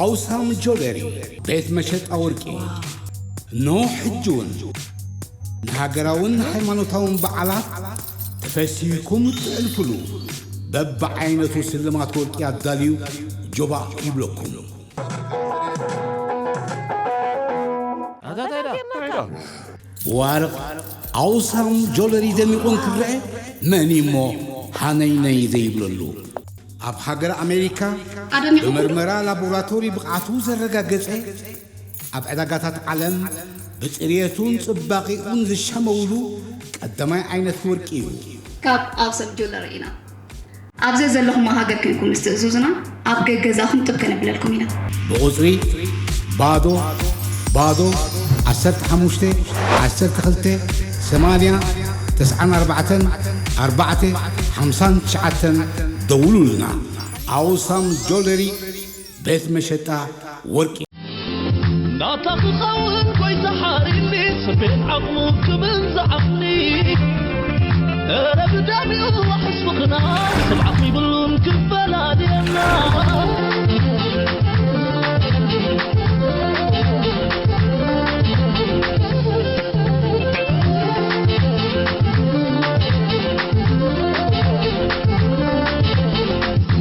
ኣውሳም ጆለሪ ቤት መሸጣ ወርቂ። ኖ ሕጂ እውን ንሃገራውን ሃይማኖታውን በዓላት ተፈሲህኩም እትሕልፉሉ በብዓይነቱ ስልማት ወርቂ ኣዳልዩ ጆባእ ይብለኩም። ብዋርቕ ኣውሳም ጆለሪ ደሚቑ እንክረአ መን እሞ ሃነይነይ ዘይብለሉ? ኣብ ሃገር ኣሜሪካ ኣደሚቑ ብመርመራ ላቦራቶሪ ብቕዓቱ ዘረጋገጸ፣ ኣብ ዕዳጋታት ዓለም ብጽርየቱን ጽባቒኡን ዝሸመውሉ ቀዳማይ ዓይነት ወርቂ እዩ። ካብ ኣውሳም ጆለሪ ኢና። ኣብ ዘዘለኹሞ ሃገር ኮንኩም ምስ ትእዝዙና ኣብ ገገዛኹም ጥብ ከነብለልኩም ኢና። ብቑጽሪ ባዶ ባዶ ዓሰርተ ሓሙሽተ ዓሰርተ ክልተ ሰማንያ ተስዓን ኣርባዕተን ኣርባዕተ ሓምሳን ትሽዓተን ደውሉልና። ኣውሳም ጆለሪ ቤት መሸጣ ወርቂ። ናታ ክኸውን ጎይታ ሓሪኒ፣ ስሜት ዓቕሙ ክብል ዝዓቕኒ። እረ ብደሚኡ ኣሕስብኽና፣ ስብዓት ይብሉን ክፈላልየና።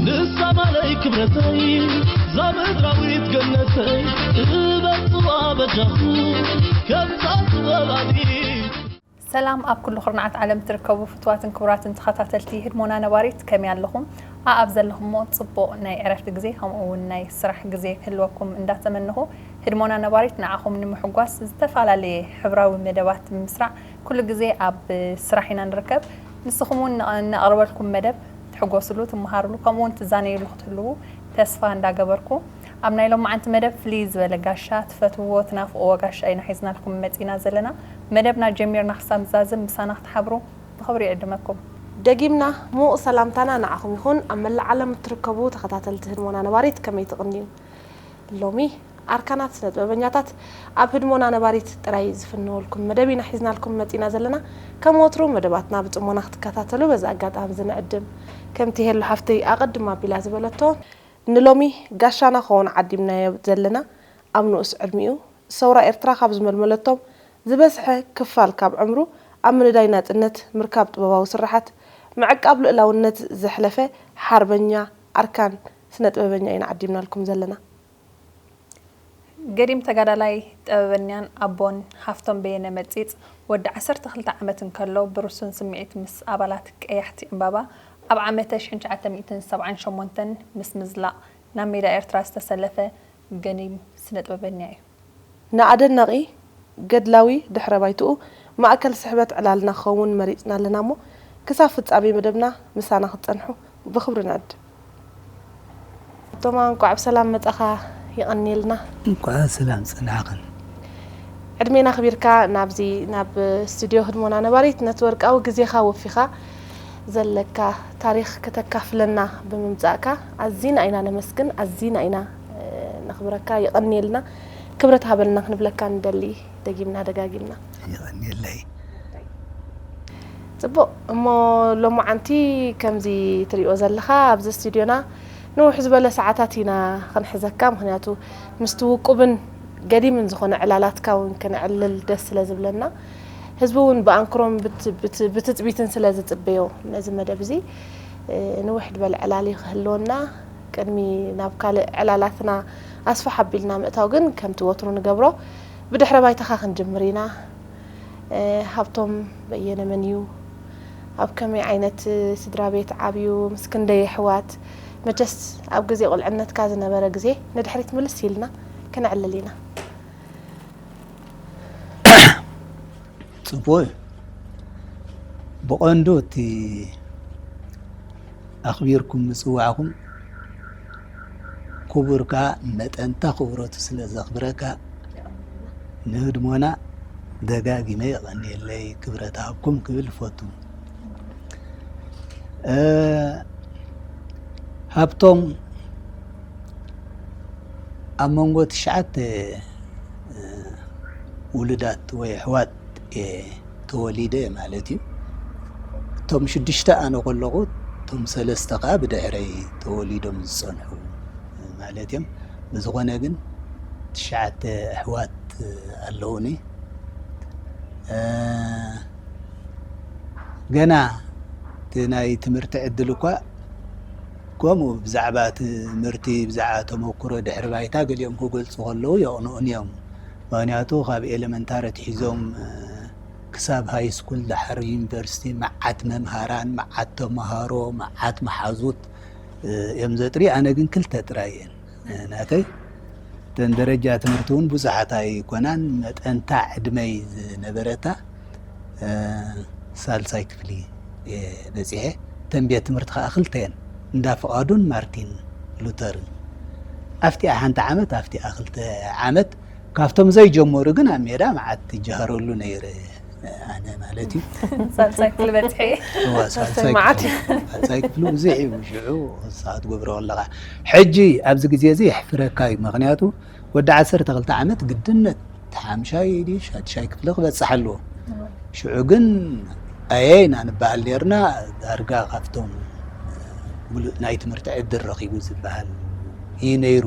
ንሳ ማለይ ክብረተይ፣ እዛ ምድራዊት ገነተይ፣ እበጽዋ በጃኹ፣ ከምዛ ጥበብ ኣድሂ። ሰላም ኣብ ኩሉ ኩርናዓት ዓለም ትርከቡ ፍትዋትን ክቡራትን ተኸታተልቲ ህድሞና ነባሪት፣ ከመይ ኣለኹም? ኣኣብ ዘለኹሞ ጽቡቕ ናይ ዕረፍቲ ግዜ ከምኡ እውን ናይ ስራሕ ግዜ ክህልወኩም እንዳተመነኹ፣ ህድሞና ነባሪት ንዓኹም ንምሕጓስ ዝተፈላለየ ሕብራዊ መደባት ብምስራዕ ኩሉ ግዜ ኣብ ስራሕ ኢና ንርከብ። ንስኹም እውን ንቐ-፣ ነቕርበልኩም መደብ ትሕጎስሉ፣ ትመሃርሉ፣ ከምኡ እውን ትዛነይሉ ክትህልዉ ተስፋ እንዳገበርኩ፣ ኣብ ናይ ሎማዓንቲ መደብ ፍልይ ዝበለ ጋሻ፣ ትፈትውዎ፣ ትናፍቕዎ ጋሻ ኢና ሒዝናልኩም መጺና ዘለና። መደብና ጀሚርና ክሳብ ንዛዝም ምሳና ክትሓብሩ ብኽብሪ ይዕድመኩም። ደጊምና ምዉቕ ሰላምታና ንዓኹም ይኹን። ኣብ መላእ ዓለም እትርከቡ ተኸታተልቲ ህድሞና ነባሪት ከመይ ትቕንዩ? ሎሚ ኣርካናት ስነ ጥበበኛታት ኣብ ህድሞና ነባሪት ጥራይ ዝፍነወልኩም መደብ ኢና ሒዝናልኩም መጺና ዘለና። ከም ወትሩ መደባትና ብጽሞና ክትከታተሉ በዚ ኣጋጣሚ እዚ ንዕድም። ከምቲ ሄሉ ሓፍተይ ኣቐድማ ኣቢላ ዝበለቶ፣ ንሎሚ ጋሻና ክኸውን ዓዲምናዮ ዘለና፣ ኣብ ንኡስ ዕድሚኡ ሰውራ ኤርትራ ካብ ዝመልመለቶም ዝበዝሐ ክፋል ካብ ዕምሩ ኣብ ምንዳይ ናጽነት፣ ምርካብ ጥበባዊ ስርሓት፣ ምዕቃብ ልኡላውነት ዘሕለፈ ሓርበኛ ኣርካን ስነ ጥበበኛ ኢና ዓዲምናልኩም ዘለና። ገዲም ተጋዳላይ፣ ጥበበኛን ኣቦን ሃፍቶም በየነ መጺጽ፣ ወዲ ዓሰርተ ክልተ ዓመት እንከሎ፣ ብርሱን ስምዒት ምስ ኣባላት ቀያሕቲ ዕምባባ ኣብ ዓመተ ሽሕን ትሽዓተ ሚእትን ሰብዓን ሸሞንተን ምስ ምዝላቕ ናብ ሜዳ ኤርትራ ዝተሰለፈ ገዲም ስነ ጥበበኛ እዩ። ንኣደናቒ ገድላዊ ድሕረ ባይትኡ ማእከል ስሕበት ዕላልና ክኸውን መሪጽና ኣለና እሞ፣ ክሳብ ፍጻሜ መደብና ምሳና ክትጸንሑ ብኽብሪ ንዕድም። ቶማ፣ እንቋዕ ብሰላም መጻኻ፣ የቐንየልና። እንቋዕ ሰላም ጸናሕክን። ዕድሜና ኣኽቢርካ ናብዚ፣ ናብ ስቱድዮ ህድሞና ነባሪት ነቲ ወርቃዊ ግዜኻ ወፊኻ ዘለካ ታሪኽ ከተካፍለና ብምምጻእካ ኣዚና ኢና ነመስግን፣ ኣዚና ኢና፣ እ፣ ነኽብረካ። የቐንየልና፣ ክብረት ሃበልና ክንብለካ ንደሊ። ደጊምና ደጋጊምና። የቐንየለይ። ጽቡቕ። እሞ ሎማዓንቲ ከምዚ ትሪኦ ዘለኻ ኣብዚ ስቱድዮና ንውሕ ዝበለ ሰዓታት ኢና ክንሕዘካ፣ ምኽንያቱ ምስቲ ውቁብን ገዲምን ዝኾነ ዕላላትካ እውን ክነዕልል ደስ ስለ ዝብለና፣ ህዝቢ እውን ብኣንክሮን ብት-፣ ብት-፣ ብትጽቢትን ስለ ዝጽበዮ ነዚ መደብ እዚ፣ እ፣ ንውሕ ዝበለ ዕላል ክህልወና፣ ቅድሚ ናብ ካልእ ዕላላትና ኣስፍሕ ኣቢልና ምእታው ግን ከምቲ ወትሩ ንገብሮ ብድሕረ ባይታኻ ክንጅምር ኢና። እ፣ ሃብቶም በየነ መን እዩ? ኣብ ከመይ ዓይነት ስድራ ቤት ዓብዩ? ምስ ክንደይ ኣሕዋት? መቸስ ኣብ ግዜ ቁልዕነትካ ዝነበረ ግዜ ንድሕሪት ምልስ ኢልና ክነዕልል ኢና። ጽቡቕ እዩ። ብቐንዱ እቲ ኣኽቢርኩም ምጽዋዕኩም ክቡር ከኣ መጠንታ ክብረቱ ስለ ዘኽብረካ ንህድሞና ደጋጊመ የቐንየለይ፣ ክብረት ሃብኩም ክብል እፈቱ። እ፣ ሃብቶም ኣብ መንጎ ትሽዓተ፣ እ፣ ውሉዳት ወይ ኣሕዋት እየ ተወሊደ ማለት እዩ። እቶም ሽዱሽተ ኣነ ከለኹ፣ እቶም ሰለስተ ከኣ ብድሕረይ ተወሊዶም ዝጸንሑ ማለት እዮም። ብዝኾነ ግን ትሽዓተ ኣሕዋት ኣለዉኒ። ገና እቲ ናይ ትምህርቲ ዕድል እኳ ከምኡ ብዛዕባ ትምህርቲ ብዛዕባ ተመክሮ ድሕሪ ባይታ ገሊኦም ክገልፁ ከለዉ የቕንኡን እዮም። ምክንያቱ ካብ ኤለመንታሪ ኣትሒዞም ክሳብ ሃይ ስኩል ድሓር ዩኒቨርሲቲ መዓት መምሃራን መዓት ተምሃሮ መዓት መሓዙት እዮም ዘጥሪ። ኣነ ግን ክልተ ጥራይ እየን ናተይ። እተን ደረጃ ትምህርቲ እውን ብዙሓት ኣይኮናን። መጠንታ ዕድመይ ዝነበረታ ሳልሳይ ክፍሊ እየ በፂሐ። እተን ቤት ትምህርቲ ከዓ ክልተ እየን፣ እንዳ ፍቓዱን ማርቲን ሉተርን። ኣብቲኣ ሓንቲ ዓመት ኣብቲኣ ክልተ ዓመት ካብቶም ዘይጀመሩ ግን ኣብ ሜዳ መዓት ትጀሃረሉ ነይረ። ኣነ ማለት እዩ። ሳልሳይ ክፍሊ በፅሐ። እዋ ሳልሳይ መዓት ክፍሊ ሳልሳይ ክፍሊ ብዙሕ እዩ ሽዑ። ንስኻ ትገብሮ ኣለኻ። ሕጂ ኣብዚ ግዜ እዚ የሕፍረካ እዩ። ምክንያቱ ወዲ ዓሰርተ ክልተ ዓመት ግድነት ሓምሻይ ድዩ ሻድሻይ ክፍሊ ክበፅሕ ኣለዎ። ሽዑ ግን ኣየ ኢና ንበሃል ነርና። ዳርጋ ካብቶም ሙሉእ ናይ ትምህርቲ ዕድል ረኺቡ ዝበሃል እዩ ነይሩ።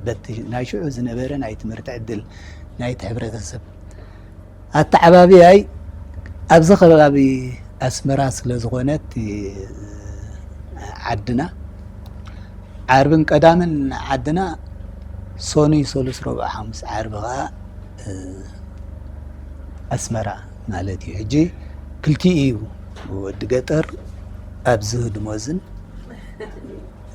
በቲ ናይ ሽዑ ዝነበረ ናይ ትምህርቲ ዕድል ናይቲ ሕብረተሰብ ኣተዓባብያይ ኣብዚ ከባቢ ኣስመራ ስለ ዝኾነት ዓድና ዓርብን ቀዳምን ዓድና ሶኑይ ሰሉስ ረቡዕ ሓሙስ ዓርቢ ከዓ ኣስመራ ማለት እዩ። ሕጂ ክልቲኡ እዩ ወዲ ገጠር ኣብዚ ድሞዝን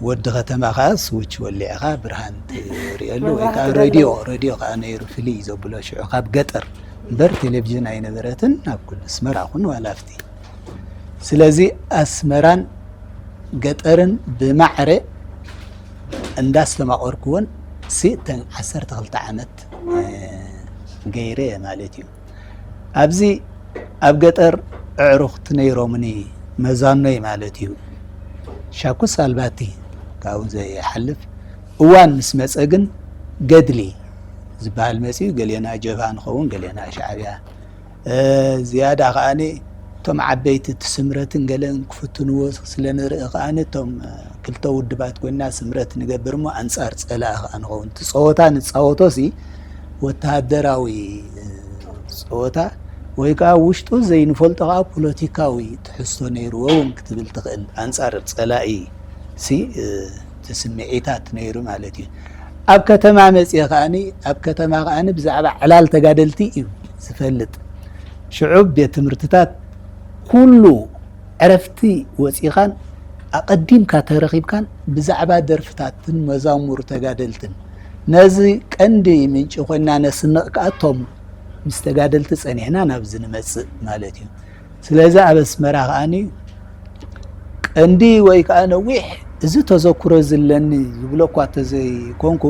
ወዲ ከተማ ከዓ ስዊች ወሊዕኻ ብርሃን ትሪእሉ ወይ ከዓ ሬድዮ ሬድዮ ከዓ ነይሩ ፍልይ ዘብሎ ሽዑ ካብ ገጠር እምበር ቴሌቪዥን ኣይነበረትን ኣብ ኩሉ ኣስመራ ኩን ዋላ ኣብቲ ስለዚ ኣስመራን ገጠርን ብማዕረ እንዳስተማቐርኩዎን ሲ እተን ዓሰርተ ክልተ ዓመት ገይረ ማለት እዩ። ኣብዚ ኣብ ገጠር ኣዕሩኽቲ ነይሮምኒ መዛኖይ ማለት እዩ። ሻኩስ ኣልባቲ ካብኡ ዘይሓልፍ እዋን ምስ መፀ ግን ገድሊ ዝበሃል መፅኡ። ገሌና ጀብሃ ንኸውን፣ ገሌና ሻዕብያ። ዝያዳ ከዓኒ እቶም ዓበይቲ እቲ ስምረትን ገለን ክፍትንዎ ስለ ንርኢ ከዓኒ እቶም ክልተ ውድባት ኮይና ስምረት ንገብር እሞ ኣንፃር ፀላኢ ከዓ ንኸውን። እቲ ፀወታ ንፃወቶ ሲ ወተሃደራዊ ፀወታ ወይ ከዓ ውሽጡ ዘይንፈልጦ ከዓ ፖለቲካዊ ትሕዝቶ ነይርዎ እውን ክትብል ትኽእል። ኣንፃር ፀላኢ ሲ እቲ ስምዒታት ነይሩ ማለት እዩ። ኣብ ከተማ መፅየ ከዓኒ ኣብ ከተማ ከዓኒ ብዛዕባ ዕላል ተጋደልቲ እዩ ዝፈልጥ። ሽዑ ቤት ትምህርትታት ኩሉ ዕረፍቲ ወፂኻን ኣቐዲምካ ተረኺብካን ብዛዕባ ደርፍታትን መዛሙር ተጋደልትን ነዚ ቀንዲ ምንጪ ኮይና ነስንቕ ከኣቶም ምስ ተጋደልቲ ፀኒሕና ናብዚ ንመፅእ ማለት እዩ። ስለዚ ኣብ ኣስመራ ከዓኒ ቀንዲ ወይ ከዓ ነዊሕ እዚ ተዘክሮ ዝለኒ ዝብሎ እኳ ተዘይኮንኩ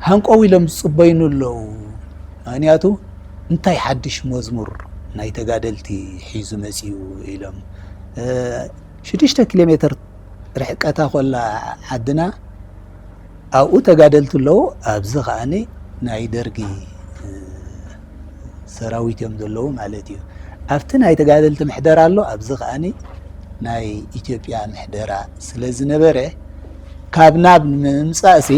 ሃንቀው ኢሎም ዝፅበይኑ ኣለዉ። ምክንያቱ እንታይ ሓድሽ መዝሙር ናይ ተጋደልቲ ሒዙ መፅዩ ኢሎም ሽዱሽተ ኪሎ ሜትር ርሕቀታ ኮላ ዓድና ኣብኡ ተጋደልቲ ኣለዉ። ኣብዚ ከዓኒ ናይ ደርጊ ሰራዊት እዮም ዘለዉ ማለት እዩ። ኣብቲ ናይ ተጋደልቲ ምሕደራ ኣሎ፣ ኣብዚ ከዓኒ ናይ ኢትዮጵያ ምሕደራ ስለ ዝነበረ ካብ ናብ ንምምፃእ ሲ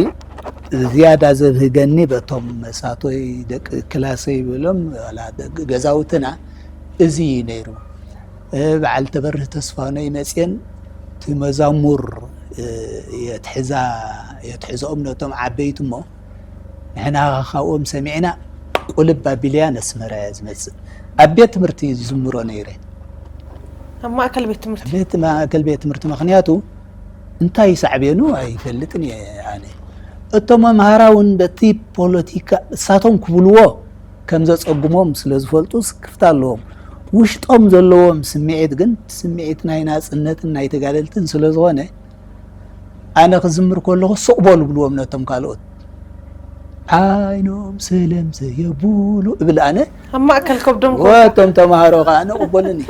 ዝያዳ ዘብህገኒ በቶም መሳቶይ ደቂ ክላሰይ በሎም ዋላ ደቂ ገዛውትና እዚ እዩ ነይሩ። በዓል ተበርህ ተስፋኖይ መፅየን እቲ መዛሙር የትሕዛ የትሕዘኦም ነቶም ዓበይቲ እሞ ንሕና ካብኦም ሰሚዕና ቁልብ ኣቢለያ ነስመራ እያ ዝመፅእ። ኣብ ቤት ትምህርቲ ዝዝምሮ ነይረ። ኣብ ማእከል ቤት ትምህርቲ ቤት ማእከል ቤት ትምህርቲ ምክንያቱ እንታይ ሳዕቤኑ ኣይፈልጥን እየ ኣነ። እቶም መምሃራ እውን በቲ ፖለቲካ እሳቶም ክብልዎ ከም ዘፀግሞም ስለ ዝፈልጡ ስክፍታ ኣለዎም። ውሽጦም ዘለዎም ስምዒት ግን ስምዒት ናይ ናፅነትን ናይ ተጋደልትን ስለ ዝኾነ ኣነ ክዝምር ከለኹ ስቕ በሉ ብልዎም ነቶም ካልኦት። ዓይኖም ሰለም ዘየብሉ እብል ኣነ። ኣብ ማእከል ከብዶም ወቶም ተምሃሮ ከዓ ንቕበሉኒ።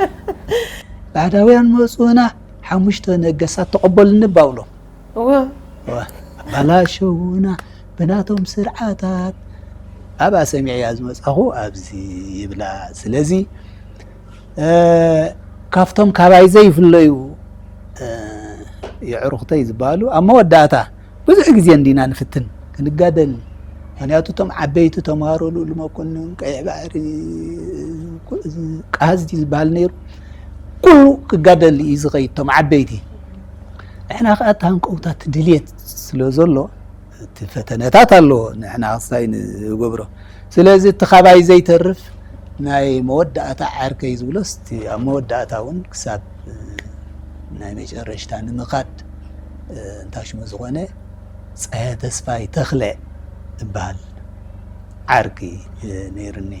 ባዕዳውያን መፁና ሓሙሽተ ነገሳት ተቐበሉኒ ባብሎም። እወ ኣባላሸውና ብናቶም ስርዓታት ኣብኣ ሰሚዐያ ዝመፃኹ ኣብዚ ይብላ። ስለዚ ካብቶም ካባይ ዘይፍለዩ የዕሩኽተይ ዝበሃሉ ኣብ መወዳእታ ብዙሕ ግዜ እንዲና ንፍትን ክንጋደል። ምኽንያቱ እቶም ዓበይቲ ተምሃሮ ልኡል መኮንን፣ ቀይሕ ባሕሪ፣ ቃዝዲ ዝበሃል ነይሩ፣ ኩሉ ክጋደል እዩ ዝኸይድ፣ እቶም ዓበይቲ። ንሕና ከኣ እቲ ሃንቀውታ፣ እቲ ድልየት ስለ ዘሎ፣ እቲ ፈተነታት ኣለዎ፣ ንሕና ክስታይ ንገብሮ። ስለዚ እቲ ካባይ ዘይተርፍ ናይ መወዳእታ ዓርከይ ዝብሎስ፣ እቲ ኣብ መወዳእታ እውን ክሳብ ናይ መጨረሽታ ንምኻድ፣ እንታሽሙ ዝኾነ፣ ጸሃየ ተስፋይ ተኽለ እበሃል ዓርኪ ነይሩኒ።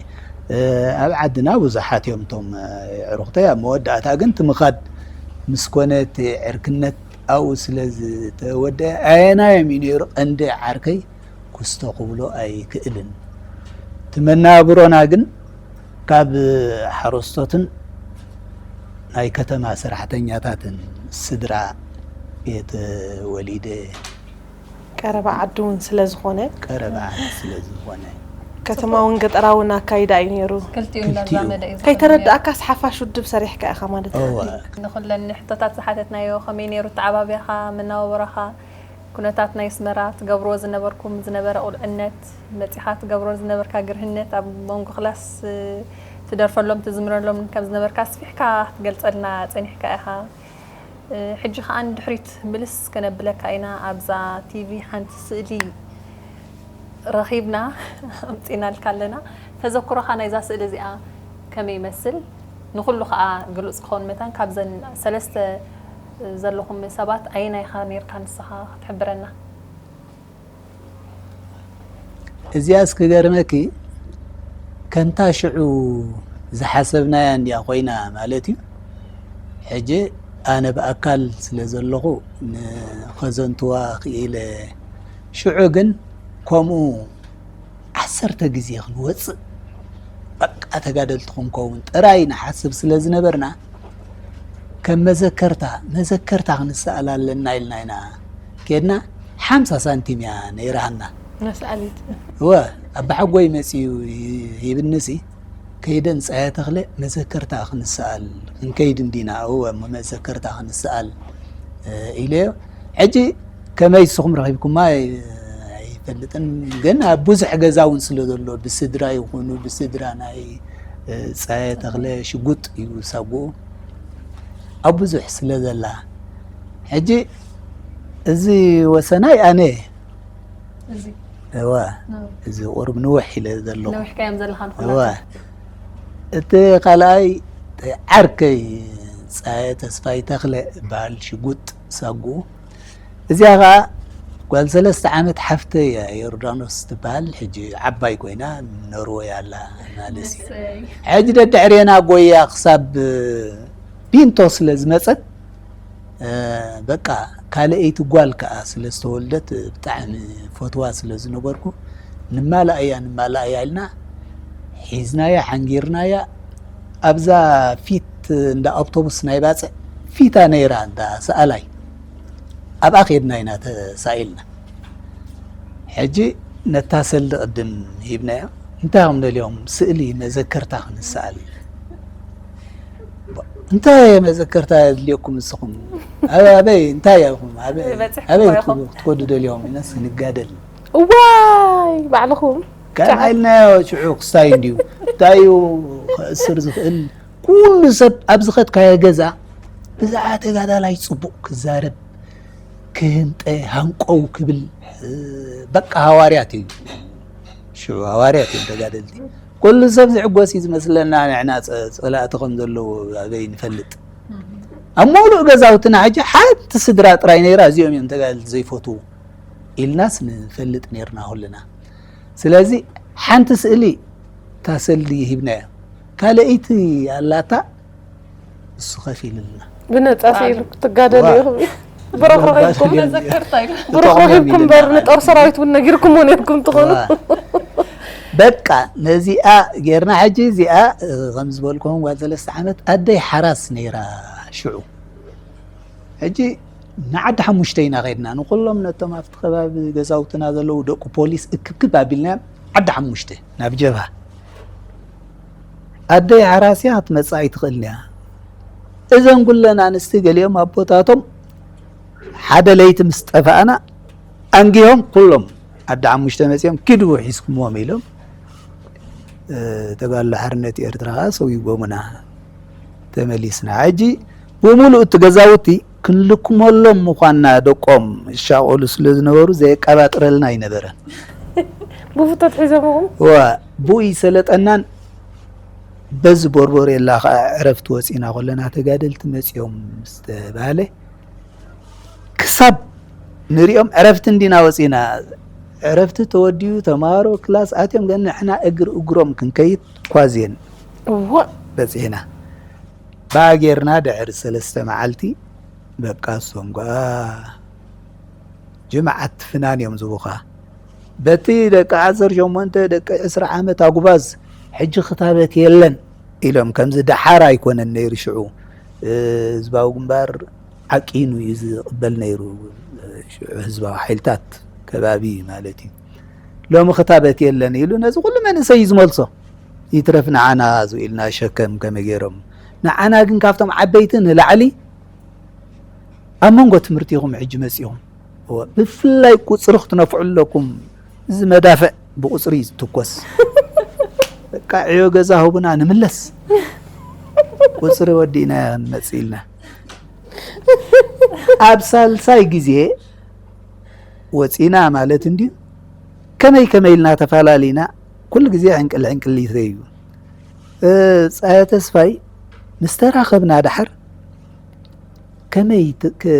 ኣብ ዓድና ብዙሓት እዮም እቶም ኣዕሩኽተይ። ኣብ መወዳእታ ግን እቲ ምኻድ ምስ ኮነ፣ እቲ ዕርክነት ኣብኡ ስለ ዝተወደአ፣ ኣየናዮም እዩ ነይሩ ቀንዲ ዓርከይ ክስቶ ክብሎ ኣይክእልን። እቲ መነባብሮና ግን ካብ ሓረስቶትን ናይ ከተማ ሰራሕተኛታትን ስድራ እየ ተወሊደ። ቀረባ ዓዲ እውን ስለ ዝኾነ። ቀረባ ዓዲ ስለ ዝኾነ። ከተማውን ገጠራውን ኣካይዳ እዩ ነይሩ። ክልቲኡ እንዳዛመደ እዩ ዝኾነ። ከይተረዳእካስ ሓፋሽ ውድብ ሰሪሕካ ኢኻ ማለት እዩ። እወ። ንኹለን ሕቶታት ዝሓተትናዮ፣ ከመይ ነይሩ ኣተዓባብያኻ፣ መነባብሮኻ፣ ኩነታት ናይ ኣስመራ፣ ትገብርዎ ዝነበርኩም ዝነበረ ቁልዕነት፣ መጺኻ ትገብሮ ዝነበርካ ግርህነት፣ ኣብ መንጎ ክላስ ትደርፈሎም ትዝምረሎም ከም ዝነበርካ ኣስፊሕካ ክትገልጸልና ጸኒሕካ ኢኻ። ሕጂ ከኣ ንድሕሪት ምልስ ከነብለካ ኢና። ኣብዛ ቲቪ ሓንቲ ስእሊ ረኺብና ኣምጺናልካ ኣለና። ተዘክሮኻ ናይዛ ስእሊ እዚኣ ከመይ ይመስል? ንኹሉ ከኣ ግሉጽ ክኸውን መታን ካብዘን ሰለስተ ዘለኹም ሰባት ኣየናይ ኢኻ ነይርካ ንስኻ ክትሕብረና? እዚኣስ ክገርመኪ፣ ከምታ ሽዑ ዝሓሰብናያ እንድያ ኮይና ማለት እዩ። ሕጂ ኣነ ብኣካል ስለ ዘለኹ ንኸዘንትዋ ክኢለ። ሽዑ ግን ከምኡ ዓሰርተ ግዜ ክንወፅእ፣ በቃ ተጋደልቲ ክንከውን ጥራይ ንሓስብ ስለ ዝነበርና፣ ከም መዘከርታ፣ መዘከርታ ክንሰኣል ኣለና ኢልና ኢና ኬድና። ሓምሳ ሳንቲም እያ ነይራሃና። መስኣሊት። እወ፣ ኣባሓጎይ መፂኡ ሂብንሲ፣ ከይደ ንፀሃየ ተኽለ መዘከርታ ክንሰኣል ክንከይድ እንዲና። እወ፣ እሞ መዘከርታ ክንሰኣል፣ እ፣ ኢለዮ። ሕጂ ከመይ ንስኹም ረኺብኩማ፣ እ፣ ኣይፈልጥን፣ ግን ኣብ ብዙሕ ገዛ እውን ስለ ዘሎ፣ ብስድራ ይኹኑ፣ ብስድራ ናይ፣ እ፣ ፀሃየ ተኽለ ሽጉጥ እዩ ሳጉኡ። ኣብ ብዙሕ ስለ ዘላ። ሕጂ እዚ ወሰናይ ኣነ እየ። እዚ እወ፣ ነው። እዚ ቁሩብ ንውሕ ኢለ ዘለኹ። ነዊሕካዮም ዘለኻ እወ፣ ንኹላትና። እቲ ካልኣይ ዓርከይ ጸሃየ ተስፋይ ተኽለ በሃል ሽጉጥ ሳጉኡ። እዚኣ ኸኣ ጓል ሰለስተ ዓመት ሓፍተይ እያ፣ ዮርዳኖስ ትበሃል። ሕጂ ዓባይ ኮይና ኖርወይ ኣላ ማለት እዩ። እሰይ። ሕጂ ደድሕሬና ጎያ ክሳብ ቢንቶ ስለ ዝመጸት፣ እ፣ በቃ ካልኣይቲ ጓል ከኣ ስለ ዝተወልደት ብጣዕሚ ፈትዋ ስለ ዝነበርኩ፣ ንማላእያ ንማላእያ ኢልና ሒዝናያ፣ ሓንጊርናያ። ኣብዛ ፊት እንዳ ኣውቶቡስ ናይ ባጽዕ ፊታ ነይራ፣ እንዳ ሰኣላይ፣ ኣብኣ ኬድና ኢና ተሳኢልና። ሕጂ ነታ ሰልዲ ቅድም ሂብናዮ። እንታይ እዮም ደልዮም? ስእሊ መዘከርታ ክንሰኣል። እንታይ መዘከርታ የድልየኩም ንስኹም? ኣበ-፣ ኣበይ እንታይ ኢኹም? ኣበ-፣ በፂሕኩም ኣበይ ኢኹም። ክትከዱ ደልዮም? ኢናስ ንጋደል። እዋይ ባዕልኹም ከመይ ኢልናዮ ሽዑ ክስታይ እንድዩ። እንታይ እዩ ከእስር ዝኽእል? ኩሉ ሰብ ኣብ ዝኸድካዮ ገዛ ብዛዕባ ተጋዳላይ ጽቡቕ ክዛረብ፣ ክህንጠ፣ ሃንቀው ክብል፣ እ፣ በቃ ሃዋርያት እዩ። ሽዑ ሃዋርያት እዮም ተጋደልቲ። ኩሉ ሰብ ዝዕጎስ እዩ ዝመስለና፣ ንሕና ጸ-፣ ጸላእቲ ከም ዘለዉ ኣበይ ንፈልጥ። ኣብ ሙሉእ ገዛውትና ሕጂ ሓንቲ ስድራ ጥራይ ነይራ፣ እዚኦም እዮም ተጋደልቲ ዘይፈትዉ ኢልናስ ንፈልጥ ነይርና ኩልና። ስለዚ ሓንቲ ስእሊ እታ ሰልዲ ሂብናያ። ካልኣይቲ ኣላታ፣ እሱ ከፊልልና። ብነጻ ስኢሉ ክትጋደሉ ዋ። ኢኹም። ብሩኽ ረኺብኩም። ብሩኽ መዘከርታ ኢሉ። ብሩኽ ረኺብኩም እምበር ንጦር ሰራዊት እውን ነጊርኩምዎ ነይርኩም ትኾኑ። ዋ። በቃ ነዚኣ ጌርና። ሕጂ እዚኣ፣ እ፣ ከም ዝበልኩኹም ጓል ሰለስተ ዓመት ኣደይ ሓራስ ነይራ ሽዑ። ሕጂ ንዓዲ ሓሙሽተ ኢና ኸድና። ንኩሎም ነቶም ኣብቲ ከባቢ ገዛውትና ዘለዉ ደቁ ፖሊስ እክብክብ ኣቢልናዮም ዓዲ ሓሙሽተ ናብ ጀብሃ። ኣደይ ሓራስ እያ፣ ክትመጽእ ኣይትኽእልን እያ። እዘን ኩለን ኣንስቲ ገሊኦም ኣቦታቶም ሓደ ለይቲ ምስ ጠፋእና ኣንጊሆም ኩሎም ዓዲ ሓሙሽተ መጺኦም ኪዱ ሒዝኩምዎም ኢሎም፣ እ፣ ተጋድሎ ሓርነት ኤርትራ ከኣ ሰጒጎሙና ተመሊስና። ሕጂ ብምሉእ እቲ ገዛውቲ ክንልክመሎም ምዃንና ደቆም ይሻቐሉ ስለ ዝነበሩ ዘየቀባጥረልና ኣይነበረን። ብፍቶት ሒዞምኹም? ዋ፣ ብኡ ይሰለጠናን በዚ ቦርቦሬላ ከዓ ዕረፍቲ ወፂና ከለና ተጋደልቲ መፂኦም ምስ ተባሃለ ክሳብ ንሪኦም ዕረፍቲ እንዲና ወፂና፣ ዕረፍቲ ተወዲኡ ተምሃሮ ክላስ ኣትዮም ግን ንሕና እግር እግሮም ክንከይድ ኳዝየን እወ በፂሕና። ብኣ ጌርና ድሕሪ ሰለስተ መዓልቲ በቃ እሶም ጓ ጅምዓት ፍናን እዮም ዝቡኻ። በቲ ደቂ ዓሰርተ ሸሞንተ ደቂ ዕስራ ዓመት ኣጉባዝ ሕጂ ክታበት የለን ኢሎም። ከምዚ ደሓር ኣይኮነን ነይሩ ሽዑ። እ፣ ህዝባዊ ግንባር ዓቂኑ እዩ ዝቕበል ነይሩ። ሽዑ ህዝባዊ ሓይልታት ከባቢ ማለት እዩ። ሎሚ ክታበት የለን ኢሉ ነዚ ኩሉ መንእሰይ እዩ ዝመልሶ። ይትረፍ ንዓና ዝብኢልና ሸከም ከመይ ገይሮም። ንዓና ግን ካብቶም ዓበይቲ ንላዕሊ ኣብ መንጎ ትምህርቲ ኢኹም ሕጂ መጺኹም። እወ፣ ብፍላይ ቁጽሪ ክትነፍዑ ኣለኩም። እዚ መዳፍዕ ብቁጽሪ እዩ ዝትኮስ። በቃ ዕዮ ገዛ ህቡና ንምለስ። ቁጽሪ ወዲእና ንመጽእ ኢልና። ኣብ ሳልሳይ ግዜ ወጺና ማለት እንድዩ። ከመይ ከመይ ኢልና ተፈላለና። ኩሉ ግዜ ሕንቅል ሕንቅል ይተዩ። እ፣ ጸሃየ ተስፋይ ምስ ተራኸብና ደሓር ከመይ ት-፣ ከ-፣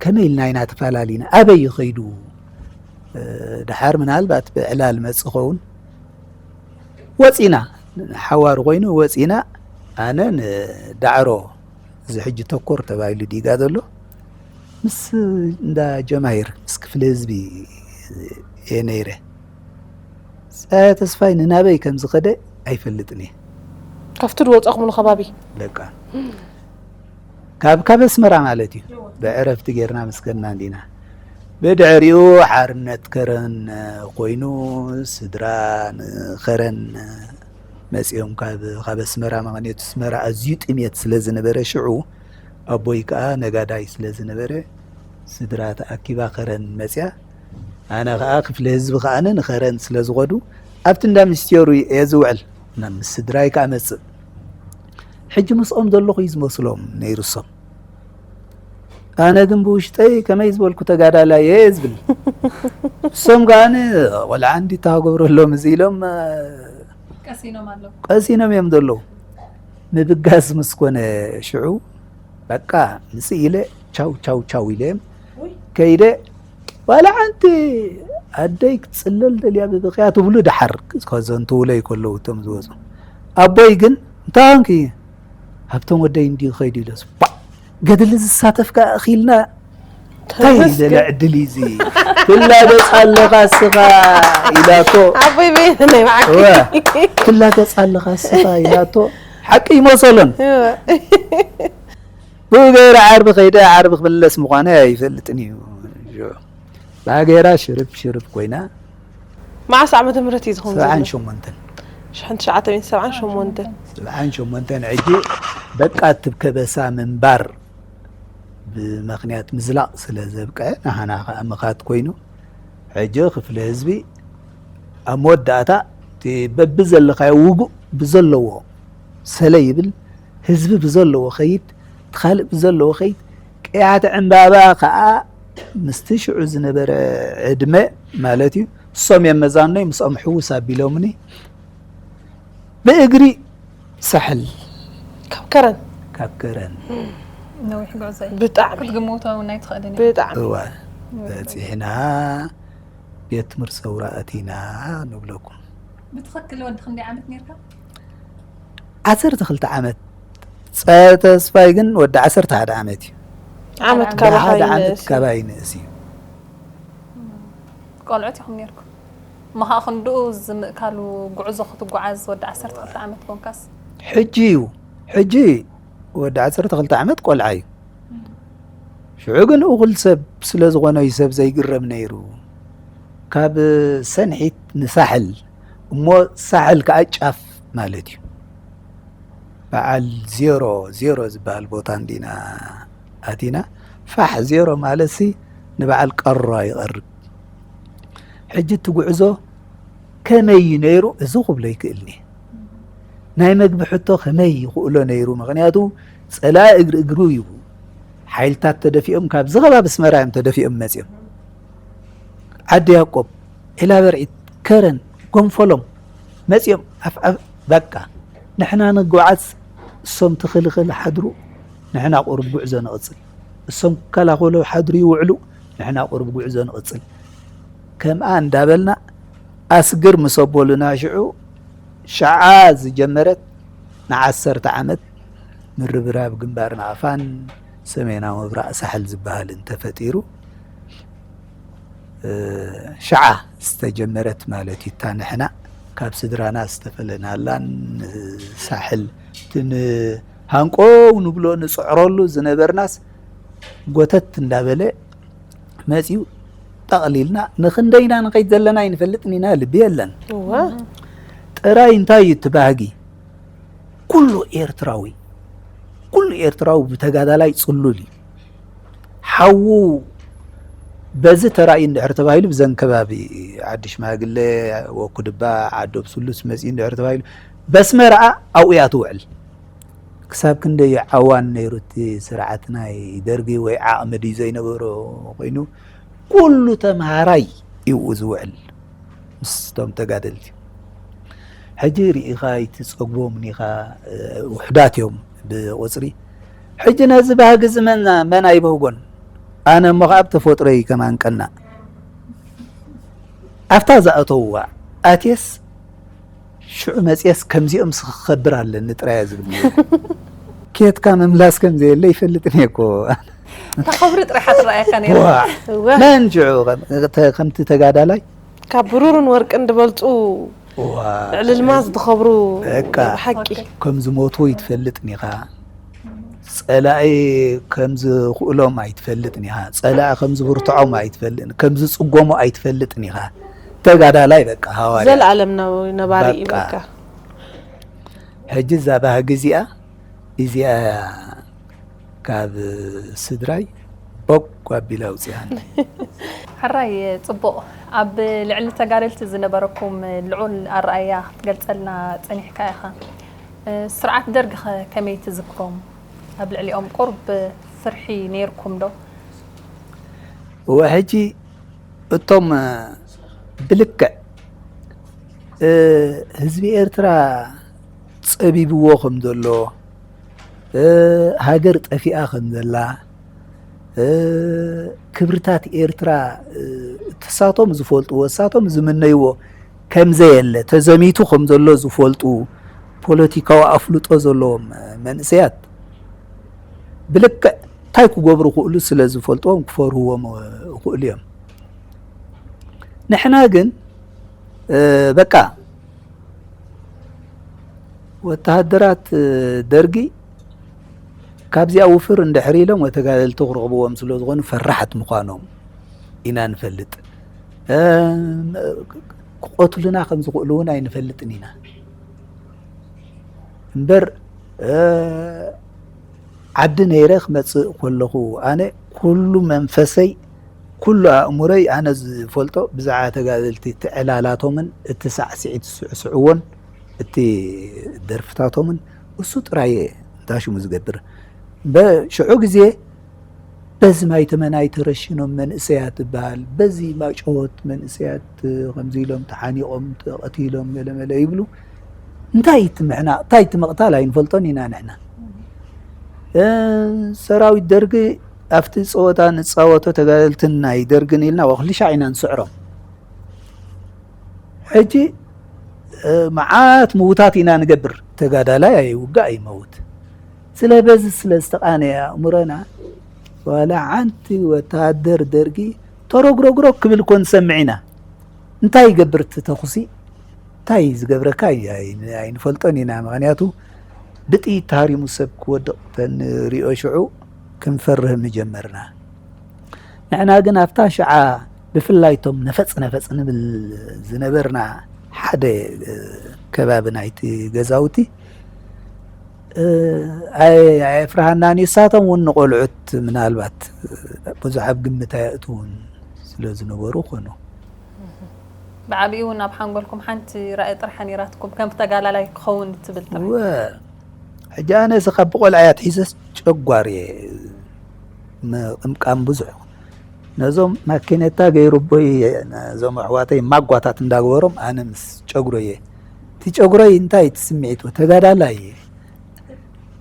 ከመይ ኢልና ኢና ተፈላለና? ኣበይ ይኸይዱ? እ፣ ደሓር ምናልባት ብዕላል መጽእ ኸውን። ወጺና፣ ሓዋሩ ኮይኑ ወጺና፣ ኣነ ንዳዕሮ፣ እዚ ሕጂ ተኮር ተባሂሉ ዲጋ ዘሎ፣ ምስ እንዳ ጀማሂር፣ ምስ ክፍሊ ህዝቢ እየ ነይረ። ጸሃየ ተስፋይ ንናበይ ከም ዝኸደ ኣይፈልጥን እየ። ካብቲ ዝወጻኹምሉ ከባቢ? በቃ። ካብ፣ ካብ ኣስመራ ማለት እዩ። ብዕረፍቲ ጌርና ምስ ከድና እንዲና። ብድሕሪኡ ሓርነት ከረን ኮይኑ፣ ስድራ ንኸረን መጺኦም ካብ፣ ካብ ኣስመራ፣ ምኽንያቱ ኣስመራ ኣዝዩ ጥሜት ስለ ዝነበረ ሽዑ፣ ኣቦይ ከኣ ነጋዳይ ስለ ዝነበረ፣ ስድራ ተኣኪባ ከረን መጺኣ። ኣነ ከኣ ክፍሊ ህዝቢ ከኣነ ንኸረን ስለ ዝኸዱ፣ ኣብቲ እንዳ ሚስቴሩ እየ ዝውዕል። እና ምስ ስድራይ ከኣ መጽእ። ሕጂ ምስኦም ዘለኹ እዩ ዝመስሎም ነይሩ እሶም። ኣነ ግን ብውሽጠይ ከመይ ዝበልኩ ተጋዳላይ እየ ዝብል። እሶም ከኣኒ ቆልዓ እንዲ ተሃገብረሎም እዚ ኢሎም፣ እ፣ ቀሲኖም ኣለዉ። ቀሲኖም እዮም ዘለዉ። ምብጋስ ምስ ኮነ ሽዑ በቃ ምጽእ ኢለ ቻው ቻው ቻው ኢለ እዮም ከይደ። ዋላ ሓንቲ ኣደይ ክትጽለል ደልያ ብብኽያ ትብሉ ደሓር ከዘንትውለይ ከለዉ እቶም ዝወጹ። ኣቦይ ግን እንታይ ኾንኪ? ሃብቶም ወደይ እንድዩ ኸይዱ ኢለስ። ባ! ገድሊ ዝሳተፍ ከኣ ኣኺልና። እንታይ እዩ ዘለ ዕድል እዩ እዚ? ትላገጽ ኣለኻ እስኻ ኢላቶ። ኣቦይ በየነ ናይ ብሓቂ። እወ፣ ትላገጽ ኣለኻ እስኻ ኢላቶ። ሓቂ ይመሰሎን። እወ። ብኡ ገይረ ዓርቢ ከይደ፣ ዓርቢ ክምለስ ምዃነ ኣይፈልጥን እዩ። ባጌራ ሽርብ ሽርብ ኮይና። መዓስ ዓመተ ምህረት እዩ ዝኸውን ዘሎ? ሰብዓን ሸሞንተን። ሽሕን ትሽዓተ ሚእትን ሰብዓን ሸሞንተን። ሰብዓን ሸሞንተን ሕጂ በቃ እትብ ከበሳ ምንባር ብምኽንያት ምዝላቕ ስለ ዘብቅዐ፣ ንሃና ኸኣ ምኻት ኮይኑ፣ ሕጂ ክፍሊ ህዝቢ ኣብ መወዳእታ እቲ በብዘለኻዮ ውጉእ ብዘለዎ ሰለ ይብል፣ ህዝቢ ብዘለዎ ኸይድ፣ እቲ ካልእ ብዘለዎ ኸይድ፣ ቅያት ዕምባባ ኸኣ ምስቲ ሽዑ ዝነበረ ዕድመ ማለት እዩ፣ እሶም እዮም መዛኖይ፣ ምስኦም ሕውስ ኣቢሎምኒ። ብእግሪ ሳሕል ካብ ከረን። ካብ ከረን። ነዊሕ ጉዕዞ እዩ። ብጣዕሚ። ክትግምቶ እውን ኣይትኽእልን እዩ። ብጣዕሚ። እዋ፣ በጺሕና ቤት ትምህርቲ ሰውራ ኣቲና ንብለኩም። ብትኽክል ወዲ ክንደይ ዓመት ነርካ? ዓሰርተ ክልተ ዓመት። ጸ-፣ ተስፋይ ግን ወዲ ዓሰርተ ሓደ ዓመት እዩ። ዓመት ሓደ ካባኻ ሓደ ዓመት ይንእስ። ካባይ ይንእስ እዩ። ቆልዑት ኢኹም ነርኩም። እሞ ከዓ ክንድኡ ዝምእካሉ ጉዕዞ ክትጓዓዝ ወዲ ዓሰርተ ክልተ ዓመት ኮንካስ? ሕጂ እዩ። ሕጂ ወዲ ዓሰርተ ክልተ ዓመት ቆልዓ እዩ። ሽዑ ግን እኹል ሰብ ስለ ዝኾነ እዩ ሰብ ዘይግረም ነይሩ። ካብ ሰንሒት ንሳሕል፣ እሞ ሳሕል ከዓ ጫፍ ማለት እዩ። በዓል ዜሮ፣ ዜሮ ዝበሃል ቦታ እንዲና ኣቲና። ፋሕ ዜሮ ማለት ሲ ንበዓል ቀሮ ይቐርብ። ሕጂ እቲ ጉዕዞ ከመይ እዩ ነይሩ? እዚ ክብሎ ይክእልኒ። ናይ መግቢ ሕቶ ከመይ ይኽእሎ ነይሩ? ምኽንያቱ ጸላኢ እግሪ እግሩ እዩ። ሓይልታት ተደፊኦም ካብዚ ከባቢ ኣስመራ እዮም ተደፊኦም መጺኦም። ዓዲ ያዕቆብ፣ ዒላበርዒድ፣ ከረን፣ ጎንፈሎም መጺኦም ኣፍ-፣ ኣፍ-፣ በቃ ንሕና ንጓዓዝ፣ እሶም ትኽልኽል ሓድሩ፣ ንሕና ቁሩብ ጉዕዞ ንቕጽል። እሶም ክከላኸሉ ሓድሩ ይውዕሉ፣ ንሕና ቁሩብ ጉዕዞ ንቕጽል። ከምኣ እንዳበልና ኣስግር ምስ ኣበሉና ሽዑ ሸዓ ዝጀመረት ንዓሰርተ ዓመት ምርብራብ ግንባር ናቕፋን ሰሜናዊ ምብራቕ ሳሕል ዝበሃልን ተፈጢሩ። እ፣ ሸዓ ዝተጀመረት ማለት እዩ። እታ ንሕና ካብ ስድራና ዝተፈለናላን ሳሕል እቲ ንሃንቆው ንብሎ ንጽዕረሉ ዝነበርናስ ጎተት እንዳበለ መጺኡ ጠቕሊልና ንኽንደይና ንኸይድ ዘለና ኣይንፈልጥን ኢና። ልቢ የለን። እወ። ጥራይ እንታይ እዩ እቲ ባህጊ? ኩሉ ኤርትራዊ፣ ኩሉ ኤርትራዊ ብተጋዳላይ ጽሉል እዩ። ሓዉ በዚ ተራእዩ እንድሕር ተባሂሉ ብዘን ከባቢ ዓዲ ሽማግለ፣ ወኩድባ፣ ዓዲ ኣብስሉስ መጺኡ እንድሕር ተባሂሉ በስመራኣ ኣብኡ እያ ትውዕል። ክሳብ ክንደይ ዓዋን ነይሩ እቲ ስርዓት ናይ ደርጊ ወይ ዓቕሚ ድዩ ዘይነበሮ ኮይኑ ኩሉ ተምሃራይ እዩ ዝውዕል ምስቶም ተጋደልቲ። ሕጂ ርኢኻ ኣይትጸግቦምን ኢኻ፣ እ፣ ውሑዳት እዮም ብቁጽሪ። ሕጂ ነዚ ባህጊ እዚ መን፣ መን ኣይበህጎን? ኣነ እሞ ከኣ ብተፈጥሮይ ከማን ቀናእ። ኣብታ ዝኣተውዋ ኣትየስ ሽዑ መጽየስ ከምዚኦም ስኽ ክኸብር ኣለኒ ጥራይ እየ ዝብል ነይረ። ኬትካ ምምላስ ከም ዘየለ ይፈልጥን እየ እኮ። ተኸብሪ ጥራሕ ትረኣየካ ነይራ። ዋ፣ እወ። መን ሽዑ ከም-፣ ተ-፣ ከምቲ ተጋዳላይ? ካብ ብሩርን ወርቅን ዝበልጹ ዋ። ልዕሊ ልማዝ ዝኸብሩ በቃ። ብሓቂ። ከም ዝሞቱ ይትፈልጥን ኢኻ። ጸላኢ ከም ዝኽእሎም ኣይትፈልጥን ኢኻ። ጸላኢ ከም ዝብርትዖም ኣይትፈልጥን፣ ከም ዝጽጎሙ ኣይትፈልጥን ኢኻ። ተጋዳላይ በቃ ሃዋርያ። ዘልኣለም ነው ነባሪ እዩ በቃ። በቃ። ሕጂ እዛ ባህጊ እዚኣ፣ እዚኣ ካብ ስድራይ ቦግ ኣቢላ ኣውጺኣኒ። ሕራይ ጽቡቕ። ኣብ ልዕሊ ተጋደልቲ ዝነበረኩም ልዑል ኣረኣእያ ክትገልጸልና ጸኒሕካ ኢኻ። ስርዓት ደርግ ኸ ከመይ ትዝክሮም? ኣብ ልዕሊኦም ቁሩብ ፍርሒ ነይርኩም ዶ? እወ፣ ሕጂ እቶም ብልክዕ ህዝቢ ኤርትራ ጸቢብዎ ከም ዘሎ፣ ሃገር ጠፊኣ ከም ዘላ፣ ክብርታት ኤርትራ እሳቶም ዝፈልጥዎ፣ እሳቶም ዝምነይዎ ከም ዘየለ፣ ተዘሚቱ ከም ዘሎ ዝፈልጡ ፖለቲካዊ ኣፍልጦ ዘለዎም መንእሰያት ብልክዕ እንታይ ክገብሩ ክእሉ ስለ ዝፈልጥዎም ክፈርህዎም ይኽእሉ እዮም። ንሕና ግን፣ እ፣ በቃ ወተሃደራት፣ እ፣ ደርጊ ካብዚኣ ውፍር እንድሕር ኢሎም ወተጋደልቲ ክረኽብዎም ስለ ዝኾኑ ፈራሓት ምዃኖም ኢና ንፈልጥ። እ፣ ክቐትሉና ከም ዝኽእሉ እውን ኣይንፈልጥን ኢና። እምበር፣ እ፣ ዓዲ ነይረ ክመጽእ ከለኹ ኣነ ኩሉ መንፈሰይ፣ ኩሉ ኣእምሮይ ኣነ ዝፈልጦ ብዛዕባ ተጋደልቲ እቲ ዕላላቶምን እቲ ሳዕስዒት ዝስዕስዕዎን እቲ ደርፍታቶምን እሱ ጥራይ እየ እንታሽሙ ዝገብር። በ-፣ ሽዑ ግዜ በዚ ማይ ተመናይ ተረሽኖም መንእሰያት ይበሃል፣ በዚ ማጨወት መንእሰያት ከምዚ ኢሎም ተሓኒቖም ተቐቲሎም ገለመለ ይብሉ። እንታይ እቲ ምሕናቕ፣ እንታይ እቲ ምቕታል ኣይንፈልጦን ኢና ንሕና። እ፣ ሰራዊት ደርጊ ኣብቲ ጸወታ ንጻወቶ ተጋደልትን ናይ ደርግን ኢልና ወክልሻዕ ኢና ንስዕሮም። ሕጂ፣ እ፣ መዓት ምውታት ኢና ንገብር። ተጋዳላይ ኣይውጋእ ኣይመውት። ስለ በዚ ስለ ዝተቓነየ ኣእምሮና፣ ዋላ ሓንቲ ወተሃደር ደርጊ ተሮግሮግሮግ ክብል እኮ ንሰምዕ ኢና። እንታይ ይገብር እቲ ተኹሲ? እንታይ ዝገብረካ ኣይ-፣ ኣይንፈልጦን ኢና። ምኽንያቱ ብጥይት ተሃሪሙ ሰብ ክወድቕ ተንሪኦ ሽዑ ክንፈርህ ምጀመርና። ንሕና ግን ኣብታ ሽዓ ብፍላይ እቶም ነፈጽ ነፈጽ ንብል ዝነበርና ሓደ፣ እ፣ ከባቢ ናይቲ ገዛውቲ፣ እ፣ ኣየ-፣ ኣየፍርሃናን እዩ። ንሳቶም እውን ንቆልዑት ምናልባት ብዙሕ ኣብ ግምት ኣየእትዉን ስለ ዝነበሩ ኮኑ። ብዓቢኡ እውን ኣብ ሓንጎልኩም ሓንቲ ራእይ ጥራሕ ነይራትኩም፣ ከም ተጋዳላይ ክኸውን እትብል ጥራሕ። እወ፣ ሕጂ ኣነ እዚ ካብ ብቆልዓ እያ ትሒዘስ ጨጓር እየ ምቕምቃም ብዙሕ። ነዞም ማኪነታ ገይሩ ኣቦይ፣ ነዞም ኣሕዋተይ ማጓታት እንዳገበሮም ኣነ ምስ ጨጉረይ እየ። እቲ ጨጉረይ እንታይ እቲ ስምዒት ተጋዳላይ እየ።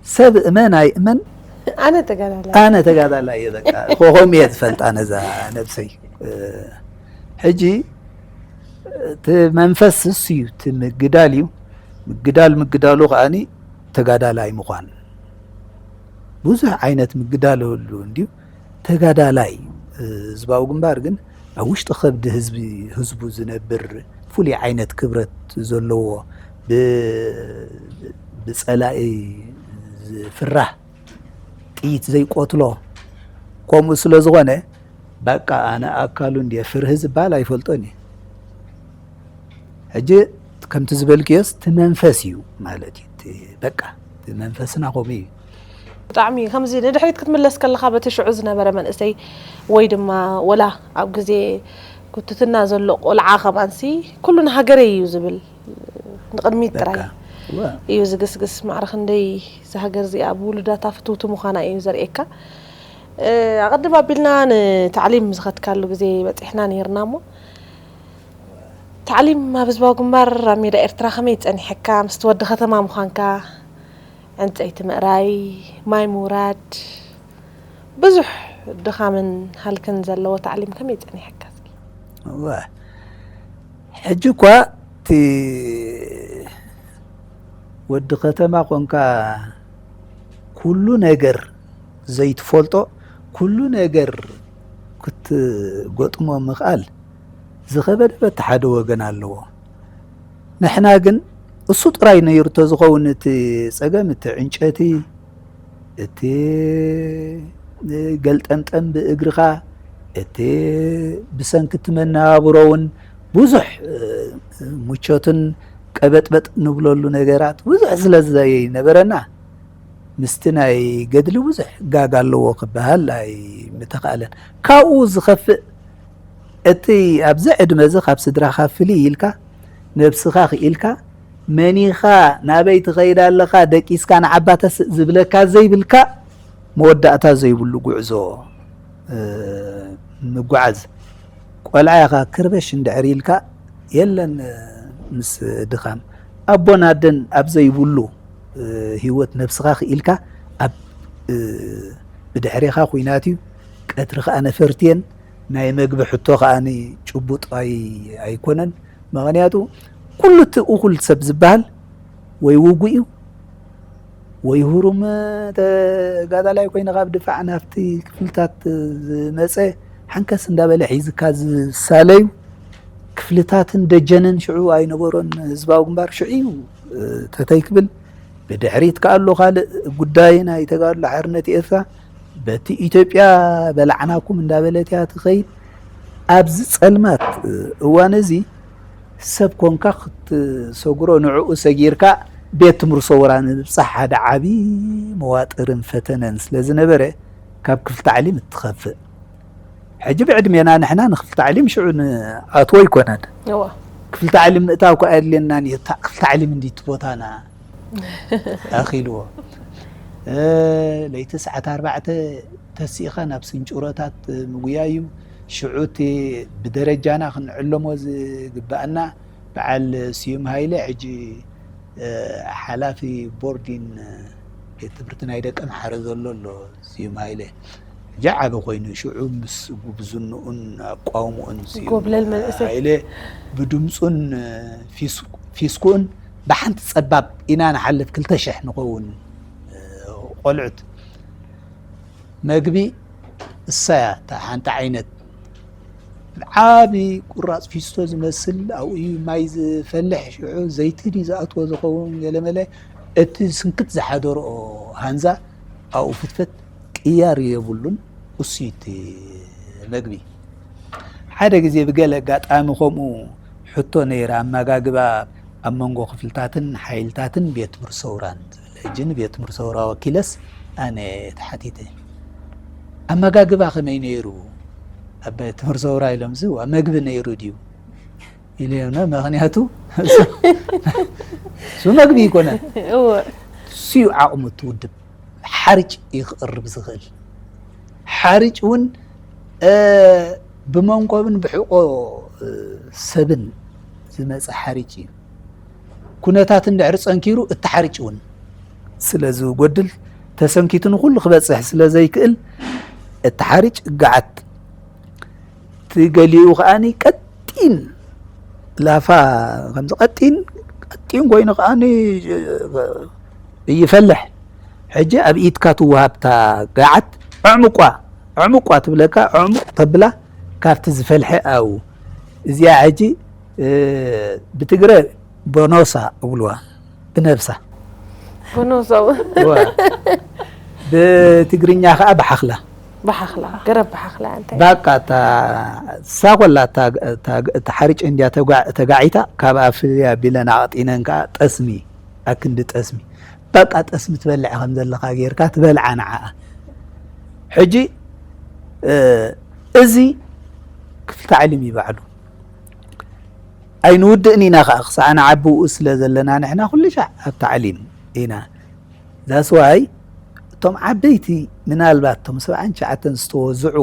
ሰብ እመን ኣይእመን ኣነ ተጋዳላይ ኣነ ተጋዳላይ እየ። በቃ ኮኾም እየ ዝፈልጣ ነዛ ነብሰይ። ሕጂ እቲ መንፈስ እሱ እዩ፣ እቲ ምግዳል እዩ። ምግዳል ምግዳሉ ከኣኒ ተጋዳላይ ምዃን። ብዙሕ ዓይነት ምግዳል ኣሉ እንድዩ። ተጋዳላይ ህዝባዊ ግንባር ግን ኣብ ውሽጢ ከብዲ ህዝቢ ህዝቡ ዝነብር ፍሉይ ዓይነት ክብረት ዘለዎ፣ ብ- ብጸላኢ ዝፍራህ፣ ጥይት ዘይቆትሎ፣ ከምኡ ስለ ዝኾነ በቃ ኣነ ኣካሉ እንድየ፣ ፍርሂ ዝበሃል ኣይፈልጦን እየ። ሕጂ ከምቲ ዝበልክዮስ እቲ መንፈስ እዩ ማለት እዩ። እቲ በቃ እቲ መንፈስና ከምኡ እዩ። ብጣዕሚ ከምዚ ንድሕሪት ክትምለስ ከለኻ በቲ ሽዑ ዝነበረ መንእሰይ ወይ ድማ ወላ ኣብ ግዜ ጉትትና ዘሎ ቆልዓ ከማንሲ ኩሉ ንሃገረይ እዩ ዝብል፣ ንቕድሚት ጥራይ በቃ፣ እወ። እዩ ዝግስግስ። ማዕረ ክንደይ እዛ ሃገር እዚኣ ብውሉዳታ ፍትውቲ ምዃና እዩ ዘርእየካ። ኣቐድም ኣቢልና ንታዕሊም ዝኸድካሉ ግዜ በፂሕና ነይርና እሞ ታዕሊም ኣብ ህዝባዊ ግንባር ኣብ ሜዳ ኤርትራ ከመይ ጸኒሐካ? ምስቲ ወዲ ከተማ ምዃንካ ዕንጸይቲ ምእራይ፣ ማይ ምውራድ፣ ብዙሕ ድኻምን ሃልክን ዘለዎ ታዕሊም ከመይ ጸኒሐካ እስኪ? እወ፣ ሕጂ እኳ እቲ ወዲ ከተማ ኮንካ ኩሉ ነገር ዘይትፈልጦ፣ ኩሉ ነገር ክትገጥሞ ምኽኣል ዝኸበደ በቲ ሓደ ወገን ኣለዎ። ንሕና ግን እሱ ጥራይ ነይሩ ተዝኸውን እቲ ጸገም፣ እቲ ዕንጨቲ፣ እቲ ገልጠምጠም ብእግርኻ፣ እቲ ብሰንኪ እቲ መነባብሮ እውን ብዙሕ ምቾትን ቀበጥበጥ ንብለሉ ነገራት ብዙሕ ስለ ዘይነበረና፣ ምስቲ ናይ ገድሊ ብዙሕ ጋግ ኣለዎ ክበሃል ኣይምተኻእለን። ካብኡ ዝኸፍእ፣ እቲ ኣብዚ ዕድመ እዚ ካብ ስድራኻ ፍልይ ኢልካ፣ ነብስኻ ክኢልካ፣ መኒኻ ናበይ ትኸይድ ኣለኻ ደቂስካ ንዓባ ተስእ ዝብለካ ዘይብልካ፣ መወዳእታ ዘይብሉ ጉዕዞ ምጉዓዝ። ቆልዓ ኢኻ ክርበሽ እንድሕር ኢልካ የለን ምስ ድኻም። ኣቦን ኣደን ኣብ ዘይብሉ ህይወት ነብስኻ ክኢልካ ኣብ ብድሕሬኻ ኩናት እዩ። ቀትሪ ከኣ ነፈርቲ እየን። ናይ መግቢ ሕቶ ከኣ ጭቡጥ ኣይ ኣይኮነን። ምኽንያቱ ኩሉ እቲ እኹል ሰብ ዝበሃል ወይ ውጉእ እዩ ወይ ሁሩም ተጋዳላይ ኮይነ ካብ ድፋዕ ናብቲ ክፍልታት ዝመፀ ሓንከስ እንዳበለ ሒዝካ ዝሳለዩ ክፍልታትን ደጀንን ሽዑ ኣይነበሮን። ህዝባዊ ግንባር ሽዑ እዩ ተተይ ክብል ብድሕሪት ከኣሎ ካልእ ጉዳይ ናይ ተጋድሎ ሓርነት ኤርትራ በቲ ኢትዮጵያ በላዕናኩም እንዳበለት እያ ትኸይድ። ኣብዚ ጸልማት እዋን እዚ ሰብ ኮንካ ክትሰግሮ ንዕኡ ሰጊርካ ቤት ትምህርቲ ሰውራ ንምብጻሕ ሓደ ዓቢ መዋጥርን ፈተነን ስለ ዝነበረ ካብ ክፍሊ ታዕሊም እትኸፍእ። ሕጂ ብዕድሜና ንሕና ንክፍሊ ታዕሊም ሽዑ ንኣትዎ ኣይኮነን። እዋ ክፍሊ ታዕሊም ምእታው እኮ ኣየድልየናን እዩ። እታ ክፍሊ ታዕሊም እንዲ ትቦታና ኣኺልዎ። ለይቲ ሰዓት ኣርባዕተ ተሲእኻ ናብ ስንጭሮታት ምጉያይ እዩ። ሽዑ እቲ ብደረጃና ክንዕለሞ ዝግባኣና በዓል ስዩም ሃይለ ሕጂ ሓላፊ ቦርዲን ቤት ትምህርቲ ናይ ደቂ ኣምሓረ ዘሎ ኣሎ። ስዩም ሃይለ ሕጂ ዓቢ ኮይኑ ሽዑ ምስ ጉብዝንኡን ኣቋውምኡን ስዩም ጎብለል መንእሰይ። ሃይለ ብድምፁን ፊስ- ፊስኩኡን ብሓንቲ ጸባብ ኢና ንሓልፍ ክልተ ሽሕ ንኸውን ቆልዑት። መግቢ እሳያ እታ ሓንቲ ዓይነት ዓቢ ቁራፅ ፊስቶ ዝመስል ኣብኡ እዩ ማይ ዝፈልሕ። ሽዑ ዘይቲ ድዩ ዝኣትዎ ዝኸውን ገለመለ እቲ ስንክት ዝሓደርኦ ሃንዛ ኣብኡ ፍትፍት ቅያር የብሉን። እሱ እቲ መግቢ ሓደ ግዜ ብገለ ኣጋጣሚ ከምኡ ሕቶ ነይራ ኣመጋግባ ኣብ መንጎ ክፍልታትን ሓይልታትን ቤት ትምህርቲ ሰውራን ዝብል። ሕጂ ንቤት ትምህርቲ ሰውራ ወኪለስ ኣነ ተሓቲተ ኣመጋግባ ከመይ ነይሩ ኣብ ቤት ትምህርቲ ሰውራ ኢሎም ዝዋ መግቢ ነይሩ ድዩ? ኢለ እምነ። ምኽንያቱ እሱ መግቢ ይኮነ። እወ እሱዩ ዓቕሙ እቲ ውድብ ሓርጭ እዩ ክቕርብ ዝኽእል። ሓርጭ እውን ብመንኮብን ብሕቆ ሰብን ዝመፀ ሓርጭ እዩ። ኩነታት እንድሕር ፀንኪሩ እቲ ሓርጭ እውን ስለ ዝጎድል፣ ተሰንኪቱ ንኩሉ ክበፅሕ ስለ ዘይክእል፣ እቲ ሓርጭ እጋዓት፣ እቲ ገሊኡ ከዓኒ ቀጢን ላፋ፣ ከምዚ ቀጢን ቀጢን ኮይኑ ከዓኒ ይፈልሕ። ሕጂ ኣብ ኢድካ ትወሃብታ ጋዓት፣ ዕዕምቋ ዕዕምቋ ትብለካ። ዕዕምቕ ተብላ ካብቲ ዝፈልሐ ኣብኡ። እዚኣ ሕጂ ብትግረ ቦኖሳ እብልዋ፣ ብነብሳ። ቦኖሳው ብትግርኛ ከዓ ብሓኽላ። ብሓኽላ፣ ገረብ ብሓኽላ እንታይ? ባቃ እታ ሳቆላ፣ እታ ሓርጭ እንድያ ተጋዒታ፣ ካብኣ ፍልያ ቢለን ኣቕጢነን ከዓ ጠስሚ፣ ኣክንዲ ጠስሚ፣ ባቃ ጠስሚ ትበልዕ ከም ዘለካ ጌርካ ትበልዓ ንዓኣ። ሕጂ እዚ ክፍሊ ታዕሊም እዩ ባዕሉ። ኣይንውድእን ኢና ከዓ፣ ክሳዕ ንዓቢ ብኡ ስለ ዘለና ንሕና ኩሉ ሻዕ ኣብ ታዕሊም ኢና። That's why እቶም ዓበይቲ ምናልባት እቶም ሰብዓን ትሽዓተን ዝተወዝዑ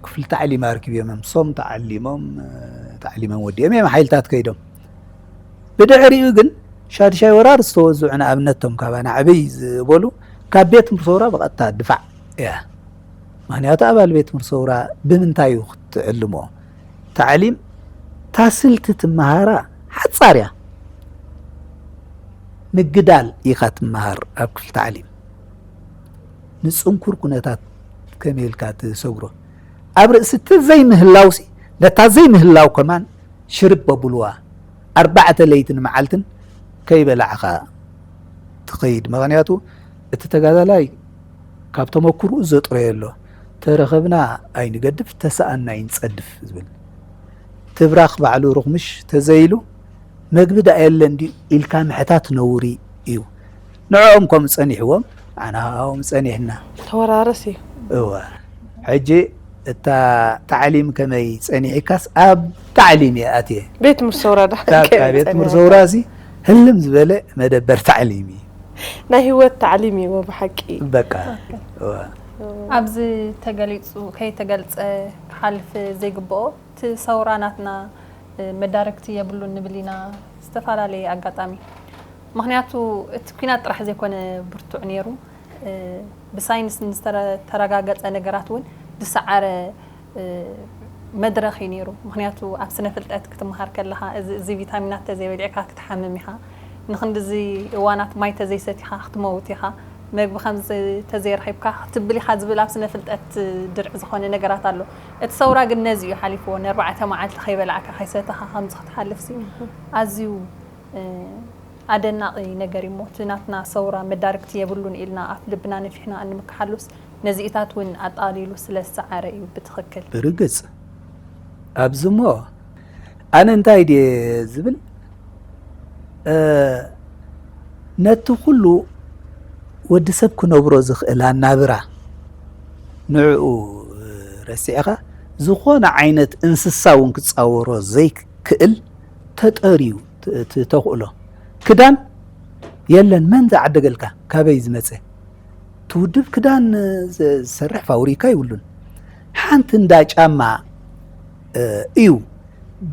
ክፍሊ ታዕሊም ኣርኪቦም እዮም። ሶም ተዓሊሞም፣ ታዕሊሞም ወዲኦም እዮም ሓይልታት ከይዶም። ብድሕሪኡ ግን ሻድሻይ ወራር ዝተወዝዑ፣ ንኣብነት እቶም ካባና ዕብይ ዝበሉ፣ ካብ ቤት ትምህርቲ ሰውራ ብቐጥታ ድፋዕ እያ። ምኽንያቱ ኣባል ቤት ትምህርቲ ሰውራ ብምንታይ እዩ ክትዕልሞ? ታዕሊም ታስልቲ ትመሃራ ሓጻር እያ። ምግዳል ኢኻ ትመሃር ኣብ ክፍሊ ታዕሊም። ንጽንኩር ኩነታት ከመይ ኢልካ ትሰግሮ? ኣብ ርእሲ እቲ ዘይምህላውሲ፣ ነታ ዘይምህላው ከማን ሽርብ ኣብልዋ። ኣርባዕተ ለይትን መዓልትን ከይበላዕኻ ትኸይድ። ምኽንያቱ እቲ ተጋዳላይ ካብ ተመኩርኡ ዘጥረዮ ኣሎ። "ተረኸብና ኣይንገድፍ፣ ተሰኣንና ኣይንጸድፍ" ዝብል። ትብራኽ ባዕሉ ርኹምሽ ተዘይሉ፣ "መግቢ ደኣ የለን ድዩ?" ኢልካ ምሕታት ነውሪ እዩ። ንዕኦም ከምኡ ጸኒሕዎም፣ ንዓና ከኣ ከምኡ ጸኒሕና። ተወራረስ እዩ። እወ። ሕጂ እታ ታዕሊም ከመይ ጸኒሕካስ፣ ኣብ ታዕሊም እየ ኣትየ። ቤት ትምህርቲ ሰውራ ዳ በቃ፣ ቤት ትምህርቲ ሰውራ እዚ ህልም ዝበለ መደበር ታዕሊም እዩ። ናይ ህይወት ታዕሊም እዩ ብሓቂ። በቃ። እወ። ኣብዚ ተገሊፁ ከይተገልፀ ክሓልፍ ዘይግብኦ፣ እቲ ሰውራ ናትና መዳርግቲ የብሉን ንብል ኢና ዝተፈላለየ ኣጋጣሚ። ምኽንያቱ እቲ ኲናት ጥራሕ ዘይኮነ ብርቱዕ ነይሩ፣ ብሳይንስ ንዝተረጋገፀ ነገራት እውን ዝሰዓረ መድረኽ እዩ ነይሩ። ምኽንያቱ ኣብ ስነ ፍልጠት ክትመሃር ከለኻ፣ እዚ፣ እዚ ቪታሚናት ተዘይበሊዕካ ክትሓምም ኢኻ፣ ንኽንድዚ እዋናት ማይ ተዘይሰቲኻ ክትመውት ኢኻ፣ መግቢ ከምዚ ተዘይረኺብካ ክትብል ኢኻ ዝብል ኣብ ስነ ፍልጠት ድርዒ ዝኾነ ነገራት ኣሎ። እቲ ሰውራ ግን ነዚ እዩ ሓሊፍዎ። ንኣርባዕተ መዓልቲ ከይበላዕካ ከይሰተኻ ከምዚ ክትሓልፍ ሲ ኣዝዩ ኣደናቒ ነገር እዩ እሞ፣ እቲ ናትና ሰውራ መዳርግቲ የብሉን ኢልና ኣፍ ልብና ነፊሕና እንምክሓሉስ፣ ነዚኢታት እውን ኣጣሊሉ ስለ ዝሰዓረ እዩ ብትኽክል። ብርግጽ። ኣብዚ እሞ፣ ኣነ እንታይ ድየ ዝብል፣ እ፣ ነቲ ኩሉ ወዲ ሰብ ክነብሮ ዝኽእል ኣናብራ፣ ንዕኡ ረሲዕኻ፣ ዝኾነ ዓይነት እንስሳ እውን ክጻወሮ ዘይክእል ተጠርዩ፣ ት-፣ እቲ ተኽእሎ። ክዳን የለን፣ መን ዝዓደገልካ? ካበይ ዝመጸ? እቲ ውድብ ክዳን ዝ-፣ ዝሰርሕ ፋብሪካ ይብሉን። ሓንቲ እንዳ ጫማ፣ እ፣ እዩ።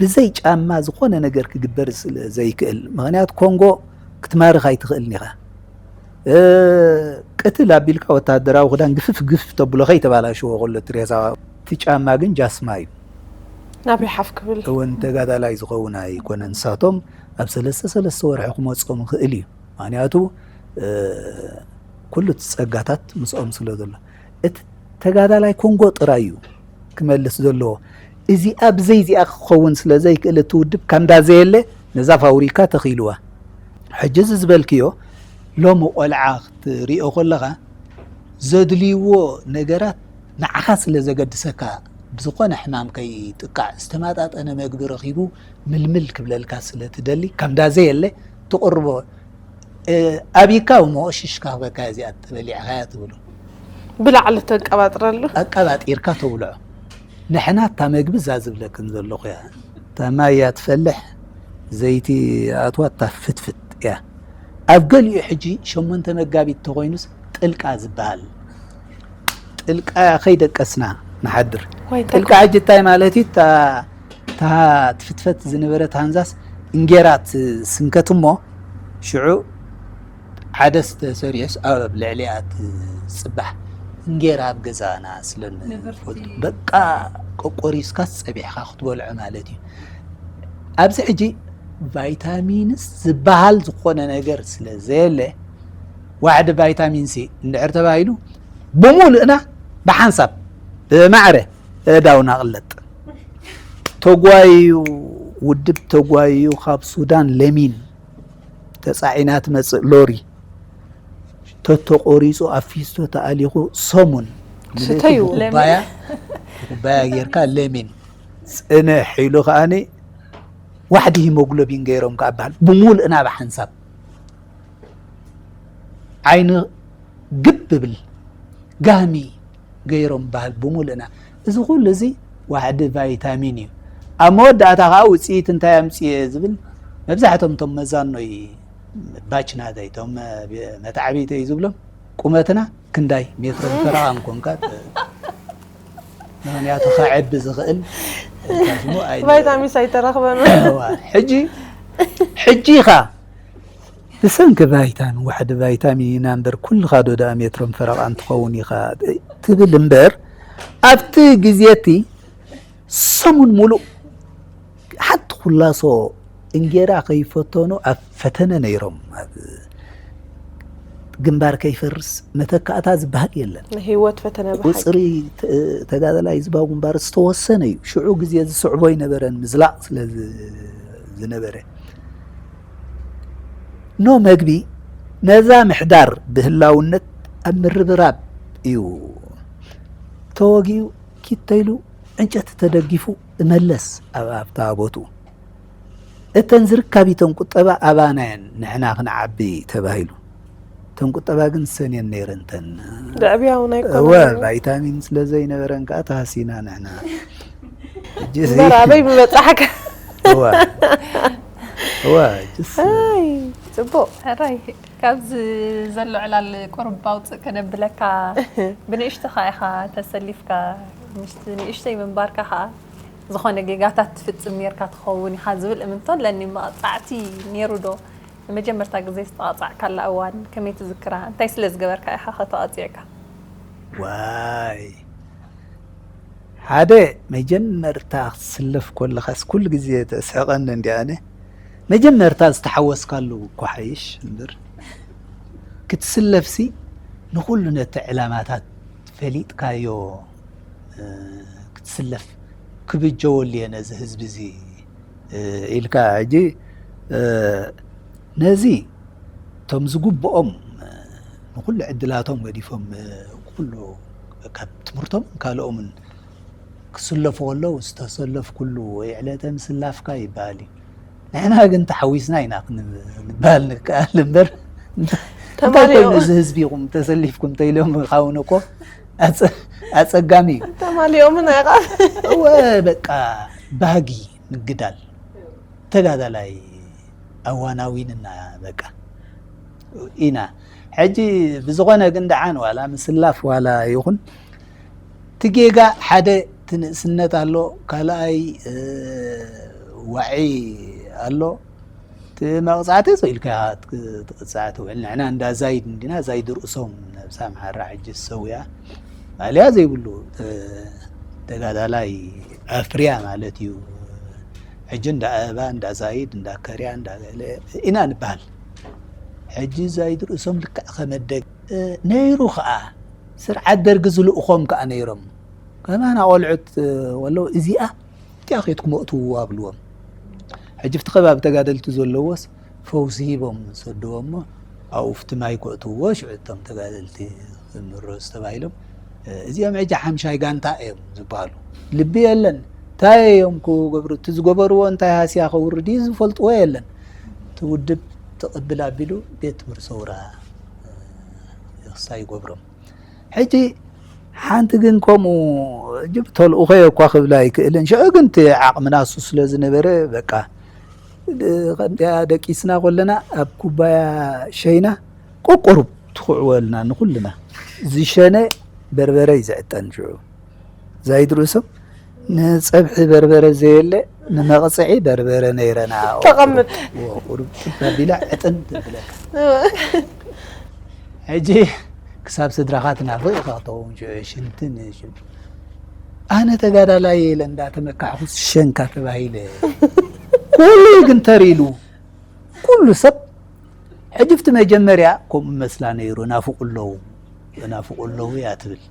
ብዘይ ጫማ ዝኾነ ነገር ክግበር ስለ ዘይክእል። ምኽንያቱ ኮንጎ ክትማርኽ ኣይትኽእልን ኢኻ። እ፣ ቅትል ኣቢልካ ወታደራዊ ክዳን ግፍፍ ግፍፍ ተብሎ ከይተባላሸወ ከሎ እቲ ሬሳ፣ እቲ ጫማ ግን ጃስማ እዩ። ናብ ይሓፍ ክብል። እውን ተጋዳላይ ዝኸውን ኣይኮነን። ንሳቶም ኣብ ሰለስተ ሰለስተ ወርሒ ክመጾም ይኽእል እዩ። ምኽንያቱ፣ እ፣ ኩሉ እቲ ጸጋታት ምስኦም ስለ ዘሎ። እቲ ተጋዳላይ ኮንጎ ጥራይ እዩ ክመልስ ዘለዎ። እዚኣ ብዘይ እዚኣ ክኸውን ስለ ዘይክእል፣ እቲ ውድብ ከምዳ ዘየለ ነዛ ፋብሪካ ተኺልዋ። ሕጂ እዚ ዝበልክዮ፣ ሎሚ ቆልዓ ክትሪኦ ከለኻ፣ ዘድልይዎ ነገራት ንዓኻ ስለ ዘገድሰካ፣ ብዝኾነ ሕማም ከይጥቃዕ፣ ዝተመጣጠነ መግቢ ረኺቡ ምልምል ክብለልካ ስለ ትደሊ፣ ከምዳ ዘየለ ትቕርቦ። እ፣ ኣብይካ እሞ ሽሽ ክበካ፣ እዚኣ ተበሊዕካያ ትብሎ። ብላዕሊ ተንቀባጥረሉ። ኣቀባጢርካ ተብልዖ። ንሕና እታ መግቢ እዛ ዝብለክን ዘለኹ እያ። እታ ማይ እያ ትፈልሕ፣ ዘይቲ ኣትዋ፣ እታ ፍትፍት እያ። ኣብ ገሊኡ ሕጂ ሸሞንተ መጋቢት ተኾይኑስ ጥልቃ ዝበሃል፣ ጥልቃ ከይደቀስና ንሓድር። ጥልቃ ሕጂ እንታይ ማለት እዩ? እታ ትፍትፈት ዝነበረት ሃንዛስ እንጌራ ትስንከት እሞ ሽዑ ዓደስ ተሰሪሑስ ኣብ ልዕሊኣ ትጽባሕ እንጌራ ኣብ ገዛና ስለንፈልጥ በቃ ቆቆሪስካስ ጸቢሕካ ክትበልዖ ማለት እዩ። ኣብዚ ሕጂ ቫይታሚንስ ዝበሃል ዝኾነ ነገር ስለ ዘየለ ዋሕዲ ቫይታሚን ሲ እንድሕር ተባሂሉ ብምሉእና ብሓንሳብ ብማዕረ እዳውና ቅለጥ ተጓዩ ውድብ ተጓዩ ካብ ሱዳን ለሚን ተጻዒና ትመጽእ ሎሪ ተተቆሪጹ ኣብ ፊስቶ ተኣሊኹ ሰሙን ምልእቲ ስተዩ። ብኩባያ ብኩባያ ጌርካ ለሚን ጽንሕ ኢሉ ከኣኒ ዋሕዲ ሂሞግሎቢን ገይሮም ከኣ በሃል ብምሉእና ብሓንሳብ ዓይኒ ግብ ብል ጋህሚ ገይሮም በሃል ብምሉእና። እዚ ኩሉ እዚ ዋሕዲ ቫይታሚን እዩ። ኣብ መወዳእታ ከዓ ውፅኢት እንታይ ኣምፅየ ዝብል መብዛሕቶም እቶም መዛኖይ ባች ናተይ እቶም መታዕቢተይ ዝብሎም ቁመትና ክንዳይ ሜትሮን ፈረቓን ኮንካ ምክንያቱ ከዕቢ ዝኽእል ሽሙ ኣይ ቫይታሚንስ ኣይተረኽበን። ሕጂ ሕጂ ኢኻ ብሰንኪ ቫይታሚን ዋሕዲ ቫይታሚን ኢና እምበር ኩልኻ ዶ ደኣ ሜትሮን ፈረቓን ትኸውን ኢኻ ትብል እምበር ኣብቲ ግዜ እቲ ሰሙን ሙሉእ ሓንቲ ኩላሶ እንጌራ ከይፈተኑ ኣብ ፈተነ ነይሮም። ግንባር ከይፈርስ መተካእታ ዝበሃል የለን። ናይ ህይወት ፈተነ ብሓቂ። ቁፅሪ ተ- ተጋዳላይ ህዝባዊ ግንባር ዝተወሰነ እዩ። ሽዑ ግዜ ዝስዕቦ ኣይነበረን ምዝላቕ ስለ ዝ- ዝነበረ ኖ መግቢ ነዛ ምሕዳር ብህላውነት ኣብ ምርብራብ እዩ ተወጊኡ ኪድ ተይሉ ዕንጨቲ ተደጊፉ እመለስ ኣብ ኣብታ ቦትኡ እተን ዝርካቢተን ቁጠባ ኣባና እየን ንሕና ክንዓቢ ተባሂሉ እተን ቁጠባ ግን ሰን እየን ነይረን እተን ደዕብያ እውን እወ ኣይኮነን። ቫይታሚን ስለ ዘይነበረን ከዓ ተሃሲና ንሕና ሕጂ እዚ እምበር ኣበይ ምበፃሕካ? እወ እወ ጅስ ኣይ፣ ፅቡቅ። ሕራይ ካብዚ ዘሎ ዕላል ቁርብ ኣውፅእ ከነብለካ ብንእሽቶኻ ኢኻ ተሰሊፍካ ምስቲ ንእሽተይ ምንባርካ ከዓ ዝኾነ ጌጋታት ትፍፅም ነርካ ትኸውን ኢኻ ዝብል እምንቶ ኣለኒ። መቕፃዕቲ ነይሩ ዶ? ንመጀመርታ ግዜ ዝተቐፃዕካላ እዋን ከመይ ትዝክራ? እንታይ ስለ ዝገበርካ ኢኻ ከተቐፂዕካ? ዋይ ሓደ መጀመርታ ክትስለፍ ከለኻስ ኩሉ ግዜ ተስሕቐኒ እንዲ ኣነ መጀመርታ ዝተሓወስካሉ እኮ ሓይሽ እምበር ክትስለፍሲ ንኩሉ ነቲ ዕላማታት ፈሊጥካዮ ክትስለፍ ክብጀወሉ እየ ነዚ ህዝቢ እዚ ኢልካ ሕጂ ነዚ እቶም ዝግብኦም ንኩሉ ዕድላቶም ገዲፎም ኩሉ ካብ ትምህርቶም ካልኦምን ክስለፉ ከለዉ ዝተሰለፍኩሉ ወይ ዕለተ ምስላፍካ ይበሃል እዩ። ንሕና ግን ተሓዊስና ኢና ክንበሃል ንከኣል እምበር እንታይ ተማሊኦም። ኮይኑ እዚ ህዝቢ ኢኹም ተሰሊፍኩም ተኢሎም ይኸውን እኮ ኣጸ- ኣጸጋሚ እዩ። ተማሊኦምን ኣይቃ እወ በቃ ባህጊ ምግዳል ተጋዳላይ ኣዋናዊንና በቃ ኢና። ሕጂ ብዝኾነ ግን ደሓን ዋላ ምስላፍ ዋላ ይኹን እቲ ጌጋ ሓደ እቲ ንእስነት ኣሎ፣ ካልኣይ ዋዒ ኣሎ። እቲ መቕፃዕቲ ኢልካ ትቕፃዕ ትውዕል። ንሕና እንዳ ዛይድ እንዲና ዛይድ ርእሶም ነብሳ መሓራ ሕጂ ዝሰውያ ማልያ ዘይብሉ ተጋዳላይ ኣፍርያ ማለት እዩ። ሕጂ እንዳ ኣበባ እንዳ ዛይድ እንዳ ከርያ እንዳ ገለ ኢና ንበሃል። ሕጂ ዛይድ ርእሶም ልክዕ ከመደግ ነይሩ ከዓ ስርዓት ደርጊ ዝልእኾም ከዓ ነይሮም። ከማና ቆልዑት ወለው እዚኣ እቲኣ ኬድኩም ኣእትውዋ ብልዎም። ሕጂ ኣብቲ ከባቢ ተጋደልቲ ዘለዎስ ፈውሲ ሂቦም ዝሰድዎ እሞ ኣብኡ ኣብቲ ማይ ከእትውዎ ሽዑ እቶም ተጋደልቲ ክምረፁ ተባሂሎም እዚኦም ሕጂ ሓምሻይ ጋንታ እዮም ዝበሃሉ። ልቢ የለን። እንታይ እዮም ክገብሩ? እቲ ዝገበርዎ እንታይ ሃስያ ከውርድ እዩ ዝፈልጥዎ የለን። እቲ ውድብ ትቕብል ኣቢሉ ቤት ትምህርቲ ሰውራ ይኽሳ ይገብሮም። ሕጂ ሓንቲ ግን ከምኡ ሕጂ ተልእኾ እኳ ክብል ኣይክእልን። ሽዑ ግን እቲ ዓቕምና እሱ ስለ ዝነበረ፣ በቃ፣ ከምዚኣ ደቂስና ከለና ኣብ ኩባያ ሸይና ቁቁሩብ ትኹዕወልና ንኹልና። ዝሸነ በርበረ እዩ ዝዕጠን ሽዑ። ዛይድ ርእሶም ንጸብሒ በርበረ ዘየለ ንመቕጽዒ በርበረ ነይረና። ተቐምጥ። ቁሩብ፣ ቁሩብ ኣቢላ ዕጥን ትብለካ። ሕጂ ክሳብ ስድራኻ ትናፍቕ ኢኻ ክትኸውን፣ ሽዑ ሽንትን ሽን-፣ ኣነ ተጋዳላይ ኢለ እንዳተመካሕኩ ሸንካ ተባሂለ። ኩሉ ግን ተሪሉ፣ ኩሉ ሰብ ሕጂ፣ ኣብቲ መጀመርያ ከምኡ መስላ ነይሩ፣ ናፍቑ ኣለዉ፣ ናፍቑ ኣለዉ እያ ትብል።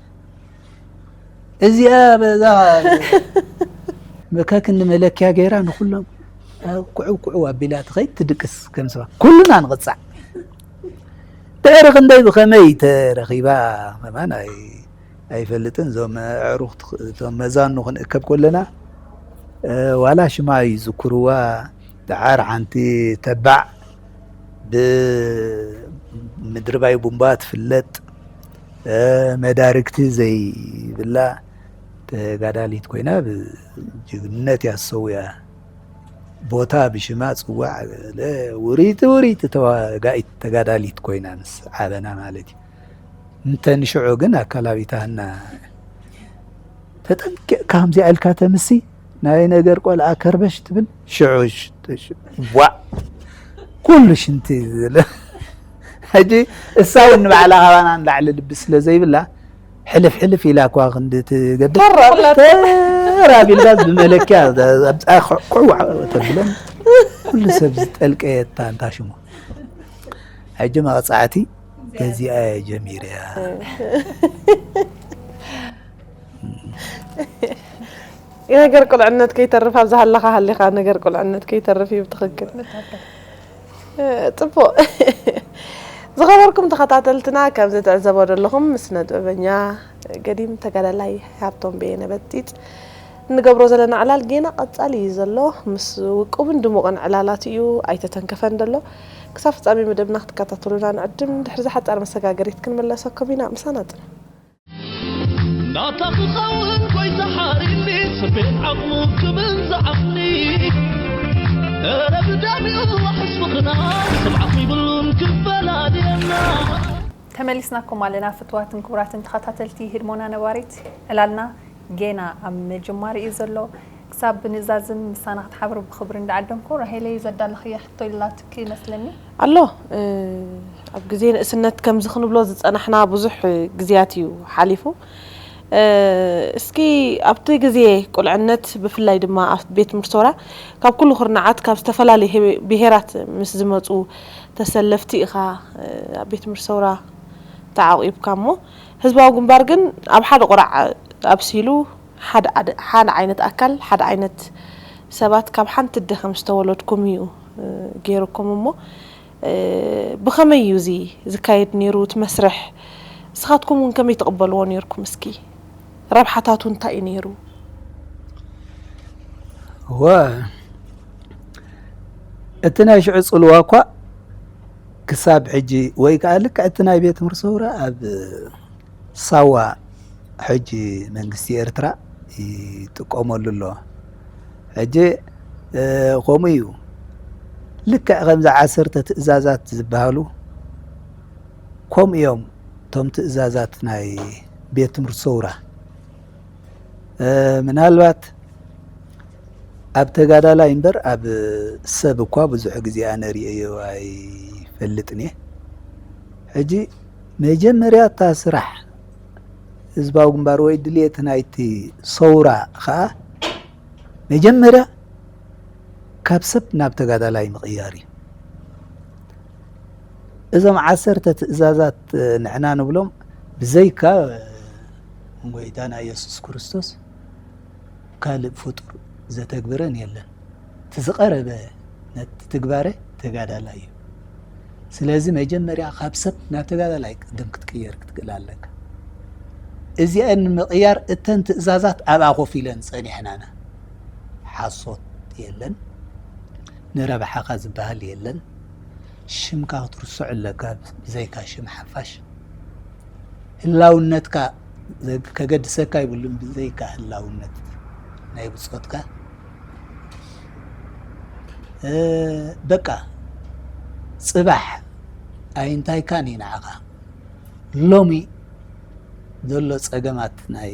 እዚኣ በዛ መካክን መለክያ ገይራ ንኹሎም ኩዑ ኩዑ ኣቢላ ትኸይድ፣ ትድቅስ ከም ሰባ። ኩልና ንቕጻዕ። ድሕሪ ክንደይ ብኸመይ ተረኺባ ከማን ኣይ-፣ ኣይፈልጥን። እዞም ኣዕሩኽ ትኽ-፣ እቶም መዛኑ ክንእከብ ከለና፣ እ፣ ዋላ ሽማ ይዝክርዋ፣ ደሓር ሓንቲ ተባዕ ብምድርባይ ቡምባ ትፍለጥ፣ እ፣ መዳርግቲ ዘይብላ ተጋዳሊት ኮይና፣ ብጅግንነት እያ ተሰዊኣ። ቦታ ብሽማ ጽዋዕ፣ ገለ ውርይቲ ውርይቲ ተዋጋኢት ተጋዳሊት ኮይና ምስ ዓበና ማለት እዩ። እንተ ንሽዑ ግን ኣካላዊታና ተጠንቂቕካ ከምዚኣ ኢልካ ተምሲ፣ ናይ ነገር ቆልዓ ከርበሽ ትብል፣ ሽዑ ሽ-፣ ሽ-፣ ዋእ፣ ኩሉ ሽንቲ ዝብል። ሕጂ እሳ እውን ንባዕላ ካባና ንላዕሊ ልቢ ስለ ዘይብላ፣ ሕልፍ ሕልፍ ኢላ እኳ ክንዲ ትገድፍ፣ ተር ኣብላ። ተር ኣቢልካ ብመለክያ፣ ኣብዛ ኩዕዋ ተብለን፣ ኩሉ ሰብ ዝጠልቀየታ እንታ ሽሙ። ሕጂ መቕጻዕቲ ገዚኣ እየ ጀሚረያ። ነገር ቁልዕነት ከይተርፍ፣ ኣብዛ ሃለኻ ሃሊኻ ነገር ቁልዕነት ከይተርፍ እዩ ብትኽክል። እ፣ ጽቡቕ። ዝኸበርኩም ተኸታተልትና፣ ከም ዝትዕዘቦ ዘለኹም፣ ምስ ስነ ጥበበኛ ገዲም ተጋዳላይ ሃብቶም በየነ በጢጽ እንገብሮ ዘለና ዕላል ጌና ቀጻሊ እዩ ዘሎ። ምስ ውቁብን ድሙቕን ዕላላት እዩ ኣይተተንከፈን ዘሎ። ክሳብ ፍጻሜ መደብና ክትከታተሉና ንዕድም። ድሕሪ ዝሓጻር መሰጋገሪት ክንመለሰኩም ኢና። ምሳና ጽኑ። ናታ ክኸውን ጎይታ ሓሪኒ፣ ስርቤን ዓቕሙ ክብል ዝዓኒ። እረ ብደሚኡ ዋሕስ ምኽና፣ ስምዓት ይብሉን ክፈላልየና። ተመሊስናኩም ኣለና ፍትዋትን ክቡራትን ተኸታተልቲ ህድሞና ነባሪት። ዕላልና ጌና ኣብ ምጅማር እዩ ዘሎ። ክሳብ ብንእዛዝን ምሳና ክትሓብሩ ብኽብሪ እንዳዓደምኩ፣ ራሄለይ ዘዳለኽያ ሕቶ ኢላትኪ ይመስለኒ። ኣሎ፣ እ፣ ኣብ ግዜ ንእስነት ከምዚ ክንብሎ ዝጸናሕና ብዙሕ ግዜያት እዩ ሓሊፉ። እ፣ እስኪ ኣብቲ ግዜ ቁልዕነት ብፍላይ ድማ ኣብ ቤት ትምህርቲ ሰውራ ካብ ኩሉ ኩርናዓት ካብ ዝተፈላለዩ ሄ-፣ ብሄራት ምስ ዝመጹ ተሰለፍቲ ኢኻ፣ እ፣ ኣብ ቤት ትምህርቲ ሰውራ ተዓቂብካ እሞ ህዝባዊ ግንባር ግን ኣብ ሓደ ቁራዕ ኣብሲሉ ሓደ ኣደ-፣ ሓደ ዓይነት ኣካል፣ ሓደ ዓይነት ሰባት ካብ ሓንቲ ኣደ ከም ዝተወለድኩም እዩ፣ እ፣ ገይሩኩም እሞ፣ እ፣ ብኸመይ እዩ እዚ ዝካየድ ነይሩ እቲ መስርሕ? ንስኻትኩም እውን ከመይ ትቕበልዎ ነይርኩም? እስኪ ረብሓታቱ እንታይ እዩ ነይሩ? እወ፣ እቲ ናይ ሽዑ ጽልዋ እኳ ክሳብ ሕጂ፣ ወይ ከኣ ልክዕ እቲ ናይ ቤት ትምህርቲ ሰውራ ኣብ ሳዋ ሕጂ መንግስቲ ኤርትራ ይጥቀመሉ ኣሎ። ሕጂ፣ እ፣ ከምኡ እዩ። ልክዕ ከምዚ ዓሰርተ ትእዛዛት ዝበሃሉ፣ ከምኡ እዮም እቶም ትእዛዛት ናይ ቤት ትምህርቲ ሰውራ። እ፣ ምናልባት ኣብ ተጋዳላይ እምበር ኣብ ሰብ እኳ ብዙሕ ግዜ ኣነ ርእየዮ ኣይፈልጥን እየ። ሕጂ መጀመርያ እታ ስራሕ ህዝባዊ ግንባር ወይ ድልየት ናይቲ ሰውራ ኸኣ መጀመርያ ካብ ሰብ ናብ ተጋዳላይ ምቕያር እዩ። እዞም ዓሰርተ ትእዛዛት ንሕና ንብሎም ብዘይካ ጎይታና የሱስ ክርስቶስ ካልእ ፍጡር ዘተግብረን የለን። እቲ ዝቐረበ ነቲ ትግባረ ተጋዳላይ እዩ። ስለዚ መጀመርያ ካብ ሰብ ናብ ተጋዳላይ ቅድም ክትቅየር ክትክእል ኣለካ። እዚአን ንምቕያር እተን ትእዛዛት ኣብኣ ኮፍ ኢለን ጸኒሕናና። ሓሶት የለን፣ ንረብሓኻ ዝበሃል የለን። ሽምካ ክትርስዖ ኣለካ፣ ብዘይካ ሽም ሓፋሽ። ህላውነትካ ከገድሰካ ይብሉን ብዘይካ ህላውነት ናይ ብጾትካ። በቃ ጽባሕ ኣይንታይካን እዩ ንዓኻ። ሎሚ ዘሎ ጸገማት ናይ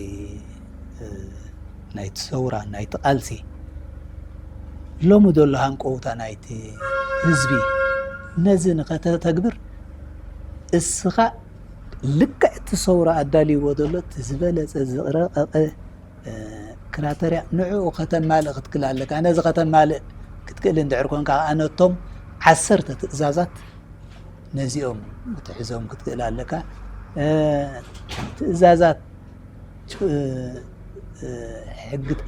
ናይቲ ሰውራ ናይቲ ቃልሲ፣ ሎሚ ዘሎ ሃንቀውታ ናይቲ ህዝቢ፣ ነዚ ንኸተተግብር እስኻ ልክዕ እቲ ሰውራ ኣዳልይዎ ዘሎ እቲ ዝበለጸ ዝረቐቐ ክራተርያ ንዕኡ ከተማልእ ክትክእል ኣለካ። ነዚ ከተማልእ ክትክእል እንድሕር ኮንካ ከዓ ነቶም ዓሰርተ ትእዛዛት ነዚኦም ክትሕዞም ክትክእል ኣለካ። ትእዛዛት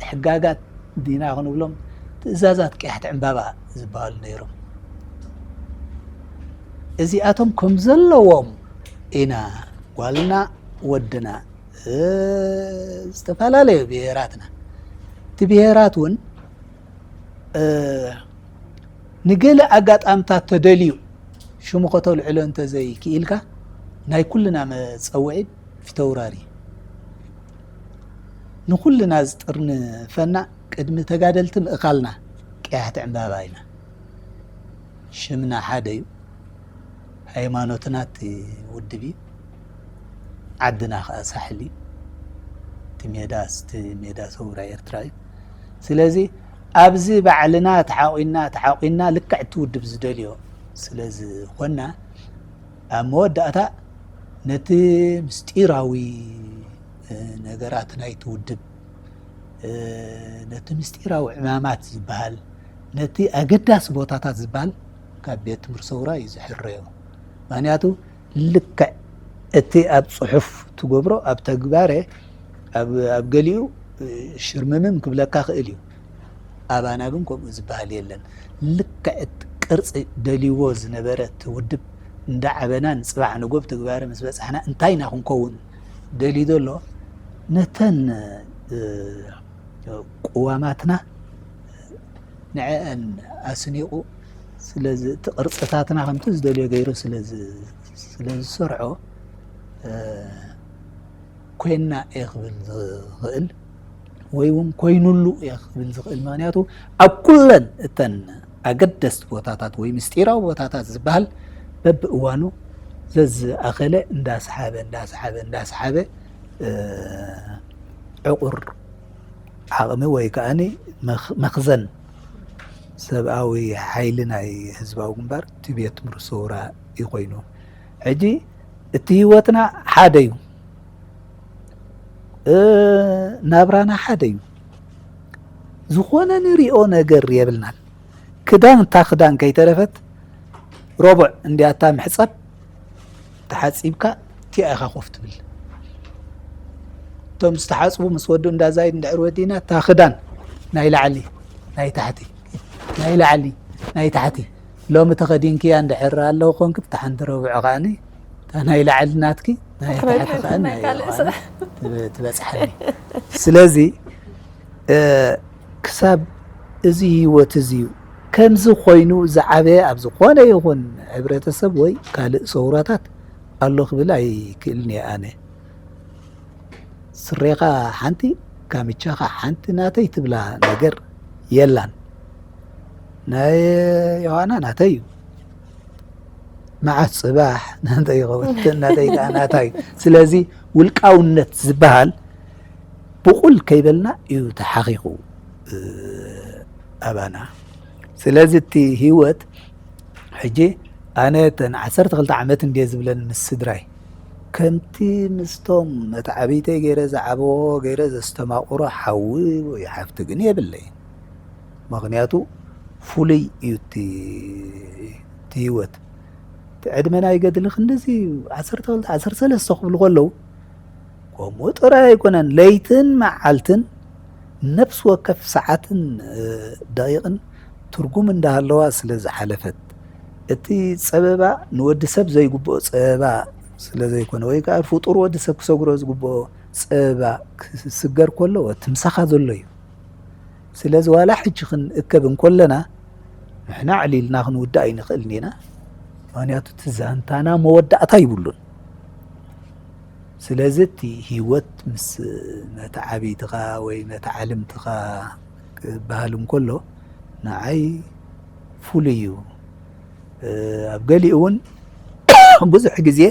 ሕጋጋት ዲና ክንብሎም ትእዛዛት ቅያሕቲ ዕምባባ ዝበሃሉ ነይሮም። እዚኣቶም ከም ዘለዎም ኢና ጓልና ወድና ዝተፈላለዩ ብሄራትና እቲ ብሄራት እውን ንገለ ኣጋጣምታት ተደልዩ ሽሙ ከተልዕሎ እንተዘይክኢልካ ናይ ኩልና መፀውዒ ፊተውራሪ ንኩልና ዝጥርንፈና ቅድሚ ተጋደልቲ ምእካልና ቅያሕቲ ዕምባባ ኢና። ሽምና ሓደ እዩ። ሃይማኖትና እቲ ውድብ እዩ። ዓድና ከዓ ሳሕል እዩ። እቲ ሜዳ እቲ ሜዳ ሰውራ ኤርትራ እዩ። ስለዚ ኣብዚ ባዕልና ተሓቂና ተሓቂና ልክዕ እቲ ውድብ ዝደልዮ ስለዝኮና ኣብ መወዳእታ ነቲ ምስጢራዊ ነገራት ናይቲ ውድብ ነቲ ምስጢራዊ ዕማማት ዝበሃል ነቲ ኣገዳሲ ቦታታት ዝበሃል ካብ ቤት ትምህርቲ ሰውራ እዩ ዝሕረዮ። ምክንያቱ ልክዕ እቲ ኣብ ፅሑፍ ትገብሮ ኣብ ተግባረ ኣብ ገሊኡ ሽርምምም ክብለካ ክእል እዩ። ኣባና ግን ከምኡ ዝበሃል የለን። ልክዕ እቲ ቅርፂ ደልይዎ ዝነበረ እቲ ውድብ እንዳዓበና ንፅባሕ ንጎብ ትግባረ ምስ በፃሕና እንታይ ኢና ክንከውን ደልዩ ዘሎ ነተን ቅዋማትና ንዐአን ኣስኒቑ ስለዚ እቲ ቅርፅታትና ከምቲ ዝደልዮ ገይሩ ስለዝሰርዖ ኮይና እየ ክብል ዝኽእል ወይ እውን ኮይኑሉ እየ ክብል ዝኽእል። ምክንያቱ ኣብ ኩለን እተን ኣገደስቲ ቦታታት ወይ ምስጢራዊ ቦታታት ዝበሃል በብእዋኑ ዘዝኣኸለ እንዳሰሓበ እንዳሰሓበ እንዳሰሓበ ዕቑር ዓቕሚ ወይ ከዓኒ መኽዘን ሰብኣዊ ሓይሊ ናይ ህዝባዊ ግንባር እቲ ቤት ትምህርቲ ሰውራ እዩ ኮይኑ። ሕጂ እቲ ህይወትና ሓደ እዩ። ናብራና ሓደ እዩ። ዝኾነ ንሪኦ ነገር የብልናን። ክዳን እታ ክዳን ከይተረፈት ረቡዕ እንዲያታ ምሕፃብ ተሓፂብካ እቲኣ ኢኻ ኮፍ ትብል። እቶም ዝተሓፅቡ ምስ ወዱ እንዳዛይድ እንድሕር ወዲና እታ ክዳን ናይ ላዕሊ ናይ ታሕቲ ናይ ላዕሊ ናይ ታሕቲ ሎሚ ተኸዲንክያ እንድሕር ኣለዉ ኮንክ እታ ሓንቲ ረቡዕ ከዓኒ እታ ናይ ላዕሊ ናትኪ ናይ ታሕቲ ከዓኒ ናይ ካልእ ትበፅሓኒ። ስለዚ ክሳብ እዚ ህይወት እዚ እዩ ከምዚ ኮይኑ ዝዓበየ ኣብ ዝኾነ ይኹን ሕብረተሰብ ወይ ካልእ ሰውራታት ኣሎ ክብል ኣይክእልን እየ ኣነ። ስሬኻ ሓንቲ ካምቻኻ ሓንቲ ናተይ ትብላ ነገር የላን። ናይ ዮሃና ናተይ እዩ። መዓስ ፅባሕ ናተይ ይኸውን ናተይ ከዓ ናታ እዩ። ስለዚ ውልቃውነት ዝበሃል ብቑል ከይበልና እዩ ተሓኺኹ ኣባና። ስለዚ እቲ ህይወት ሕጂ ኣነ እተን ዓሰርተ ክልተ ዓመት እንድየ ዝብለን ምስ ስድራይ ከምቲ ምስቶም መታዕብይተይ ገይረ ዝዓበዎ ገይረ ዘስተማቕሮ ሓዊ ወይ ሓፍቲ ግን የብለይን። ምኽንያቱ ፍሉይ እዩ እቲ ህይወት። እቲ ዕድመ ናይ ገድሊ ክንድዚ ዓሰርተ ክልተ ዓሰርተ ሰለስተ ክብሉ ከለዉ ከምኡ ጥራይ ኣይኮነን። ለይትን መዓልትን ነፍሲ ወከፍ ሰዓትን ደቂቕን ትርጉም እንዳሃለዋ ስለ ዝሓለፈት እቲ ጸበባ ንወዲ ሰብ ዘይግብኦ ጸበባ ስለ ዘይኮነ ወይ ከዓ ፍጡር ወዲ ሰብ ክሰግሮ ዝግብኦ ጸበባ ክስገር ከሎ እቲ ምሳኻ ዘሎ እዩ። ስለዚ ዋላ ሕጂ ክንእከብ እንኮለና ንሕና ኣዕሊልና ክንውዳእ ኣይንኽእልን ኢና። ምኽንያቱ እቲ ዛንታና መወዳእታ ይብሉን። ስለዚ እቲ ህይወት ምስ ነቲ ዓብይትኻ ወይ ነቲ ዓልምትኻ ክበሃል እንከሎ ንዓይ ፍሉይ እዩ። ኣብ ገሊኡ እውን ብዙሕ ግዜ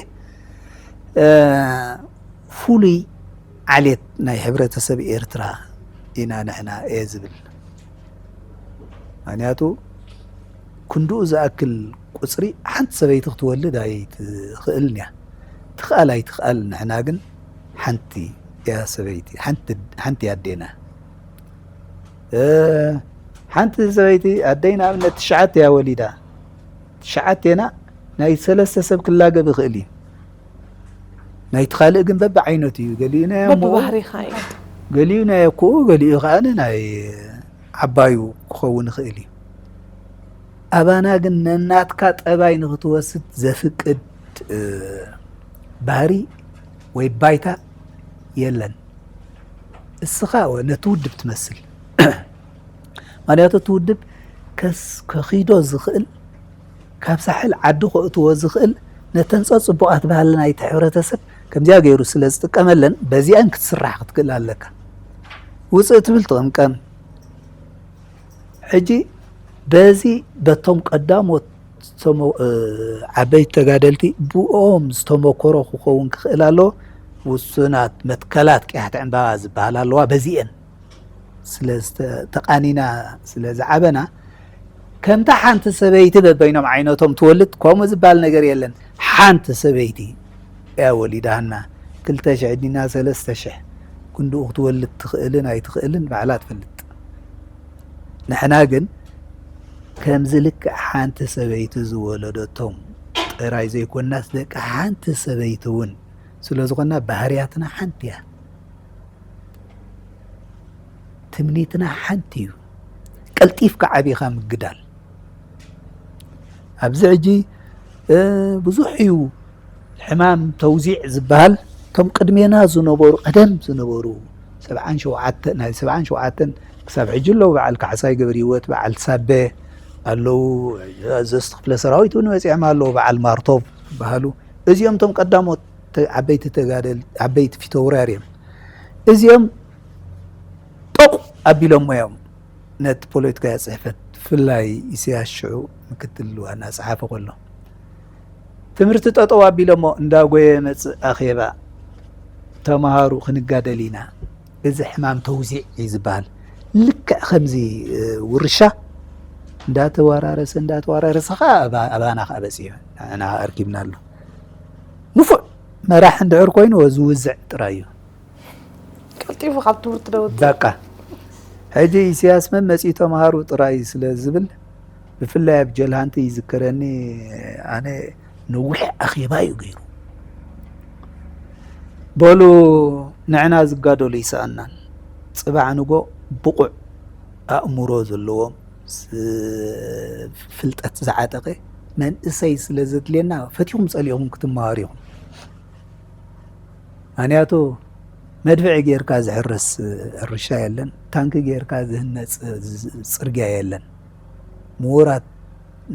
ፍሉይ ዓሌት ናይ ሕብረተሰብ ኤርትራ ኢና ንሕና እየ ዝብል። ምክንያቱ ክንድኡ ዝኣክል ቁፅሪ ሓንቲ ሰበይቲ ክትወልድ ኣይትኽእልን እያ። ትኽኣል ኣይትኽኣል ንሕና ግን ሓንቲ እያ ሰበይቲ፣ ሓንቲ ሓንቲ እያ ኣዴና። ሓንቲ ሰበይቲ ኣደይ ንኣብነት ትሽዓተ እያ ወሊዳ። ትሽዓቴና ናይ ሰለስተ ሰብ ክላገብ ይኽእል እዩ። ናይቲ ካልእ ግን በብዓይነቱ እዩ። ገሊኡ ናይ ኣምኡ፣ በብባህሪኻ እዩ። ገሊኡ ናይ ኣኮኡ፣ ገሊኡ ከኣ ናይ ዓባዩ ክኸውን ይኽእል እዩ። ኣባና ግን ነናትካ ጠባይ ንኽትወስድ ዘፍቅድ ባህሪ ወይ ባይታ የለን። እስኻ ነቲ ውድብ ትመስል። ማለት እቲ ውድብ ከስ ከኺዶ ዝኽእል፣ ካብ ሳሕል ዓዲ ከእትዎ ዝኽእል፣ ነተን ጸጽቡቓት ባህሊ ናይቲ ሕብረተሰብ ከምዚኣ ገይሩ ስለ ዝጥቀመለን በዚኣን ክትስራሕ ክትክእል ኣለካ። ውጽእ ትብል ትቕምቀም። ሕጂ በዚ በቶም ቀዳሞት ዓበይቲ ተጋደልቲ ብኦም ዝተመኮሮ ክኸውን ክኽእል ኣለዎ። ውሱናት መትከላት ቅያሕቲ ዕምባባ ዝበሃል ኣለዋ። በዚአን ስለ ተቓኒና ስለ ዝዓበና ከምታ ሓንቲ ሰበይቲ በበይኖም ዓይነቶም ትወልድ ከምኡ ዝበሃል ነገር የለን። ሓንቲ ሰበይቲ እያ ወሊዳና። ክልተ ሽሕ ዲና ሰለስተ ሽሕ ክንድኡ ክትወልድ ትኽእልን ኣይትኽእልን ባዕላ ትፈልጥ። ንሕና ግን ከምዚ ልክዕ ሓንቲ ሰበይቲ ዝወለደቶም ጥራይ ዘይኮናስ ደቂ ሓንቲ ሰበይቲ እውን ስለ ዝኾና ባህርያትና ሓንቲ እያ። ትምኒትና ሓንቲ እዩ። ቀልጢፍካ ዓቢኻ ምግዳል። ኣብዚ ሕጂ ብዙሕ እዩ ሕማም ተውዚዕ ዝበሃል። እቶም ቅድሜና ዝነበሩ፣ ቀደም ዝነበሩ ሰብዓን ሸውዓተ፣ ናይ ሰብዓን ሸውዓተን ክሳብ ሕጂ ኣለዉ። በዓል ካሕሳይ ገብረ ህይወት፣ በዓል ሳበ ኣለዉ። ዘዝቲ ክፍለ ሰራዊት እውን መፂዖም ኣለዉ። በዓል ማርቶብ ዝበሃሉ እዚኦም እቶም ቀዳሞት ዓበይቲ ተጋደል፣ ዓበይቲ ፊተውራር እዮም። እዚኦም ጠቑ ኣቢሎሞ እዮም ነቲ ፖለቲካዊ ጽሕፈት፣ ብፍላይ ኢሳያስ ሽዑ ምክትል ዋና ጸሓፊ ከሎ። ትምህርቲ ጠጠው ኣቢሎሞ እንዳጎየ መጽእ ኣኼባ ተምሃሩ ክንጋደል ኢና። እዚ ሕማም ተውዚዕ እዩ ዝበሃል። ልክዕ ከምዚ ውርሻ እንዳተወራረሰ እንዳተወራረሰ ኸዓ ኣባና ኸዓ በጺሑ፣ ንሕና ኸዓ ኣርኪብና ኣሎ። ንፉዕ መራሕ እንድሕር ኮይኑ ዝውዝዕ ጥራይ እዩ። ቀልጢፉ ካብ ትምህርቲ ደውፅእ። በቃ ሕጂ ኢሳያስ መን መፂኡ ተምሃሩ ጥራይ ስለ ዝብል ብፍላይ ኣብ ጀልሃንቲ ይዝከረኒ። ኣነ ነዊሕ ኣኼባ እዩ ገይሩ። በሉ ንዕና ዝጋደሉ ይስኣናን፣ ፅባሕ ንጎ ብቑዕ ኣእምሮ ዘለዎም ፍልጠት ዝዓጠቐ መንእሰይ ስለ ዘድልየና ፈቲኹም ፀሊእኹም ክትመሃሩ ኢኹም። ምክንያቱ መድፍዒ ጌርካ ዝሕረስ ሕርሻ የለን፣ ታንኪ ጌርካ ዝህነፅ ፅርግያ የለን። ምሁራት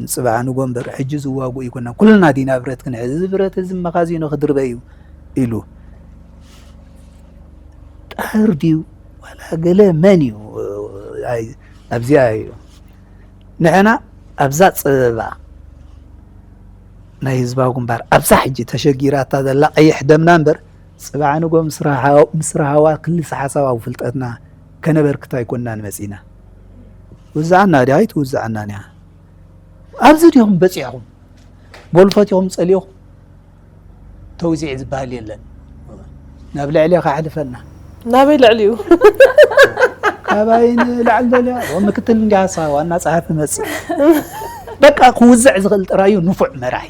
ንፅባሕ ንጎ እምበር ሕጂ ዝዋግኡ ኣይኮናን። ኩልና ዲና ብረት ክንሕዝ፣ እዚ ብረት እዚ መኻዚኖ ክድርበ እዩ ኢሉ ጣህር ድዩ ዋላ ገለ መን እዩ? ኣብዚኣ እዩ ንሕና ኣብዛ ፀበባ ናይ ህዝባዊ ግንባር ኣብዛ ሕጂ ተሸጊራታ ዘላ ቀይሕ ደምና እምበር ፅባሕ ንጎ ምስ ረሃዋ ክልስ ሓሳባዊ ፍልጠትና ከነበርክት ኣይኮንናን መፂና። ውዝዓና ድያ ኣይትውዝዓናን እያ። ኣብዚ ዲኹም በፂሕኹም? በሉ ፈቲኹም ፀሊእኹም። ተውዚዕ ዝበሃል የለን። ናብ ልዕሊ ከሕልፈና። ናበይ ልዕሊኡ? ካባይ ንላዕሊ ደልያ ምክትል እንዲ ሓሳብ ዋና ፀሓፊ መፅእ። በቃ ክውዝዕ ዝኽእል ጥራዩ ንፉዕ መራሒ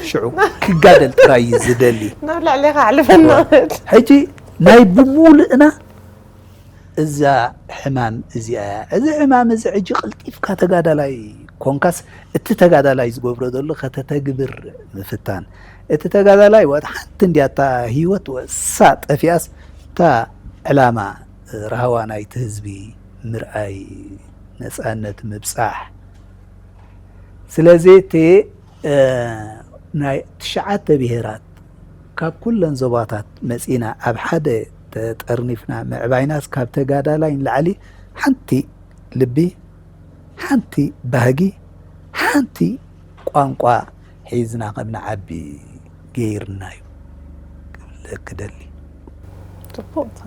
ሽዑ ክጋደል ጥራይ እዩ ዝደሊ። ናብ ልዕሊ ከሕልፈና። ሕጂ ናይ ብሙሉእና እዛ ሕማም እዚኣ እያ። እዚ ሕማም እዚ ሕጂ ቀልጢፍካ ተጋዳላይ ኮንካስ እቲ ተጋዳላይ ዝገብሮ ዘሎ ከተተግብር ምፍታን። እቲ ተጋዳላይ ወት ሓንቲ እንዲያታ ህይወት ወሳ ጠፊኣስ እታ ዕላማ ራህዋ ናይቲ ህዝቢ ምርኣይ፣ ነፃነት ምብፃሕ። ስለዚ እቲ ናይ ትሽዓተ ብሄራት ካብ ኩለን ዞባታት መጺና ኣብ ሓደ ተጠርኒፍና ምዕባይናስ ካብ ተጋዳላይ ንላዕሊ ሓንቲ ልቢ፣ ሓንቲ ባህጊ፣ ሓንቲ ቋንቋ ሒዝና ከም ንዓቢ ገይርና እዩ ክብለኪ ደሊ። ጽቡቕ።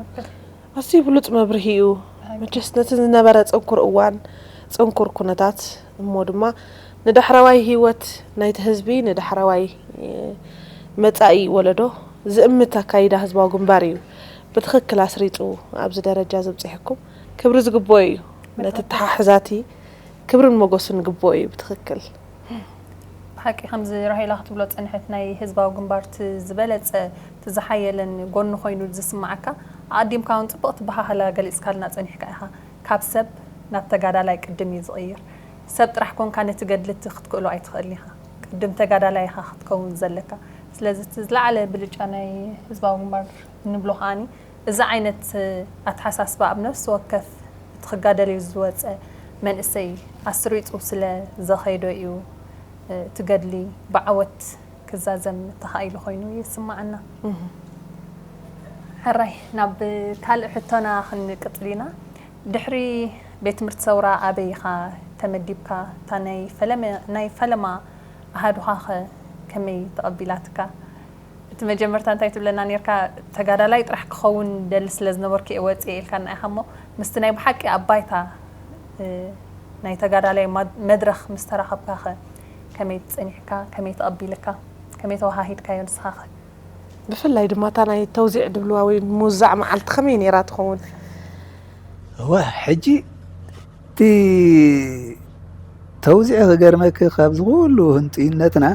ኣዝዩ ብሉጽ መብርሂ እዩ። መቸስ ነቲ ዝነበረ ጽንኩር እዋን፣ ጽንኩር ኩነታት እሞ ድማ ንዳሕረዋይ ህይወት ናይቲ ህዝቢ፣ ንዳሕረዋይ መጻኢ ወለዶ ዝእምት ኣካይዳ ህዝባዊ ግንባር እዩ ብትኽክል ኣስሪጹ ኣብዚ ደረጃ ዘብጽሐኩም። ክብሪ ዝግብኦ እዩ። ነቲ ተሓሕዛቲ ክብርን ሞገስን ግብኦ እዩ ብትኽክል። ብሓቂ ከምዚ ራሄላ ክትብሎ ጸንሐት ናይ ህዝባዊ ግንባር እቲ ዝበለጸ እቲ ዝሓየለን ጎኒ ኮይኑ ዝስማዓካ ኣቐዲምካ እውን ጽብቕቲ በሃህላ ገሊጽካልና ጸኒሕካ ኢኻ። ካብ ሰብ ናብ ተጋዳላይ ቅድም እዩ ዝቕይር። ሰብ ጥራሕ ኮንካ ነቲ ገድሊ እቲ ክትክእሎ ኣይትኽእልን ኢኻ። ቅድም ተጋዳላይ ኢኻ ክትከውን ዘለካ። ስለዚ እቲ ዝለዓለ ብልጫ ናይ ህዝባዊ ግንባር እንብሎ ከዓኒ እዚ ዓይነት ኣተሓሳስባ ኣብ ነፍሲ ወከፍ እቲ ክጋደል እዩ ዝወፀ መንእሰይ ኣስሪፁ ስለ ዘኸይዶ እዩ እቲ ገድሊ ብዓወት ክዛዘም ተኻኢሉ ኮይኑ ይስማዓና። ሕራይ ናብ ካልእ ሕቶና ክንቅፅል ኢና። ድሕሪ ቤት ትምህርቲ ሰውራ ኣበይ ኢኻ ተመዲብካ? እታ ናይ ፈለመ ናይ ፈለማ ኣሃዱኻ ኸ ከመይ ተቐቢላትካ? እቲ መጀመርታ እንታይ ትብለና ነርካ? ተጋዳላይ ጥራሕ ክኸውን ደሊ ስለ ዝነበርኩ እየ ወፅየ ኢልካና ኢኻ እሞ ምስቲ ናይ ብሓቂ ኣብ ባይታ ናይ ተጋዳላይ መድረኽ ምስ ተራኸብካ ኸ ከመይ ጸኒሕካ? ከመይ ተቐቢልካ? ከመይ ተወሃሂድካዮ ንስኻ ኸ? ብፍላይ ድማ እታ ናይ ተውዚዕ ድብልዋ ወይ ምውዛዕ መዓልቲ ከመይ ነይራ ትኸውን? እወ ሕጂ እቲ ተውዚዕ ክገርመኪ ካብዚ ኩሉ ህንጥዩነትና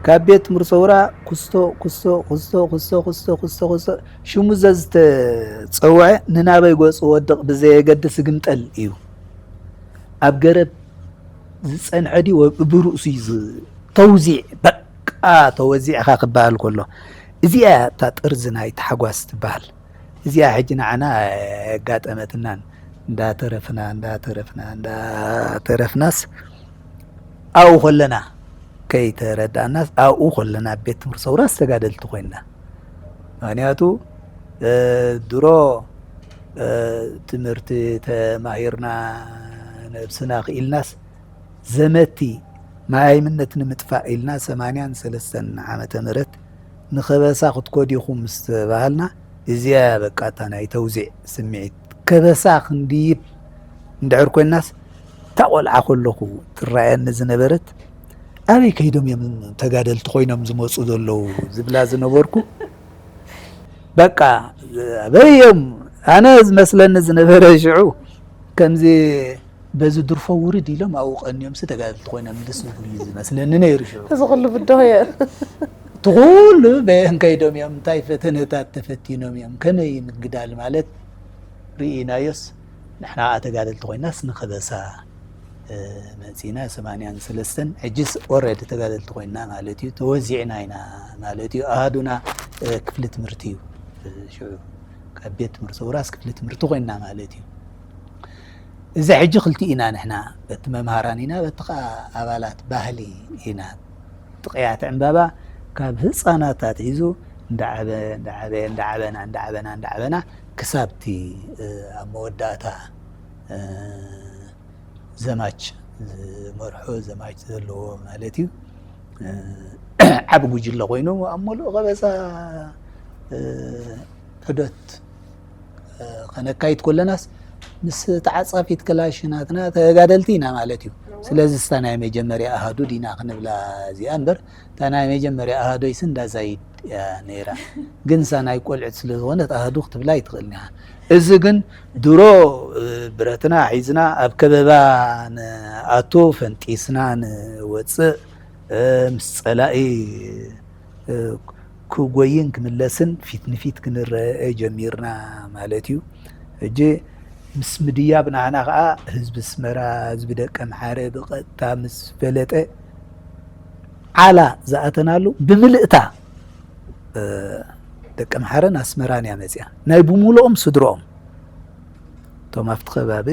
ካብ ቤት ትምህርቲ ሰውራ ክስቶ ክስቶ ክስቶ ክስቶ ክስቶ ክስቶ ክስቶ ሽሙ ዘዝተፀውዐ ንናበይ ገፁ ወድቕ ብዘየገድስ ግምጠል እዩ። ኣብ ገረብ ዝፀንሐ ድዩ ብርእሱ እዩ ተውዚዕ በቃ ተወዚዕኻ ክበሃል ከሎ እዚኣ እታ ጥርዚ ናይ ታሕጓስ ትበሃል። እዚኣ ሕጂ ንዓና ኣየጋጠመትናን እንዳተረፍና እንዳተረፍና እንዳተረፍናስ ኣብኡ ከለና ከይተረዳእናስ ኣብኡ ከለና ኣብ ቤት ትምህርቲ ሰውራስ ተጋደልቲ ኮይንና። ምክንያቱ ድሮ ትምህርቲ ተማሂርና ነብስና ክኢልናስ ዘመቲ መሃይምነት ንምጥፋእ ኢልና ሰማንያን ሰለስተን ዓመተ ምህረት ንኸበሳ ክትኮዱ ኢኹም ምስ ተባሃልና እዚኣ በቃ እታ ናይ ተውዚዕ ስምዒት ከበሳ ክንድይብ እንድሕር ኮይናስ እታ ቆልዓ ከለኹ ትረኣየኒ ዝነበረት ኣበይ ከይዶም እዮም ተጋደልቲ ኮይኖም ዝመፁ ዘለዉ ዝብላ ዝነበርኩ በቃ ኣበይ እዮም ኣነ ዝመስለኒ ዝነበረ ሽዑ ከምዚ በዚ ድርፎ ውርድ ኢሎም ኣብኡ ቀንዮምሲ ተጋደልቲ ኮይኖም ደስ ዝብሉ እዩ ዝመስለኒ ነይሩ ሽዑ። እዚ ኩሉ ብድሆ እየ። እቲ ኩሉ በየን ከይዶም እዮም እንታይ ፈተነታት ተፈቲኖም እዮም ከመይ ምግዳል ማለት ርኢናዮስ ንሕና ከዓ ተጋደልቲ ኮይናስ ንኸበሳ መፂና ሰማንያን ሰለስተን ሕጅስ ኦረዲ ተጋደልቲ ኮይና ማለት እዩ ተወዚዕና ኢና ማለት እዩ ኣሃዱና ክፍሊ ትምህርቲ እዩ ሽዑ ካብ ቤት ትምህርቲ ሰውራስ ክፍሊ ትምህርቲ ኮይና ማለት እዩ። እዚ ሕጂ ክልቲኡ ኢና ንሕና በቲ መምሃራን ኢና በቲ ከዓ ኣባላት ባህሊ ኢና። ጥቕያት ዕምባባ ካብ ህፃናት ኣትሒዙ እንዳዓበ እንዳዓበ እንዳዓበና እንዳዓበና እንዳዓበና ክሳብቲ ኣብ መወዳእታ ዘማች ዝመርሖ ዘማች ዘለዎ ማለት እዩ ዓብ ጉጅለ ኮይኑ ኣብ መሉእ ቀበሳ ሕደት ከነካይድ ከለናስ ምስ ተዓፃፊት ክላሽ ናትና ተጋደልቲ ኢና ማለት እዩ። ስለዚ ስታ ናይ መጀመርያ ኣሃዱ ዲና ክንብላ እዚኣ እምበር እታ ናይ መጀመርያ ኣሃዶይስ እንዳ ዛይድ እያ ነይራ። ግን ሳ ናይ ቆልዕት ስለ ዝኾነት ኣሃዱ ክትብላ ኣይትኽእልን ኢኻ። እዚ ግን ድሮ ብረትና ሒዝና ኣብ ከበባ ንኣቱ ፈንጢስና ንወፅእ ምስ ፀላኢ ክጎይን ክምለስን ፊት ንፊት ክንረአ ጀሚርና ማለት እዩ። ሕጂ ምስ ምድያብ ንዓና ከዓ ህዝቢ ኣስመራ ህዝቢ ደቀ ምሓረ ብቐጥታ ምስ ፈለጠ ዓላ ዝኣተናሉ ብምልእታ ደቀ ምሓረን ኣስመራን እያ መፅያ ናይ ብሙሉኦም ስድሮኦም እቶም ኣብቲ ከባቢ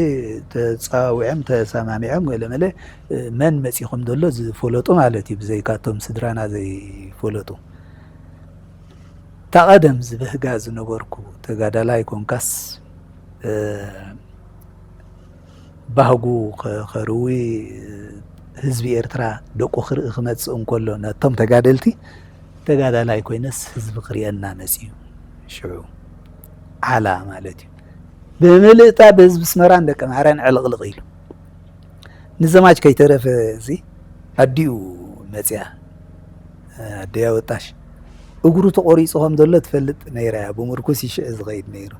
ተፃዊዖም ተሰማሚዖም ገለመለ መን መፂኹም ዘሎ ዝፈለጡ ማለት እዩ ብዘይካቶም ስድራና ዘይፈለጡ እታ ቀደም ዝበህጋ ዝነበርኩ ተጋዳላይ ኮንካስ፣ እ፣ ባህጉ ከ-፣ ከርዊ፣ ህዝቢ ኤርትራ ደቁ ክርኢ ክመጽእ እንከሎ፣ ነቶም ተጋደልቲ፣ ተጋዳላይ ኮይነስ ህዝቢ ክርእየና መጽዩ። ሽዑ ዓላ ማለት እዩ። ብምልእታ ብህዝቢ ኣስመራን ደቂ ማርያን ዕልቕልቕ ኢሉ። ንዘማች ከይተረፈ እዚ ኣዲኡ መጽያ፣ ኣደያ ወጣሽ፣ እግሩ ተቖሪጹ ከም ዘሎ ትፈልጥ ነይራ እያ። ብምርኩስ ይሽዕ ዝኸይድ ነይሩ።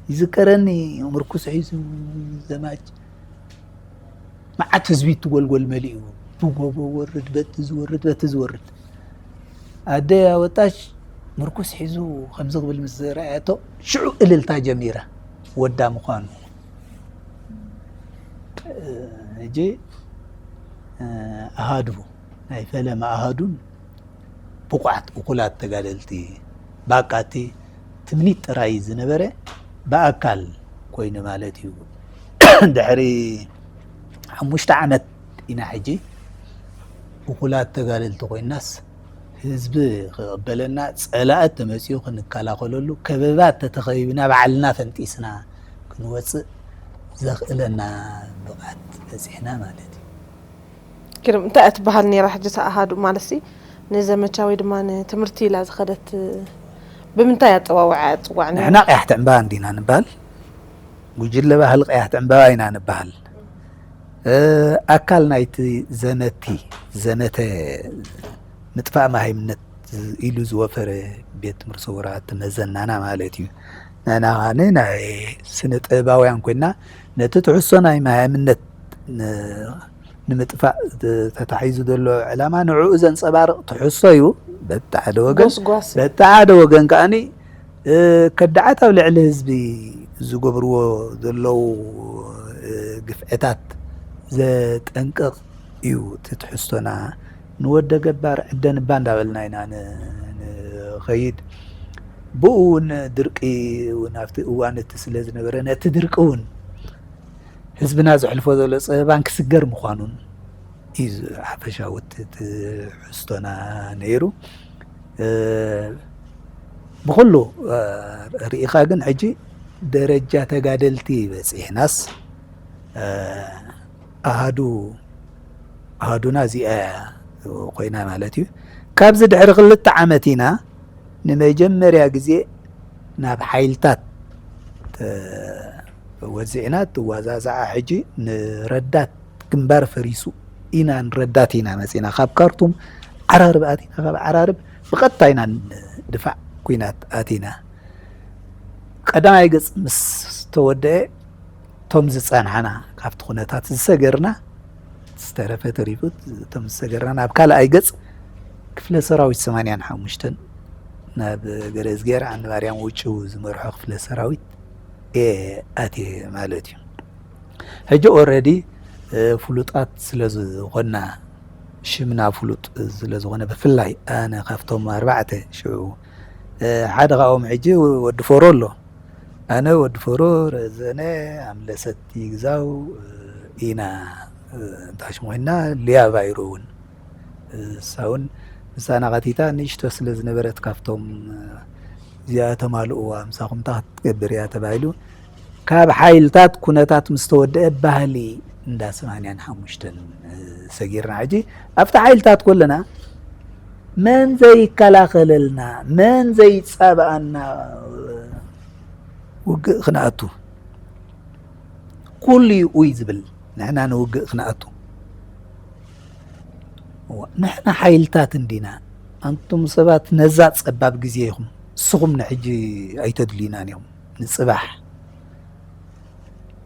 ይዝከረኒ፣ ምርኩስ ሒዙ ዘማች መዓት ህዝቢ ትጎልጎል መሊኡ፣ ብጎቦ ወርድ፣ በቲ ዝወርድ፣ በቲ ዝወርድ። ኣደያ ወጣሽ ምርኩስ ሒዙ ከምዚ ክብል ምስ ረኣየቶ፣ ሽዑ እልልታ ጀሚራ፣ ወዳ ምዃኑ። ሕጂ፣ እ፣ ኣሃዱ፣ ናይ ፈለማ ኣሃዱን ብቑዓት እኹላት ተጋደልቲ፣ ባቃ እቲ ትምኒት ጥራይ ዝነበረ ብኣካል ኮይኑ ማለት እዩ። ድሕሪ ሓሙሽተ ዓመት ኢና ሕጂ እኹላት ተጋደልቲ ኮይናስ፣ ህዝቢ ክቕበለና፣ ጸላእት ተመጺኡ ክንከላኸለሉ፣ ከበባ ተተኸቢብና ባዕልና ፈንጢስና ክንወጽእ ዘኽእለና ብቕዓት በጺሕና ማለት እዩ። ግርም። እንታይ እያ ትበሃል ነይራ ሕጂ እታ ኣሃዱ? ማለትሲ ንዘመቻ ወይ ድማ ንትምህርቲ ኢላ ዝኸደት፣ ብምንታይ ኣጸዋውዓ እያ ትጽዋዕ ነይራ? ንሕና ቀያሕቲ ዕምባባ እንዲና ንበሃል። ጉጅለ ባህሊ ቀያሕቲ ዕምባባ ኢና ንበሃል። እ፣ ኣካል ናይቲ ዘመቲ፣ ዘመተ ምጥፋእ መሃይምነት ኢሉ ዝወፈረ ቤት ትምህርቲ ሰውራ እቲ መዘናና ማለት እዩ። ንሕና ኸኣ ናይ ስነ ጥበባውያን ኮይና፣ ነቲ ትሕዝቶ ናይ መሃይምነት ን-፣ ንምጥፋእ ተ-፣ ተታሒዙ ዘሎ ዕላማ ንዕኡ ዘንጸባርቕ ትሕዝቶ እዩ በቲ ሓደ ወገን። ጎስጓስ። በቲ ሓደ ወገን ከኣኒ፣ እ፣ ከዳዓት ኣብ ልዕሊ ህዝቢ ዝገብርዎ ዘለዉ፣ እ፣ ግፍዕታት ዘጠንቅቕ እዩ እቲ ትሕዝቶና። ንወደ ገባር ዕደ ንባ እንዳበልና ኢና ን-፣ ንኸይድ። ብኡ እውን ድርቂ እውን ኣብቲ እዋን እቲ ስለ ዝነበረ፣ ነቲ ድርቂ እውን ህዝብና ዘሕልፎ ዘሎ ጸበባን ክስገር ምዃኑን እዩ ዝ-፣ ሓፈሻዊ እቲ ትሕዝቶና ነይሩ። እ፣ ብኹሉ፣ እ፣ ርኢኻ ግን ሕጂ ደረጃ ተጋደልቲ በጺሕናስ፣ እ፣ ኣሃዱ፣ ኣሃዱና እዚኣ ኮይና ማለት እዩ። ካብዚ ድሕሪ ክልተ ዓመት ኢና ንመጀመርያ ግዜ ናብ ሓይልታት፣ እ፣ ወዚዕና። ትዋዛዝዓ ሕጂ ንረዳት ግንባር ፈሪሱ ኢና ንረዳት ኢና መጺና። ካብ ካርቱም ዓራርብ ኣቲና፣ ካብ ዓራርብ ብቐጥታ ኢና ንድፋዕ ኲናት ኣቲና። ቀዳማይ ገጽ ምስ ተወደአ፣ እቶም ዝጸንሓና ካብቲ ኩነታት ዝሰገርና፣ ዝተረፈ ተሪፉ፣ እቶም ዝሰገርና ናብ ካልኣይ ገጽ ክፍለ ሰራዊት ሰማንያን ሓሙሽተን ናብ ገረዝጌር ዓንዲ ማርያም ውጭው ዝመርሖ ክፍለ ሰራዊት እየ ኣትየ ማለት እዩ። ሕጂ ኦረዲ፣ እ፣ ፍሉጣት ስለ ዝኾና፣ ሽምና ፍሉጥ ስለ ዝኾነ፣ ብፍላይ ኣነ ካብቶም ኣርባዕተ ሽዑ፣ እ፣ ሓደ ካብኦም ሕጂ ወዲ ፎሮ ኣሎ። ኣነ፣ ወዲ ፎሮ፣ ረዘነ፣ ኣምለሰት ይግዛው፣ እ፣ ኢና፣ እ፣ እንታይ ሽሙ ኮይንና፣ ሊያ ቫይሮ እውን፣ እ፣ እሳ እውን ምሳና ካቲታ ንእሽቶ ስለ ዝነበረት ካብቶም፣ እ፣ እዚኣ ተማልእዋ፣ ምሳኹም እንታይ ክትገብር እያ ተባሂሉ፣ ካብ ሓይልታት ኩነታት ምስ ተወደአ ባህሊ እንዳ ሰማንያን ሓሙሽተን፣ እ፣ ሰጊርና። ሕጂ ኣብቲ ሓይልታት ከለና መን ዘይከላኸለልና፣ መን ዘይጻብኣና፣ እ፣ ውግእ ክንኣቱ? ኩሉ እዩ ኡይ ዝብል፣ ንሕና ንውግእ ክንኣቱ። እዋ፣ ንሕና ሓይልታት እንዲና። ኣንቱም ሰባት ነዛ ጸባብ ግዜ ኢኹም፣ ንስኹም ንሕጂ ኣይተድልዩናን ኢኹም። ንጽባሕ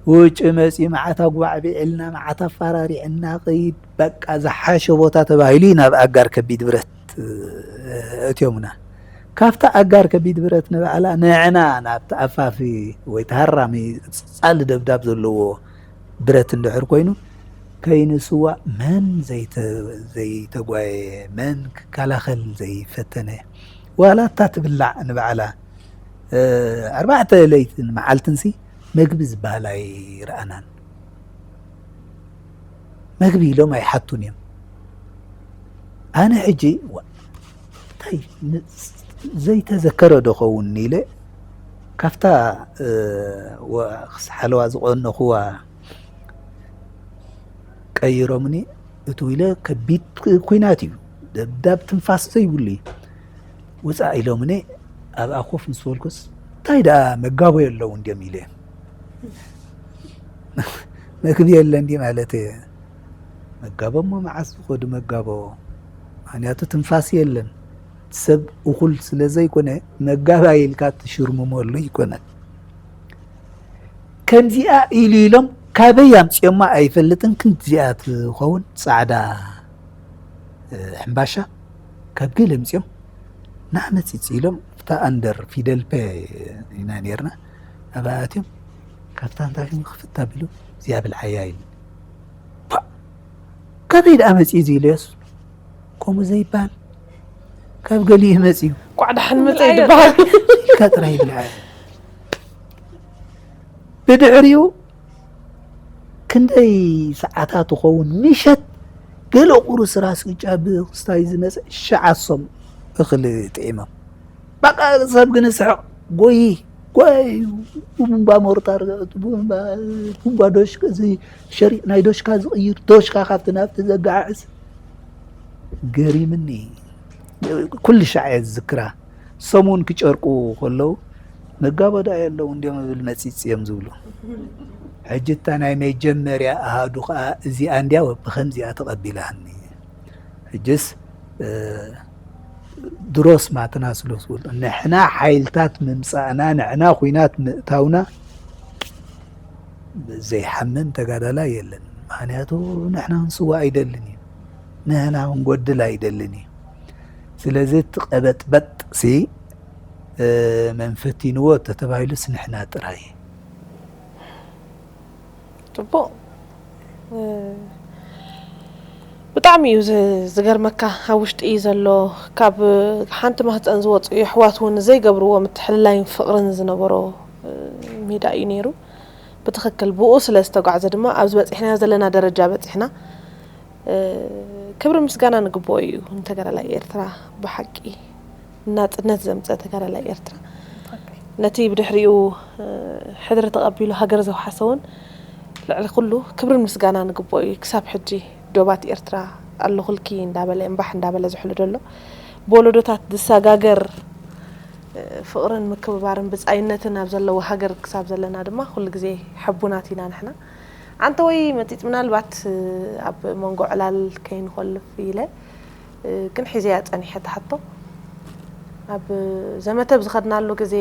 ውጭ መጺኡ መዓት ኣጉባዕቢዕልና፣ መዓት ኣፈራሪዕና፣ "ኸይድ፣ በቃ ዝሓሸ ቦታ" ተባሂሉ እዩ ናብ ኣጋር ከቢድ ብረት፣ እ፣ ኣእትዮምና። ካብታ ኣጋር ከቢድ ብረት ንባዕላ ንዕና ናብቲ ኣፋፊ ወይ ተሃራሚ ጻሊ ደብዳብ ዘለዎ ብረት እንድሕር ኮይኑ፣ ከይንስዋእ መን ዘይተ-፣ ዘይተጓየየ፣ መን ክከላኸል ዘይፈተነ፣ ዋላ እታ ትብላዕ ንባዕላ፣ እ፣ ኣርባዕተ ለይትን መዓልትንሲ መግቢ ዝበሃል ኣይረኣናን። መግቢ ኢሎም ኣይሓቱን እዮም። ኣነ ሕጂ፣ ዋ-፣ እንታይ ን-፣ ዘይተዘከረ ዶ ኸውን ኢለ ካብታ፣ እ፣ ወ-፣ ሓለዋ ዝቐነኹዋ ቀይሮምኒ። እትው ኢለ ከቢድ ኲናት እዩ፣ ደብዳብ ትንፋስ ዘይብሉ እዩ። ውፃእ ኢሎምኒ። ኣብኣ ኮፍ ምስ በልኩስ እንታይ ደኣ መጋቦ የለውን ድዮም ኢለ። መግቢ የለን ድዩ ማለት እየ። መጋቦ እሞ መዓስ ዝኸዱ መጋቦ? ምኽንያቱ ትንፋስ የለን። ሰብ እኹል ስለ ዘይኮነ መጋባይ ኢልካ ትሽርምመሉ ኣይኮነን። ከምዚኣ ኢሉ ኢሎም ካበይ ኣምፅኦማ ኣይፈልጥን። ክንዲዚኣ ትኸውን ፃዕዳ፣ እ፣ ሕምባሻ ካብ ገለ ኣምፅኦም ንዓ መፂፅ ኢሎም እታ ኣንደር ፊደል ፐ ኢና ነርና። ኣብኣ ኣትዮም ካብታ እንታይ ክፍት ኣቢሉ እዚኣ ብልዓያ ኢሉ። ፓ! ካበይ ደኣ መፂኡ እዚ ኢለዮስ ከምኡ ዘይበሃል ካብ ገሊኡ መፂኡ ቋዕ ደሓን መፀ ይድበሃል። ኢልካ ጥራይ ይብልዓ። ብድሕሪኡ ክንደይ ሰዓታት ትኸውን ምሸት ገለ ቁሩስ ራስ ቅጫ ብክስታይ ዝመፀ ሸዓሶም እኽሊ ጥዒሞም። በቃ ሰብ ግን ስሕቕ ጎይ ጎይ ቡምባ ሞርታር ቡምባ ቡምባ ዶሽካ እዚ ሸሪጥ ናይ ዶሽካ ዝቕይር ዶሽካ ካብቲ ናብቲ ዘጋዓዕዝ ገሪምኒ። ኩሉ ሻዕ እየ ዝዝክራ። ሰሙን ክጨርቁ ከለዉ መጋበዳ የለዉ እንዲዮም እብል መፂፅ እዮም ዝብሉ። ሕጂ እታ ናይ መጀመርያ ኣሃዱ ከዓ እዚኣ እንዲያ ብኸምዚኣ ተቐቢላኒ። ሕጅስ ድሮስ ማትና ስለ ዝፈልጡ ንሕና ሓይልታት ምምፃእና ንሕና ኩናት ምእታውና ዘይሓምን ተጋዳላይ የለን። ምክንያቱ ንሕና ክንስዋ ኣይደልን እዩ፣ ንሕና ክንጎድል ኣይደልን እዩ። ስለዚ እቲ ቀበጥበጥ ሲ መን ፈቲንዎ ተተባሂሉስ ንሕና ጥራይ። ፅቡቕ። ብጣዕሚ እዩ ዝገርመካ፣ ኣብ ውሽጢ እዩ ዘሎ። ካብ ሓንቲ ማህፀን ዝወፁ የሕዋት እውን ዘይገብርዎ ምትሕልላይን ፍቕርን ዝነበሮ ሜዳ እዩ ነይሩ። ብትኽክል ብኡ ስለ ዝተጓዕዘ ድማ ኣብዚ በፂሕናዮ ዘለና ደረጃ በፂሕና። ክብሪ ምስጋና ንግብኦ እዩ ንተጋዳላይ ኤርትራ። ብሓቂ ናፅነት ዘምፀ ተጋዳላይ ኤርትራ፣ ነቲ ብድሕሪኡ ሕድሪ ተቐቢሉ ሃገር ዘውሓሰ እውን ልዕሊ ኩሉ ክብርን ምስጋና ንግብኦ እዩ። ክሳብ ሕጂ ዶባት ኤርትራ ኣለኹልኪ እንዳበለ እምባሕ እንዳበለ ዝሕሉ ዘሎ ብወለዶታት ዝሰጋገር ፍቕርን ምክብባርን ብፃይነትን ኣብ ዘለዎ ሃገር ክሳብ ዘለና ድማ ኩሉ ግዜ ሕቡናት ኢና ንሕና። ኣንተ ወይ መጢጥ ምናልባት ኣብ መንጎ ዕላል ከይንኾልፍ ኢለ ግን ሒዘያ ፀኒሐ እታ ሕቶ። ኣብ ዘመተ ብዝኸድናሉ ግዜ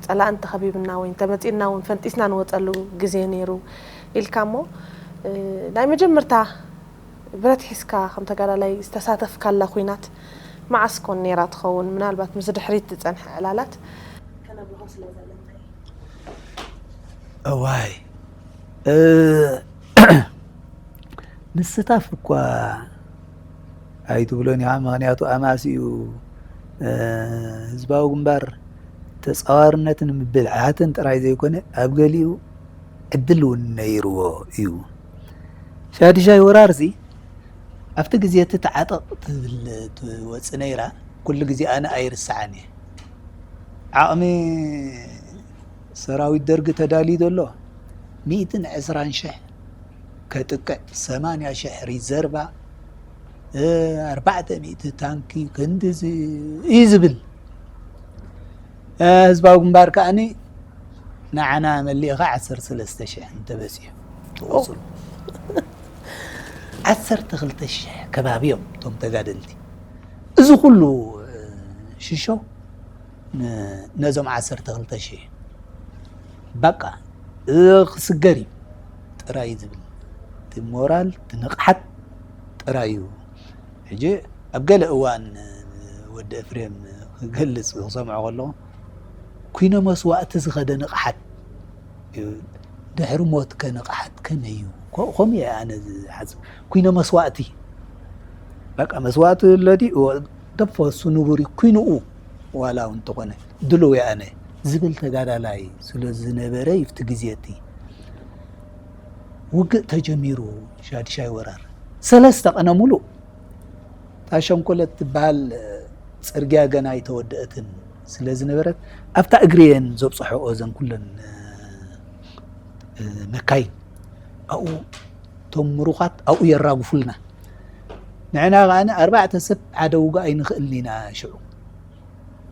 ፀላእን ተኸቢብና ወይ እንተመፂእና እውን ፈንጢስና ንወፀሉ ግዜ ነይሩ ኢልካ እሞ ናይ መጀመርታ ብረት ሒዝካ ከም ተጋዳላይ ዝተሳተፍካላ ኩናት መዓስ ኮን ነይራ ትኸውን? ምናልባት ምስ ድሕሪት ዝፀንሐ ዕላላት ከነብርሆ ስለ ዘለና እዩ። እዋይ ምስታፍ እኳ ኣይትብሎን ኢኻ። ምኽንያቱ ኣማሲኡ ህዝባዊ ግንባር ተፃዋርነትን ብልዓትን ጥራይ ዘይኮነ ኣብ ገሊኡ ዕድል እውን ነይርዎ እዩ። ሻድሻይ ወራርሲ ኣብቲ ግዜ እቲ ተዓጠቕ ትብል ትወፅእ ነይራ። ኩሉ ግዜ ኣነ ኣይርስዓን እየ። ዓቕሚ ሰራዊት ደርጊ ተዳልዩ ዘሎ ሚእትን ዕስራን ሽሕ ከጥቅዕ፣ ሰማንያ ሽሕ ሪዘርቫ፣ ኣርባዕተ ሚእቲ ታንኪ ክንድዚ እዩ ዝብል። ህዝባዊ ግንባር ከዓኒ ንዓና መሊእኻ ዓሰርተ ሰለስተ ሽሕ እንተበፂሑ ትቑፅሩ ዓሰርተ ክልተ ሽሕ ከባቢ እዮም እቶም ተጋደልቲ። እዚ ኩሉ ሽሾ ነዞም ዓሰርተ ክልተ ሽሕ በቃ ክስገር እዩ ጥራይ ዝብል እቲ ሞራል እቲ ንቕሓት ጥራይ እዩ። ሕጂ ኣብ ገለ እዋን ወዲ ኤፍሬም ክገልፅ ክሰምዖ ከለኹ ኩይነ መስዋእቲ ዝኸደ ንቕሓት ድሕሪ ሞት ከ ንቕሓት ከመይ እዩ? ከምኡ እየ ኣነ ዝሓስብ። ኩይነ መስዋእቲ በቃ መስዋእቲ ለዲ ደፈሱ ንቡር ኩይንኡ ዋላ እውን እንተኾነ ድልው ኣነ ዝብል ተጋዳላይ ስለ ዝነበረ ይፍቲ ግዜ እቲ ውግእ ተጀሚሩ ሻድሻይ ወራር ሰለስተ ቀነ ሙሉእ እታ ሸንኮለት ትበሃል ጽርግያ ገና ኣይተወደአትን ስለ ዝነበረት ኣብታ እግሪ እየን ዘብጽሖኦ እዘን ኩለን መካይን። ኣብኡ እቶም ምሩኻት ኣብኡ የራግፉልና። ንሕና ከኣ ኣርባዕተ ሰብ ሓደ ውግእ ኣይንኽእልን ኢና ሽዑ።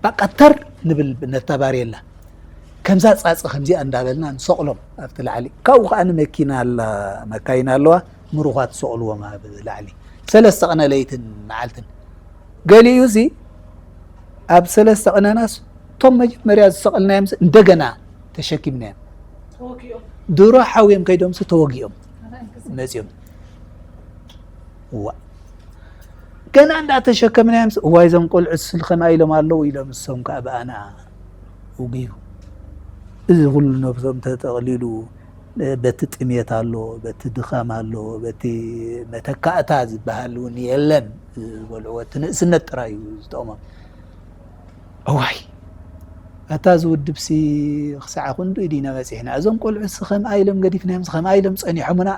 በቃ ተር ንብል ነታ ባሬላ። ከምዛ ጻጸ ከምዚኣ እንዳበልና ንሰቕሎም ኣብቲ ላዕሊ። ካብኡ ከኣ መኪና ኣላ፣ መካይን ኣለዋ፣ ምሩኻት ዝሰቕልዎም ኣብ ላዕሊ። ሰለስተ ቅነ ለይትን መዓልትን። ገሊኡ እዚ ኣብ ሰለስተ ቅነናስ እቶም መጀመርያ ዝሰቐልናዮም እንደገና ተሸኪምናዮም። ድሮ ሓውዮም ከይዶምሲ ተወጊኦም መጺኦም። እዋ ገና እንዳተሸከምናዮም፣ እዋይ እዞም ቆልዑ ስል ከምኣ ኢሎም ኣለዉ ኢሎም እሶም ከኣ ብኣና ውግዩ። እዚ ኩሉ ነብሶም ተጠቕሊሉ በቲ ጥሜት ኣሎ፣ በቲ ድኻም ኣሎ፣ በቲ መተካእታ ዝበሃል እውን የለን ዝበልዕዎ፣ እቲ ንእስነት ጥራይ እዩ ዝጠቕሞም። እዋይ ኣታ እዚ ውድብሲ ክሳዕ ክንድኡ ዲና በጺሕና፣ እዞም ቆልዑ ሲ ከምኣ ኢሎም ገዲፍናዮም፣ ሲ ከምኣ ኢሎም ጸኒሖምና።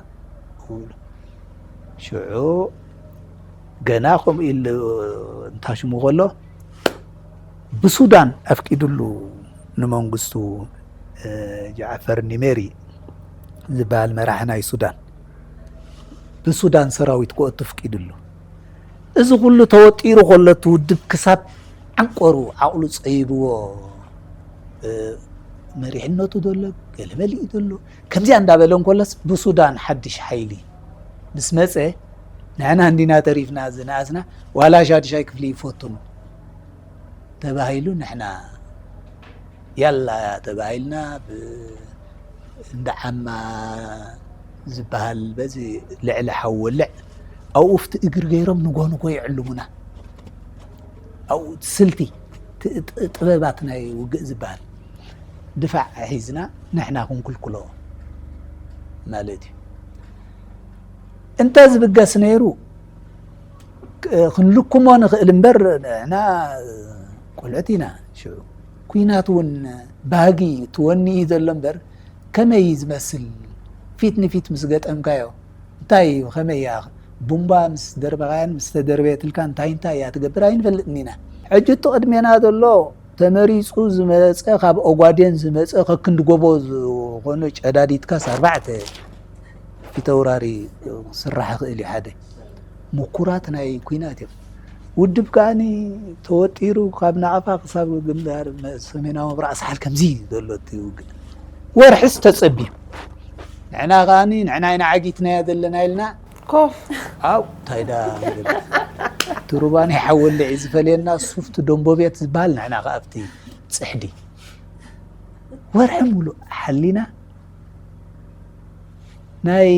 ሽዑ ገና ከምኡ ኢሉ እንታሽሙ ከሎ ብሱዳን ኣፍቂዱሉ ንመንግስቱ ጃዕፈር ኒሜሪ ዝበሃል መራሒ ናይ ሱዳን ብሱዳን ሰራዊት ክወቱ ኣፍቂዱሉ። እዚ ኩሉ ተወጢሩ ከሎ እቲ ውድብ ክሳብ ዓንቆሩ ዓቕሉ ጸይብዎ መሪሕነቱ ዘሎ ገለመሊኡ ዘሎ ከምዚኣ እንዳበለ እንከሎስ ብሱዳን ሓድሽ ሓይሊ ምስ መጸ ንሕና እንዲና ተሪፍና ዝነኣስና ዋላ ሻድሻይ ክፍሊ ይፈትኑ ተባሂሉ ንሕና ያላ ተባሂልና እንዳ ዓማ ዝበሃል በዚ ልዕሊ ሓወልዕ ኣብኡ ፍቲ እግሪ ገይሮም ንጎ ንጎ ይዕልሙና። ኣብኡ ስልቲ ጥበባት ናይ ውግእ ዝበሃል ድፋዕ ሒዝና ንሕና ክንክልክሎ ማለት እዩ። እንተ ዝብገስ ነይሩ ክንልክሞ ንኽእል እምበር ንሕና ቆልዑት ኢና። ሽዑ ኩናት እውን ባህጊ ትወኒ እዩ ዘሎ እምበር ከመይ እዩ ዝመስል ፊት ንፊት ምስ ገጠምካዮ እንታይ እዩ ከመይ እያ ቡምባ ምስ ደርበኻያን ምስ ተደርበየትልካ እንታይ እንታይ እያ ትገብር ኣይንፈልጥን ኢና። ሕጂ እቲ ቅድሜና ዘሎ ተመሪፁ ዝመፀ ካብ ኦጓዴን ዝመፀ ከክንዲ ጎቦ ዝኾኑ ጨዳዲትካስ ኣርባዕተ ፊተውራሪ ክስራሕ ይኽእል እዩ ሓደ ምኩራት ናይ ኩናት እዮም። ውድብ ከኣኒ ተወጢሩ ካብ ናቕፋ ክሳብ ግንባር ሰሜናዊ ምብራቕ ሳሕል ከምዚ ዘሎ እቲ ውግእ ወርሕስ ተጸብዩ ንዕና ከኣኒ ንዕና ኢና ዓጊትናያ ዘለና ኢልና ኮፍ ኣው ታይዳ ትሩባ ናይ ሓወልዕ ዝፈልየና ሱፍቲ ደንቦ ቤት ዝበሃል ንዕና ከኣብቲ ጽሕዲ ወርሒ ሙሉእ ሓሊና ናይ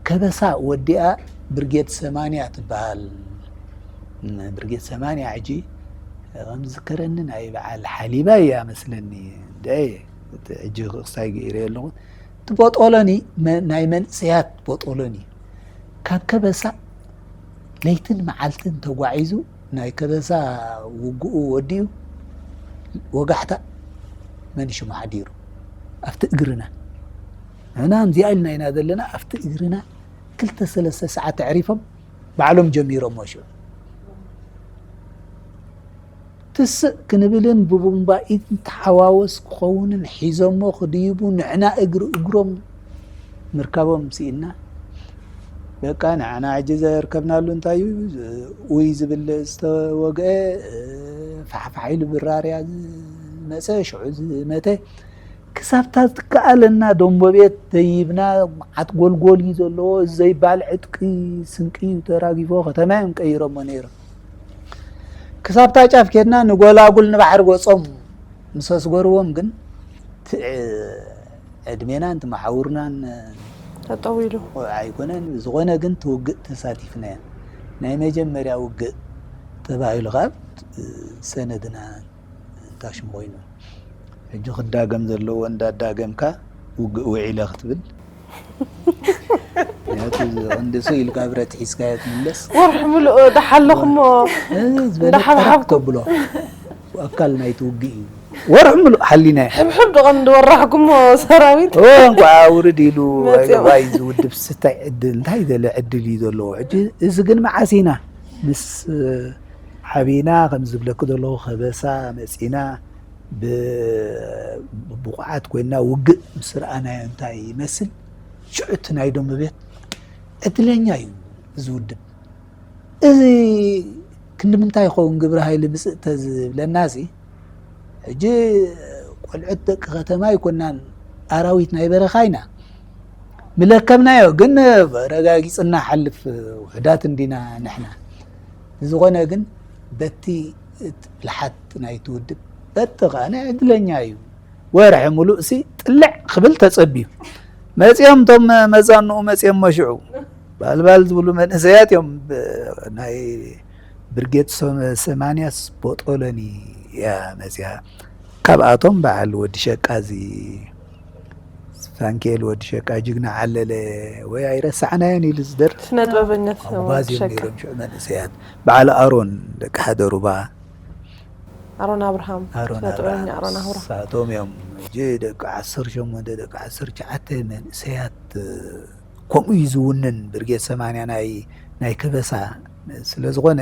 ከበሳ ወዲኣ ብርጌድ ሰማንያ ትበሃል። ብርጌድ ሰማንያ ሕጂ ከም ዝዝከረኒ ናይ በዓል ሓሊባ እያ መስለኒ። እንደ ሕጂ ክስታይ ገይረ ኣለኹ። እቲ ቦጦሎኒ ናይ መንእሰያት ቦጦሎኒ ካብ ከበሳ ለይትን መዓልትን ተጓዒዙ ናይ ከበሳ ውግኡ ወዲኡ ወጋሕታ መን ሽሙ ሓዲሩ ኣብቲ እግርና ንሕና እዚኣ ኢልና ኢና ዘለና ኣብቲ እግርና ክልተ ሰለስተ ሰዓት ኣዕሪፎም ባዕሎም ጀሚሮሞ ሽዑ ትስእ ክንብልን ብቡምባ ኢድ ንተሓዋወስ ክኸውንን ሒዞሞ ክድይቡ ንዕና እግሪ እግሮም ምርካቦም ስኢንና በቃ ንዓና ሕጂ ዘርከብናሉ እንታይ እዩ ኡይ ዝብል ዝተወግአ ፋሕፋሕ ኢሉ ብራርያ ዝመፀ ሽዑ ዝመተ ክሳብታ ዝትከኣለና ደንቦ ቤት ደይብና መዓት ጎልጎል እዩ ዘለዎ እዚ ዘይባል ዕጥቂ ስንቂ እዩ ተራጊፎ ከተማ እዮም ቀይሮሞ ነይሮም ክሳብታ ጫፍ ኬድና ንጎላጉል ንባሕሪ ገፆም ምስ ኣስገርዎም ግን ዕድሜናን ትመሓውርናን ተጠዊሉ ኣይኮነን ዝኾነ ግን ትውግእ ተሳቲፍናያ ናይ መጀመርያ ውግእ ተባሂሉ ካብ ሰነድና እንታሽም ኮይኑ ሕጂ ክዳገም ዘለዎ እንዳዳገምካ ውግእ ውዒለ ክትብል ምክንያቱ እንድሱ ኢልካ ብረት ሒዝካዮ ትምለስ ወርሒ ምሉእ ደሓለኹሞ ዝበለጠራክ ተብሎ ኣካል ናይቲ ውግእ እዩ ወርሒ ምሉእ ሓሊና ሕብሕብ ደቐንዲ ወራሕኩሞ ሰራዊት እንኳ ውርድ ኢሉ ኣይገባይ ዝውድብ ስታይ ዕድል እንታይ ዘለ ዕድል እዩ ዘለዎ ሕጂ እዚ ግን መዓስ ኢና ምስ ዓቢና ከም ዝብለኪ ዘለኹ ከበሳ መጺና ብ-፣ ብብቑዓት ኮይና ውግእ ምስ ረኣናዮ እንታይ ይመስል ሽዑ እቲ ናይ ደንበቤት ዕድለኛ እዩ እዚ ውድብ። እዚ ክንዲ ምንታይ ይኸውን ግብረ ሃይሊ ምጽእ ተዝብለናሲ፣ ሕጂ ቆልዑት ደቂ ከተማ ኣይኮናን፣ ኣራዊት ናይ በረኻ ኢና። ምለከምናዮ ግን ረጋጊጽና ሓልፍ ውሑዳት እንዲና ንሕና። ብዝኾነ ግን በቲ እቲ ብልሓት ናይቲ ውድብ በቲ ከኣ ዕድለኛ እዩ። ወርሒ ሙሉእ ሲ ጥልዕ ክብል ተጸብዩ። መጺኦም እቶም መዛንኡ መጺኦም መሽዑ ባልባል ዝብሉ መንእሰያት እዮም። ብ-፣ ናይ ብርጌድ ሰ-፣ ሰማንያስ ቦጦሎኒ እያ መጺኣ። ካብኣቶም በዓል ወዲ ሸቃ እዚ ፋንኬል ወዲ ሸቃ ጅግና ዓለለ ወይ ኣይረሳዕናዮን ኢሉ ዝደርፍ ስነ ጥበበኛት እዮም ኣጉባዝ ወዲ እዮም ሸቃ። ነይሮም ሽዑ መንእሰያት። በዓል ኣሮን ደቂ ሓደ ሩባ። ኣሮን ኣብርሃም፣ ኣሮን ስነ ጥበበኛ ኣብርሃም ኣሮን ኣብርሃም። ንሳቶም እዮም። ሕጂ ደቂ ዓሰርተ ሸሞንተ ደቂ ዓሰርተ ትሽዓተ መንእሰያት፣ እ፣ ከምኡ እዩ ዝውንን ብርጌድ ሰማንያ ናይ፣ ናይ ከበሳ ስለ ዝኾነ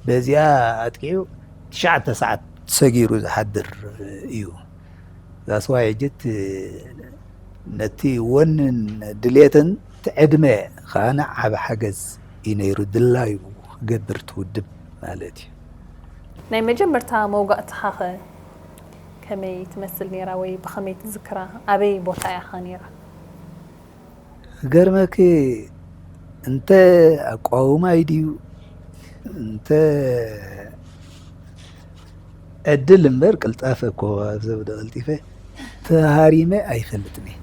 በዚኣ ኣጥቂዑ ትሽዓተ ሰዓት ሰጊሩ ዝሓድር እዩ። ዛስዋይ ሕጂ እቲ ነቲ ወንን ድሌትን እቲ ዕድመ ከኣ ዓቢ ሓገዝ እዩ ነይሩ፣ ድላዩ ክገብር ትውድብ ማለት እዩ። ናይ መጀመርታ መውጋእትኻ ኸ ከመይ ትመስል ነይራ ወይ ብኸመይ ትዝክራ? ኣበይ ቦታ ኢኻ ነይራ? ክገርመኪ፣ እንተ ኣቋውማይ ድዩ፣ እንተ ዕድል እምበር፣ ቅልጣፈ እኮ ኣብ ዘብደ ቀልጢፈ ተሃሪመ ኣይፈልጥን እየ።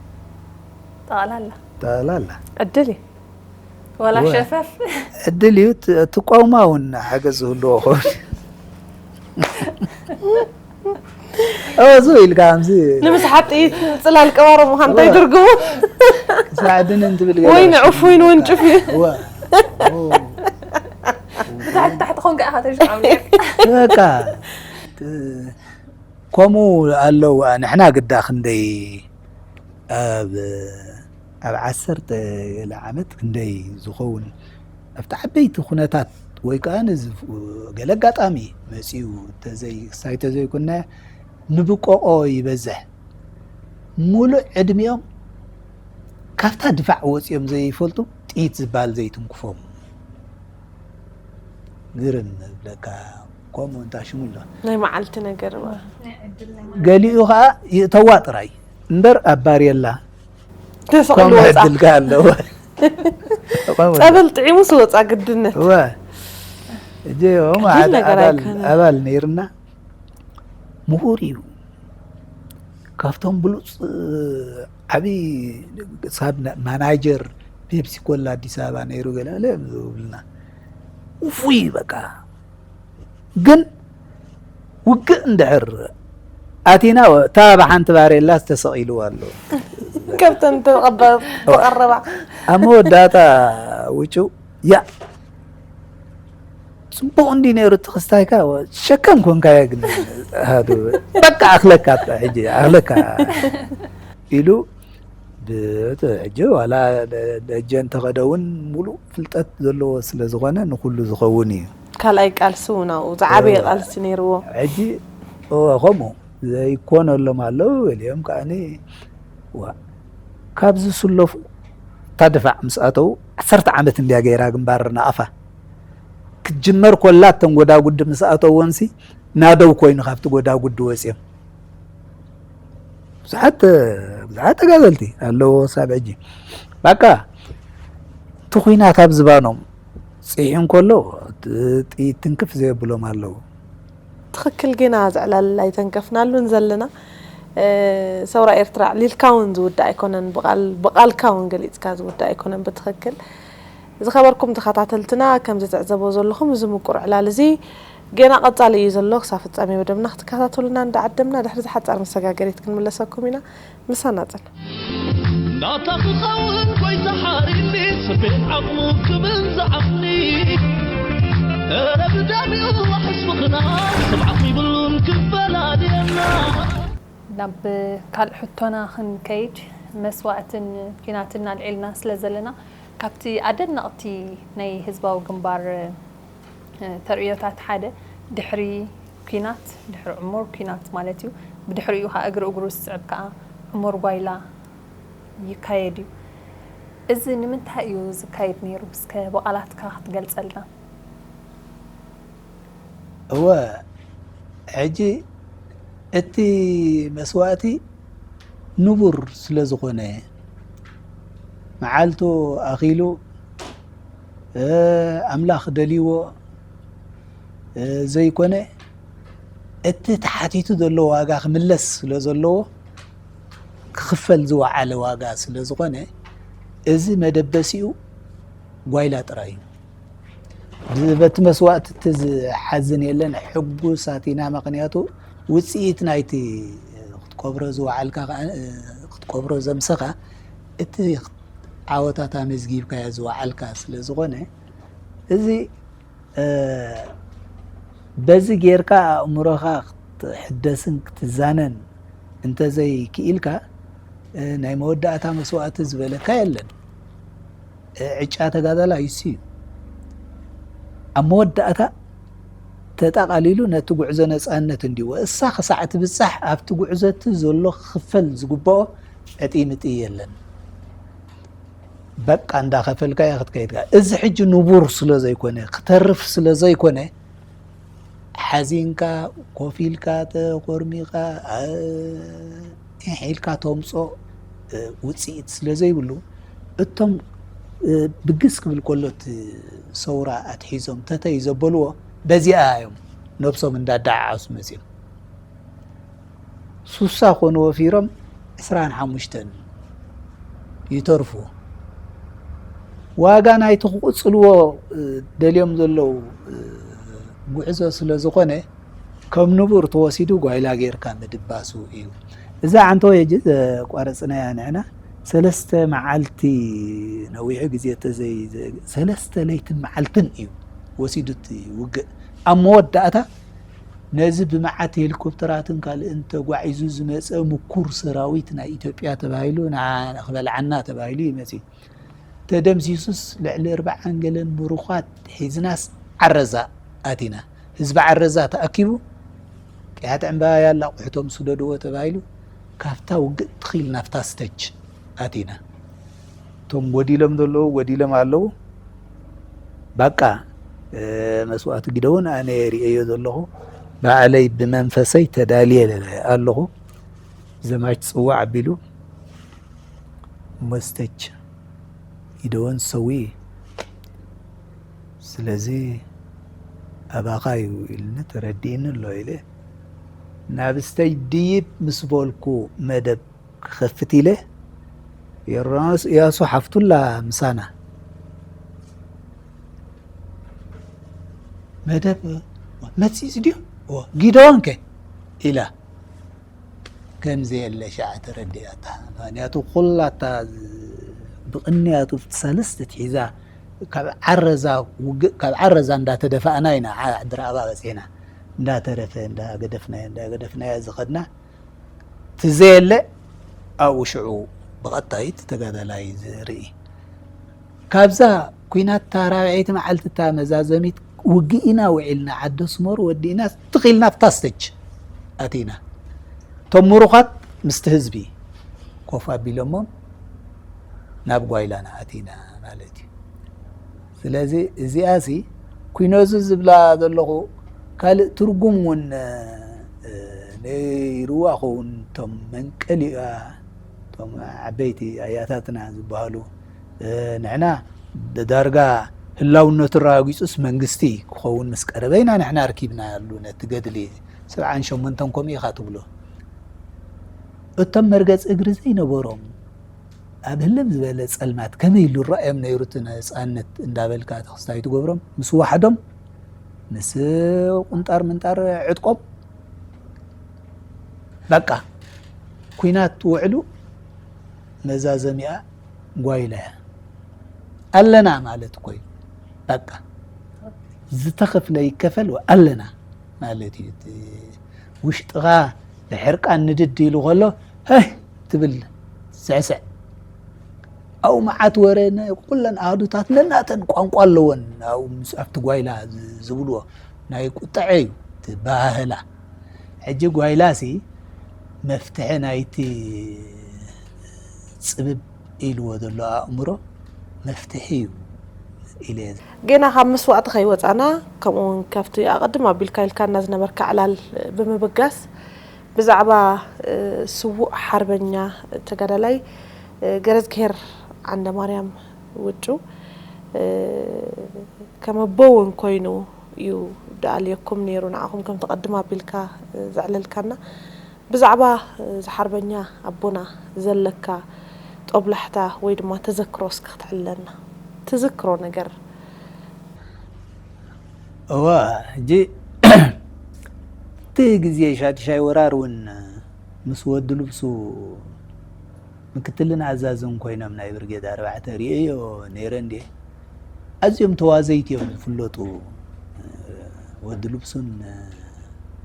ጠቕላላ። ጠቕላላ። ዕድል እዩ። ወላ ወ-፣ ሸፈፍ። ዕድል እዩ። ት-፣ ትቋውማ እውን ሓገዝ ዝህልዎ ኸውን። ኦ፣ እሱ ኢልካ ከምዚ ንምስሓብ ጥይት ጽላል ቀባሮ ምዃን እንታይ ወ-፣ ትርጉሙ? ክሳዕ ድንን ትብል ገለ ወይ ንዑፍ ወይ ንወንጭፍ እዩ። ወ-፣ ኦ። ብታሕቲ ታሕቲ ኾንካ ኢኻ ተሽዓም ነይርካ። በቃ፣ ት-፣ ከምኡ ኣለዋ። ንሕና ግዳ ክንደይ ኣብ፣ ኣብ ዓሰርተ ገለ ዓመት ክንደይ ዝኸውን ኣብቲ ዓበይቲ ኩነታት ወይ ከኣ ነዚ ገለ ኣጋጣሚ መጺኡ ተዘይ-፣ ክሳይ ተዘይኮነ ንብቆቆ ይበዝሕ። ሙሉእ ዕድሚኦም ካብታ ድፋዕ ወጺኦም ዘይፈልጡ ጥይት ዝበሃል ዘይትንክፎም። ግርም እብለካ፣ ከምኡ እንታ ሽሙ ኣሎ። ናይ መዓልቲ ነገር እባ። ገሊኡ ኸኣ ይእተዋ ጥራይ እምበር ኣብ ባርየላ ተሰቕሉ ከምኡ ወጻ። ዕድል ከኣ ኣለዎ። ከምኡ ጸበል ጥዒሙስ ወጻ ግድነት። እወ። እጀ ኦም ግል ሓደ ነገር ኣባል፣ ኣይኮነን። ኣባል ነይርና። ምሁር እዩ። ካብቶም ብሉጽ፣ እ፣ ዓቢ ሳብ ና-፣ ማናጀር ፔፕሲ ኮላ ኣዲስ ኣበባ ነይሩ ገለ ገለ እዮም ዝብሉና። ውፉይ በቃ። ግን ውግእ እንድሕር ኣቲና፣ እታ ብሓንቲ ባሬላስ ተሰቒልዋ ኣሎ። ካብተን ተቐበ-፣ ተቐረባ። ኣብ መወዳእታ ውጩ፣ ያ፣ ጽቡቕ እንዲ ነይሩ እቲ ክስታይካ፣ ወ-፣ ሸከም ኮንካዮ ግን፣ ሃዱ፣ በቃ ኣኽለካ፣ ኣታ ሕጂ ኣኽለካ ኢሉ፣ ብ-፣ እቲ ሕጂ ዋላ ደ-፣ ደጀን ተኸደ እውን ሙሉእ ፍልጠት ዘለዎ ስለ ዝኾነ ንኹሉ ዝኸውን እዩ። ካልኣይ ቃልሲ እውን ኣብኡ ዝዓበየ እ፣ ቃልሲ ነይርዎ። ሕጂ፣ እወ፣ ከምኡ ዘይኮነሎም ኣለዉ፣ ገሊኦም ከዓኒ፣ ዋ፣ ካብ ዝስለፉ እታ ድፋዕ ምስ ኣተዉ ዓሰርተ ዓመት እንድያ ገይራ ግንባር ናቕፋ። ክትጅመር ኮላ እተን ጎዳጉዲ ምስ ኣተወንሲ ናደው ኮይኑ ካብቲ ጎዳጉዲ ወፂኦም። ብዙሓት፣ ብዙሓት ተጋደልቲ ኣለዎ ክሳብ ሕጂ። በቃ እቲ ኲናት ኣብ ዝባኖም ፅሒዩ እንከሎ ጥ-፣ ጥይት ትንክፍ ዘየብሎም ኣለዉ። ትኽክል፣ ጌና ዝዕላል ኣይተንከፍናሉን ዘለና። እ፣ ሰውራ ኤርትራ ኣዕሊልካ እውን ዝውዳእ ኣይኮነን፣ ብቓል-፣ ብቓልካ እውን ገሊጽካ ዝውዳእ ኣይኮነን ብትኽክል። ዝኸበርኩም ተኸታተልትና፣ ከምዚ ትዕዘቦ ዘለኹም፣ እዚ ምቁር ዕላል እዚ ጌና ቀጻሊ እዩ ዘሎ። ክሳብ ፍጻሜ መደብና ክትከታተሉና እንዳዓደምና፣ ድሕሪ ዝሓጻር መሰጋገሪት ክንምለሰኩም ኢና። ምሳና ጽን። ናታ ክኸውን ጎይታ ሓሪኒ፣ ስቤት ዓቕሙ ክብል ዝዓቕኒ። እረ ብደም ይዋሕስ ምኽናይ፣ ስምዓት ይብሉን ክፈላልየና። ናብ ካልእ ሕቶና ክንከይድ፣ መስዋእትን ኲናትን ኣልዒልና ስለ ዘለና፣ ካብቲ ኣደነቕቲ ናይ ህዝባዊ ግንባር ተርእዮታት ሓደ፣ ድሕሪ ኲናት፣ ድሕሪ ዕሙር ኲናት ማለት እዩ። ብድሕሪኡ ከዓ እግሪ እግሩ ዝስዕብ ከዓ ዕሙር ጓይላ ይካየድ እዩ። እዚ ንምንታይ እዩ ዝካየድ ነይሩ? እስከ ብቓላትካ ክትገልጸልና። እወ፣ ሕጂ እቲ መስዋእቲ ንቡር ስለ ዝኾነ፣ መዓልቱ ኣኺሉ፣ እ፣ ኣምላኽ ደልይዎ፣ እ፣ ዘይኮነ፣ እቲ ተሓቲቱ ዘሎ ዋጋ ክምለስ ስለ ዘለዎ፣ ክኽፈል ዝወዓለ ዋጋ ስለ ዝኾነ፣ እዚ መደበሲኡ ጓይላ ጥራይ እዩ። በቲ መስዋእቲ እቲ ዝሓዝን የለን፣ ሕጉሳት ኢና። ምኽንያቱ ውፅኢት ናይቲ ክትቆብሮ ዝወዓልካ ከዓ፣ ክትቆብሮ ዘምሰኻ እቲ ዓወታት ኣመዝጊብካዮ ዝወዓልካ ስለ ዝኾነ፣ እዚ፣ እ፣ በዚ ጌርካ ኣእምሮኻ ክትሕደስን ክትዛነን እንተዘይክኢልካ፣ እ፣ ናይ መወዳእታ መስዋእቲ ዝበለካ የለን። እ፣ ዕጫ ተጋዳላይ እሱ እዩ። ኣብ መወዳእታ ተጠቓሊሉ ነቲ ጉዕዞ ነፃነት እንዲዎ፣ እሳ ክሳዕ ትብጻሕ ኣብቲ ጉዕዞ እቲ ዘሎ ክኽፈል ዝግብኦ ዕጥይምጥይ የለን። በቃ እንዳኸፈልካ እያ ክትከይድ። እዚ ሕጂ ንቡር ስለ ዘይኮነ፣ ክተርፍ ስለ ዘይኮነ፣ ሓዚንካ፣ ኮፍ ኢልካ፣ ተኾርሚኻ፣ እ፣ ኢሕ ኢልካ ተምጾ፣ እ፣ ውጽኢት ስለ ዘይብሉ፣ እቶም፣ እ፣ ብግስ ክብል ከሎ እቲ ሰውራ ኣትሒዞም ተተይ ዘበልዎ በዚኣ እዮም ነብሶም እንዳዳዓዓሱ መጺኦም። ሱሳ ኮኑ ወፊሮም ዕስራን ሓሙሽተን ይተርፉ። ዋጋ ናይቲ ክቕጽልዎ፣ እ፣ ደልዮም ዘለዉ፣ እ፣ ጉዕዞ ስለ ዝኾነ፣ ከም ንቡር ተወሲዱ ጓይላ ጌርካ ምድባሱ እዩ። እዛ ዓንተወይ ሕጂ ዘቋረጽናያ ንሕና ሰለስተ መዓልቲ ነዊሑ ግዜ ተዘይ-፣ ሰለስተ ለይትን መዓልትን እዩ ወሲዱ እቲ ውግእ። ኣብ መወዳእታ ነዚ ብመዓት ሄሊኮፕተራትን ካልእን ተጓዒዙ ዝመጸ ምኩር ሰራዊት ናይ ኢትዮጵያ ተባሂሉ ንዓ-፣ ክበልዓና ተባሂሉ እዩ መጺኡ። ተደምሲሱስ ልዕሊ ኣርብዓን ገለን ምሩኻት ሒዝናስ ዓረዛ ኣቲና። ህዝቢ ዓረዛ ተኣኪቡ ቅያት ዕምባባ ያላ ኣቑሑቶም ስደድዎ ተባሂሉ ካብታ ውግእ ትኺል ናብታ ስተጅ ኣቲና። እቶም ጎዲሎም ዘለዉ ጎዲሎም ኣለዉ። ባቃ፣ እ፣ መስዋእቲ ግደውን ኣነ ርእየዮ ዘለኹ፣ ባዕለይ ብመንፈሰይ ተዳልየ ኣለኹ። ዘማች ጽዋዕ ኣቢሉ እሞ ስተጅ ይደወን ሰዊ። ስለዚ ኣባኻ እዩ ኢልኒ፣ ተረዲእኒ ኣሎ ኢለ ናብ ስተጅ ድይብ ምስ በልኩ መደብ ክኸፍት ኢለ፣ ዮርዳኖስ እያሱ ሓፍቱላ ምሳና። መደብ መጺእስ ድዩ? እወ፣ ጊደዎን ከ? ኢላ። ከም ዘየለ ሸዓ ተረዲኣታ። ምኽንያቱ ኩላታ ብቕንያቱ ሰለስተ ትሒዛ ካብ ዓረዛ ውግእ፣ ካብ ዓረዛ እንዳተደፋእና ኢና ዓ-፣ ድራባ በጺሕና። እንዳተረፈ፣ እንዳገደፍናዮ፣ እንዳገደፍናዮ ዝኸድና። እቲ ዘየለ ኣብኡ ሽዑ ብቐጥታ እዩ እቲ ተጋዳላይ ዝርኢ። ካብዛ ኲናት እታ ራብዐይቲ መዓልቲ እታ መዛዘሚት ውግእ ኢና ውዒልና፣ ዓዲ ኣስመሩ ወዲእና ትኽ ኢልና ኣብታ ስተጅ ኣቲና። እቶም ምሩኻት ምስቲ ህዝቢ ኮፍ ኣቢሎሞም ናብ ጓይላና ኣቲና ማለት እዩ። ስለዚ እዚኣሲ ኲኖዚ ዝብላ ዘለኹ ካልእ ትርጉም እውን፣ እ፣ ነይርዋ ኸውን። እቶም መንቀሊኣ፣ እቶም ዓበይቲ ኣያታትና ዝበሃሉ፣ እ፣ ንሕና ዳርጋ ህላውነቱ ኣረጋጊጹስ መንግስቲ ክኸውን ምስ ቀረበ ኢና ንሕና ኣርኪብናሉ ነቲ ገድሊ። ሰብዓን ሸሞንተን ከምኡ ኢኻ ትብሎ። እቶም መርገጽ እግሪ ዘይነበሮም ኣብ ህልም ዝበለ ጸልማት ከመይ ኢሉ ይረኣዮም ነይሩ እቲ ነጻነት እንዳበልካ ተኽስታይ ትገብሮም ምስ ዋሕዶም ምስ ቁንጣር ምንጣር ዕጥቆም በቃ ኲናት ውዕሉ መዛዘሚኣ ጓይላ እያ። ኣለና ማለት እኮ እዩ። በቃ ዝተኸፍለ ይከፈል ኣለና ማለት እዩ። እቲ ውሽጥኻ ብሕርቃን ንድድ ኢሉ ከሎ፣ ሀይ ትብል፣ ስዕስዕ። ኣብኡ መዓት ወረ፣ ኩለን ኣሃዱታት ነናተን ቋንቋ ኣለወን። ኣብኡ ምስ ኣብቲ ጓይላ ዝብልዎ ናይ ቁጥዐ እዩ ትበሃህላ። ሕጂ ጓይላሲ መፍትሒ ናይቲ ጽብብ ኢልዎ ዘሎ ኣእምሮ መፍትሒ እዩ ኢለ እየ። ገና ካብ መስዋእቲ ከይወፃና፣ ከምኡ እውን ካብቲ ኣቐድም ኣቢልካ ኢልካና ዝነበርካ ዕላል ብምብጋስ፣ ብዛዕባ ስዉእ ሓርበኛ ተጋዳላይ ገረዝግሄር ዓንደማርያም ውጩ ከም ኣቦ እውን ኮይኑ እዩ ደኣልየኩም ነይሩ፣ ንዓኹም ከም ተቐድም ኣቢልካ ዘዕለልካና። ብዛዕባ እዚ ሓርበኛ ኣቦና ዘለካ ጦብላሕታ ወይ ድማ ተዘክሮ እስኪ ክትዕልለና። ትዝክሮ ነገር። እዋ፣ ሕጂ እቲ ግዜ ሻድሻይ ወራር እውን ምስ ወዲ ልብሱ ምክትልን ኣዛዝን ኮይኖም ናይ ብርጌድ ኣርባዕተ ርእየዮ ነይረ እንዴ። ኣዝዮም ተዋዘይቲ እዮም ዝፍለጡ፣ ወዲ ልብሱን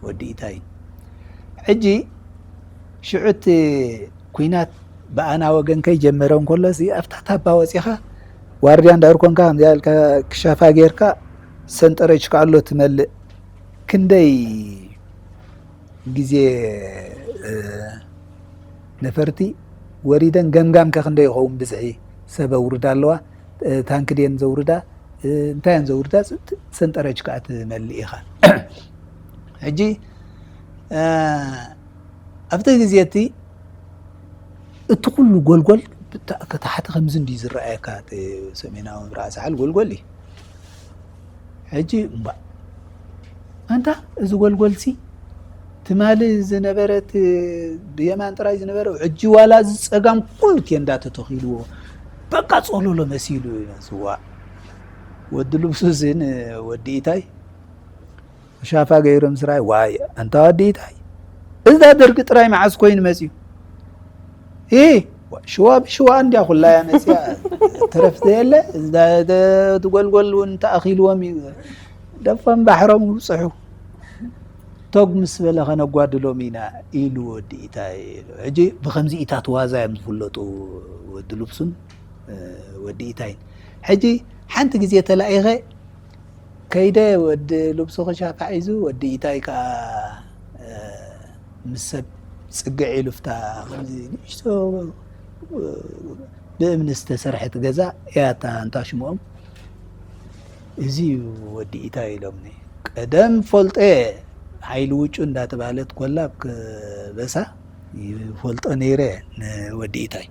ወዲ ኢታይን። ሕጂ ሽዑ እቲ ኲናት ብኣና ወገን ከይጀመረ እንከሎሲ ኣብታ ታባ ወፂኻ ዋርድያ እንዳርኮንካ ከምዚኣ ኢልካ ክሻፋ ጌርካ ሰንጠረጅካ ኣሎ ትመልእ። ክንደይ ግዜ ነፈርቲ ወሪደን ገምጋም ከ ክንደይ ይኸውን ብዝሒ ሰብ ኣውርዳ ኣለዋ? ታንክ ድየን ዘውርዳ? እንታይ እየን ዘውርዳ? ሰንጠረጅ ከዓ ትመልእ ኢኻ። ሕጂ ኣብቲ ግዜ እቲ እቲ ኩሉ ጎልጎል ታሕቲ ከምዚ እንዲ ዝረኣየካ፣ ሰሜናዊ ምብራቕ ሳሕል ጎልጎል እዩ። ሕጂ እምባ ኣንታ እዚ ጎልጎልሲ ትማሊ ዝነበረት ብየማን ጥራይ ዝነበረ፣ ሕጂ ዋላ እዚ ጸጋም ኩሉ ቴንዳ ተተኺልዎ፣ በቃ ጸሎሎ መሲሉ እዩ። ስዋ ወዲ ልብሱስን ወዲ ኢታይ ሻፋ ገይሮም ስራይ። ዋይ ኣንታ ወዲ ኢታይ፣ እዛ ደርጊ ጥራይ መዓስ ኮይኑ መጽዩ? እ ሽዋ ብሽዋ እንዲያ ኩላያ መጽያ፣ ተረፍ ዘየለ። እዛ ትጎልጎል እውን ተኣኺልዎም እዩ። ደፎም ባሕሮም ይብጽሑ። ቶግ ምስ በለ ከነጓድሎም ኢና ኢሉ ወዲ ኢታይ። ሕጂ ብኸምዚ ኢታት ዋዛ እዮም ዝፍለጡ ወዲ ልብሱን ወዲ ኢታይን። ሕጂ ሓንቲ ግዜ ተላኢኸ ከይደ ወዲ ልብሱ ክሻፋ ሒዙ፣ ወዲ ኢታይ ከዓ ምስ ሰብ ጽግዕ ኢሉ፣ ፍታ ከምዚ ንእሽቶ ብእምኒ ዝተሰርሐት ገዛ እያ እታ፣ እንታ ሽሞም። እዚ እዩ ወዲ ኢታይ ኢሎምኒ። ቀደም ፈልጦ እየ፣ ሓይሊ ውጩ እንዳተባህለት ኮላ ኣብ ከበሳ ይፈልጦ ነይረ ንወዲ ኢታይ።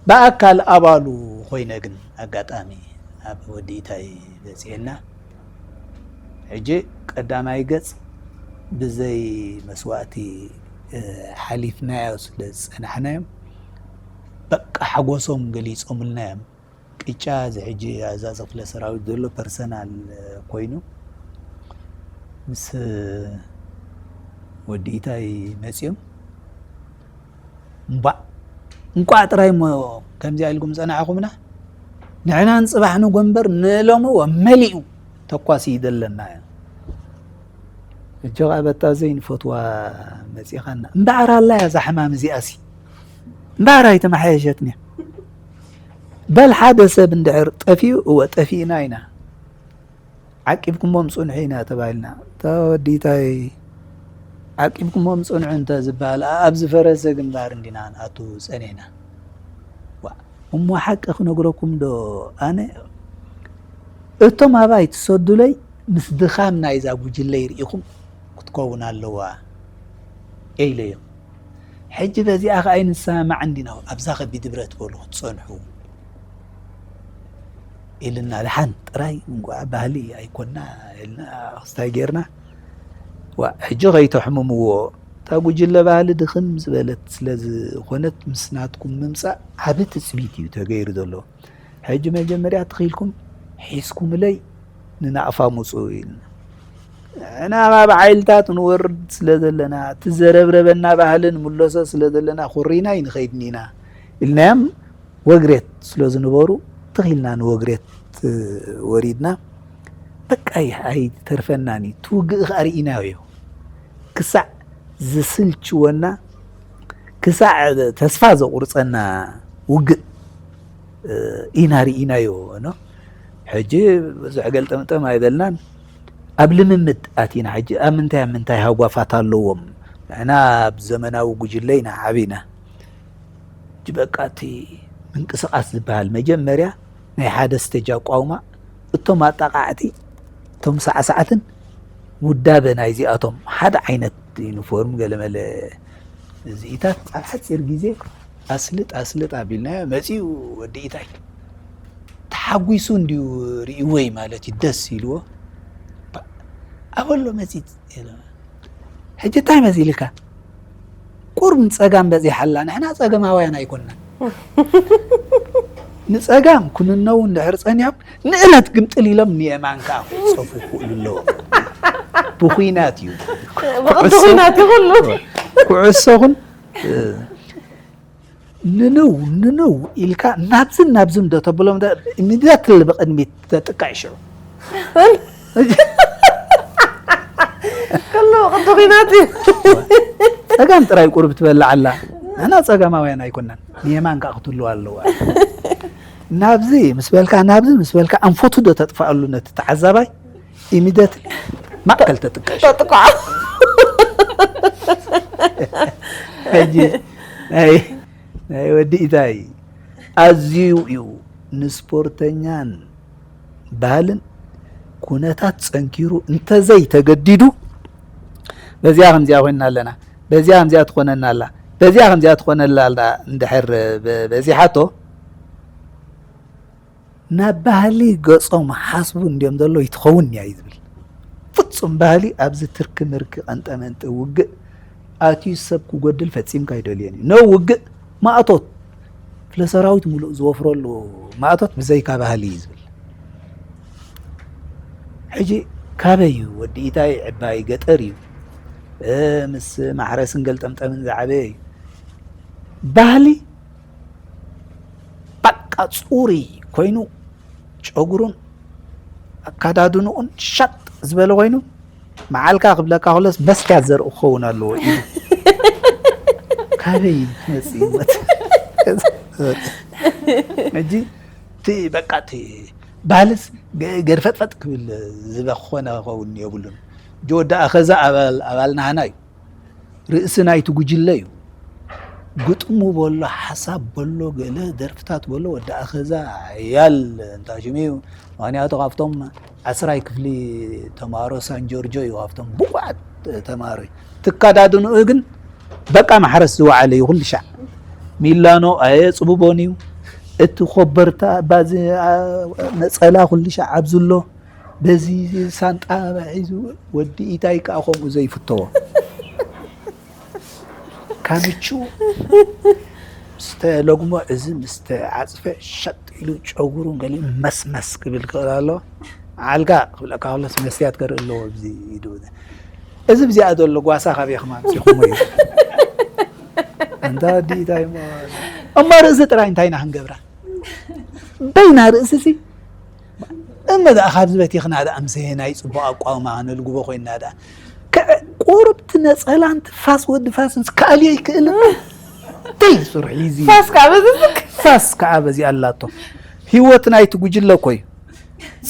ብኣካል ኣባሉ ኮይነ ግን ኣጋጣሚ ኣብ ወዲ ኢታይ በጺሐና። ሕጂ ቀዳማይ ገጽ ብዘይ መስዋእቲ ሓሊፍናዮ ስለ ዝጸናሕናዮም፣ በቃ ሓጎሶም ገሊጾምልና እዮም። ቅጫ እዚ ሕጂ ኣዛዚ ክፍለ ሰራዊት ዘሎ ፐርሰናል ኮይኑ ምስ ወዲ ኢታይ መጺኦም፣ እምባእ እንቋዕ ጥራይ እሞ ከምዚኣ ኢልኩም ጸናሕኹምና፣ ንሕና ንጽባሕ ንጎንበር ንሎሚ ወ መሊኡ ተኳሲ ይደለና እዩ። ሕጂ ኸኣ በታ ዘይንፈትዋ መጺኻና። እምበኣር ኣላ እያ እዛ ሕማም እዚኣሲ። እምበኣር ኣይተመሓየሸትንያ። በል ሓደ ሰብ እንድሕር ጠፊኡ፣ እወ ጠፊእና ኢና። ዓቂብኩሞም ጽንሑ ኢና ተባሂልና። እታ ወዲታይ ዓቂብኩሞም ጽንሑ እንተ ዝበሃል፣ ኣብ ዝፈረሰ ግንባር እንዲና ንኣቱ ጸኒሕና። ዋ፣ እሞ ሓቂ ክነግረኩም ዶ ኣነ፣ እቶም ኣባይ ትሰዱለይ ምስ ድኻም ናይዛ ጉጅለይ ርኢኹም ክትከውን ኣለዋ ኢለዮም። ሕጂ በዚኣ ከኣ ኣይንሰማማዕን ዲና፣ ኣብዛ ከቢድ ብረት በሉ ክትጸንሑ ኢልና፣ ደሓን ጥራይ እንቋዕ ባህሊ ኣይኮና ኢልና ክስታይ ጌርና። ዋ፣ ሕጂ ከይተሕምምዎ፣ እታ ጉጅለ ባህሊ ድኽም ዝበለት ስለ ዝኾነት ምስ ናትኩም ምምጻእ ዓቢ ትጽቢት እዩ ተገይሩ ዘሎ። ሕጂ መጀመርያ ትኺልኩም ሒዝኩምለይ ንናቕፋ ምጹ ኢልና። ንሕና ኣብ ሓይልታት ንወርድ ስለ ዘለና፣ እቲ ዘረብረበና ባህሊ ንምለሶ ስለ ዘለና፣ ኩሪና ኣይንኸይድን ኢና ኢልናዮም። ወግሬት ስለ ዝነበሩ፣ ትኺልና ንወግሬት ወሪድና። በቃ ኣይ-፣ ኣይተርፈናን እዩ። እቲ ውግእ ከኣ ርኢናዮ። ክሳዕ ዝስልችወና፣ ክሳዕ ተስፋ ዘቑርጸና ውግእ። ኢና ርኢናዮ። ኖ ሕጂ ብዙሕ ገልጠምጠም ኣይበልናን። ኣብ ልምምድ ኣቲና። ሕጂ ኣብ ምንታይ ኣብ ምንታይ ሃጓፋት ኣለዎም? ንሕና ኣብ ዘመናዊ ጉጅለ ኢና ዓቢና። ሕጂ በቃ እቲ ምንቅስቃስ ዝበሃል መጀመርያ ናይ ሓደ ስቴጅ ኣቋውማ፣ እቶም ኣጣቃዕቲ፣ እቶም ሳዕሳዕትን ውዳበ ናይዚኣቶም ሓደ ዓይነት ዩኒፎርም፣ ገለመለ እዚኢታት ኣብ ሓፂር ግዜ ኣስልጥ ኣስልጥ ኣቢልናዮ። መፂኡ ወዲ ኢታይ ተሓጒሱ እንድዩ ርእይዎይ ማለት እዩ፣ ደስ ኢልዎ። ኣበሎ መፂት ኢለ። ሕጂ እንታይ መሲልካ? ቁሩብ ንጸጋም በጺሓ ኣላ። ንሕና ጸገማውያን ኣይኮንናን። ንጸጋም ክንነው እንድሕር ጸኒሖም፣ ንእለት ግምጥል ኢሎም ንየማን ከኣ ክጸፉ ይኽእሉ ኣለዉ። ብኹናት እዩ። ብቕዲ ኩዕሶ፣ ኩናት እዩ ኩሉ። ኩዕሶ ኹን፣ እ፣ ንንው ንንው ኢልካ ናብዝን ናብዝን ዶ ተብሎም፣ ኢሚድያትሊ ብቕድሚት ተጥቃዕ ሽዑ። ኩሉ ቅዲ ኩናት እዩ። ጸጋም ጥራይ ቁሩብ ትበልዕ ኣላ። ንሕና ጸጋማውያን ኣይኮናን። ንየማን ከኣ ክትህልዋ ኣለዋ። ናብዚ ምስ በልካ፣ ናብዚ ምስ በልካ፣ ኣንፈቱ ዶ ተጥፍኣሉ ነቲ ተዓዛባይ? ኢሚደትሊ ማእከል ተጥቀሽ። ተጥቃዕ። ሕጂ ናይ፣ ናይ ወዲ ኢታይ ኣዝዩ እዩ ንስፖርተኛን ባህልን ኩነታት ጸንኪሩ እንተዘይ ተገዲዱ፣ በዚኣ ከምዚኣ ኮይንና ኣለና፣ በዚኣ ከምዚኣ ትኾነና ኣላ፣ በዚኣ ከምዚኣ ትኾነላ ኣላ እንድሕር በ-፣ በዚሓቶ፣ ናብ ባህሊ ገጾም ሓስቡ እንድዮም ዘሎ ይትኸውን እያ እዩ ዝብል። ፍጹም ባህሊ ኣብዚ ትርኪ ምርኪ ቀንጠመንጢ ውግእ ኣትዩ ሰብ ክጎድል ፈጺምካ ኣይደልዮን እዩ። ኖ ውግእ ማእቶት፣ ክፍለ ሰራዊት ሙሉእ ዝወፍረሉ ማእቶት ብዘይካ ባህሊ እዩ ዝብል። ሕጂ ካበይ እዩ ወዲ ኢታይ? ዕባይ ገጠር እዩ። እ፣ ምስ ማሕረስን ገልጠምጠምን ዝዓበየ እዩ። ባህሊ በቃ ጽሩይ ኮይኑ ጨጉሩን ኣካዳድንኡን ሻጥ ዝበለ ኮይኑ መዓልካ ክብለካ ከሎስ መስትያት ዘርኢ ክኸውን ኣለዎ ኢሉ። ካበይ ትመጽእ ይመት? ሕጂ እቲ በቃ እቲ ባህልስ ገ-፣ ገርፈጥፈጥ ክብል ዝበኾነ ክኸውን የብሉን። ሕጂ ወዲ ኣኸዛ ኣባል፣ ኣባል ናህና እዩ። ርእሲ ናይቲ ጉጅለ እዩ። ግጥሙ በሎ፣ ሓሳብ በሎ፣ ገለ ደርፍታት በሎ፣ ወዲ ኣኸዛ ሓያል እንታሽሙ እዩ። ምኽንያቱ ካብቶም ዓስራይ ክፍሊ ተማሃሮ ሳን ጆርጆ እዩ፣ ካብቶም ብቑዓት ተማሃሮ እዩ። ትካዳድንኡ ግን በቃ ማሕረስ ዝወዓለ እዩ። ኩሉ ሻዕ ሚላኖ ኣየጽብቦን እዩ። እቲ ኮበርታ ባዚ፣ ኣ፣ ነጸላ ኩሉ ሻዕ ኣብዚ ኣሎ። በዚ ሳንጣ ሒዙ ወዲ ኢታይ ከኣ ከምኡ ዘይፍተዎ። ካምቹ ምስ ተለጉሞ፣ እዚ ምስ ተዓጽፈ ሸጥ ኢሉ ጨጉሩ ገሊኡ መስመስ ክብል ክእል ኣሎ። ዓልጋ ክብለካ ከሎስ መስትያት ከርኢ ኣለዎ ኣብዚ ኢዱ። እዚ ብዚኣ ዘሎ ጓሳ ካበይ ከም ኣምጺኹሞ እዩ? ኣንታ ወዲ ኢታይ እሞ፣ እሞ ርእሲ ጥራይ እንታይ ኢና ክንገብራ? በይና ርእስሲ እመ ደኣ ካብዚ በቲኽና ደኣ ምስ ናይ ጽቡቕ ኣቋውማ ነልግቦ ኮይንና ደኣ ከ-፣ ቁሩብ እቲ ነጸላን እቲ ፋስ ወዲ ፋስን ክኣልዮ ይክእል። ተይ ስርሑ እዚ ፋስ ከዓ በዚ ዝክ-፣ ፋስ ከዓ በዚ ኣላቶ። ህይወት ናይቲ ጉጅለ እኮ እዩ።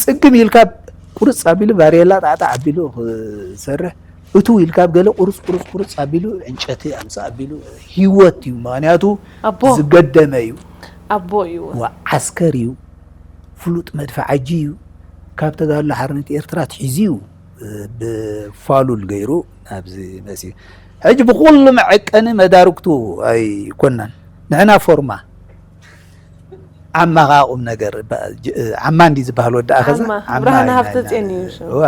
ጽግም ኢልካ ቁርጽ ኣቢሉ ባሬላ ጣዕጣዕ ኣቢሉ ክሰርሕ፣ እትው ኢልካ ኣብ ገለ ቁርጽ ቁርጽ ቁርጽ ኣቢሉ ዕንጨቲ ኣምጽእ ኣቢሉ ህይወት እዩ። ምኽንያቱ ኣቦ። ዝገደመ እዩ። ኣቦ እዩ። ዋ፣ ዓስከር እዩ። ፍሉጥ መድፍዓጂ እዩ። ካብ ተጋድሎ ሓርነት ኤርትራ ኣትሒዙ እዩ፣ እ፣ ብፋሉል ገይሩ ኣብዚ መጺኡ። ሕጂ ብኹሉ መዐቀኒ መዳርግቱ ኣይኮናን። ንሕና ፎርማ፣ ዓማ ኸኣ ቁም ነገር፣ ባ-፣ ጅ-፣ እ፣ ዓማ እንዲ ዝበሃል ወዲ ኣኸዛ፣ ዓማ፣ ዓማ ብርሃነ ኢና፣ ሃብተጽዮን ኢና። እዩ ሽሙ። እዋ።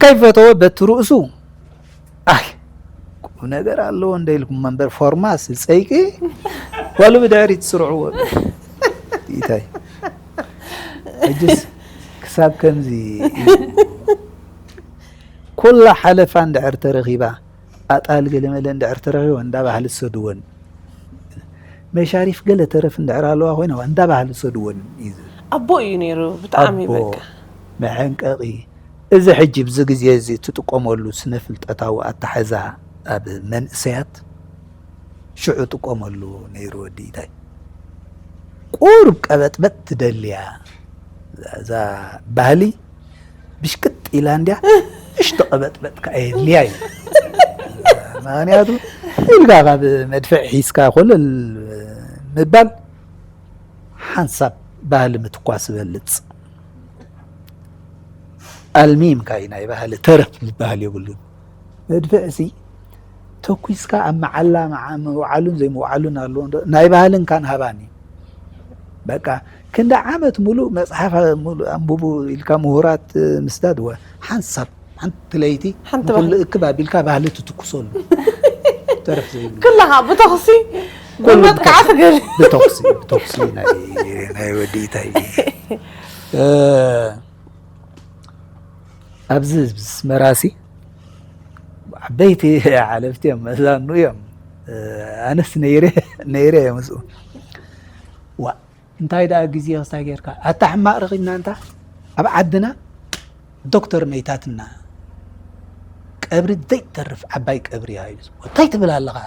ከይፈተወ በቲ ርእሱ፣ ኣይ፣ ቁም ነገር ኣለዎ እንደ ኢልኩም እምበር ፎርማስ ጸይቂ ዋሉ ብድሕሪት ስርዕዎ። ኢታይ። ሕጅስ ክሳብ ከምዚ እዩ። ኩላ ሓለፋ እንድሕር ተረኺባ፣ ኣጣል ገለመለ እንድሕር ተረኺቡ፣ እንዳ ባህሊ ዝሰድወን። መሻሪፍ ገለ ተረፍ እንድሕር ኣለዋ ኮይና፣ እንዳ ባህሊ ዝሰድወን እዩ ዝብል። ኣቦ እዩ ነይሩ፣ ብጣዕሚ ኣቦ፣ በቃ። መሐንቀቒ። እዚ ሕጂ ብዚ ግዜ እዚ ትጥቀመሉ ስነ ፍልጠታዊ ኣተሓዛ ኣብ መንእሰያት ሽዑ ጥቀመሉ ነይሩ ወዲ ኢታይ። ቁሩብ ቀበጥበጥ ትደልያ እዛ ባህሊ። ብሽቅጥ ኢላ እንድያ፣ እሽቶ ቀበጥበጥ ከኣ የድልያ እዩ። ምኽንያቱ ኢልካ ካብ መድፍዕ ሒዝካ ኮለል ምባል ሓንሳብ ባህሊ ምትኳስ ይበልጽ። ኣልሚምካ እዩ፣ ናይ ባህሊ ተረፍ ዝበሃል የብሉን። መድፍዕሲ ተኩስካ ኣብ መዓላ መዓ-፣ ምውዓሉን ዘይምውዓሉን ኣለዎ እንዶ፣ ናይ ባህልን ካን ሃባን እዩ። በቃ ክንዲ ዓመት ሙሉእ መጽሓፍ ሙሉእ ኣንብቡ ኢልካ ምሁራት ምስዳድ፣ ወ-፣ ሓንሳብ ሓንቲ ለይቲ ሓንቲ ንኹሉ ባህሊ። እክብ ኣቢልካ ባህሊ ትትኩሰሉ። ተረፍ ዘይብሉ። ኩላኻ ብተኹሲ ኩሉ ብመጥቃዕቲ ብተኹሲ፣ ገለ። ብተኹሲ፣ ብተኹሲ ናይ፣ ናይ ወዲ ኢታይ። እ፣ ኣብዚ ኣስመራሲ ዓበይቲ ሓለፍቲ እዮም፣ መዛኑ እዮም። ኣነስ ነይረ፣ ነይረ እየ ምስኡ። ዋ፣ እንታይ ደኣ ግዜ ክስታይ ጌርካ? ኣታ ሕማቕ ረኺብና እንታ ኣብ ዓድና ዶክተር መይታትና ቀብሪ ዘይተርፍ ዓባይ ቀብሪ እያ ኢሉ። እንታይ ትብል ኣለኻ?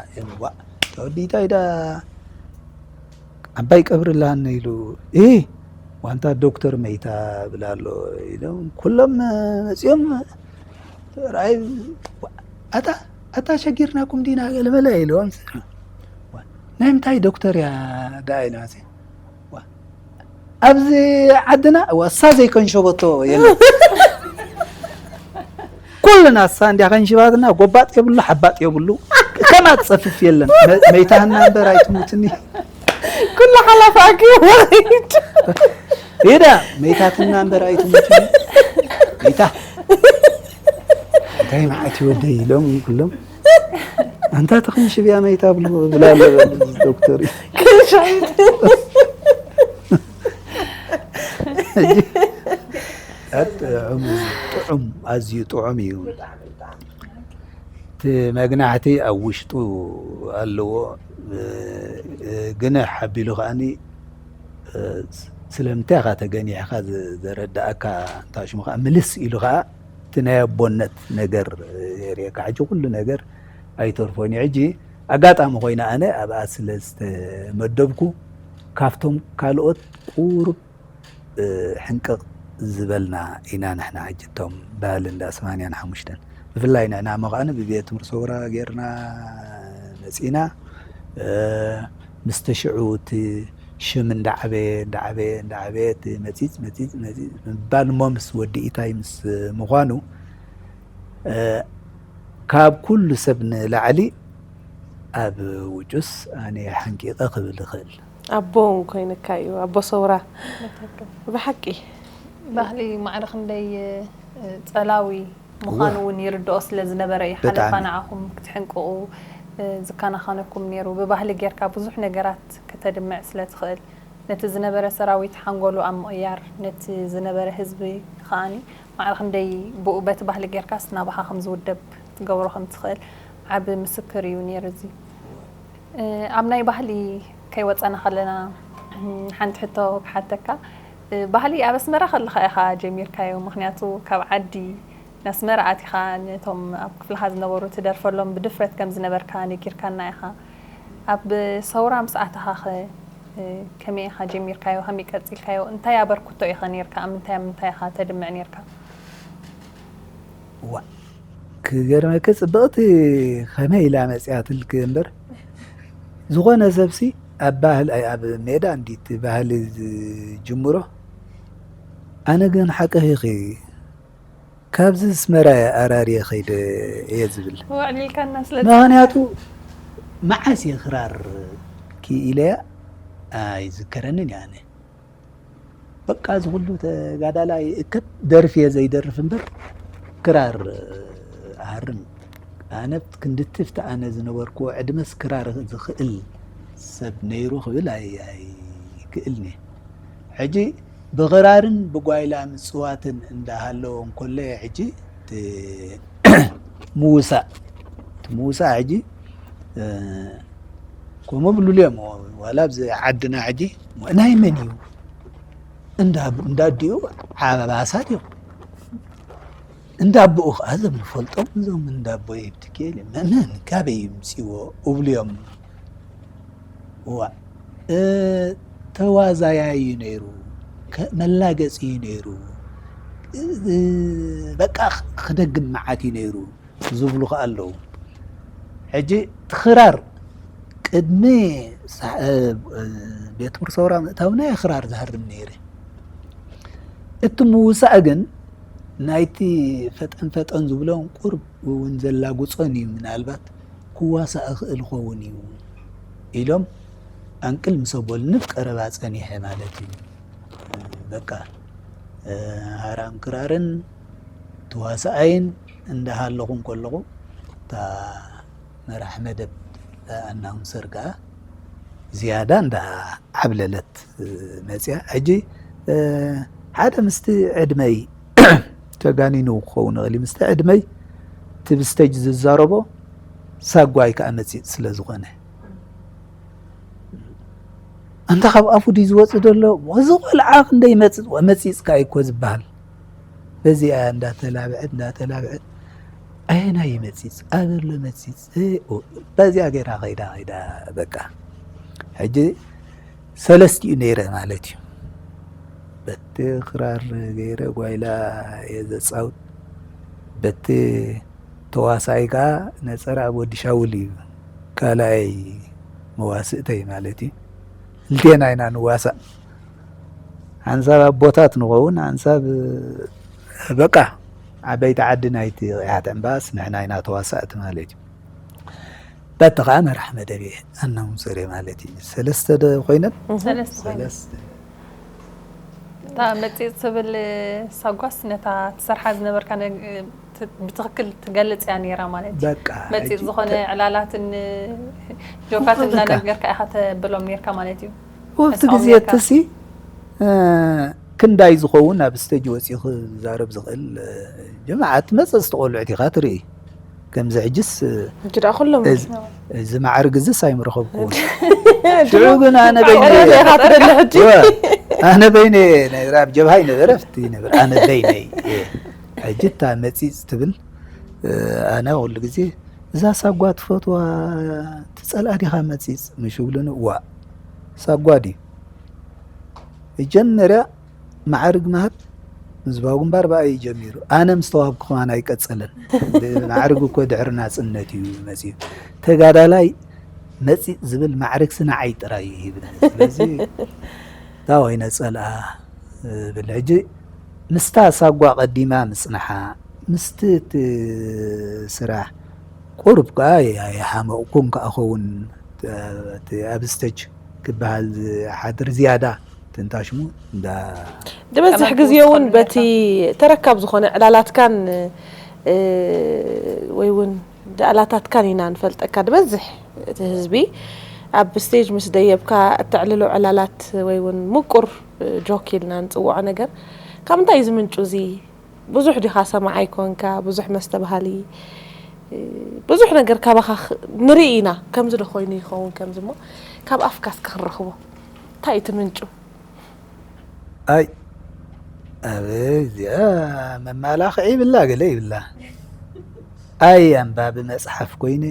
ዋ፣ ተወዲ እንታይ ደኣ ዓባይ ቀብሪ ኣላኒ ኢሉ፣ እ፣ ዋንታ ዶክተር መይታ ብላ ኣሎ ኢሎም ኩሎም መጺኦም፣ ራይ፣ ኣታ፣ ኣታ ሸጊርናኩም ዲና ገለመለ ኢሎም። ናይ ምንታይ ዶክተር እያ ደኣ ኢሎም። ዋ፣ ኣብዚ ዓድና፣ ዋ፣ እሳ ዘይከንሸበቶ የለን። ኩልና እሳ እንዲያ ከንሽባትና፣ ጎባጥ የብሉ፣ ሓባጥ የብሉ፣ ከማ ትጸፍፍ የለን። መ-፣ መይታህና እምበር ኣይትሙትኒ። ኩሉ ሓላፊ ኣኪቡ ወኺድ። ይዳ፣ መይታትና እምበር ኣይትሙትኒ። መይታ። እንታይ መዓት ይወደይ ኢሎም ኩሎም። ኣንታ ተኽንሽብ እያ መይታ ብሉ፣ ብላ ኣሎ ዶክተር። ክንሸይጥ። ሕጂ፣ ጥዑም፣ ጥዑም፣ ኣዝዩ ጥዑም እዩ። እቲ መግናሕቲ ኣብ ውሽጡ ኣለዎ። እ፣ እ፣ ግንሕ ኣቢሉ ከኣኒ፣ እ፣ ስለምንታይ ኢኻ ተገኒሕካ ዘ-፣ ዘረድኣካ እንታ ሽሙ ከኣ ምልስ ኢሉ ከኣ እቲ ናይ ኣቦነት ነገር የርእየካ። ሕጂ ኩሉ ነገር ኣይተርፎን እዩ። ሕጂ ኣጋጣሚ ኮይነ ኣነ ኣብኣ ስለ ዝተመደብኩ ካብቶም ካልኦት ቁሩብ፣ እ፣ ሕንቅቕ ዝበልና ኢና ንሕና ሕጂ እቶም ባህሊ እንዳ ሰማንያን ሓሙሽተን። ብፍላይ ንሕና እሞ ከኣ ብቤት ትምህርቲ ሰውራ ጌርና መጺና፣ እ፣ ምስ ተሽዑ እቲ ሽም እንዳዓበየ፣ እንዳዓበየ፣ እንዳዓበየ እቲ መጺጽ፣ መጺጽ፣ መጺጽ ምባል እሞ ምስ ወዲ ኢታይ ምስ ምዃኑ፣ እ፣ ካብ ኩሉ ሰብ ንላዕሊ ኣብ ውጩስ ኣነ ሓንቂቐ ክብል እኽእል። ኣቦ እውን ኮይንካ እዩ፣ ኣቦ ሰውራ። ብትክክል። ብሓቂ። ባህሊ ማዕረ ክንደይ፣ እ፣ ጸላዊ ምዃኑ እወ። እውን ይርድኦ ስለ ዝነበረ እዩ። ብጣዕሚ። ሓለፋ ንዓኹም ክትሕንቅቑ፣ እ፣ ዝከናኸነኩም ነይሩ። ብባህሊ ጌርካ ብዙሕ ነገራት ከተድምዕ ስለ ትኽእል፣ ነቲ ዝነበረ ሰራዊት ሓንጎሉ ኣብ ምቕያር፣ ነቲ ዝነበረ ህዝቢ ከኣኒ ማዕረ ክንደይ ብኡ በቲ ባህሊ ጌርካስ ናባኻ ከም ዝውደብ ትገብሮ ከም ትኽእል ዓቢ ምስክር እዩ ነይሩ እዚ። እ፣ ኣብ ናይ ባህሊ ከይወጸና ከለና፣ እም፣ ሓንቲ ሕቶ ክሓተካ። እ፣ ባህሊ ኣብ ኣስመራ ከለኻ ኢኻ ጀሚርካዮ? ምኽንያቱ ካብ ዓዲ ንኣስመራ ኣቲኻ ነቶም ኣብ ክፍልኻ ዝነበሩ ትደርፈሎም ብድፍረት ከም ዝነበርካ ነጊርካና ኢኻ። ኣብ ሰውራ ምስ ኣተኻኸ፣ እ፣ ከመይ ኢኻ ጀሚርካዮ? ከመይ ቀጺልካዮ? እንታይ ኣበርክቶ ኢኻ ነይርካ? ኣብ ምንታይ፣ ኣብ ምንታይ ኢኻ ተድምዕ ነይርካ? ዋ፣ ክገርመኪ ጽብቕቲ ከመይ ኢላ መጺኣትልኪ እምበር፣ ዝኾነ ሰብሲ ኣብ ባህል-፣ ኣብ ሜዳ እንዲት ባህሊ ዝጅምሮ። ኣነ ግን ሓቅኺ ኢኺ፣ ካብዚ ኣስመራ ኣራርየ ከይደ እየ ዝብል። ውዕል ኢልካና ስለ ምኽንያቱ መዓስ እየ ክራር ክኢለያ ኣይዝከረንን እየ ኣነ። በቃ፣ እዚ ኩሉ ተጋዳላይ እከብ ደርፊ እየ ዘይደርፍ እምበር፣ ክራር ኣሃርም። ኣነ ክንድቲ ፍቲ ኣነ ዝነበርኩዎ ዕድመስ ክራር ዝኽእል ሰብ ነይሩ ክብል ኣይ-፣ ኣይክእልን እየ። ሕጂ ብኽራርን ብጓይላ ምጽዋትን እንዳሃለወ እንከሎ እየ ሕጂ እቲ ምውሳእ፣ እቲ ምውሳእ ሕጂ፣ እ፣ ከምኡ ብሉሉ እዮም። ዋላ ኣብዚ ዓድና ሕጂ ናይ መን እዩ? እንዳ፣ እንዳ ኣዲኡ ዓባሳት እዮም። እንዳ ኣቦኡ ኸዓ እዞም ንፈልጦም፣ እዞም እንዳ ኣቦይ ብትኬል መመን ካበይ ይምፅዎ እብሉ እዮም። እዋ፣ እ፣ እታ ተዋዛያይ እዩ ነይሩ፣ ከ-፣ መላገጺ እዩ ነይሩ፣ እ-፣ በቃ ክደግም መዓት እዩ ነይሩ ዝብሉ ከኣ ኣለዉ። ሕጂ እቲ ክራር ቅድሚ ሳ-፣ እ፣ እ፣ ቤት ሙር ሰውራ ምእታውና እየ ክራር ዝሃርም ነይረ። እቲ ምውሳእ ግን ናይቲ ፈጠን ፈጠን ዝብሎን ቁሩብ እውን ዘላጉጾን እዩ። ምናልባት ክዋሳእ እኽእል ኸውን እዩ ኢሎም ኣንቅል ምስ ኣበሉኒ ቀረባ ጸኒሐ ማለት እዩ። በቃ፣ እ፣ ሃራም ክራርን ተዋሳኣይን እንዳሃለኹ እንከለኹ፣ እታ መራሕ መደብ ኣናውንሰር ከኣ ዝያዳ እንዳ ዓብለለት፣ እ፣ መጽያ። ሕጂ፣ እ፣ ሓደ ምስቲ ዕድመይ ተጋኒኑ ክኸውን ይኽእል እዩ። ምስቲ ዕድመይ እቲ ብስተጅ ዝዛረቦ ሳጓይ ከኣ መጺጽ ስለ ዝኾነ፣ ኣንታ ካብ ኣፉ ድዩ ዝወጽእ ዘሎ? እዚ ቆልዓ ክንደይ መጽ-፣ መጺጽካ እዩ እኮ ዝበሃል። በዚኣ እንዳተላብዐት፣ እንዳተላብዐት፣ ኣየናይ መጺጽ? ኣበሎ መጺጽ። እ፣ ኦ፣ በዚኣ ገይራ ኸይዳ፣ ኸይዳ፣ በቃ። ሕጂ ሰለስቲኡ ነይረ ማለት እዩ። በቲ ክራር ገይረ ጓይላ እየ ዘጻውት። በቲ ተዋሳኣይ ከኣ ነጸረ ኣብ ወዲ ሻውል እዩ ካልኣይ መዋስእተይ ማለት እዩ። ክልቴና ኢና ንዋሳእ። ሓንሳብ ኣቦታት ንኸውን፣ ሓንሳብ በቃ ዓበይቲ ዓዲ ናይቲ ቅያት ዕምባስ ንሕና ኢና ተዋሳእቲ ማለት እዩ። በቲ ኸኣ መራሕ መደብ እየ ኣናውንሰር እየ ማለት እዩ። ሰለስተ ዶ ኮይነን? እህ። ሰለስተ ኮይነን። ሰለስተ። እታ መጺጽ ትብል ሳጓስ ነታ ትሰርሓ ዝነበርካ ነግ-፣ ት-፣ ብትኽክል ትገልጽ እያ ነይራ ማለት እዩ። በቃ፣ መጺጽ ሕጂ ዝኾነ ተ-፣ ዕላላትን ጆካትን እኮ በቃ። እንዳነገርካ ኢኻ ተብሎም ነይርካ ማለት እዩ። ወብቲ ተስዕኦም ግዜ ነይርካ። እትሲ፣ እ፣ ክንዳይ ዝኸውን ኣብ ስቴጅ ወጺኡ ክዛረብ ዝኽእል፣ እ፣ ጀማዓ ትመጽእ ዝተቖልዑት ኢኻ ትርኢ። ከምዚ ሕጅስ፣ እ፣ ሕጂ ደኣ ኩሎም እዚ፣ እዚ ማዕርግ እዝስ ኣይምረኸብኩዎን። ሽዑ ግን ኣነ በይነይ ቀረብ ኢኻ ትደሊ ሕጂ። እወ፣ ኣነ በይነይ ነይረ፣ ኣብ ጀብሃ ይነበረ፣ ኣብቲ ይነበረ፣ ኣነ በይነይ እየ። ሕጂ እታ መጺጽ ትብል፣ እ፣ ኣነ ኩሉ ግዜ፣ "እዛ ሳጓ ትፈትዋ፣ ትጸልኣ ዲኻ መጺጽ?" ምሽ ይብሉኒ፣ "እዋእ፣ ሳጓ ድዩ?" መጀመርያ ማዕርግ ምሃብ ህዝባዊ ግንባር ብኣይ እዩ ጀሚሩ። ኣነ ምስ ተዋህብኩ ከማን ኣይቀጸለን። ማዕርግ እኮ ድሕሪ ናጽነት እዩ መጺኡ። ተጋዳላይ መጺጽ ዝብል ማዕርግሲ ንዓይ ጥራይ እዩ ሂብኒ። ስለዚ እታ ወይነ ጸልኣ ዝብል። ሕጂ ምስታ ሳጓ ቀዲማ ምጽንሓ፣ ምስቲ እቲ ስራሕ ቁሩብ ከኣ ኣይ-፣ ኣይሓመቕኩን ከኣ ኸውን፣ እቲ ኣብ ስቴጅ ክበሃል ዝሓድር ዝያዳ ትንታሽሙ እንዳ ድበዝሕ ቀመምቲ ግዜ እውን ውስኾም በቲ ነርካ። ተረካብ ዝኾነ ዕላላትካን፣ እ፣ ወይ እውን ድኣላታትካን ኢና ንፈልጠካ። ድበዝሕ እቲ ህዝቢ ኣብ ስቴጅ ምስ ደየብካ እተዕልሎ ዕላላት ወይ እውን ምቁር፣ እ፣ ጆክ ኢልና ንጽውዖ ነገር ካብ ምንታይ እዩ ዝምንጩ? እዚ ብዙሕ ዲኻ ሰማዓይ ኮንካ፣ ብዙሕ መስተብሃሊ፣ እ፣ ብዙሕ ነገር ካባኻ ኽ-፣ ንርኢ ኢና። ከምዚ ዶ ኮይኑ ይኸውን ከምዚ እሞ፣ ካብ ኣፍካ እስከ ክንረኽቦ። እንታይ እዩ እቲ ምንጩ? ኣይ፣ ኣብ እዚኣ መማላኽዒ ይብላ፣ ገለ ይብላ። ኣይ ኣንባቢ መጽሓፍ ኮይነ፣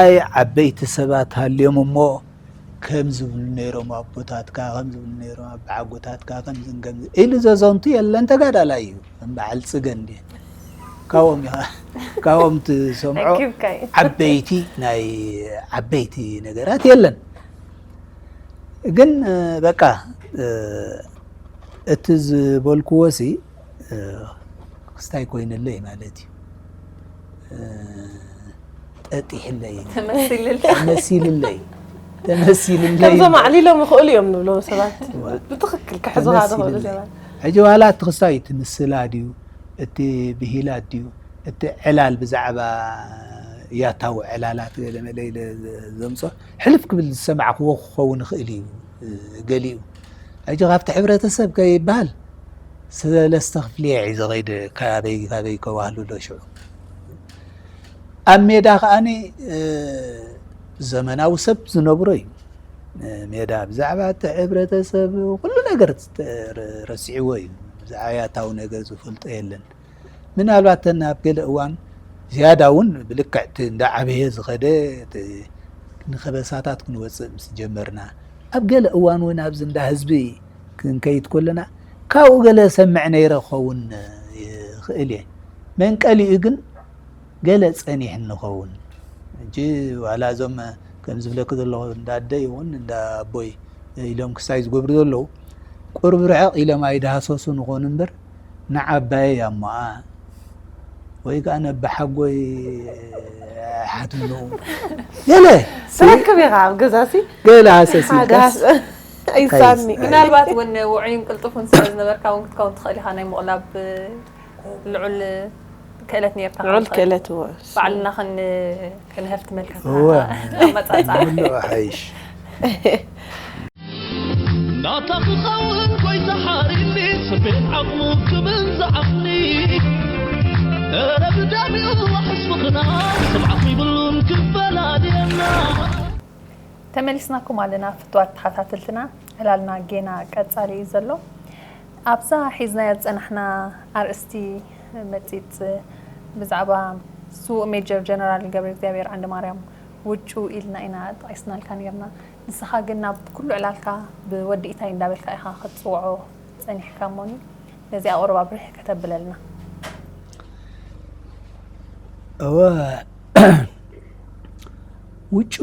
ኣይ ዓበይቲ ሰባት ሃልዮም እሞ፣ ከም ዝብሉ ነይሮም ኣቦታትካ፣ ከም ዝብሉ ነይሮም ኣባዓጎታትካ፣ ከምዝን ከምዚ ኢሉ ዘዘንቱ የለን። ተጋዳላይ እዩ። ከም በዓል ጽገ እንድየ። ካብኦም ኢኻ፣ ካብኦም ትሰምዖ ኣኪብካዮ። ዓበይቲ፣ ናይ ዓበይቲ ነገራት የለን። ግን፣ እ፣ በቃ፣ እ፣ እቲ ዝበልክዎ ሲ፣ እ፣ ክስታይ ኮይነለይ ማለት እዩ። እ፣ ጠጢሕለይ። ተመሲልለይ። ተመሲልለይ። ተመሲልለይ። ከምዞም ኣዕሊሎም ይኽእሉ እዮም ንብሎም ሰባት። እዋ። ብትኽክል ክሕዙኻ ዝኽእሉ ተመሲልለይ። ሰባት። ሕጂ ዋላ እቲ ክስታይ ትምስላ ድዩ፣ እቲ ብሂላት ድዩ፣ እቲ ዕላል ብዛዕባ ያታዊ ዕላላት ገለ መለ ኢለ ዘምጾ ሕልፍ ክብል ዝሰማዕክዎ ክኸውን ይኽእል እዩ፣ እ፣ ገሊኡ። ሕጂ ካብቲ ሕብረተሰብ ከይበሃል ሰለስተ ክፍሊ እየ ሒዘ ከይደ፣ ካበይ ካበይ ከዋህሉ ዶ ሽዑ። ኣብ ሜዳ ከኣኒ፣ እ፣ ዘመናዊ ሰብ ዝነብሮ እዩ። እ፣ ሜዳ ብዛዕባ እቲ ሕብረተሰብ ኩሉ ነገር ተ-፣ ረ-፣ ረሲዕዎ እዩ። ብዛዕባ ያታዊ ነገር ዝፈልጦ የለን። ምናልባት ተን ኣብ ገለ እዋን ዝያዳ እውን ብልክዕ እቲ እንዳዓበየ ዝኸደ፣ እቲ ንኸበሳታት ክንወፅእ ምስ ጀመርና፣ ኣብ ገለ እዋን እውን ኣብዚ እንዳ ህዝቢ ክንከይድ ከለና ካብኡ ገለ ሰምዕ ነይረ ክኸውን ይኽእል እየ። መንቀሊኡ ግን ገለ ጸኒሕኒ ኸውን። ሕጂ ዋላ እዞም ከም ዝብለኪ ዘለኹ እንዳ ኣደይ እውን እንዳ ኣቦይ ኢሎም ክሳይ ዝገብሩ ዘለዉ ቁሩብ ርሕቕ ኢሎም ኣይደሃሰሱን ይኾኑ እምበር ንዓባየይ ኣሞኣ ወይ ከዓ ነባሓጎይ ሓትኑ ገለ ትረክብ ኢኻ ኣብ ገዛሲ ገለ ሃሰስ ሓደ ኢልካስ ኣይሳኒ ምናልባት እውን ውዑይን ቅልጡፍን ስለ ዝነበርካ እውን ክትከውን ትኽእል ኢኻ ናይ ምቕላብ ልዑል ክእለት ነርካ ልዑል ክእለት እዎ ባዕልና ከን ክንህፍትመልካ እወ። ኣመፃፅኣ ምልኦ ሓይሽ ናታ ክኸውን ጎይታ ሓሪኒ ስቤት ዓቕሙ ክብን ዝዓቕኒ እረ ብደሚኡ ዋሕስ ምኽና ስምዓኽ ይብሉን ክፈላልየና ተመሊስናኩም ኣለና ፍትዋት ተኸታተልትና ዕላልና ጌና ቀጻሊ እዩ ዘሎ ኣብዛ ሒዝናዮ ዝጸናሕና ኣርእስቲ መጺጽ ብዛዕባ ስዉእ ሜጀር ጀነራል ገብረ እግዚኣብሔር ዓንደ ማርያም ውጩ ኢልና ኢና ጠቒስናልካ ነርና ንስኻ ግን ናብ ኩሉ ዕላልካ ብወዲ ኢታይ እንዳበልካ ኢኻ ክትጽውዖ ጸኒሕካ እሞኒ ነዚኣ ቁሩብ ኣብርህ ከተብለልና እወ ውጩ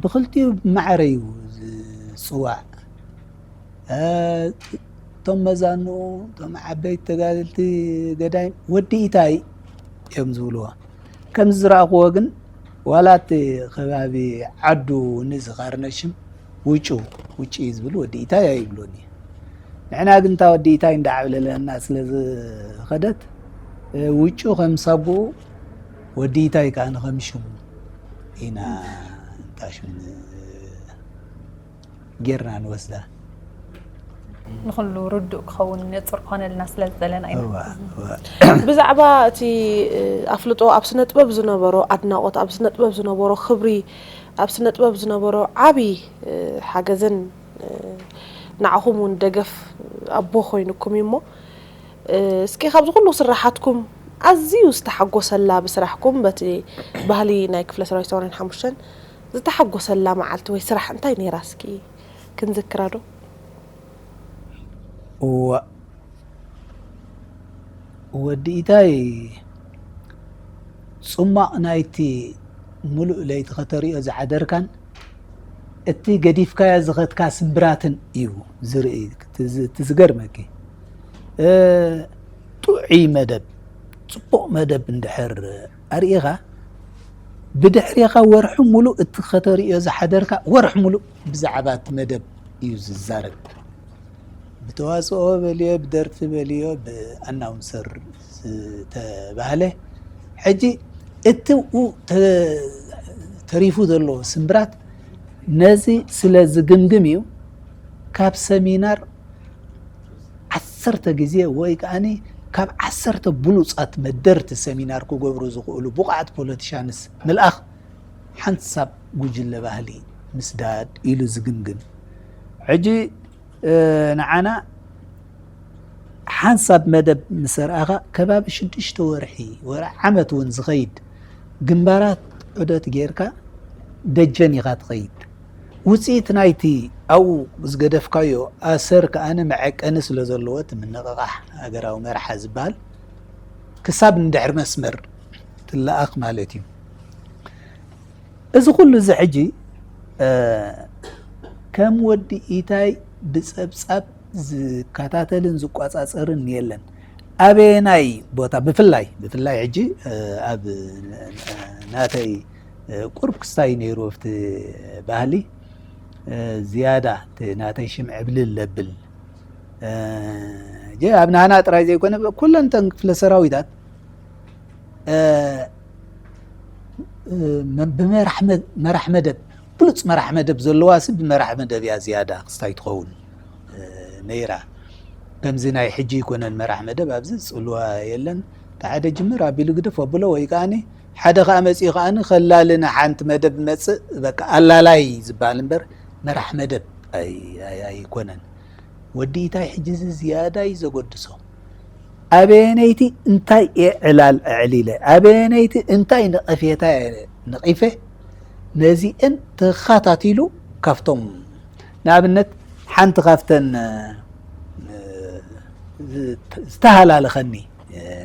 ብኽልቲኡ ማዕረ እዩ ዝፅዋዕ እቶም መዛንኡ እቶም ዓበይቲ ተጋደልቲ ገዳይም ወዲ ኢታይ እዮም ዝብልዎ ከምዚ ዝረእኽዎ ግን ዋላ እቲ ከባቢ ዓዱ ንዝኻርነሽም ውጩ ውጭ እዩ ዝብል ወዲ ኢታይ ኣይብሎን እዩ ንሕና ግን እታ ወዲ ኢታይ እንዳዓብለለና ስለ ዝኸደት ውጩ ከም ሳጉኡ ወዲ ኢታይ ከዓ ንኸም ሽሙ ኢና እንታሽም ጌርና ንወስዳ ንኩሉ ርዱእ ክኸውን ንፅር ክኾነልና ስለ ዝደለና ኢና እዋ እዋ ብዛዕባ እቲ ኣፍልጦ ኣብ ስነ ጥበብ ዝነበሮ ኣድናቆት ኣብ ስነ ጥበብ ዝነበሮ ክብሪ ኣብ ስነ ጥበብ ዝነበሮ ዓብይ ሓገዝን ንዓኹም እውን ደገፍ ኣቦ ኮይኑኩም እዩ እሞ እስኪ ካብዚ ኩሉ ስራሓትኩም ኣዝዩ ዝተሓጎሰላ ብስራሕኩም በቲ ባህሊ ናይ ክፍለ ሰራዊት ሰማንያን ሓሙሽተን ዝተሓጎሰላ መዓልቲ ወይ ስራሕ እንታይ ነይራ እስኪ ክንዝክራ ዶ እዋ ወዲ ኢታይ ጽማቕ ናይቲ ሙሉእ ለይቲ ከተርእዮ ዝሓደርካን እቲ ገዲፍካዮ ዝኸድካ ስምብራትን እዩ ዝርኢ እቲ ዝገርመኪ ጥዑይ መደብ ጽቡቕ መደብ እንድሕር ኣርእኻ ብድሕሪኻ ወርሒ ሙሉእ እቲ ከተርእዮ ዝሓደርካ ወርሒ ሙሉእ ብዛዕባ እቲ መደብ እዩ ዝዛረብ ብተዋፅኦ በልዮ ብደርፊ በልዮ ብኣናውንሰር ዝተባህለ ሕጂ እቲ ተሪፉ ዘሎ ስምብራት ነዚ ስለ ዝግምግም እዩ ካብ ሰሚናር ዓሰርተ ግዜ ወይ ከዓኒ ካብ ዓሰርተ ብሉፃት መደርቲ ሰሚናር ክገብሩ ዝኽእሉ ብቑዓት ፖለቲሻንስ ምልኣኽ ሓንሳብ ጉጅለ ባህሊ ምስዳድ ኢሉ ዝግምግም ሕጂ ንዓና ሓንሳብ መደብ ምስ ኣርኣኻ ከባቢ ሽዱሽተ ወርሒ ወረ ዓመት እውን ዝኸይድ ግንባራት ዑደት ጌርካ ደጀን ኢኻ ትኸይድ ውፅኢት ናይቲ ኣብኡ ዝገደፍካዮ ኣሰር ከኣነ መዐቀኒ ስለ ዘለዎ እቲ ምንቕቓሕ ሃገራዊ መርሓ ዝበሃል ክሳብ ንድሕሪ መስመር ትለኣኽ ማለት እዩ እዚ ኩሉ እዚ ሕጂ ከም ወዲ ኢታይ ብፀብፃብ ዝከታተልን ዝቋፃፀርን የለን ኣበየናይ ቦታ ብፍላይ ብፍላይ ሕጂ ኣብ ናተይ ቁርብ ክስታይ ነይሩ ኣብቲ ባህሊ ዝያዳ ናተይ ሽም ዕብልል ለብል ኣብ ናህና ጥራይ ዘይኮነ ኩለን ተን ክፍለ ሰራዊታት ብመራሕ መደብ ብሉፅ መራሕ መደብ ዘለዋ ሲ ብመራሕ መደብ እያ ዝያዳ ክስታይ ትኸውን ነይራ ከምዚ ናይ ሕጂ ይኮነን መራሕ መደብ ኣብዚ ዝፅልዋ የለን ተሓደ ጅምር ኣቢሉ ግድፍ ኣብሎ ወይ ከዓኒ ሓደ ከዓ መፂኡ ከዓኒ ከላሊ ንሓንቲ መደብ መፅእ በቃ ኣላላይ ዝበሃል እምበር መራሕ መደብ ኣይኮነን ወዲ ኢታይ ሕጂ እዚ ዝያዳ እዩ ዘጎድሶ ኣበየነይቲ እንታይ እየ ዕላል ኣዕሊለ ኣበየነይቲ እንታይ ነቐፌታ እየ ነቒፈ ነዚአን ተኸታቲሉ ካብቶም ንኣብነት ሓንቲ ካብተን ዝተሃላለኸኒ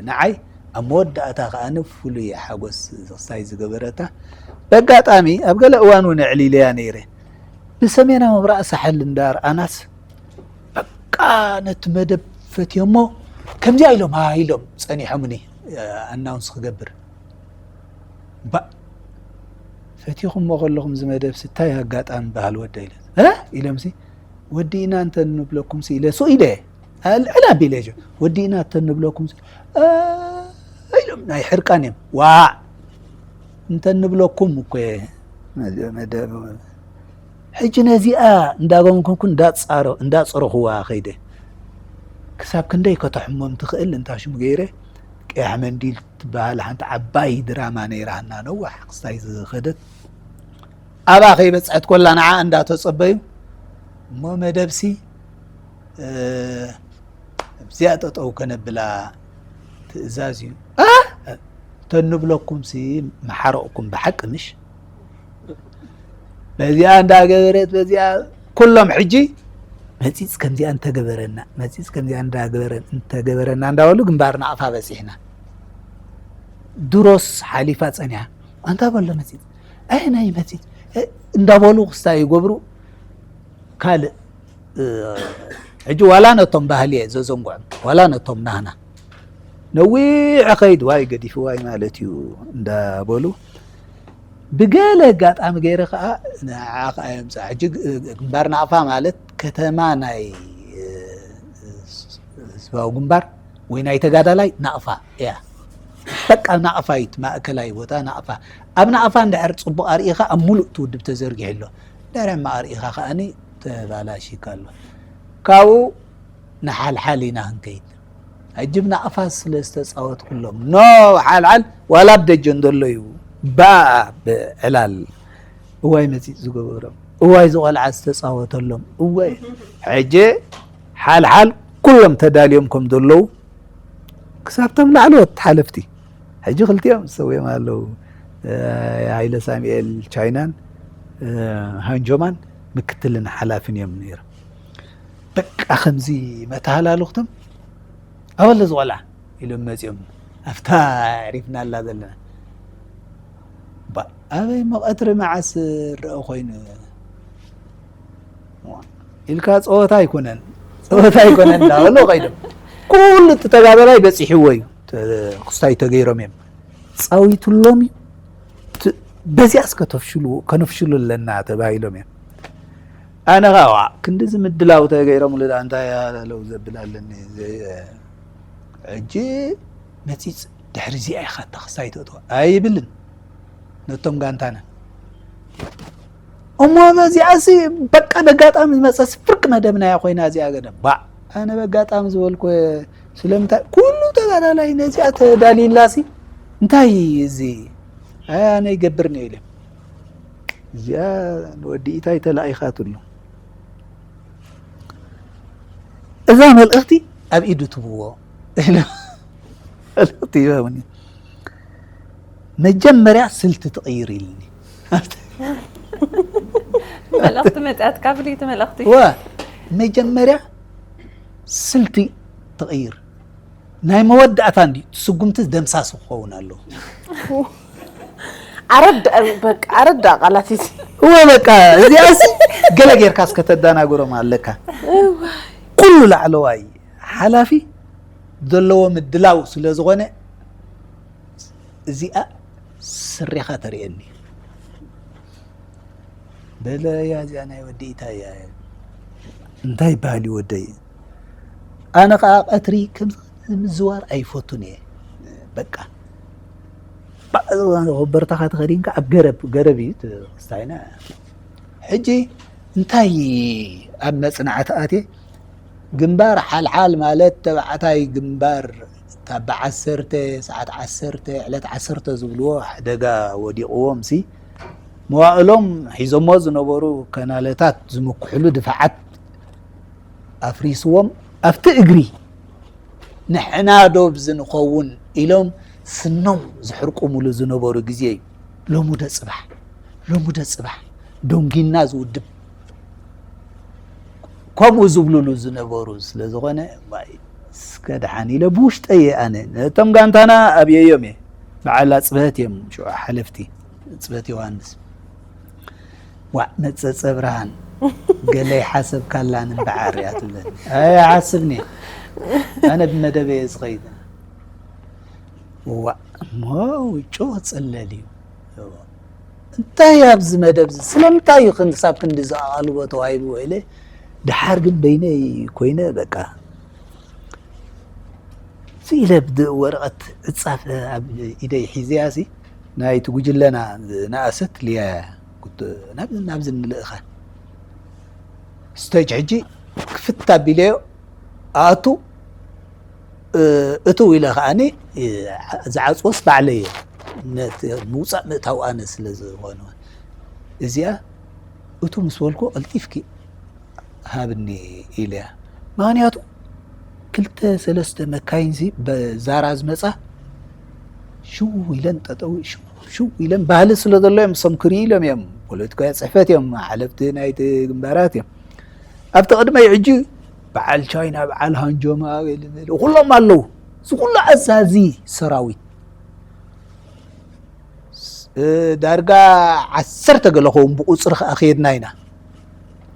ንዓይ ኣብ መወዳእታ ከኣ ፍሉይ ሓጎስ ዝኽሳይ ዝገበረታ በጋጣሚ ኣብ ገለ እዋን እውን ኣዕሊለያ ነይረ። ብሰሜናዊ ምብራቕ ሳሕል እንዳርኣናስ በቃ ነቲ መደብ ፈትዮሞ ከምዚኣ ኢሎም ሃ ኢሎም ጸኒሖምኒ ኣናውንስ ክገብር። ባ ፈቲኹሞ ከለኹም ዝመደብ ስታይ ኣጋጣሚ በሃል ወደ ኢለት እ ኢሎምሲ ወዲእና እንተ ንብለኩም ሲ ኢለ ሱ ኢለ ኣልዕል ኣቢለ ጆ ወዲእና እንተ ንብለኩም ሲ እ ኢሎም ናይ ሕርቃን እዮም ዋዕ እንተ ንብለኩም እኮ መደብ ሕጂ ነዚኣ እንዳገምኩምኩ እንዳጸረኹዋ ከይደ ክሳብ ክንደይ ከተሕሞም ትኽእል እንታ ሽሙ ገይረ ቀያሕ መንዲል ትበሃል ሓንቲ ዓባይ ድራማ ነይራና ነዋሕ ክስታይ ዝኸደት ኣብኣ ከይበፅሐት ኮላ ንዓ እንዳተፀበዩ እሞ መደብሲ ኣብዚኣ ጠጠው ከነብላ ትእዛዝ እዩ። ተንብለኩምሲ መሓረቕኩም ብሓቂ ምሽ በዚኣ እንዳገበረት በዚኣ ኩሎም ሕጂ መፂፅ ከምዚኣ እንተገበረና መፂፅ ከምዚኣ እንዳገበረን እንተገበረና እንዳበሉ ግንባር ናቕፋ በፂሕና። ድሮስ ሓሊፋ ፀኒሓ ኣንታ በሎ መፂፅ ኣይ ናይ መፂፅ እንዳበሉ ክስታ ይገብሩ ካልእ ሕጂ ዋላ ነቶም ባህሊ እየ ዘዘንግዖም ዋላ ነቶም ናህና ነዊሕ ኸይድ ዋይ ገዲፍዋይ ማለት እዩ እንዳበሉ ብገለ ኣጋጣሚ ገይረ ከዓ ንዓ ከዓ የምፅኣ ሕጂ ግንባር ናቕፋ ማለት ከተማ ናይ ህዝባዊ ግንባር ወይ ናይ ተጋዳላይ ናቕፋ እያ በቃ ናቕፋ እዩ ማእከላይ ቦታ ናቕፋ ኣብ ናቕፋ እንድሕር ፅቡቕ ኣርኢኻ ኣብ ሙሉእ ትውድብ ተዘርጊሑ ኣሎ ድሕሪ ማእርኢኻ ከዓኒ ተባላሺካ ኣሎ ካብኡ ንሓልሓል ኢና ክንከይድ ሕጂ ብናቕፋ ስለ ዝተፃወትኩሎም ኖ ሓልሓል ዋላ ኣብ ደጀን ዘሎ እዩ ባኣ ብዕላል እዋይ መፂፅ ዝገበሮም እዋይ ዝቆልዓ ዝተፃወተሎም እወ ሕጂ ሓልሓል ኩሎም ተዳልዮም ከም ዘለዉ ክሳብቶም ላዕለዎት ሓለፍቲ ሕጂ ክልቲኦም ዝሰውዮም ኣለዉ ሃይለ ሳሙኤል ቻይናን ሃንጆማን ምክትልን ሓላፍን እዮም ነይሮም በቃ ከምዚ መተሃላልኽቶም ኣበለ ዝቆልዓ ኢሎም መፂኦም ኣብታ ዕሪፍናላ ዘለና ኣበይ መቐትሪ መዓስ ረአ ኮይኑ ኢልካ ፀወታ ኣይኮነን ፀወታ ኣይኮነን እንዳበሉ ከይዶም ኩሉ እቲ ተጋዳላይ በፂሕዎ እዩ ክስታይ ተገይሮም እዮም ፃዊቱሎም እዩ በዚኣ እስከ ተፍሽሉ ከነፍሽሉ ኣለና ተባሂሎም እዮም ኣነ ከዓ ዋዕ ክንድዚ ምድላው ተገይሮምሉ ደኣ እንታይ ኣለው ዘብል ኣለኒ ሕጂ መፂፅ ድሕሪ እዚኣ ኢኻ እታ ክስታይ ተእትዋ ኣይብልን ነቶም ጋንታና እሞ በዚኣሲ በቃ በጋጣሚ ዝመፀስ ፍርቂ መደብናያ ኮይና እዚኣ ገደ ባዕ ኣነ በጋጣሚ ዝበልኩ ስለምንታይ ኩሉ ተጋዳላይ ነዚኣ ተዳልይላሲ እንታይ እዚ ኣነ ይገብር ነው ኢለ እዚኣ ንወዲ ኢታይ ተላኢኻትሉ እዛ መልእኽቲ ኣብ ኢዱ ትብዎ መልእኽቲ ይበብኒ መጀመርያ ስልቲ ትቕይር ኢልኒ መልእኽቲ መፅኣትካ ፍልይቲ መልእኽቲ ወ መጀመርያ ስልቲ ትቕይር ናይ መወዳእታ እንዲ ስጉምቲ ደምሳስ ክኸውን ኣለዎ ኣረዳ ቃላት እዚ እወ በቃ እዚኣሲ ገለ ጌርካ እስከተዳናግሮም ኣለካ ኩሉ ላዕለዋይ ሓላፊ ዘለዎ ምድላው ስለ ዝኾነ እዚኣ ስሪኻ ተርእየኒ በለ እያ እዚኣ ናይ ወዲ ኢታይ እያ እንታይ ይበሃል እዩ ወደይ ኣነ ከዓ ቀትሪ ከምዚ ምዝዋር ኣይፈቱን እየ በቃ በርታኻ ተኸዲንካ ኣብ ገረብ ገረብ እዩ ክስታይና ሕጂ እንታይ ኣብ መፅናዕቲ ኣትየ ግንባር ሓልሓል ማለት ተባዕታይ ግንባር እታ ብዓሰርተ ሰዓት ዓሰርተ ዕለት ዓሰርተ ዝብልዎ ሓደጋ ወዲቕዎም ሲ መዋእሎም ሒዞሞ ዝነበሩ ከናለታት ዝምክሕሉ ድፋዓት ኣፍሪስዎም ኣብቲ እግሪ ንሕና ዶ ብዚ ንኸውን ኢሎም ስኖም ዝሕርቁምሉ ዝነበሩ ግዜ እዩ። ሎሚ ዶ ጽባሕ ሎሙደ ጽባሕ ዶንጊና ዝውድብ ከምኡ ዝብሉሉ ዝነበሩ ስለ ዝኾነ፣ ዋይ፣ እስከ ደሓን ኢለ ብውሽጠይ እየ ኣነ። ነቶም ጋንታና ኣብየዮም እየ። በዓል ኣጽብሀት እዮም ሽዑ ሓለፍቲ፣ ኣጽብሀት ዮሃንስ። ዋዕ መጸጸ ብርሃን፣ ገለ ይሓሰብካላን እምበዓር እያ ትብለኒ። ኣይሓስብን እየ። ኣነ ብመደበ እየ ዝኸይድ። ዋዕ እሞ ውጩ ክጽለል እዩ። እንታይ ኣብዚ መደብ እዚ? ስለምንታይ እዩ ክንሳብ ክንዲ ዝኣቓልቦ ተዋሂብዎ? ኢለ ድሓር ግን በይነይ ኮይነ በቃ እዚ ኢለ ብድ-፣ ወረቐት ዕጻፍ ኣብ ኢደይ ሒዘያ ሲ ናይቲ ጉጅለና ዝነኣሰት ልያ እያ። ኩት-፣ ናብ-፣ ናብዚ ንልእኻ። ስቴጅ ሕጂ ክፍት ኣቢለዮ ኣቱ፣ እ፣ እትው ኢለ ከዓኒ፣ እ፣ ዝዓጽዎስ ባዕለይ እየ። ነቲ ምውጻእ ምእታው ኣነ ስለ ዝኾነ። እዚኣ እቱ ምስ በልኩ ቀልጢፍኪ ሃብኒ ኢለያ። ምኽንያቱ ክልተ ሰለስተ መካይንሲ በዛራ ዝመጻ ሽው ኢለን ጠጠው ሽው ሽው ኢለን ባህሊ ስለ ዘሎ እዮም። እሶም ክርኢ ኢሎም እዮም። ፖለቲካዊ ጽሕፈት እዮም፣ ሓለፍቲ ናይቲ ግንባራት እዮም። ኣብቲ ቅድመይ ሕጂ በዓል ቻይና፣ በዓል ሃንጆማ፣ ገለ መለ ኩሎም ኣለዉ። እዚ ኩሉ ኣዛዚ ሰራዊት፣ እ፣ ዳርጋ ዓሰርተ ገለ ኸውን ብቁጽሪ ከኣ ከየድና ኢና።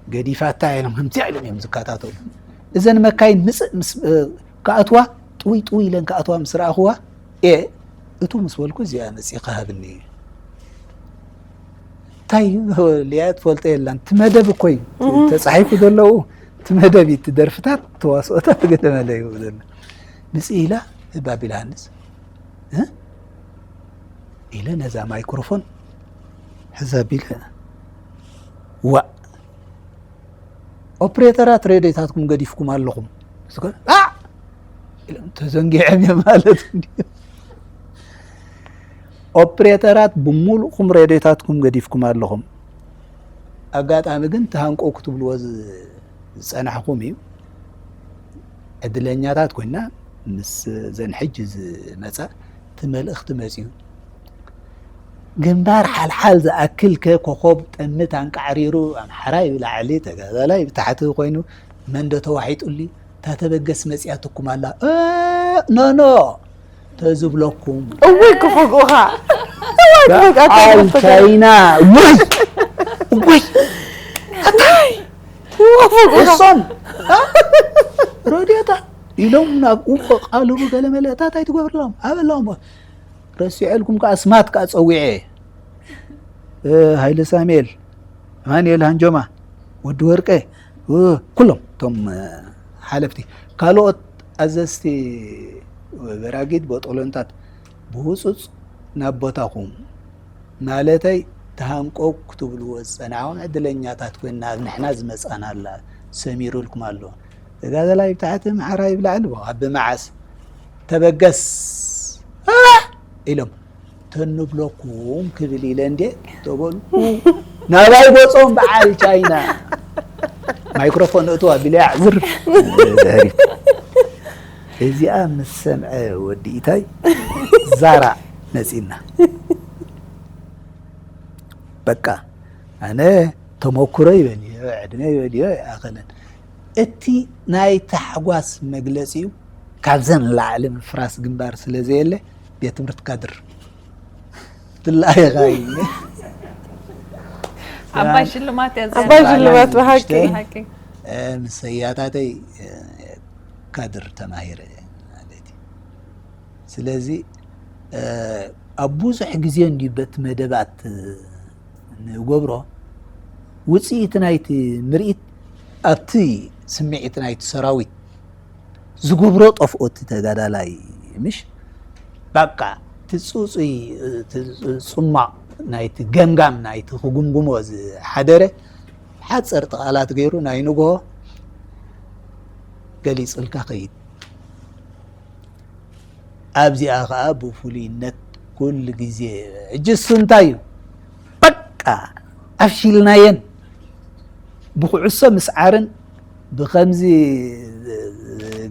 ገዲፋታ ኢሎም ከምዚኣ ኢሎም እዮም ዝከታተሉ። እዘን መካይን ምጽእ ምስ፣ እ፣ ክኣትዋ፣ ጥውይ ጥውይ ኢለን ክኣትዋ ምስ ረኣኽዋ፣ ኤ፣ እቱ ምስ በልኩ እዚኣ መጺእ ክሃብኒ እዩ። እንታይ እዩ? ሊያ ትፈልጦ የላን። እቲ መደብ እኮ እዩ። እህ። ተጻሒፉ ዘለዉ እቲ መደብ እዩ። እቲ ደርፍታት፣ ተዋስኦታት ገለ መለ እዩ ዘሎ። ምጽእ ኢላ፣ እባ ቢልሃንስ፣ እ? ኢለ ነዛ ማይክሮፎን ሕዛ ቢለ፣ ዋእ፣ ኦፕሬተራት ሬድዮታትኩም ገዲፍኩም ኣለኹም። እስከ፣ ኣ! ኢሎም ተዘንጊዖም እዮም ማለት እንድዩ። ኦፕሬተራት ብምሉእኩም ሬድዮታትኩም ገዲፍኩም ኣለኹም። ኣጋጣሚ ግን ተሃንቆ ክትብልዎ ዝ-፣ ዝጸናሕኩም እዩ። ዕድለኛታት ኮይና ምስ ዘን ሕጂ ዝመጻ እቲ መልእኽቲ መጺኡ። ግንባር ሓልሓል ዝኣክል ከ ኮኾብ ጠምት ኣንቃዕሪሩ ኣምሓራይ ብላዕሊ ተጋዳላይ ብታሕቲ ኮይኑ መን ዶ ተዋሒጡሊ? እታ ተበገስ መጺኣትኩም ኣላ። እ፣ ኖ፣ ኖ፣ ተዝብለኩም። እውይ ክፈግኡኻ። እውይ ክፈግኣካ በዓል ይፈግኣካ። ቻይና። ውይ! ውይ! ውይ ክፈግኡኻ። እሶም፣ እ? ረድዮታ ኢሎም ናብ ኡቆ ቃልቡ ገለ መለ እታ እንታይ ትገብርሎም? ኣበሎም። ረሲዐልኩም ከኣ ስማት ከኣ ጸዊዐ። እ፣ ሃይለ ሳሙኤል፣ ኣማኑኤል ሃንጆማ፣ ወዲ ወርቀ፣ እ፣ ኩሎም እቶም፣ እ፣ ሓለፍቲ። ካልኦት ኣዘዝቲ በራጊድ ቦጦሎንታት ብህጹጽ ናብ ቦታኹም፣ ማለተይ ተሃንቀው ክትብልዎ ዝጸናሕኩም ዕድለኛታት ኮይንና፣ ኣብ ንሕና ዝመጻና ኣላ፣ ሰሚሩልኩም ኣሎ። ተጋዳላይ ብታሕቲ፣ ምዓራይ ብላዕሊ፣ ኣብ መዓስ ተበገስ፣ እ፣ ኢሎም ተንብለኩም ክብል ኢለ እንዴ ተበልኩ። ናባይ ገጾም በዓል ቻይና። ማይክሮፎን እቱ ኣቢለ ኣዕዝር ድሕሪት። እዚኣ ምስ ሰምዐ ወዲ ኢታይ ዛራ መጺና። በቃ ኣነ ተመኩሮ ይበልዮ፣ ዕድመ ይበልዮ ኣይኣኸለን። እቲ ናይ ታሕጓስ መግለጺኡ ካብዘን ላዕሊ ምፍራስ ግንባር ስለ ዘየለ ቤት ትምህርቲ ካድር ትለኣየኻ እዩ። ዓባይ ሽልማት እያ እዚኣ። ዓባይ ሽልማት ብሓቂ። ብሓቂ። እ፣ ምስ ሰያታተይ፣ እ፣ ካድር ተማሂረ ማለት እዩ። ስለዚ፣ እ፣ ኣብ ብዙሕ ግዜ እንድዩ በቲ መደባት፣ እ፣ ንገብሮ፣ ውጽኢት ናይቲ ምርኢት ኣብቲ ስምዒት ናይቲ ሰራዊት ዝገብሮ ጠፍኦ እቲ ተጋዳላይ፣ ምሽ? በቃ፣ እቲ ጽጹይ፣ እቲ ጽማቕ ናይቲ ገምጋም ናይቲ ክጉምጉሞ ዝሓደረ ሓጸርቲ ቃላት ገይሩ ናይ ንግሆ ገሊጽልካ ከይድ። ኣብዚኣ ኸኣ ብፍሉይነት ኩሉ ግዜ፣ ሕጂ እሱ እንታይ እዩ? በቃ ኣፍሺልናየን። ብኩዕሶ ምስዓርን ብኸምዚ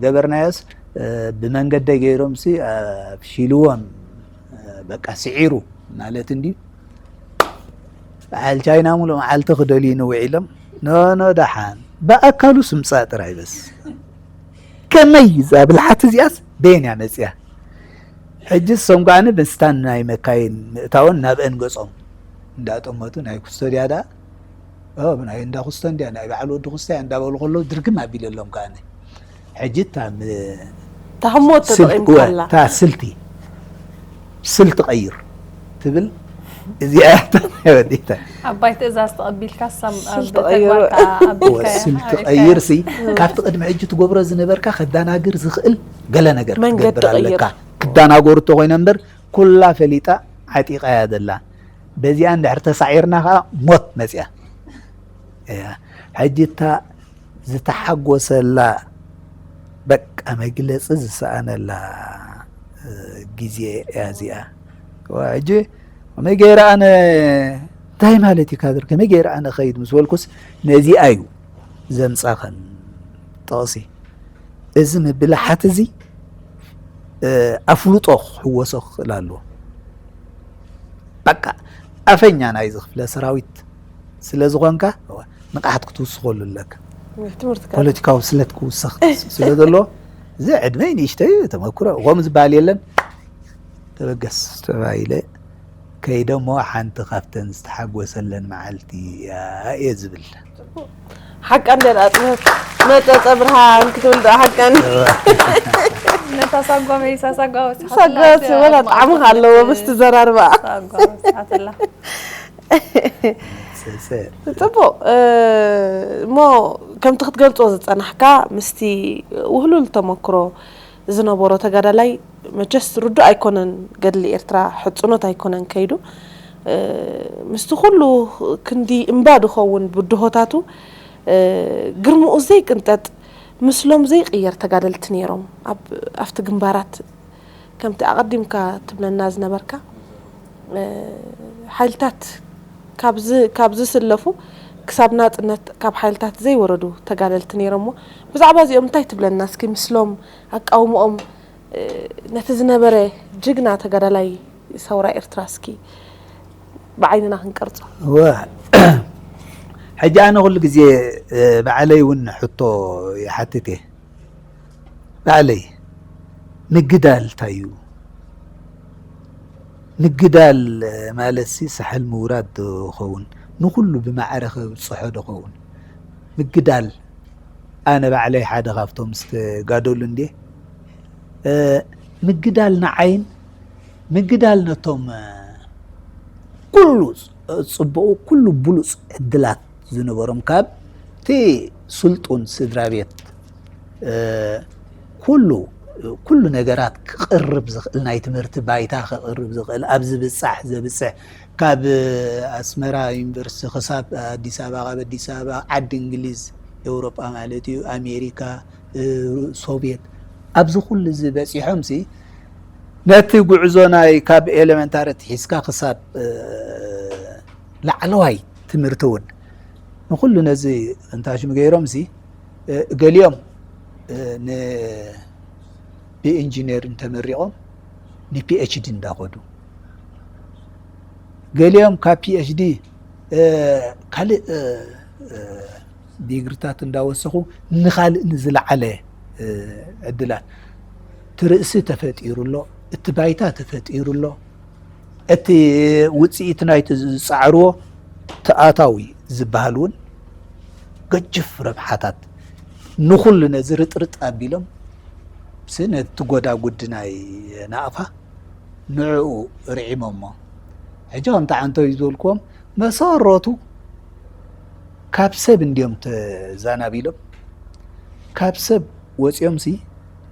ገበርናዮስ፣ እ፣ ብመንገደይ ገይሮምሲ ኣፍሺልዎም፣ እ፣ በቃ ስዒሩ ማለት እንድዩ። በዓል ቻይና ሙሉእ መዓልቲ ክደልዩኒ ውዒሎም። ኖ ኖ፣ ደሓን ብኣካሉ ስምጻእ ጥራይ በስ። ከመይ እዛ ብልሓት እዚኣስ በየን እያ መጽያ? ሕጂ እሶም ከዓኒ ምስታን ናይ መካይን ምእታውን ናብአን ገጾም እንዳጠመቱ፣ ናይ ኩስቶድያ ደኣ፣ ኦ፣ ናይ እንዳ ኩስቶንድያ፣ ናይ በዓል ወዲ ኩስታ እንዳበሉ ከለዉ ድርግም ኣቢለሎም ከዓኒ። ሕጂ እታ ም-፣ ታህሞት ስልቲ፣ ተጠቒምካላ። እታ ስልቲ፣ ስልቲ ቀይር ትብል እዚኣ እያ እታ ናይ ወዲታ። ዓባይ ትእዛዝ ተቐቢልካ ሳም ኣብ ስልቲ ቀይር። ተግባርካ ኣቢልካያ፣ ስልቲ ኣቢልካያ። ቀይር ሲ፣ ካብቲ ቅድሚ ሕጂ ትገብሮ ዝነበርካ ከዳናግር ዝኽእል ገለ ነገር መንገዲ ክትገብር ኣለካ። ቀይር። ክዳናገሩ እተኾይነ እምበር ኩላ ፈሊጣ ዓጢቓ እያ ዘላ። በዚኣ እንድሕር ተሳዒርና ከዓ ሞት መፅያ እያ። ሕጂ እታ ዝተሓጎሰላ በቃ መግለፂ ዝሰኣነላ፣ እ፣ ግዜ እያ እዚኣ። ዋ፣ ሕጂ ከመይ ገይረ ኣነ እንታይ ማለት እዩ ካድር፣ ከመይ ገይረ ኣነ ኸይድ ምስ በልኩስ ነዚኣ እዩ ዘምፃኸን ጥቕሲ። እዚ ምብላሓት እዚ፣ እ፣ ኣፍልጦ ክሕወሶ ክኽእል ኣለዎ። በቃ ኣፈኛ ናይዚ ክፍለ ሰራዊት ስለ ዝኾንካ ንቕሓት ክትውስኸሉ ኣለካ። ትምህርቲ ከ ፖለቲካዊ ብስለት ክውሰኽ ስለ ዘለዎ፣ እዚ ዕድመይ ንእሽተይ ተመክሮ ከምኡ ዝበሃል የለን። ተበገስ ተባሂለ ከይደ እሞ ሓንቲ ካብተን ዝተሓጎሰለን መዓልቲ እያ እየ ዝብል። ሓቃ እንደ ኣጥበት መጠጠ ብርሃን ክትብል ደኣ ሓቃ እንደ ነታ ሳጓ መሊሳ ሳጓ ወስሓትላ ሳጓ እቲ ወላ ኣጓ ጣዕሚ ወስሓት ኣለዎ ምስቲ ዘራርባ። ሳጓ ወስሓትላ። ሰሰ ጽቡቕ፣ እ፣ እሞ ከምቲ ክትገልጾ ዝጸናሕካ ምስቲ ውህሉል ተመክሮ ዝነበሮ ተጋዳላይ መቸስ ርዱእ ኣይኮነን። ገድሊ ኤርትራ ሕጽኖት ኣይኮነን ከይዱ፣ እ፣ ምስቲ ኩሉ ክንዲ እምባ ዝኸውን ብድሆታቱ፣ እ፣ ግርምኡ ዘይቅንጠጥ ምስሎም ዘይቅየር ተጋደልቲ ነይሮም። ኣብ፣ ኣብቲ ግንባራት ከምቲ ኣቐዲምካ ትብለና ዝነበርካ፣ እ፣ ሓይልታት ካብ ዝ-፣ ካብ ዝስለፉ ክሳብ ናጽነት ካብ ሓይልታት ዘይወረዱ ተጋደልቲ ነይሮምዎ። ብዛዕባ እዚኦም እንታይ ትብለና እስኪ? ምስሎም ኣቃውምኦም፣ እ፣ ነቲ ዝነበረ ጅግና ተጋዳላይ ሰውራ ኤርትራ እስኪ ብዓይንና ክንቀርጾ። እወ፣ ሕጂ ኣነ ኩሉ ግዜ፣ እ፣ ባዕለይ እውን ሕቶ ይሓትት እየ። ባዕለይ ምግዳል እንታይ እዩ? ምግዳል ማለት ሲ ሳሕል ምውራድ ዶ ኸውን? ንኹሉ ብማዕረ ከብጽሖ ዶ ኸውን? ምግዳል ኣነ ባዕለይ ሓደ ካብቶም ዝተጋደሉ እንድየ። እ፣ ምግዳል ንዓይን ምግዳል ነቶም፣ እ፣ ኩሉ ጽ-፣ ጽቡቑ ኩሉ ብሉጽ ዕድላት ዝነበሮም ካብቲ ስልጡን ስድራ ቤት፣ እ፣ ኩሉ፣ ኩሉ ነገራት ክቕርብ ዝኽእል፣ ናይ ትምህርቲ ባይታ ክቕርብ ዝኽእል፣ ኣብ ዝብጻሕ ዘብጽሕ፣ ካብ ኣስመራ ዩኒቨርሲቲ ክሳብ ኣዲስ ኣበባ፣ ካብ ኣዲስ ኣበባ ዓዲ እንግሊዝ፣ ኤውሮጳ ማለት እዩ፣ ኣሜሪካ፣ እ፣ ሶቪየት፣ ኣብዚ ኩሉ እዚ በጺሖም ሲ ነቲ ጉዕዞ ናይ ካብ ኤሌመንታሪ ሒዝካ ክሳብ፣ እ፣ ላዕለዋይ ትምህርቲ እውን ንኹሉ ነዚ እንታሽሙ ገይሮም ሲ፣ እ፣ ገሊኦም፣ እ፣ ን-፣ ብኢንጂነሪንግ ተመሪቖም ን ፒ ኤች ዲ እንዳኸዱ፣ ገሊኦም ካብ ፒ ኤች ዲ፣ እ፣ ካልእ፣ እ፣ እ፣ ዲግሪታት እንዳወሰኹ ንኻልእ ንዝለዓለ፣ እ፣ ዕድላት፣ እቲ ርእሲ ተፈጢሩ ኣሎ፣ እቲ ባይታ ተፈጢሩ ኣሎ፣ እቲ ውጽኢት ናይቲ ዝጻዕርዎ ተኣታዊ ዝበሃል እውን ገጅፍ ረብሓታት ንኹሉ ነዚ ርጥርጥ ኣቢሎም ሲ ነቲ ጎዳጉዲ ናይ ናቕፋ ንዕኡ ርዒሞሞ። ሕጂ ከምቲ ዓንተው ዝበልክዎም መሰረቱ ካብ ሰብ እንድዮም ተዛናቢሎም፣ ካብ ሰብ ወፂኦም ሲ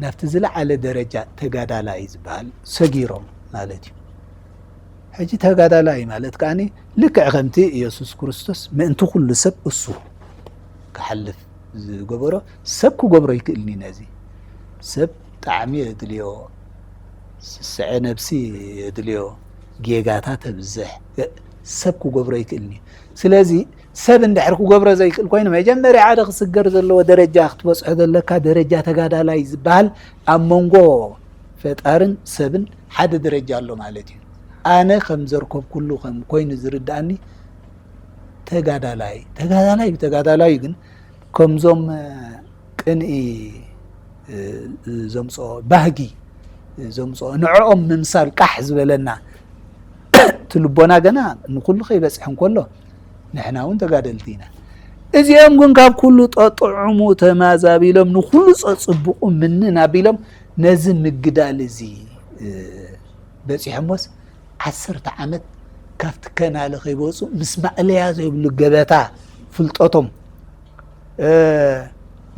ናብቲ ዝለዓለ ደረጃ ተጋዳላይ ዝበሃል ሰጊሮም ማለት እዩ። ሕጂ ተጋዳላይ ማለት ከዓኒ ልክዕ ከምቲ ኢየሱስ ክርስቶስ ምእንቲ ኩሉ ሰብ እሱ ክሓልፍ ዝገበሮ ሰብ ክገብሮ ይክእልኒ። ነዚ ሰብ ጣዕሚ የድልዮ፣ ስስዐ ነብሲ የድልዮ፣ ጌጋታት ተብዝሕ፣ ሰብ ክገብሮ ይክእልኒ። ስለዚ ሰብ እንድሕር ክገብሮ ዘይክእል ኮይኑ መጀመርያ ሓደ ክስገር ዘለዎ ደረጃ ክትበፅሖ ዘለካ ደረጃ ተጋዳላይ ዝበሃል ኣብ መንጎ ፈጣርን ሰብን ሓደ ደረጃ ኣሎ ማለት እዩ። ኣነ ከም ዘርከብኩሉ ከም ኮይኑ ዝርድኣኒ ተጋዳላይ ተጋዳላይ ተጋዳላዩ ግን ከምዞም ቅንኢ ዘምፅኦ ባህጊ ዘምፅኦ ንዕኦም ምምሳል ቃሕ ዝበለና እቲ ልቦና ገና ንኩሉ ከይበፅሐ እንከሎ ንሕና እውን ተጋደልቲ ኢና። እዚኦም ግን ካብ ኩሉ ጠጥዑሙ ተማዛቢሎም ንኩሉ ፀፅብቑ ምንን ኣቢሎም ነዚ ምግዳል እዚ በፂሖሞስ ዓሰርተ ዓመት ካብቲ ከናለ ከይወፁ ምስ ማእለያ ዘይብሉ ገበታ ፍልጠቶም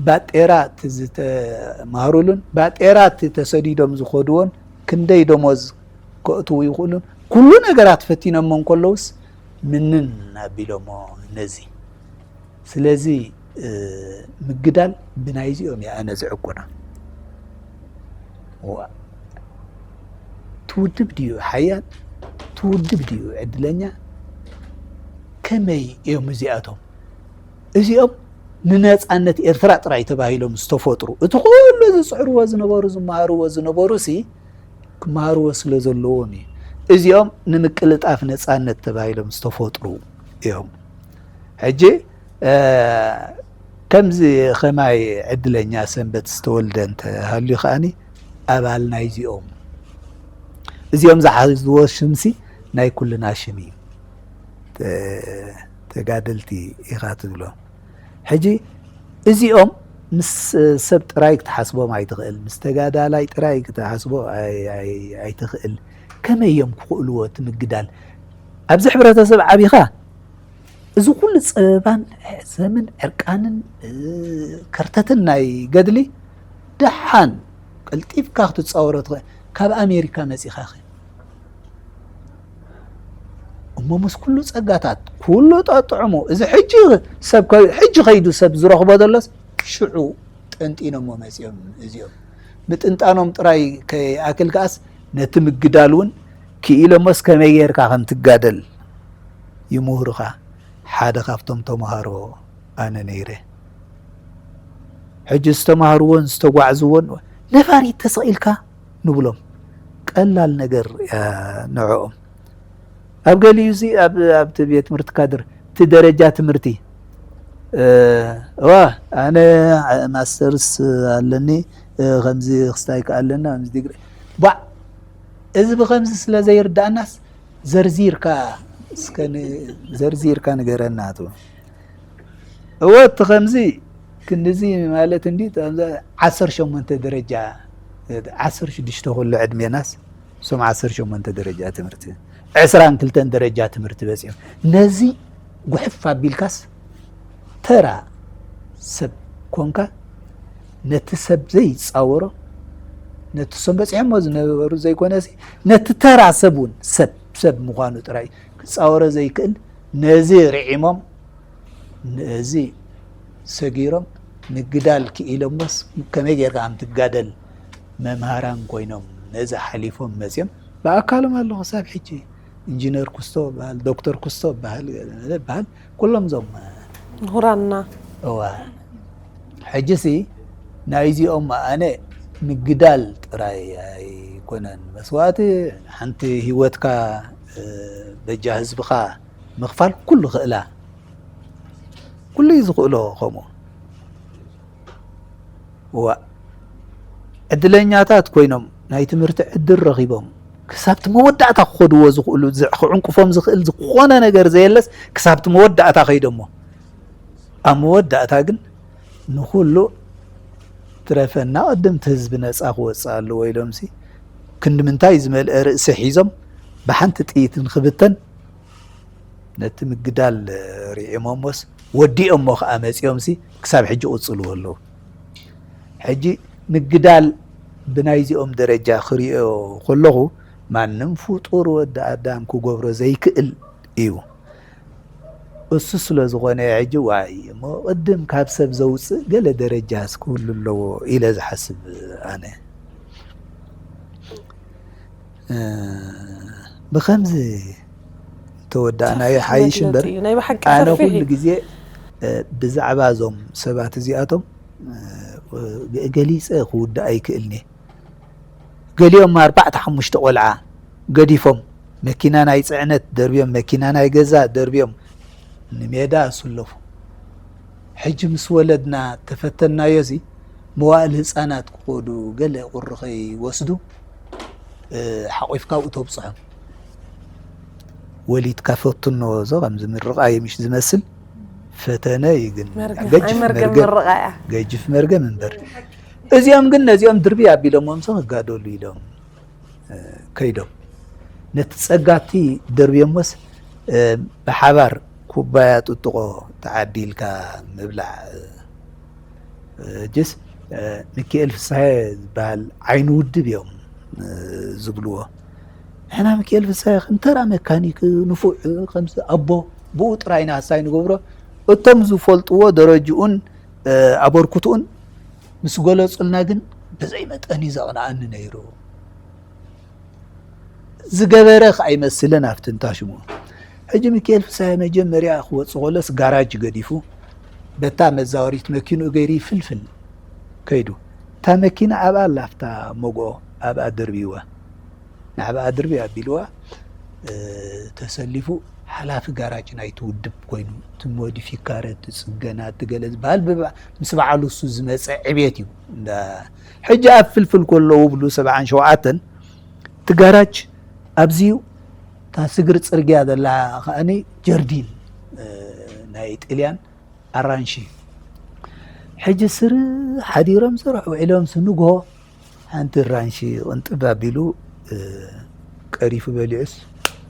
ባጤራ እቲ ዝተማሃሩሉን ባጤራ እቲ ተሰዲዶም ዝኸድዎን ክንደይ ደሞዝ ከእትዉ ይኽእሉን ኩሉ ነገራት ፈቲኖሞ እንከለውስ ምንን ኣቢሎሞ ነዚ ስለዚ ምግዳል ብናይዚኦም እየ ኣነ ዝዕቁና። ትውድብ ድዩ ሓያል ትውድብ ድዩ ዕድለኛ ከመይ እዮም እዚኣቶም እዚኦም ንነፃነት ኤርትራ ጥራይ ተባሂሎም ዝተፈጥሩ እቲ ኩሉ ዝፅዕርዎ ዝነበሩ ዝመሃርዎ ዝነበሩ ሲ ክመሃርዎ ስለ ዘለዎም እዩ። እዚኦም ንምቅልጣፍ ነፃነት ተባሂሎም ዝተፈጥሩ እዮም። ሕጂ ከምዚ ከማይ ዕድለኛ ሰንበት ዝተወልደ እንተሃልዩ ከዓኒ ኣባል ናይዚኦም እዚኦም ዝሓዝዎ ሽምሲ ናይ ኩልና ሽም እዩ። ተጋደልቲ ኢኻ ትብሎ። ሕጂ እዚኦም ምስ ሰብ ጥራይ ክትሓስቦም ኣይትኽእል፣ ምስ ተጋዳላይ ጥራይ ክትሓስቦ ኣይትኽእል። ከመይ እዮም ክኽእልዎ እቲ ምግዳል? ኣብዚ ሕብረተሰብ ዓቢኻ እዚ ኩሉ ጸበባን ሕሰምን ዕርቃንን ከርተትን ናይ ገድሊ ደሓን ቀልጢፍካ ክትጻወሮ ትኽእል። ካብ ኣሜሪካ መጺኻኸ እሞ ምስ ኩሉ ጸጋታት ኩሉ ጠጥዕሙ እዚ ሕጂ ሰብ ሕጂ ከይዱ ሰብ ዝረኽቦ ዘሎስ ሽዑ ጠንጢኖሞ መጺኦም እዚኦም ምጥንጣኖም ጥራይ ከይኣክል ከኣስ ነቲ ምግዳል እውን ክኢሎሞስ ከመይ ጌርካ ከም ትጋደል ይምህሩኻ ሓደ ካብቶም ተምሃሮ ኣነ ነይረ ሕጂ ዝተማህርዎን ዝተጓዕዝዎን ነፋሪት ተሰቒልካ ንብሎም ቀላል ነገር ንዕኦም ኣብ ገሊኡ ሲ ኣብቲ ቤት ትምህርቲ ካድር እቲ ደረጃ ትምህርቲ እዋ ኣነ ማስተርስ ኣለኒ ከምዚ ክስታይ ከኣለና ከምዚ ዲግሪ ባዕ እዚ ብከምዚ ስለ ዘይርዳእናስ ዘርዚርካ እስከ ዘርዚርካ ንገረና ትብል እወ እቲ ከምዚ ክንድዚ ማለት እንዲ ዓሰርተ ሸሞንተ ደረጃ ዓሰርተ ሽዱሽተ ኩሉ ዕድሜናስ እሶም ዓሰርተ ሸሞንተ ደረጃ ትምህርቲ ዕስራን ክልተን ደረጃ ትምህርቲ በፂኦም ነዚ ጉሕፍ ኣቢልካስ ተራ ሰብ ኮንካ ነቲ ሰብ ዘይፃወሮ ነቲ እሶም በፂሖሞ ዝነበሩ ዘይኮነሲ ነቲ ተራ ሰብ እውን ሰብ ሰብ ምዃኑ ጥራይ ክፃወሮ ዘይክእል ነዚ ርዒሞም ነዚ ሰጊሮም ምግዳል ክኢሎሞስ ከመይ ጌርካ ከም ትጋደል መምሃራን ኮይኖም ነዚ ሓሊፎም መፅዮም ብኣካሎም ኣለኹ ክሳብ ሕጂ ኢንጂነር ኩስቶ በሃል ዶክተር ኩስቶ በሃል በሃል ኩሎም ዞም ምሁራንና እዋ ሕጂሲ ናይዚኦም ኣነ ምግዳል ጥራይ ኣይኮነን መስዋእቲ ሓንቲ ህይወትካ በጃ ህዝብኻ ምኽፋል ኩሉ ክእላ ኩሉ እዩ ዝኽእሎ ከምኡ እዋ ዕድለኛታት ኮይኖም ናይ ትምህርቲ ዕድል ረኺቦም ክሳብቲ መወዳእታ ክኸድዎ ዝኽእሉ ክዕንቅፎም ዝኽእል ዝኾነ ነገር ዘየለስ ክሳብቲ መወዳእታ ከይዶሞ ኣብ መወዳእታ ግን ንኹሉ ትረፈና ቅድምቲ ህዝቢ ነፃ ክወፅእ ኣለዎ ኢሎምሲ ክንዲ ምንታይ ዝመልአ ርእሲ ሒዞም ብሓንቲ ጥይት ንክብተን ነቲ ምግዳል ርዒሞሞስ ወዲኦሞ ከዓ መፂኦምሲ ክሳብ ሕጂ ቅፅልዎ ኣለዉ። ሕጂ ምግዳል ብናይዚኦም ደረጃ ክሪኦ ከለኹ ማንም ፍጡር ወዲ ኣዳም ክገብሮ ዘይክእል እዩ። እሱ ስለ ዝኾነ ሕጂ ዋይ እሞ ቅድም ካብ ሰብ ዘውፅእ ገለ ደረጃስ ክህሉ ኣለዎ ኢለ ዝሓስብ ኣነ። ብኸምዚ ተወዳእናዮ ሓይሽ እምበር ኣነ ኩሉ ግዜ ብዛዕባ እዞም ሰባት እዚኣቶም ገሊፀ ክውዳእ ኣይክእልኒ ገሊኦም ኣርባዕተ ሓሙሽተ ቆልዓ ገዲፎም መኪና ናይ ፅዕነት ደርብዮም መኪና ናይ ገዛ ደርብዮም ንሜዳ ኣስለፉ። ሕጂ ምስ ወለድና ተፈተናዮ እዚ መዋእል ህፃናት ክኸዱ ገለ ቁሪ ከይወስዱ ሓቂፍካ ኣብኡ ተብፅሖም። ወሊድካ ፈትኖ ዞ ከምዚ ምርቓ የምሽ ዝመስል ፈተነ እዩ ግን ገጅፍ መርገም እምበር። እዚኦም ግን ነዚኦም ድርቢ ኣቢሎሞም ሰ ክጋደሉ ኢሎም ከይዶም ነቲ ጸጋቲ ደርብዮሞስ ብሓባር ኩባያ ጥጥቆ ተዓዲልካ ምብላዕ። ጅስ ሚካኤል ፍስሐ ዝበሃል ዓይኒ ውድብ እዮም ዝብልዎ። ንሕና ሚካኤል ፍስሐ ከም ተራ መካኒክ ንፉዕ ከምዚ ኣቦ ብኡ ጥራይ ናሳይ ንገብሮ። እቶም ዝፈልጥዎ ደረጅኡን ኣበርክትኡን ምስ ገለጹልና ግን ብዘይ መጠን እዩ ዘቕንኣኒ ነይሩ። ዝገበረ ከኣ ይመስልን ኣብቲ እንታሽሙ። ሕጂ ሚካኤል ፍስሃየ መጀመርያ ክወጽእ ከሎስ ጋራጅ ገዲፉ በታ መዛወሪት መኪንኡ ገይሩ ይፍልፍል ከይዱ። እታ መኪና ኣብኣ ኣላ ኣብታ መጎ ኣብኣ ደርብይዋ። ናብኣ ድርቢ ኣቢልዋ ተሰሊፉ ሓላፊ ጋራጅ ናይቲ ውድብ ኮይኑ እቲ ሞዲፊካረ እቲ ጽገና እቲ ገለ ዝበሃል ምስ በዓሉ እሱ ዝመጸ ዕቤት እዩ። ሕጂ ኣብ ፍልፍል ከለዉ ብሉ ሰብዓን ሸውዓተን እቲ ጋራጅ ኣብዚዩ እታ ስግር ጽርግያ ዘላ ከኣኒ ጀርዲን ናይ ጥልያን ኣራንሺ ሕጂ ስር ሓዲሮም ስራሕ ውዒሎም ስንጎ ሓንቲ ራንሺ ቅንጥብ ኣቢሉ ቀሪፉ በሊዑስ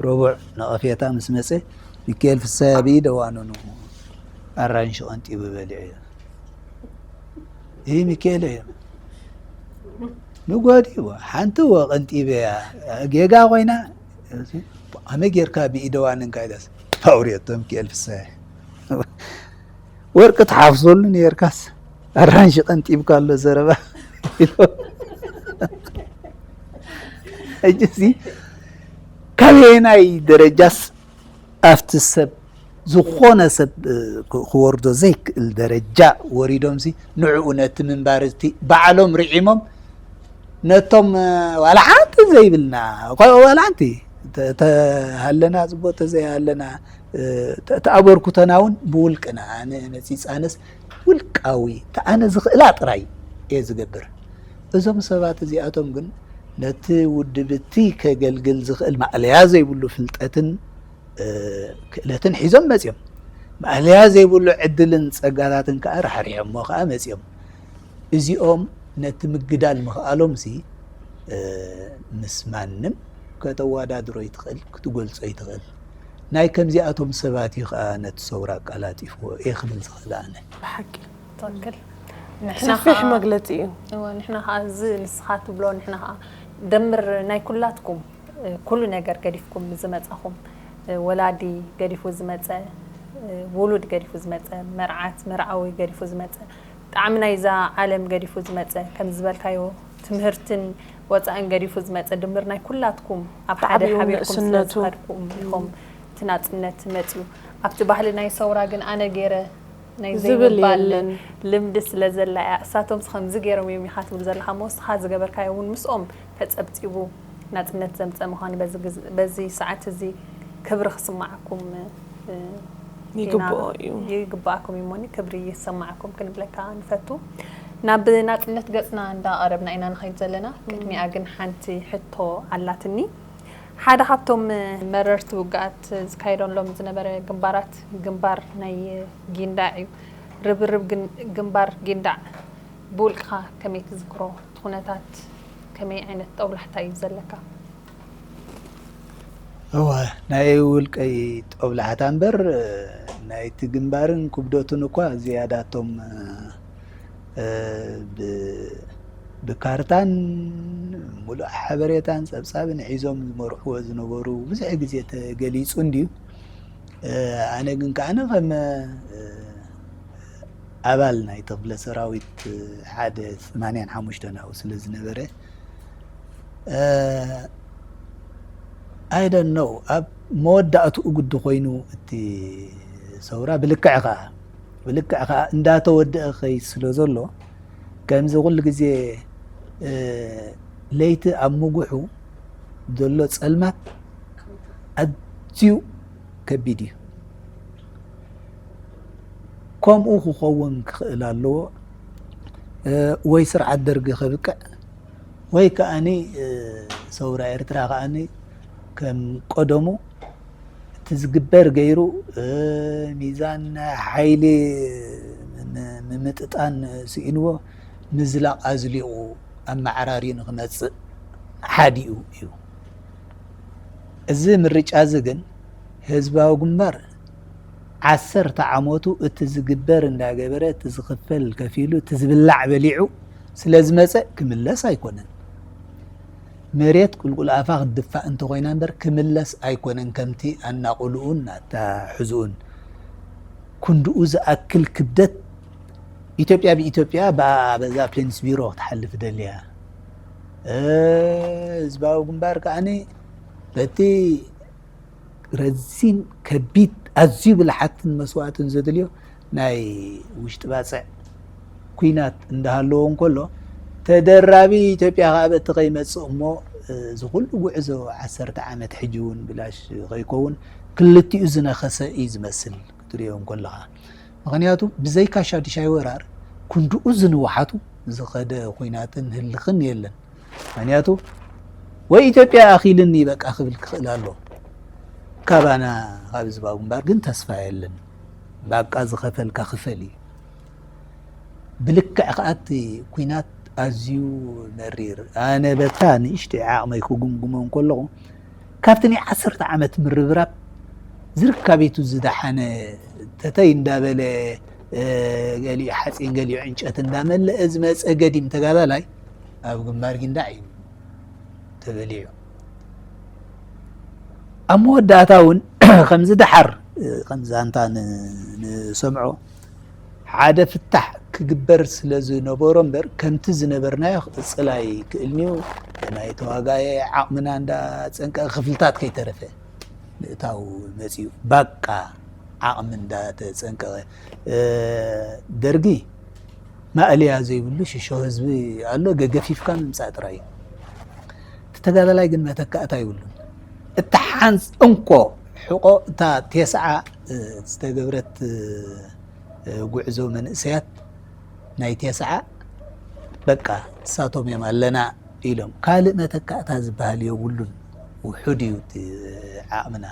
ረቡዕ ነቐፌታ ምስ መጸ ሚካኤል ፍሳያ ብኢደ ዋንኑ ኣራንሺ ቀንጢቡ በሊዑ። ይህ ሚካኤል እዩ ንጎዲ ሓንቲ ወ ቀንጢበያ ጌጋ ኮይና ኣመ ጌርካ ብኢደ ዋንንካ ኢለስ ፋውሪየቶ ሚካኤል ፍሳያ ወርቂ ትሓፍሰሉ ነርካስ ኣራንሺ ቀንጢብካ ኣሎ ዘረባ። ሕጂ እዚ ካበየናይ ደረጃስ ኣብቲ ሰብ ዝኾነ ሰብ ክወርዶ ዘይክእል ደረጃ ወሪዶምሲ ንዕኡ ነቲ ምንባር እቲ ባዕሎም ርዒሞም ነቶም ዋላ ሓንቲ ዘይብልና ዋላ ሓንቲ ተሃለና ጽቡቅ ተዘይሃለና ተኣበርኩተና እውን ብውልቅና ኣነ መጺጻነስ ውልቃዊ ተኣነ ዝኽእላ ጥራይ እየ ዝገብር። እዞም ሰባት እዚኣቶም ግን ነቲ ውድብ እቲ ከገልግል ዝኽእል ማእለያ ዘይብሉ ፍልጠትን ክእለትን ሒዞም መጺኦም። ማእለያ ዘይብሉ ዕድልን ጸጋታትን ከኣ ራሕሪሖሞ ከኣ መጺኦም። እዚኦም ነቲ ምግዳል ምኽኣሎም ሲ ምስ ማንም ከተዋዳድሮ ይትኽእል ክትገልጾ ይትኽእል። ናይ ከምዚኣቶም ሰባት እዩ ከኣ ነቲ ሰውራ ኣቀላጢፍዎ እየ ክብል ዝኽእል ኣነ። ብሓቂ ትኽክል። ንሕና ሰፊሕ ከኣ- መግለጺ እዩ። እወ፣ ንሕና ከኣ እዚ ንስኻ ትብሎ ንሕና ከኣ ደምር ናይ ኩላትኩም ኩሉ ነገር ገዲፍኩም ዝመጻኹም ወላዲ ገዲፉ ዝመጸ ውሉድ ገዲፉ ዝመጸ መርዓት መርዓዊ ገዲፉ ዝመጸ ብጣዕሚ ናይዛ ዓለም ገዲፉ ዝመጸ ከም ዝበልካዮ ትምህርትን ወጻእን ገዲፉ ዝመጸ ድምር ናይ ኩላትኩም ኣብ ሓደ ተዓቢኡ ሓቢርኩም ስለ ንእስነቱ። ዝኸድኩም ኢኹም እቲ ናጽነት መጽዩ ኣብቲ ባህሊ ናይ ሰውራ ግን ኣነ ገይረ ናይ ዝብል ዘይምባል የለን። ልምዲ ስለ ዘላ እያ እሳቶም ከምዚ ገይሮም እዮም ኢኻ ትብል ዘለኻ እሞ ንስኻ ዝገበርካዮ እውን ምስኦም ተጸብጺቡ ናጽነት ዘምጸ ምዃኑ በዚ ግዝ- በዚ ሰዓት እዚ ክብሪ ክስማዓኩም እ፣ ይግብኦ ኢና- እዩ። ይግባኣኩም እዩ እሞኒ ክብሪ ይሰማዓኩም ክንብለካ ንፈቱ ናብ ናጽነት ገጽና እንዳቐረብና ኢና ንኸይድ ዘለና ቅድሚኣ ግን ሓንቲ ሕቶ ኣላትኒ ሓደ ካብቶም መረርቲ ውግኣት ዝካየደሎም ዝነበረ ግንባራት ግንባር ናይ ጊንዳዕ እዩ ርብርብ ግን- ግንባር ጊንዳዕ ብውልቅኻ ከመይ ትዝክሮ እቲ ኩነታት ከመይ ዓይነት ጠውላሕታ እዩ ዘለካ እወ ናይ ውልቀይ ጦብላሕታ እምበር ናይቲ ግንባርን ክብደቱን እኳ ዝያዳቶም ብካርታን ሙሉእ ሓበሬታን ፀብፃብን ሒዞም ዝመርሕዎ ዝነበሩ ብዙሕ ግዜ ተገሊፁ እንድዩ። ኣነ ግን ከዓነ ከም ኣባል ናይቲ ክፍለ ሰራዊት ሓደ ሰማንያን ሓሙሽተን ኣብኡ ስለ ዝነበረ I don't know ኣብ መወዳእትኡ ግዲ ኮይኑ እቲ ሰውራ ብልክዕ ከዓ ብልክዕ ከዓ እንዳተወደአ ክኸይድ ስለ ዘሎ ከምዚ ኩሉ ግዜ ለይቲ ኣብ ምጉሑ ዘሎ ፀልማት ኣዝዩ ከቢድ እዩ። ከምኡ ክኸውን ክኽእል ኣለዎ። ወይ ስርዓት ደርጊ ከብቅዕ ወይ ከኣኒ ሰውራ ኤርትራ ከኣኒ ከም ቀደሙ እቲ ዝግበር ገይሩ ሚዛን ሓይሊ ንምምጥጣን ስኢንዎ ምዝላቕ ኣዝሊቑ ኣመዓራርዩ ንክመፅእ ሓዲኡ እዩ። እዚ ምርጫ እዚ ግን ህዝባዊ ግንባር ዓሰርተ ዓመቱ እቲ ዝግበር እንዳገበረ እቲ ዝኽፈል ከፊሉ እቲ ዝብላዕ በሊዑ ስለ ዝመፀ ክምለስ ኣይኮነን። መሬት ቁልቁል ኣፋ ክትድፋእ እንተኾይና እምበር ክምለስ ኣይኮነን። ከምቲ ኣናቑልኡን ኣታሕዝኡን ክንድኡ ዝኣክል ክብደት ኢትዮጵያ ብኢትዮጵያ በዛ ፕሌንስ ቢሮ ክትሓልፍ ደልያ ህዝባዊ ግንባር ከዓኒ በቲ ረዚን ከቢድ ኣዝዩ ብልሓትን መስዋእትን ዘድልዮ ናይ ውሽጢ ባፅዕ ኩናት እንዳሃለዎ እንከሎ ተደራቢ ኢትዮጵያ ከዓ በቲ ከይመፅእ እሞ እዚ ኩሉ ጉዕዞ ዓሰርተ ዓመት ሕጂ እውን ብላሽ ከይከውን ክልቲኡ ዝነኸሰ እዩ ዝመስል ክትሪኦ እንከለኻ። ምኽንያቱ ብዘይካ ሻዱሻይ ወራር ክንድኡ ዝንውሓቱ ዝኸደ ኩናትን ህልኽን የለን። ምኽንያቱ ወይ ኢትዮጵያ ኣኺልኒ በቃ ክብል ክኽእል ኣሎ። ካባና ካብ ህዝባዊ ግንባር ግን ተስፋ የለን። በቃ ዝኸፈልካ ክፈል እዩ። ብልክዕ ከኣ እቲ ኩናት ኣዝዩ መሪር። ኣነ በታ ንእሽተይ ዓቕመይ ክጉምጉሞ እንከለኹ ካብቲ ናይ ዓሰርተ ዓመት ምርብራብ ዝርካቤቱ ዝደሓነ ተተይ እንዳበለ ገሊኡ ሓፂን ገሊኡ ዕንጨት እንዳመለአ ዝመፀ ገዲም ተጋዳላይ ኣብ ግንባር ጊንዳዕ እዩ ተበሊዑ። ኣብ መወዳእታ እውን ከምዚ ደሓር ከም ዛንታ ንሰምዖ ሓደ ፍታሕ ክግበር ስለ ዝነበሮ እምበር ከምቲ ዝነበርናዮ ክቕፅል ኣይክእልንዩ። ናይ ተዋጋየ ዓቕምና እንዳፀንቀ ክፍልታት ከይተረፈ ምእታው መፅዩ ባቃ ዓቕሚ እንዳተፀንቀቐ ደርጊ ማእለያ ዘይብሉ ሽሾ ህዝቢ ኣሎ። ገገፊፍካ ምምፃእ ጥራይ እዩ። እቲ ተጋዳላይ ግን መተካእታ ይብሉን። እቲ ሓንስ እንኮ ሕቆ እታ ቴስዓ ዝተገብረት ጉዕዞ መንእሰያት ናይ ቴስዓ በቃ እሳቶም እዮም ኣለና ኢሎም ካልእ መተካእታ ዝበሃል የብሉን። ውሑድ እዩ እቲ ዓቕምና።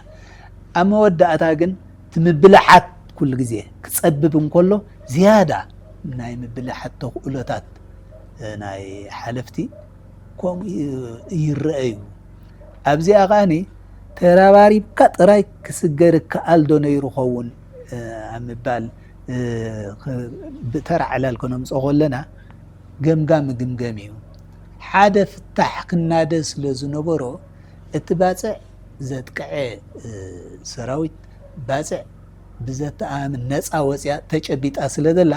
ኣብ መወዳእታ ግን እቲ ምብልሓት ኩሉ ግዜ ክፀብብ እንከሎ ዝያዳ ናይ ምብልሓት ተኽእሎታት ናይ ሓለፍቲ ከምኡ ይረአ እዩ። ኣብዚኣ ከዓኒ ተራባሪብካ ጥራይ ክስገር ይከኣል ዶ ነይሩ ኸውን ኣብ ምባል ብተራ ዕላል ከነምፅኦ ከለና ገምጋም ምግምገም እዩ። ሓደ ፍታሕ ክናደ ስለ ዝነበሮ እቲ ባፅዕ ዘጥቅዐ ሰራዊት ባፅዕ ብዘተኣማምን ነፃ ወፅያ ተጨቢጣ ስለ ዘላ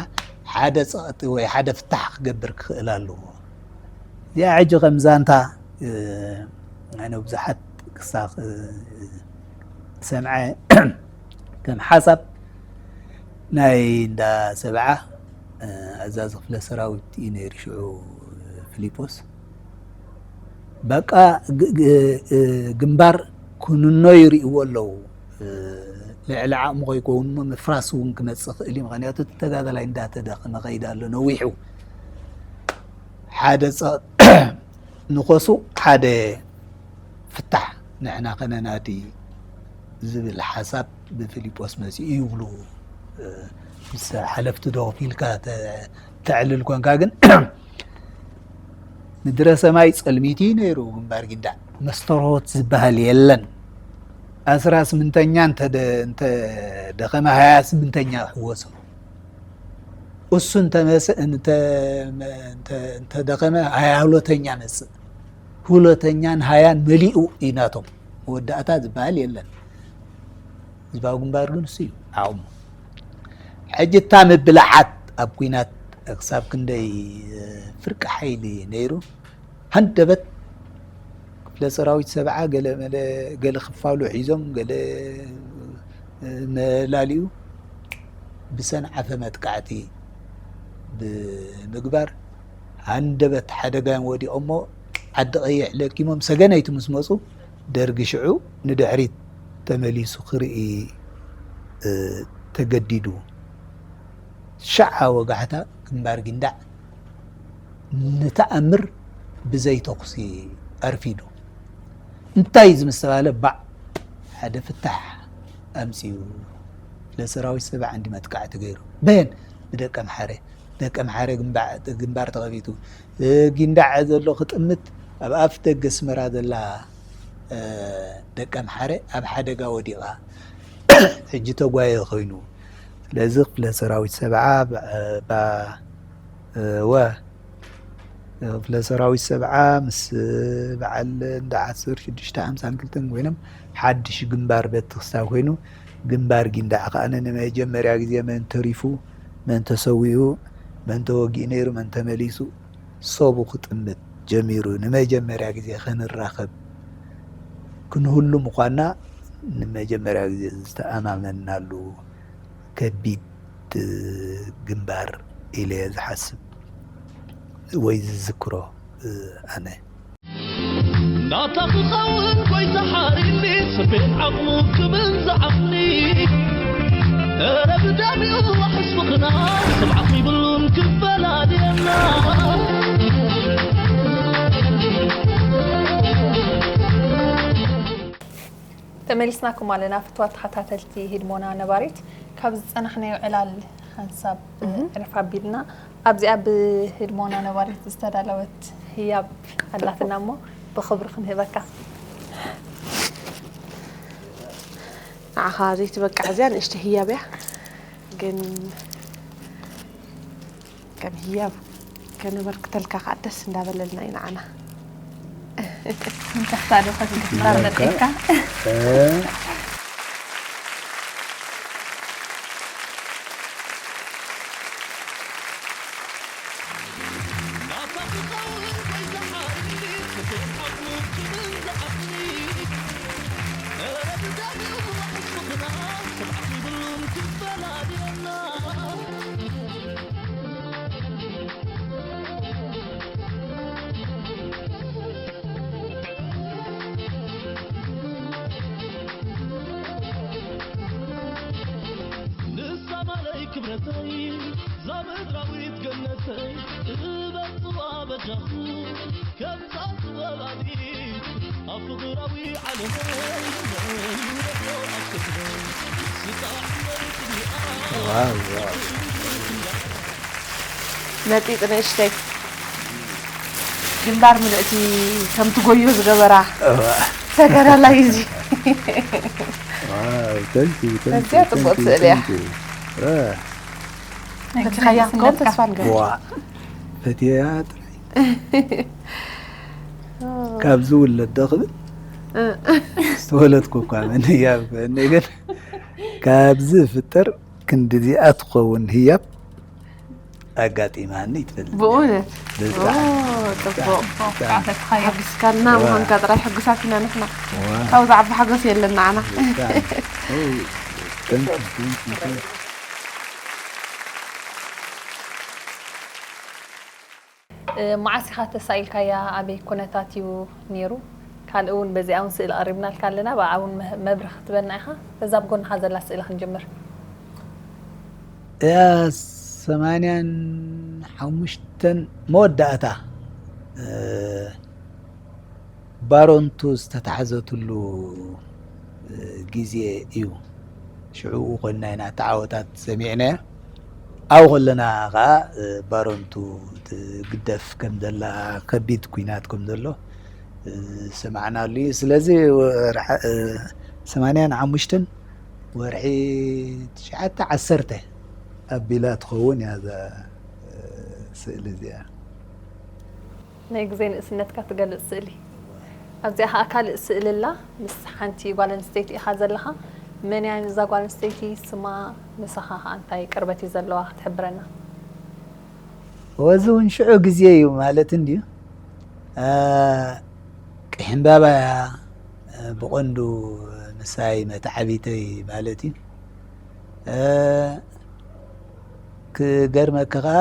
ሓደ ፀቕጢ ወይ ሓደ ፍታሕ ክገብር ክኽእል ኣለዎ። እዚኣ ሕጂ ከም ዛንታ ኣነ ብዙሓት ክሳብ ሰምዐ ከም ሓሳብ ናይ እንዳ ሰብዓ ኣዛዚ ክፍለ ሰራዊት እዩ ነይሩ ሽዑ ፊሊጶስ። በቃ ግንባር ክንኖ ይርእይዎ ኣለዉ። ልዕሊ ዓቕሚ ከይከውን እሞ ምፍራስ እውን ክመፅእ ክእል እዩ። ምክንያቱ እቲ ተጋዳላይ እንዳተደኸመ ከይድ ኣሎ ነዊሑ። ሓደ ንኸሱ ሓደ ፍታሕ ንሕና ከነናዲ ዝብል ሓሳብ ብፊሊጶስ መፂኡ ይብሉ። ምስ ሓለፍቲ ዶ ኢልካ ተዕልል ኮንካ ግን ምድረ ሰማይ ፀልሚቲ ነይሩ ግንባር ጊንዳዕ። መስተርሆት ዝበሃል የለን። ኣስራ ስምንተኛ እንተደኸመ ሃያ ስምንተኛ ሕወሶ እሱ እንተደኸመ ሃያ ሁለተኛ መፅእ። ሁለተኛን ሃያን መሊኡ እዩ ናቶም። መወዳእታ ዝበሃል የለን። ህዝባዊ ግንባር ግን እሱ እዩ ዓቕሙ። ሕጂ እታ ምብላሓት ኣብ ኲናት ክሳብ ክንደይ ፍርቂ ሓይሊ ነይሩ። ሃንደበት ክፍለ ሰራዊት ሰብዓ ገለ መለ ገለ ክፋሉ ሒዞም ገለ መላሊኡ ብሰንዓፈ መጥቃዕቲ ብምግባር ሃንደበት ሓደጋዮም ወዲቖሞ ዓዲ ቀይሕ ለኪሞም ሰገነይቲ ምስ መፁ ደርጊ ሽዑ ንድሕሪት ተመሊሱ ክርኢ ተገዲዱ። ሸዓ ወጋሕታ ግንባር ጊንዳዕ ንተኣምር ብዘይ ተኹሲ ኣርፊዱ። እንታይ እዚ ምስ ተባህለ፣ ባዕ፣ ሓደ ፍታሕ ኣምጺኡ። ለሰራዊት ሰብዓ እንዲ መጥቃዕቲ ገይሩ። በየን? ብደቀ ኣምሓረ። ደቀ ኣምሓረ ግንባ-፣ ግንባር ተኸፊቱ። እ፣ ጊንዳዕ ዘሎ ክጥምት ኣብ ኣፍ ደገ ኣስመራ ዘላ፣ እ፣ ደቀ ኣምሓረ ኣብ ሓደጋ ወዲቓ። ሕጂ ተጓየ ኮይኑ። ስለዚ ክፍለ ሰራዊት ሰብዓ ብ-፣ ባ-፣ እ፣ ወ-፣ ክፍለ ሰራዊት ሰብዓ ምስ በዓል እንዳ ዓሰርተ ሽዱሽተ ሓምሳን ክልተን ኮይኖም ሓድሽ ግንባር በቲ ክስታብ ኮይኑ፣ ግንባር ጊንዳዕ ከኣ ንመጀመርያ ግዜ መን ተሪፉ፣ መን ተሰዊኡ፣ መን ተወጊኡ ነይሩ፣ መን ተመሊሱ፣ ሰቡ ክጥምት ጀሚሩ። ንመጀመርያ ግዜ ክንራኸብ ክንህሉ ምዃንና ንመጀመርያ ግዜ ዝተኣማመንናሉ ከቢድ ግንባር ኢለ እየ ዝሓስብ ወይ ዝዝክሮ ኣነ። ናታ ክኸውን ጎይታ ሓሪኒ፣ ሰፌን ዓቕሙ ክብል ዝዓቕኒ። እረ ብደሚኡ ዋሕስ ምኽና፣ ስምዓት ይብሉን ክፈላልየና። ተመሊስናኩም ኣለና ፍትዋት ተኸታተልቲ ህድሞና ነባሪት። ካብ ዝጸናሕናዮ ዕላል ሓንሳብ እህ። ዕርፍ ኣቢልና፣ ኣብዚኣ ብህድሞና ነባሪት ዝተዳለወት ህያብ ኣላትና እሞ ብኽብሪ ክንህበካ። ንዓኻ ዘይትበቅዕ እዚኣ ንእሽተይ ህያብ እያ፣ ግን ከም ህያብ ከነበርክተልካ ከኣ ደስ እንዳበለልና እዩ ንዓና። እንተኽታ ዶ ከትግምባር መጺእካ? እ። ንሳ ማለይ ክብረተይ፣ እዛ ምድራዊት ገነተይ፣ እበጽዋ በጃኹ፣ ከምዛ ዝወላዲት፣ ኣብ ፍቕራዊ ዓለመይ፣ ይውለዶ ኣብ ክብረይ፣ ስጣዕ መሬት እዚኣ። ዋው፣ ዋው። መጢጥ ንእሽተይ ግንባር ምልእቲ ከም ትጎዮ ዝገበራ እዋ። ተጋዳላይ እዚ። ዋው፣ thank you, thank you, ኣዝያ ጽቡቕ thank you, ስእሊ እያ። Thank you። እዋ። ናይ ነኪኻያ ክትፈልጥ ክኸውን ስነትካ። ተስፋ ንገብር። ዋ፣ ፈትየያ ጥራይ። ካብ ዝውለድ ዶ ክብል? እ። ዝተወለድኩ እኳ መን ህያብ ክበኒ፣ ግን ካብ ዝፍጠር ክንድዚኣ ትኸውን ህያብ ኣጋጢማኒ ይትፈልጥ። ብእውነት? ብጣዕሚ፣ ኦ፣ ጽቡቕ። ብጣዕሚ፣ ብጣዕሚ። ተሓጒስካልና እዋ። ምዃንካ ጥራይ ሕጉሳት ኢና ንሕና። እዋ። ካብኡ ዝዓቢ ሓጎስ የለን ንዓና። ብጣዕሚ። ኦ፣ thank you, thank you, thank you። እ፣ መዓስ ኢኻ ተሳኢልካያ? ኣበይ ኩነታት እዩ ነይሩ? ካልእ እውን በዚኣ እውን ስእሊ ኣቕሪብናልካ ኣለና። ብኣ እውን መ-፣ መብርህ ክትበና ኢኻ። በዛ ኣብ ጎንኻ ዘላ ስእሊ ክንጅምር። እያ ሰማንያን ሓሙሽተን መወዳእታ፣ እ፣ ባሮንቱ ዝተታሕዘትሉ፣ እ፣ ግዜ እዩ። ሽዑ ኮይንና ኢና እቲ ዓወታት ሰሚዕናዮ። ኣብኡ ከለና ኸዓ፣ እ፣ ባሮንቱ ትግደፍ ከም ዘላ፣ ከቢድ ኲናት ከም ዘሎ፣ እ፣ ዝሰማዕናሉ እዩ። ስለዚ ወርሓ-፣ እ፣ ሰማንያን ሓሙሽተን ወርሒ ትሽዓተ፣ ዓሰርተ ኣቢላ ትኸውን እያ እዛ፣ እ፣ ስእሊ እዚኣ። ናይ ግዜ ንእስነትካ ትገልጽ ስእሊ። ኣብዚኣ ከኣ ካልእ ስእሊ ኣላ፣ ምስ ሓንቲ ጓል ኣንስተይቲ ኢኻ ዘለኻ። መን እያ እዛ ጓል ኣንስተይቲ? ስማ፣ ምሳኻ ከኣ እንታይ ቅርበት እዩ ዘለዋ? ክትሕብረና። እዚ እውን ሽዑ ግዜ እዩ ማለት እንድዩ። እ፣ ቅሕምባባ እያ፣ እ፣ ብቐንዱ ምሳይ መተዓቢተይ ማለት እዩ። እ፣ ክገርመካ ኸኣ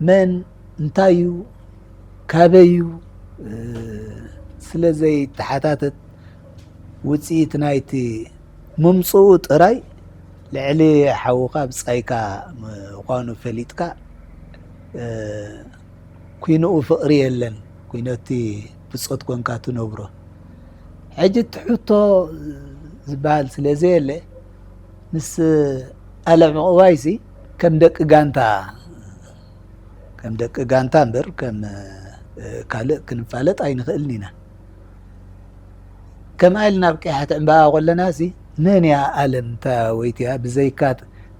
መን፣ እንታይ እዩ፣ ካበይ እዩ፣ እ፣ ስለ ዘይተሓታተት ውጽኢት ናይቲ ምምጽኡ ጥራይ ልዕሊ ሓውኻ ብጻይካ ምዃኑ ፈሊጥካ፣ እ፣ ኩይንኡ ፍቕሪ የለን፣ ኩይነቲ ብጾት ኮንካ ትነብሮ። ሕጂ እቲ ሕቶ ዝበሃል ስለ ዘየለ፣ ምስ ኣለም ዕቑባይሲ ከም ደቂ ጋንታ፣ ከም ደቂ ጋንታ እምበር ከም፣ እ፣ ካልእ ክንፋለጥ ኣይንኽእልን ኢና። ከምኣ ኢልና ኣብ ቀያሕቲ ዕምባባ ከለናሲ፣ መን እያ ኣለም እታ ወይቲያ? ብዘይካ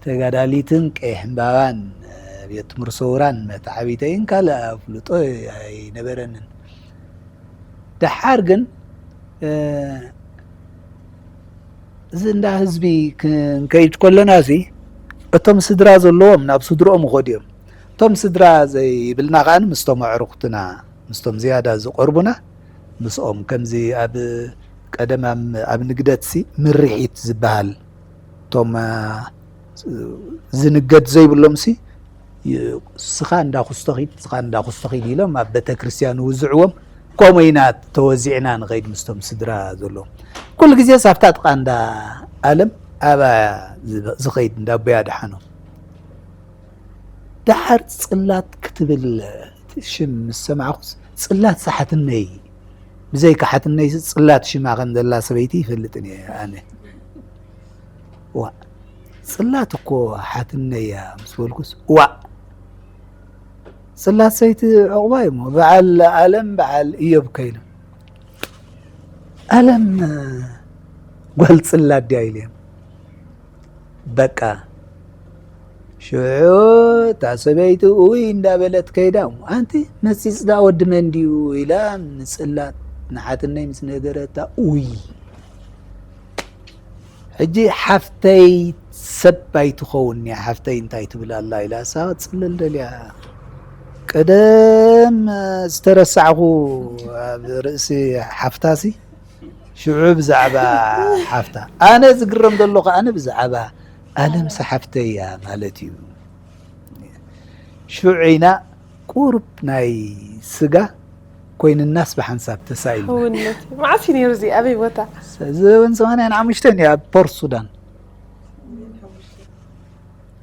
ተጋዳሊትን ቀይሕ ዕምባባን፣ እ፣ ቤት ትምህርቲ ሰውራን መተዓቢተይን ካልእ ኣፍልጦ ኣይነበረንን። ደሓር ግን፣ እ፣ እዚ እንዳ ህዝቢ ክንከይድ ከለናሲ፣ እቶም ስድራ ዘለዎም ናብ ስድርኦም ይኸዱ እዮም። እቶም ስድራ ዘይብልና ከኣ ምስቶም ኣዕሩኽትና፣ ምስቶም ዝያዳ ዝቐርቡና፣ ምስኦም ከምዚ ኣብ ቀደም ኣብ፣ ኣብ ንግደትሲ ምርሒት ዝበሃል፣ እቶም፣ እ፣ ዝንገድ ዘይብሎምሲ፣ ይ-፣ ስኻ እንዳ ኩስቶ ኺድ፣ ስኻ እንዳ ኩስቶ ኺድ ኢሎም ኣብ ቤተ ክርስቲያን ይውዝዕዎም። ከምኡ ኢና ተወዚዕና ንኸይድ ምስቶም ስድራ ዘለዎም። ኩሉ ግዜ ሳብታ ጥቓ እንዳ ኣለም ኣባ ዝ-፣ ዝኸይድ እንዳ ኣቦይ ኣድሓኖም። ደሓር ጽላት ክትብል ሽም ምስ ሰማዕኩስ፣ ጽላት ሓትነይ፣ ብዘይካ ሓትነይ ጽላት ሽማ ከም ዘላ ሰበይቲ ይፈልጥን እየ ኣነ። ዋእ፣ ጽላት እኮ ሓትነይ እያ ምስ በልኩስ፣ ዋእ፣ ጽላት ሰይቲ ዕቑባይ እሞ፣ በዓል ኣለም፣ በዓል እዮብ ከይኑ፣ ኣለም ጓል ጽላት ድያ ኢልዮም። በቃ ሽዑ እታ ሰበይቲ እውይ እንዳበለት ከይዳ፣ "እሞ ኣንቲ መጺጽ ደኣ ወዲ መን ድዩ?" ኢላ ንጽላት ንሓትነይ ምስ ነገረታ፣ "እውይ፣ ሕጂ ሓፍተይ ሰብ ኣይትኸውን እያ፣ ሓፍተይ እንታይ ትብል ኣላ?" ኢላ እሳ ክትጽለል ደልያ። ቀደም ዝተረሳዕኩ ኣብ ርእሲ ሓፍታሲ ሽዑ ብዛዕባ ሓፍታ፣ ኣነ ዝግረም ዘሎ ከኣ ብዛዕባ ኣለምሰ ሓፍተይ እያ ማለት እዩ። ሽዑ ኢና ቁሩብ ናይ ስጋ ኮይንናስ ብሓንሳብ ተሳኢልና። ሕውነት እዩ። መዓስ እዩ ነይሩ እዚ? ኣበይ ቦታ? እዚ እውን ሰማንያን ሓሙሽተን እዩ፣ ኣብ ፖርት ሱዳን።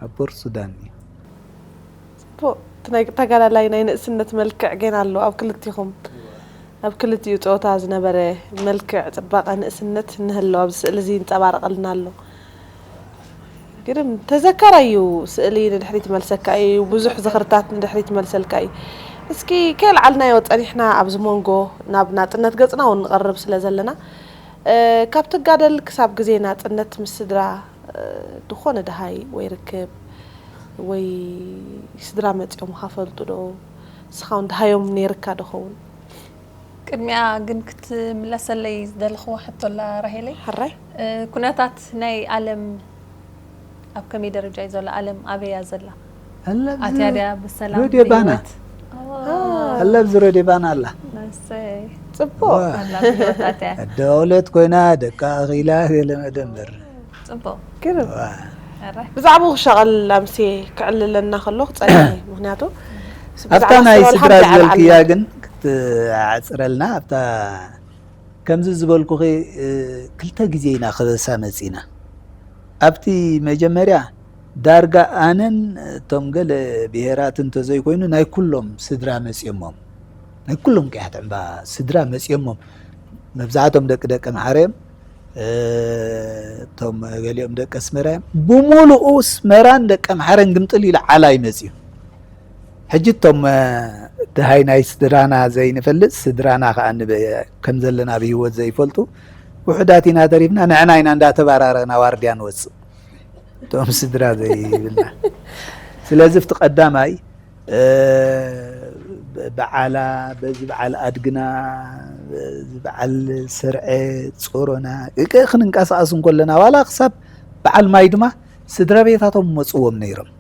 ኣብ ፖርት ሱዳን እዩ። ጽቡቕ። እቲ ናይ ተጋዳላይ ናይ ንእስነት መልክዕ ጌና ኣሎ ኣብ ክልቲኹም። ኣብ ክልቲኡ ጾታ ዝነበረ መልክዕ፣ ጽባቐ፣ ንእስነት እንሀሎ ኣብዚ ስእሊ እዚ ይንጸባረቐልና ኣሎ። ግርም። ተዘካራይ እዩ። ስእሊ ንድሕሪት ይመልሰካ እዩ። ብዙሕ ዝኽርታት ንድሕሪት ይመልሰልካ እዩ። እስኪ ከየልዓልናዮ ጸኒሕና ኣብዚ መንጎ ናብ ናጽነት ገጽና እውን ንቐርብ ስለ ዘለና፣ እ፣ ካብ ትጋደል ክሳብ ግዜ ናጽነት ምስ ስድራ፣ እ፣ ዝኾነ ደሃይ ወይ ርክብ ወይ ስድራ መጺኦምኻ ፈልጡ ዶ? ንስኻ እውን ደሃዮም ነይርካ ዶ ኸውን? ቅድሚያ ግን ክትምለሰለይ ዝደለኽዎ ሕቶ ኣላ ራሄለይ። ሕራይ። እ፣ ኩነታት ናይ ኣለም ኣብ ከመይ ደረጃ እዩ ዘሎ? ኣለም ኣበይ እያ ዘላ? ኣላ ኣብዚ ኣትያ ድያ ብሰላም ሬድዮ ባና። ብህይወት? ኣዋ። ኣላ ኣብዚ ሬድዮ ባና ኣላ። እሰይ። ጽቡቕ። ዋ። ኣላ ብህይወት ኣትያ። ኣደዋውለት ኮይና ደቃ ኣኺላ ገለ መደንበር። ጽቡቕ። ግርም። ዋ። ኣረ። ብዛዕባኡ ክሻቐል ኣምሴ ክዕልለና ከሎ ክጸንሕ እዩ። ምኽንያቱ ኣብታ ብዛዕባ ናይ ስድራ ስድራ እንታይ ዝበልክያ ኣልዓልና? ግን ክትዓጽረልና፣ ኣብታ ከምዚ ዝበልኩኺ፣ እ፣ ክልተ ግዜ ኢና ከበሳ መጺና። ኣብቲ መጀመርያ ዳርጋ ኣነን እቶም ገለ ብሄራት እንተዘይኮይኑ ናይ ኩሎም ስድራ መጺኦሞም። ናይ ኩሎም ቀያሕቲ ዕምባ ስድራ መጺኦሞም። መብዛሕቶም ደቂ ደቂ ኣምሓራ እዮም። እ፣ እቶም ገሊኦም ደቂ ኣስመራ እዮም። ብምሉኡ ኣስመራን ደቂ ኣምሓራን ግምጥል ኢሉ ዓላ እዩ መጺኡ። ሕጂ እቶም፣ እ፣ ደሃይ ናይ ስድራና ዘይንፈልጥ፣ ስድራና ከኣ ንበ-፣ ከም ዘለና ብህይወት ዘይፈልጡ ውሑዳት ኢና ተሪፍና፣ ንዕና ኢና እንዳተባራረና ዋርድያ ንወጽእ። እቶም ስድራ ዘይብልና። ስለዚ ኣብቲ ቀዳማይ፣ እ፣ ብ-፣ በዓላ፣ በዚ በዓል ኣድግና፣ በዚ በዓል ስርዐ፣ ጾሮና፣ እቀ ክንንቀሳቐስ እንከለና፣ ዋላ ክሳብ በዓል ማይ ድማ ስድራ ቤታቶም መጽዎም ነይሮም።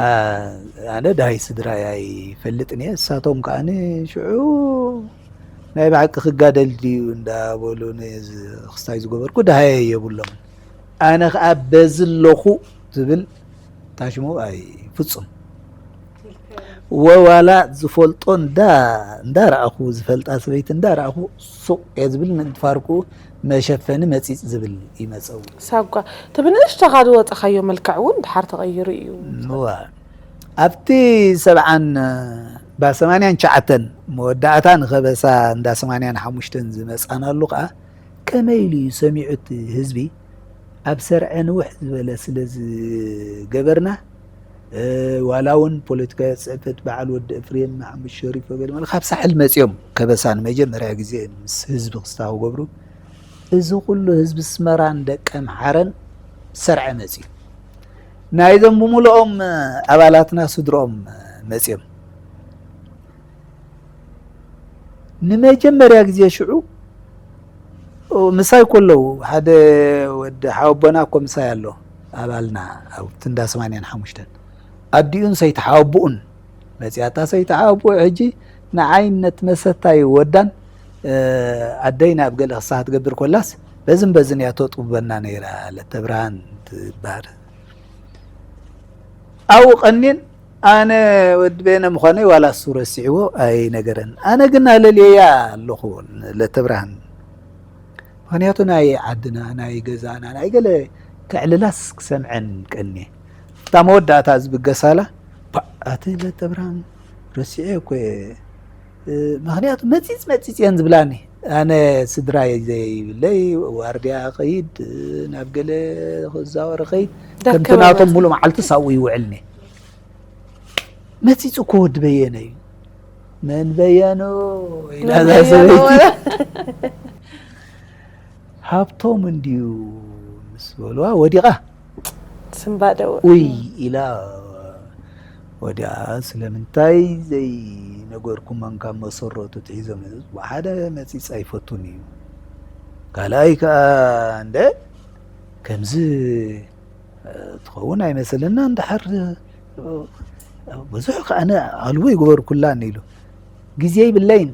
ኣ-፣ ኣነ ደሃይ ስድራይ ኣይፈልጥን እየ። እሳቶም ከኣ ሽዑ ናይ ብሓቂ ክጋደል ድዩ እንዳበሉ ነዚ ክስታይ ዝገበርኩ ደሃየ የብሎምን። ኣነ ከኣ በዚ ኣለኹ ዝብል ታሽሙ ኣይ ፍጹም። ወዋላ ዝፈልጦ እንዳ-፣ እንዳረኣኹ፣ ዝፈልጣ ሰበይቲ እንዳረኣኹ ሱቕ እየ ዝብል። ምእንቲ ፋርኩ መሸፈኒ መጺጽ ዝብል ይመጸው። ሳጓ እቲ ብንእሽቶኻ ዝወፀኻዮ መልክዕ እውን ድሓር ተቐይሩ እዩ። እዋ ኣብቲ ሰብዓን ብ ሰማንያን ትሽዓተን መወዳእታ ንኸበሳ እንዳ ሰማንያን ሓሙሽተን ዝመጻናሉ ከዓ ከመይ ኢሉ እዩ ሰሚዑ እቲ ህዝቢ ኣብ ሰርዐ ንውሕ ዝበለ ስለ ዝገበርና ዋላ እውን ፖለቲካዊ ፅሕፈት በዓል ወዲ እፍሬም መሓመድ ሸሪፍ ወገለ ማለት ካብ ሳሕል መፅኦም ከበሳ ንመጀመርያ ግዜ ምስ ህዝቢ ክስታው ገብሩ እዚ ኩሉ ህዝቢ ስመራን ደቀ ምሓረን ሰርዐ መፅዩ ናይዞም ብምልኦም ኣባላትና ስድሮኦም መፅዮም ንመጀመርያ ግዜ ሽዑ ምሳይ ኮለዉ ሓደ ወዲ ሓወቦና እኮ ምሳይ ኣሎ ኣባልና ኣብቲ እንዳ ሰማንያን ሓሙሽተን ኣዲኡን ሰይቲ ሓወቦኡን መፅያታ ሰይቲ ሓወቦኡ ሕጂ ንዓይ ነት መሰታይ ወዳን ኣደይ ናብ ገለ ክሳ ክትገብር ኮላስ በዝን በዝን እያ ተጥውበና ነይራ ለተብርሃን ትበሃል ኣብኡ ቀኒን ኣነ ወዲ በየነ ምዃነይ ዋላ እሱ ረሲዕዎ ኣይነገረን ኣነ ግን ኣለልየያ ኣለኹ ለተብርሃን ምክንያቱ ናይ ዓድና ናይ ገዛና ናይ ገለ ክዕልላስ ክሰምዐን ቀኒ እታ መወዳእታ ዝብገሳላ ኣቲ ለተብርሃን ረሲዐ እኮ ምክንያቱ መፂፅ መፂፅ እየን ዝብላኒ ኣነ ስድራ ዘይብለይ ዋርድያ ከይድ ናብ ገለ ክዛወር ከይድ ከምቲ ናቶም ሙሉ መዓልቲ ሳብኡ ይውዕልኒ መፂፅ እኮ ወዲ በየነ እዩ መን በየኑ ኢላ እዛ ሰበይቲ ሃብቶም እንድዩ ምስ በልዋ ወዲቓ ስምባደወ ውይ ኢላ ወዲኣ ስለምንታይ ዘይነገርኩመን ካብ መሰረቱ ትሒዞም ሓደ መፂፅ ኣይፈቱን እዩ ካልኣይ ከዓ እንደ ከምዚ ትኸውን ኣይመስልና እንድሓር ብዙሕ ከዓነ ኣልቦ ይግበርኩላን ኢሉ ግዜ ይብለይን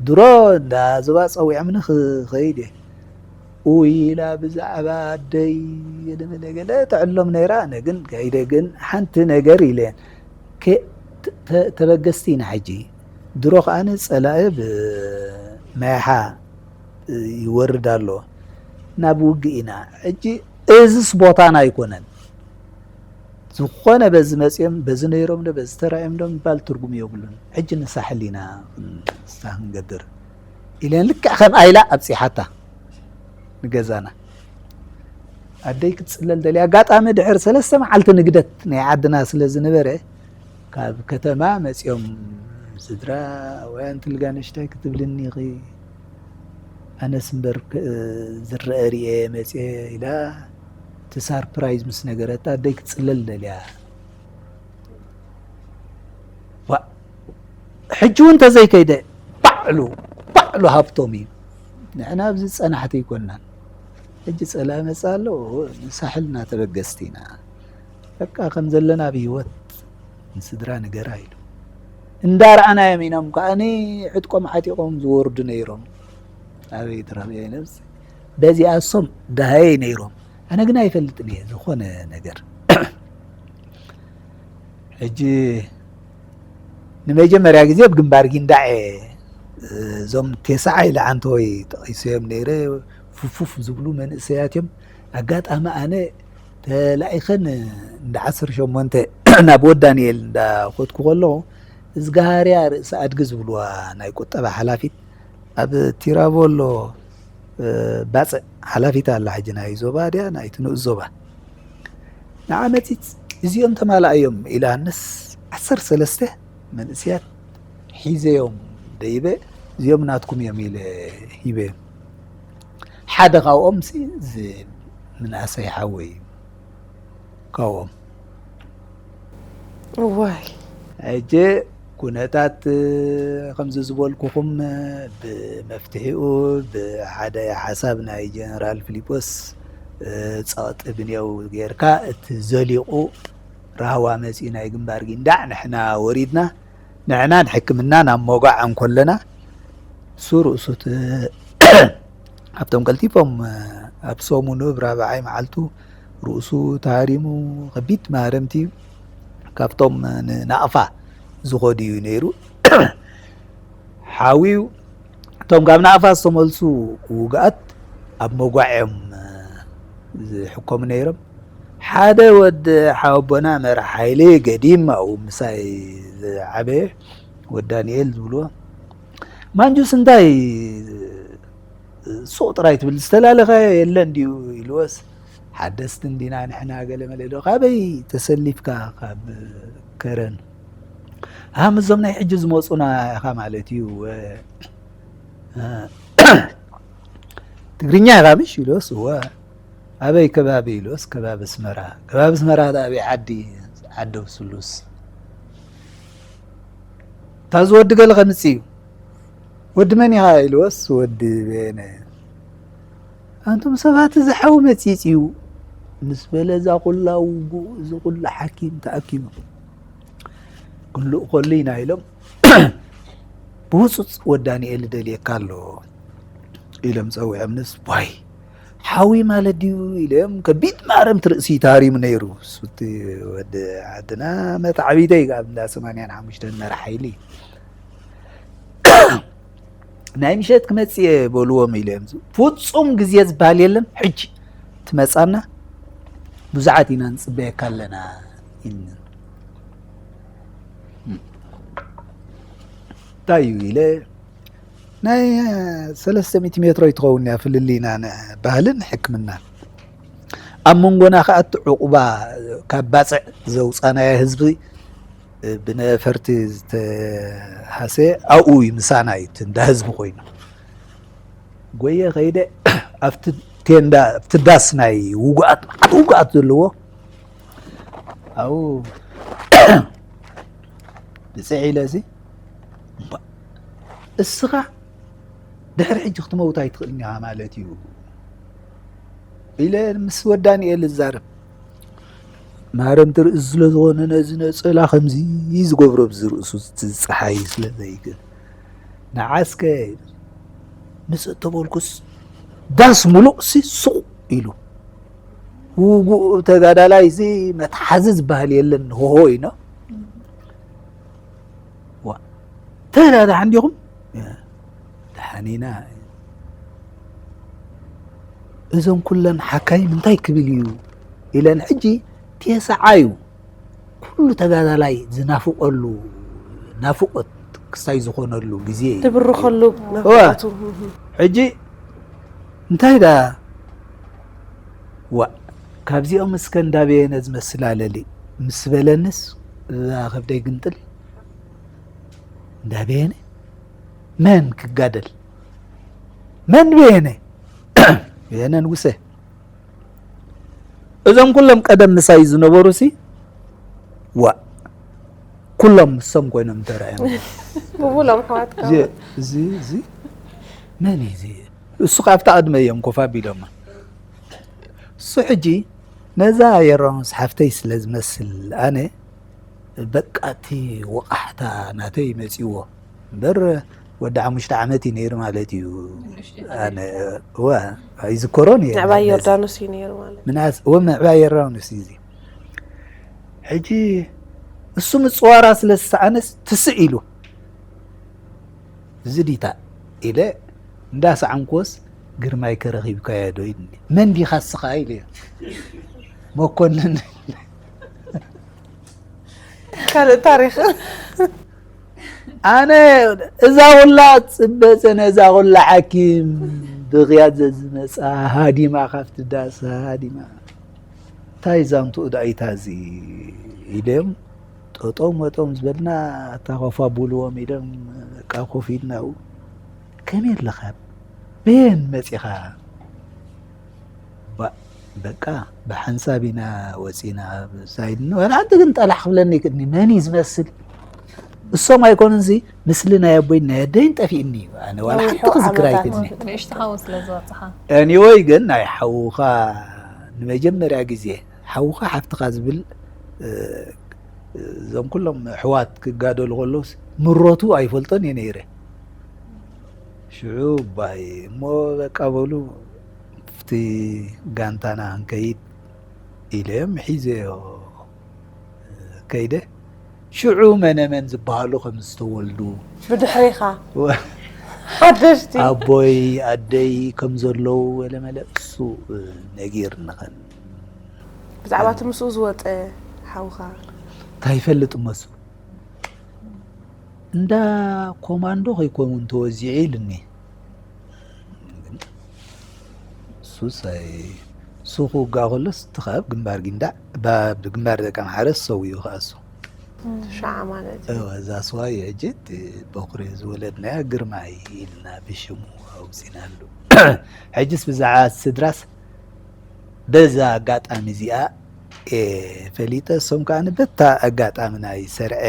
ድሮ እንዳ ዞባ ፀዊዖምኒ ክኸይድ እየ ኡይ ኢላ ብዛዕባ ኣደይ ገለመለ ገለ ተዕሎም ነይራ ኣነ ግን ከይደ ግን ሓንቲ ነገር ኢለ ተበገስቲ ኢና ሕጂ ድሮ ከዓነ ፀላኢ ብማያሓ ይወርድ ኣሎ ናብ ውግእ ኢና ሕጂ እዝስ ቦታና ኣይኮነን ዝኾነ በዚ መፅኦም በዚ ነይሮም ዶ በዚ ተራእዮም ዶ ምባል ትርጉም የብሉን ሕጂ ንሳሕል ኢና ንስታ ክንገብር ኢለን ልክዕ ከም ኣይላ ኣብፂሓታ ንገዛና ኣደይ ክትፅለል ደልያ ኣጋጣሚ ድሕር ሰለስተ መዓልቲ ንግደት ናይ ዓድና ስለ ዝነበረ ካብ ከተማ መፅኦም ስድራ ወይ ኣንቲ ልጋ ንእሽታይ ክትብልኒ ኢኺ ኣነስ እምበር ዝረአ ርኤ መፅየ ኢላ እቲ ሳርፕራይዝ ምስ ነገረታ ኣደይ ክትፅለል ደልያ ሕጂ እውን ተዘይከይደ ባዕሉ ባዕሉ ሃብቶም እዩ ንሕና ኣብዚ ፀናሕቲ ይኮናን ሕጂ ፀላ መፃ ኣሎ ንሳሕልና ተበገስቲ ኢና በቃ ከም ዘለና ኣብ ህይወት ንስድራ ንገራ ኢሉ እንዳረኣናዮም ኢና ከዓኒ ዕጥቆም ዓጢቆም ዝወርዱ ነይሮም ኣበይ ትረኽብዮ ነብሲ በዚኣ እሶም ደሃየ ነይሮም ኣነ ግን ኣይፈልጥን እየ ዝኾነ ነገር ሕጂ ንመጀመርያ ግዜ ኣብ ግንባር ጊንዳዕ እየ እዞም ቴስዓ ኢለ ዓንተወይ ጠቒሰዮም ነይረ ፉፉፍ ዝብሉ መንእሰያት እዮም ኣጋጣሚ ኣነ ተላኢኸን እንዳ ዓሰርተ ሸሞንተ ናብ ወዳንኤል እንዳኸድኩ ከለኹ እዝጋሃርያ ርእሲ ኣድጊ ዝብልዋ ናይ ቁጠባ ሓላፊት ኣብ ቲራቮሎ ባፅዕ ሓላፊት ኣላ ሕጂ ናይ ዞባ ድያ ናይቲ ንኡስ ዞባ ንዓ መፂፅ እዚኦም ተማላእዮም ኢላንስ ዓሰርተ ሰለስተ መንእስያት ሒዘዮም ደይበ እዚኦም ናትኩም እዮም ኢለ ሂበዮም ሓደ ካብኦም ምንእሰይ ሓወይ እዩ ካብኦም እዋይ ሕጂ ኩነታት ከምዚ ዝበልኩኹም ብመፍትሒኡ ብሓደ ሓሳብ ናይ ጀነራል ፊሊጶስ ጸቕጢ ብኔው ጌርካ እቲ ዘሊቑ ራህዋ መጺኡ ናይ ግንባር ጊንዳዕ ንሕና ወሪድና ንሕና ንሕክምና ናብ ሞጋዕ እንኮለና እሱ ርእሱ ኣብቶም ቀልጢፎም ኣብ ሰሙኑ ብራብዓይ መዓልቱ ርእሱ ተሃሪሙ ከቢድ ማህረምቲ ካብቶም ንናቕፋ ዝኸዱ እዩ ነይሩ ሓዊው እቶም ካብ ናቕፋ ዝተመልሱ ውግኣት ኣብ መጓዕ እዮም ዝሕከሙ ነይሮም። ሓደ ወዲ ሓወቦና መራሕ ሓይሊ ገዲም ኣብኡ ምሳይ ዝዓበየ ወዲ ዳንኤል ዝብልዎ፣ ማንጁስ እንታይ ሱቕ ጥራይ ትብል፣ ዝተላለኸ የለን ድዩ ኢልዎስ፣ ሓደስቲ እንዲና ንሕና ገለ መለ ዶ፣ ካበይ ተሰሊፍካ ካብ ከረን? ኣም እዞም ናይ ሕጂ ዝመፁና ኢኻ ማለት እዩ። ትግርኛ ኢኻ ምሽ ኢልዎስ፣ እወ። ኣበይ ከባቢ ኢልዎስ፣ ከባቢ ኣስመራ። ከባቢ ኣስመራ ኣበይ ዓዲ? ዓዲ ስሉስ። ታዚ ወዲ ገለ ከምፅእ እዩ። ወዲ መን ኢኻ ኢልዎስ፣ ወዲ በየነ። ኣንቱም ሰባት እዚ ሓዊ መፂፅ እዩ ምስ በለ እዛ ኩላ ውጉእ እዚ ኩላ ሓኪም ተኣኪቡ ክንልእ ከሉ ኢና ኢሎም ብህፁፅ ወዲ ዳንኤል ደልየካ ኣሎ ኢሎም ፀዊዖምንስ ዋይ ሓዊ ማለት ድዩ ኢሎም ከቢድ ማረምቲ ርእሲ ታሪሙ ነይሩ። ሱቲ ወዲ ዓድና መታዕቢተይ ካብ እንዳ ሰማንያን ሓሙሽተን መራሕ ሓይሊ ናይ ምሸት ክመፅእ እየ በልዎም ኢለ እዮም። ፍፁም ግዜ ዝበሃል የለን። ሕጂ ትመፃና ብዙሓት ኢና ንፅበየካ ኣለና ኢልኒ። እንታይ እዩ ኢለ ናይ ሰለስተ ሚእቲ ሜትሮ ይትኸውን እያ ፍልልይና ባህልን ሕክምናን ኣብ መንጎና ከዓ እቲ ዕቑባ ካብ ባፅዕ ዘውፃናዮ ህዝቢ ብነፈርቲ ዝተሃሰየ ኣብኡ እዩ ምሳና እዩ እቲ እንዳ ህዝቢ ኮይኑ ጎየ ከይደ ኣብቲ ቴንዳ ኣብቲ ዳስ ናይ ውጉኣት መዓት ውጉኣት ዘለዎ ኣብኡ ብፅሕ ኢለ ሲ እስኻ ድሕሪ ሕጂ ክትመውት ኣይትኽእልን ኢኻ ማለት እዩ ኢለ ምስ ወዲ ዳንኤል እዛረብ። ማረምቲ ርእሲ ስለ ዝኾነ ነዚ ነፀላ ከምዚ ዝገብሮ ብዚ ርእሱ እቲ ፀሓይ ስለ ዘይግል ንዓስከ ምስ እተበልኩስ ዳስ ሙሉእ ሲ ሱቕ ኢሉ ውጉእ ተጋዳላይ እዚ መትሓዚ ዝበሃል የለን ሆሆ ኢኖ ተዳዳሓ እንዲኹም ደሓን ኢና። እዞም ኩለን ሓካይም እንታይ ክብል እዩ ኢለን ሕጂ ተሰዓዩ። ኩሉ ተጋዳላይ ዝናፍቀሉ ናፍቆት ክሳይ ዝኾነሉ ግዜ እዩ። ትብርኸሉ ናፍቆቱ። ሕጂ እንታይ ዳ ዋ ካብዚኦም እስከ እንዳበየነ ዝመስል ኣለሊ ምስ በለንስ እዛ ከብደይ ግንጥል እንዳበየነ መን ክጋደል መን በየነ በየነ ንጉሰ እዞም ኩሎም ቀደም ምሳይ ዝነበሩ ሲ ዋ ኩሎም ምሶም ኮይኖም ተራእዮም ብቡሎም ኣሕዋትካ እዚ እዚ እዚ መን እዩ እዚ እሱ ካብታ ቅድመ እዮም ኮፍ ኣቢሎማ እሱ ሕጂ ነዛ የራውንስ ሓፍተይ ስለ ዝመስል ኣነ በቃ እቲ ወቃሕታ ናተይ መፂዎ እምበር ወዲ ሓሙሽተ ዓመት እዩ ነይሩ ማለት እዩ ኣነ እወ ኣይዝከሮን እየ ምዕባይ ዮርዳኖስ እዩ ነይሩ ማለት ምናስ እወ ምዕባይ የራውንስ እዩ እዚ ሕጂ እሱ ምፅዋራ ስለ ዝሰኣነስ ትስእ ኢሉ እዚ ዲታ ኢለ እንዳሰዓምክዎስ ግርማይ ከረኺብካዮ ዶ ኢልኒ መን ዲኻ እስኻ ኢለ መኮንን ካልእ ታሪኽ ኣነ እዛ ኩላ ጽበጸ ነዛ ኩላ ሓኪም ብኽያት ዘዝመጻ ሃዲማ ካብቲ ዳስ ሃዲማ እንታይ ዛንትኡ ዳኢታ እዚ ኢሎም ጠጠው መጠው ምስ በልና እታ ኮፍ ኣብልዎም ኢሎም በቃ ኮፍ ኢልና ኣብኡ ከመይ ኣለኻ በየን መጺኻ በቃ ብሓንሳብ ኢና ወፂና ሳይድኒ ዋላ ሓንቲ ግን ጠላሕ ክብለኒ ይክእልኒ መን እዩ ዝመስል እሶም ኣይኮኑን ዚ ምስሊ ናይ ኣቦይን ናይ ኣደይን ጠፊእኒ እዩ ኣነ ዋላ ሓንቲ ክዝክር ኣይክእልኒ ንእሽቶ ሓው ስለ ዝበፅሓ ኤኒወይ ግን ናይ ሓውኻ ንመጀመርያ ግዜ ሓውኻ ሓፍትኻ ዝብል እዞም ኩሎም ኣሕዋት ክጋደሉ ከለውስ ምረቱ ኣይፈልጦን እየ ነይረ ሽዑ ባይ እሞ በቃ በሉ ኣብቲ ጋንታና ክንከይድ ኢለ ምሒዘዮ ከይደ ሽዑ መነመን ዝበሃሉ ከም ዝተወልዱ ብድሕሬኻ ሓደሽቲ ኣቦይ ኣደይ ከም ዘለዉ ወለመለ እሱ ነጊርንኸን። ብዛዕባ እቲ ምስኡ ዝወፀ ሓውኻ እንታይ ይፈልጥ መሱ? እንዳ ኮማንዶ ከይኮውን ተወዚዑ ኢልኒ። እሱስ ኣይ እሱ ክውጋእ ከሎስ እቲ ካብ ግንባር ጊንዳዕ ባ- ብግንባር ደቂ ኣምሓረ ዝሰውዩ ከኣ እሱ ሻዓ ማለት እዩ። እወ፣ እዛ ስዋይ ሕጂ እቲ በኹሪ ዝወለድናያ ግርማይ ኢልና ብሽሙ ኣውፂናሉ። ሕጅስ ብዛዕባ ስድራስ በዛ ኣጋጣሚ እዚኣ እየ ፈሊጠ። እሶም ከዓ በታ ኣጋጣሚ ናይ ሰርዐ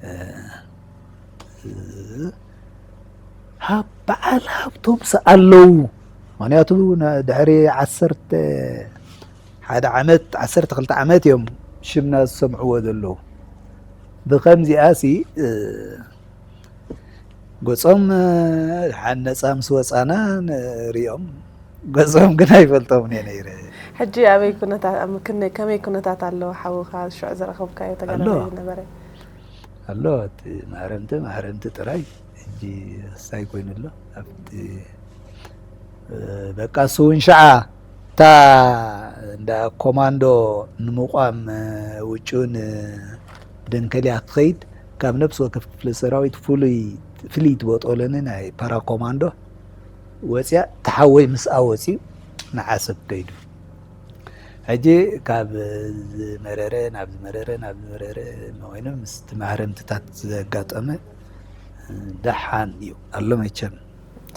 እ፣ ሃብ- በዓል ሃብቶምስ ኣለዉ። ምክንያቱ ነ- ድሕሪ ዓሰርተ ሓደ ዓመት ዓሰርተ ክልተ ዓመት እዮም ሽምና ዝሰምዕዎ ዘለዉ። ብከምዚኣ ሲ እ፣ ገጾም እ፣ ሓን ነፃ ምስ ወፃና ንሪኦም ገጾም ግን ኣይፈልጦምን እየ ነይረ። ሕጂ ኣበይ ኩነታት ኣብ ምክነ- ከመይ ኩነታት ኣለዎ ሓውኻ ሽዑ ዝረኸብካዮ ተጋዳላይ ኣሎ። ዝነበረ? ኣሎ እቲ ማህረምቲ ማህረምቲ ጥራይ ሕጂ እንታይ ኮይኑ ኣሎ ኣብቲ እ፣ በቃ እሱ እውን ሸዓ እታ እንዳ ኮማንዶ ንምቋም እ፣ ውጩን እ፣ ደንከልያ ክኸይድ ካብ ነብሲ ወከፍ ክፍለ ሰራዊት ፍሉይ ፍልይቲ ቦጦሎኒ ናይ ፓራ ኮማንዶ ወፅያ ተሓወይ ምስኣ ወፅዩ ንዓሰብ ከይዱ። ሕጂ ካብ ዝመረረ ናብ ዝመረረ ናብ ዝመረረ ኮይኑ ምስቲ ማህረምትታት ዘጋጠመ ደሓን እዩ ኣሎ መቸም።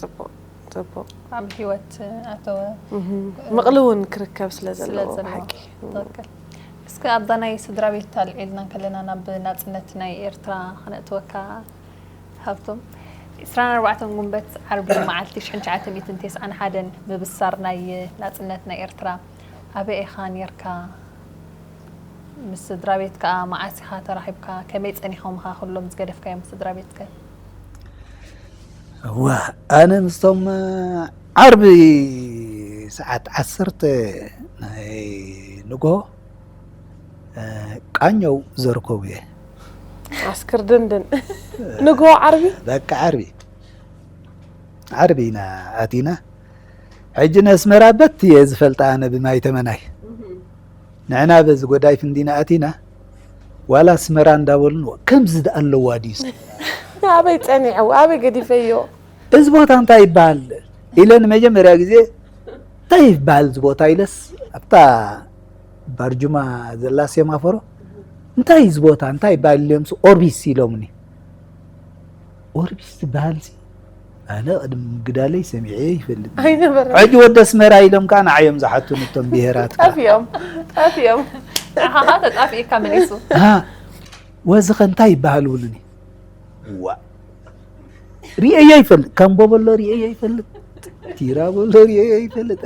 ፅቡቅ ፅቡቅ ኣብ ህይወት ኣተወ ምቕሊ እውን ክርከብ ስለ ስለ ዘለዎ ዘለዎ ብሓቂ ትኽክል። እስከ ኣብዛ ናይ ስድራ ቤት ኣልዒልና ከለና ናብ ናፅነት ናይ ኤርትራ ክነእትወካ ሃብቶም ዕስራን ኣርባዕተን ጉንበት ዓርቢ መዓልቲ ሽሕን ትሽዓተ ሚእትን ተስዓን ሓደን ምብሳር ናይ ናፅነት ናይ ኤርትራ ኣበይ ኢኻ ነርካ? ምስ ስድራ ቤት ከዓ መዓስ ኢኻ ተራኺብካ? ከመይ ፀኒሖም ኢኻ ኩሎም ዝገደፍካዮም ስድራ ቤትከ? እዋ ኣነ ምስቶም ዓርቢ ሰዓት ዓሰርተ ናይ ንግሆ ቃኘው ዘርከቡ እየ። ዓስክር ድንድን ንግሆ ዓርቢ በቃ ዓርቢ ዓርቢ ኢና ኣቲና። ሕጂ ነስመራ በት እየ ዝፈልጣ ኣነ ብማይ ተመናይ ንሕና በዚ ጎዳይፍ እንዲና ኣቲና ዋላ ኣስመራ እንዳበሉን ከምዚ ደኣ ኣለዋ ድዩ? ኣበይ ፀኒዐው ኣበይ ገዲፈዮ እዚ ቦታ እንታይ ይበሃል ኢለ ንመጀመርያ ግዜ እንታይ ይበሃል እዚ ቦታ ኢለስ ኣብታ ባርጁማ ዘላ ሴማፎሮ እንታይ እዚ ቦታ እንታይ ይበሃል ኢለምስ ኦርቢስ ኢሎምኒ። ኦርቢስ ዝበሃል ሲ ኣነ ቅድሚ ምግዳለይ ሰሚዐ ይፈልጥ። ኣይነበረ ሕጂ ወደ ኣስመራ ኢሎም ከዓ ንዓዮም ዝሓቱን እቶም ብሄራት ከዓ ጠፊኦም ጠፊኦም ንዓኻ ተጣፊእካ መሊሱ ኣሃ፣ ወዚ ኸ እንታይ ይበሃል ብሉኒ። ዋ ርእየ ይፈልጥ፣ ካምቦ በሎ ርእየ ይፈልጥ፣ ቲራ በሎ ርእየ ይፈልጥ።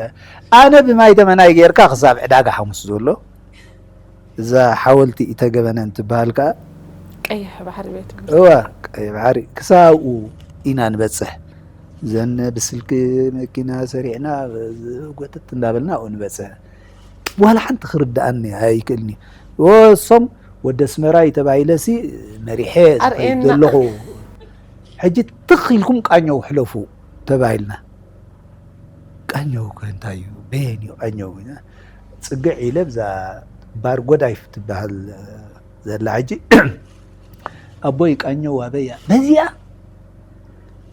ኣነ ብማይ ተመናይ ጌርካ ክሳብ ዕዳጋ ሓሙስ ዘሎ እዛ ሓወልቲ ኢተገበነ እንትበሃል ከዓ ቀይሕ ባሕሪ ቤት እዋ ቀይ ባሕሪ ክሳብኡ ኢና ንበፅሕ። ዘን ብስልኪ መኪና ሰሪዕና ጎተት እንዳበልና ኣብኡ ንበፅሕ። ዋላ ሓንቲ ክርድኣኒ ኣይክእልኒ። እሶም ወደ ኣስመራ እዩ ተባሂለ ሲ መሪሐ ዝኸይድ ኣርእየና። ዘለኹ ሕጂ ትኽ ኢልኩም ቃኘው ሕለፉ ተባሂልና። ቃኘው ከ እንታይ እዩ? በየን እዩ ቃኘው? ጽግዕ ኢለ ብዛ ባር ጎዳይፍ ትበሃል ዘላ ሕጂ ኣቦይ ቃኘው ኣበያ በዚኣ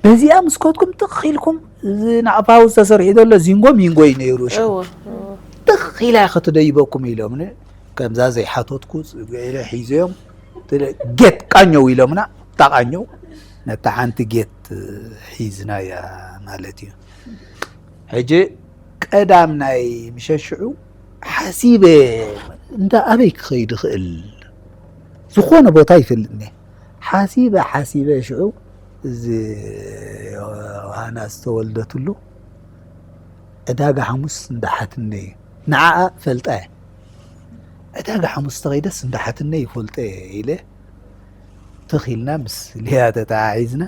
በዚኣ ምስ ከድኩም ትኽ ኢልኩም እዚ ናቕፋ ሃውስ ተሰሪሑ ዘሎ ዚንጎ ሚንጎ እዩ ነይሩ ሽዑ። እወ እወ። ትኽ ኢላ እያ ክትደይበኩም ኢሎም ን- ከምዛ ዘይሓተትኩ ጽግዕ ኢለ ሒዘዮም ትለ- ጌት ቃኘው ኢሎምና እታ ቃኘው ነታ ሓንቲ ጌት ሒዝናያ ማለት እዩ። ሕጂ ቀዳም ናይ ምሸት ሽዑ ሓሲበ እንዳ ኣበይ ክኸይድ ይኽእል ዝኾነ ቦታ ይፈልጥኒ ሓሲበ ሓሲበ ሽዑ እዚ ዮሃና ዝተወልደትሉ ዕዳጋ ሓሙስ እንዳሓትነ እዩ ንዓኣ ፈልጣ እየ ዕዳጋ ሓሙስ ተኸይደስ እንዳሓትነ ይፈልጠ እየ ኢለ ትኺልና ምስ ሊያ ተተሓሒዝና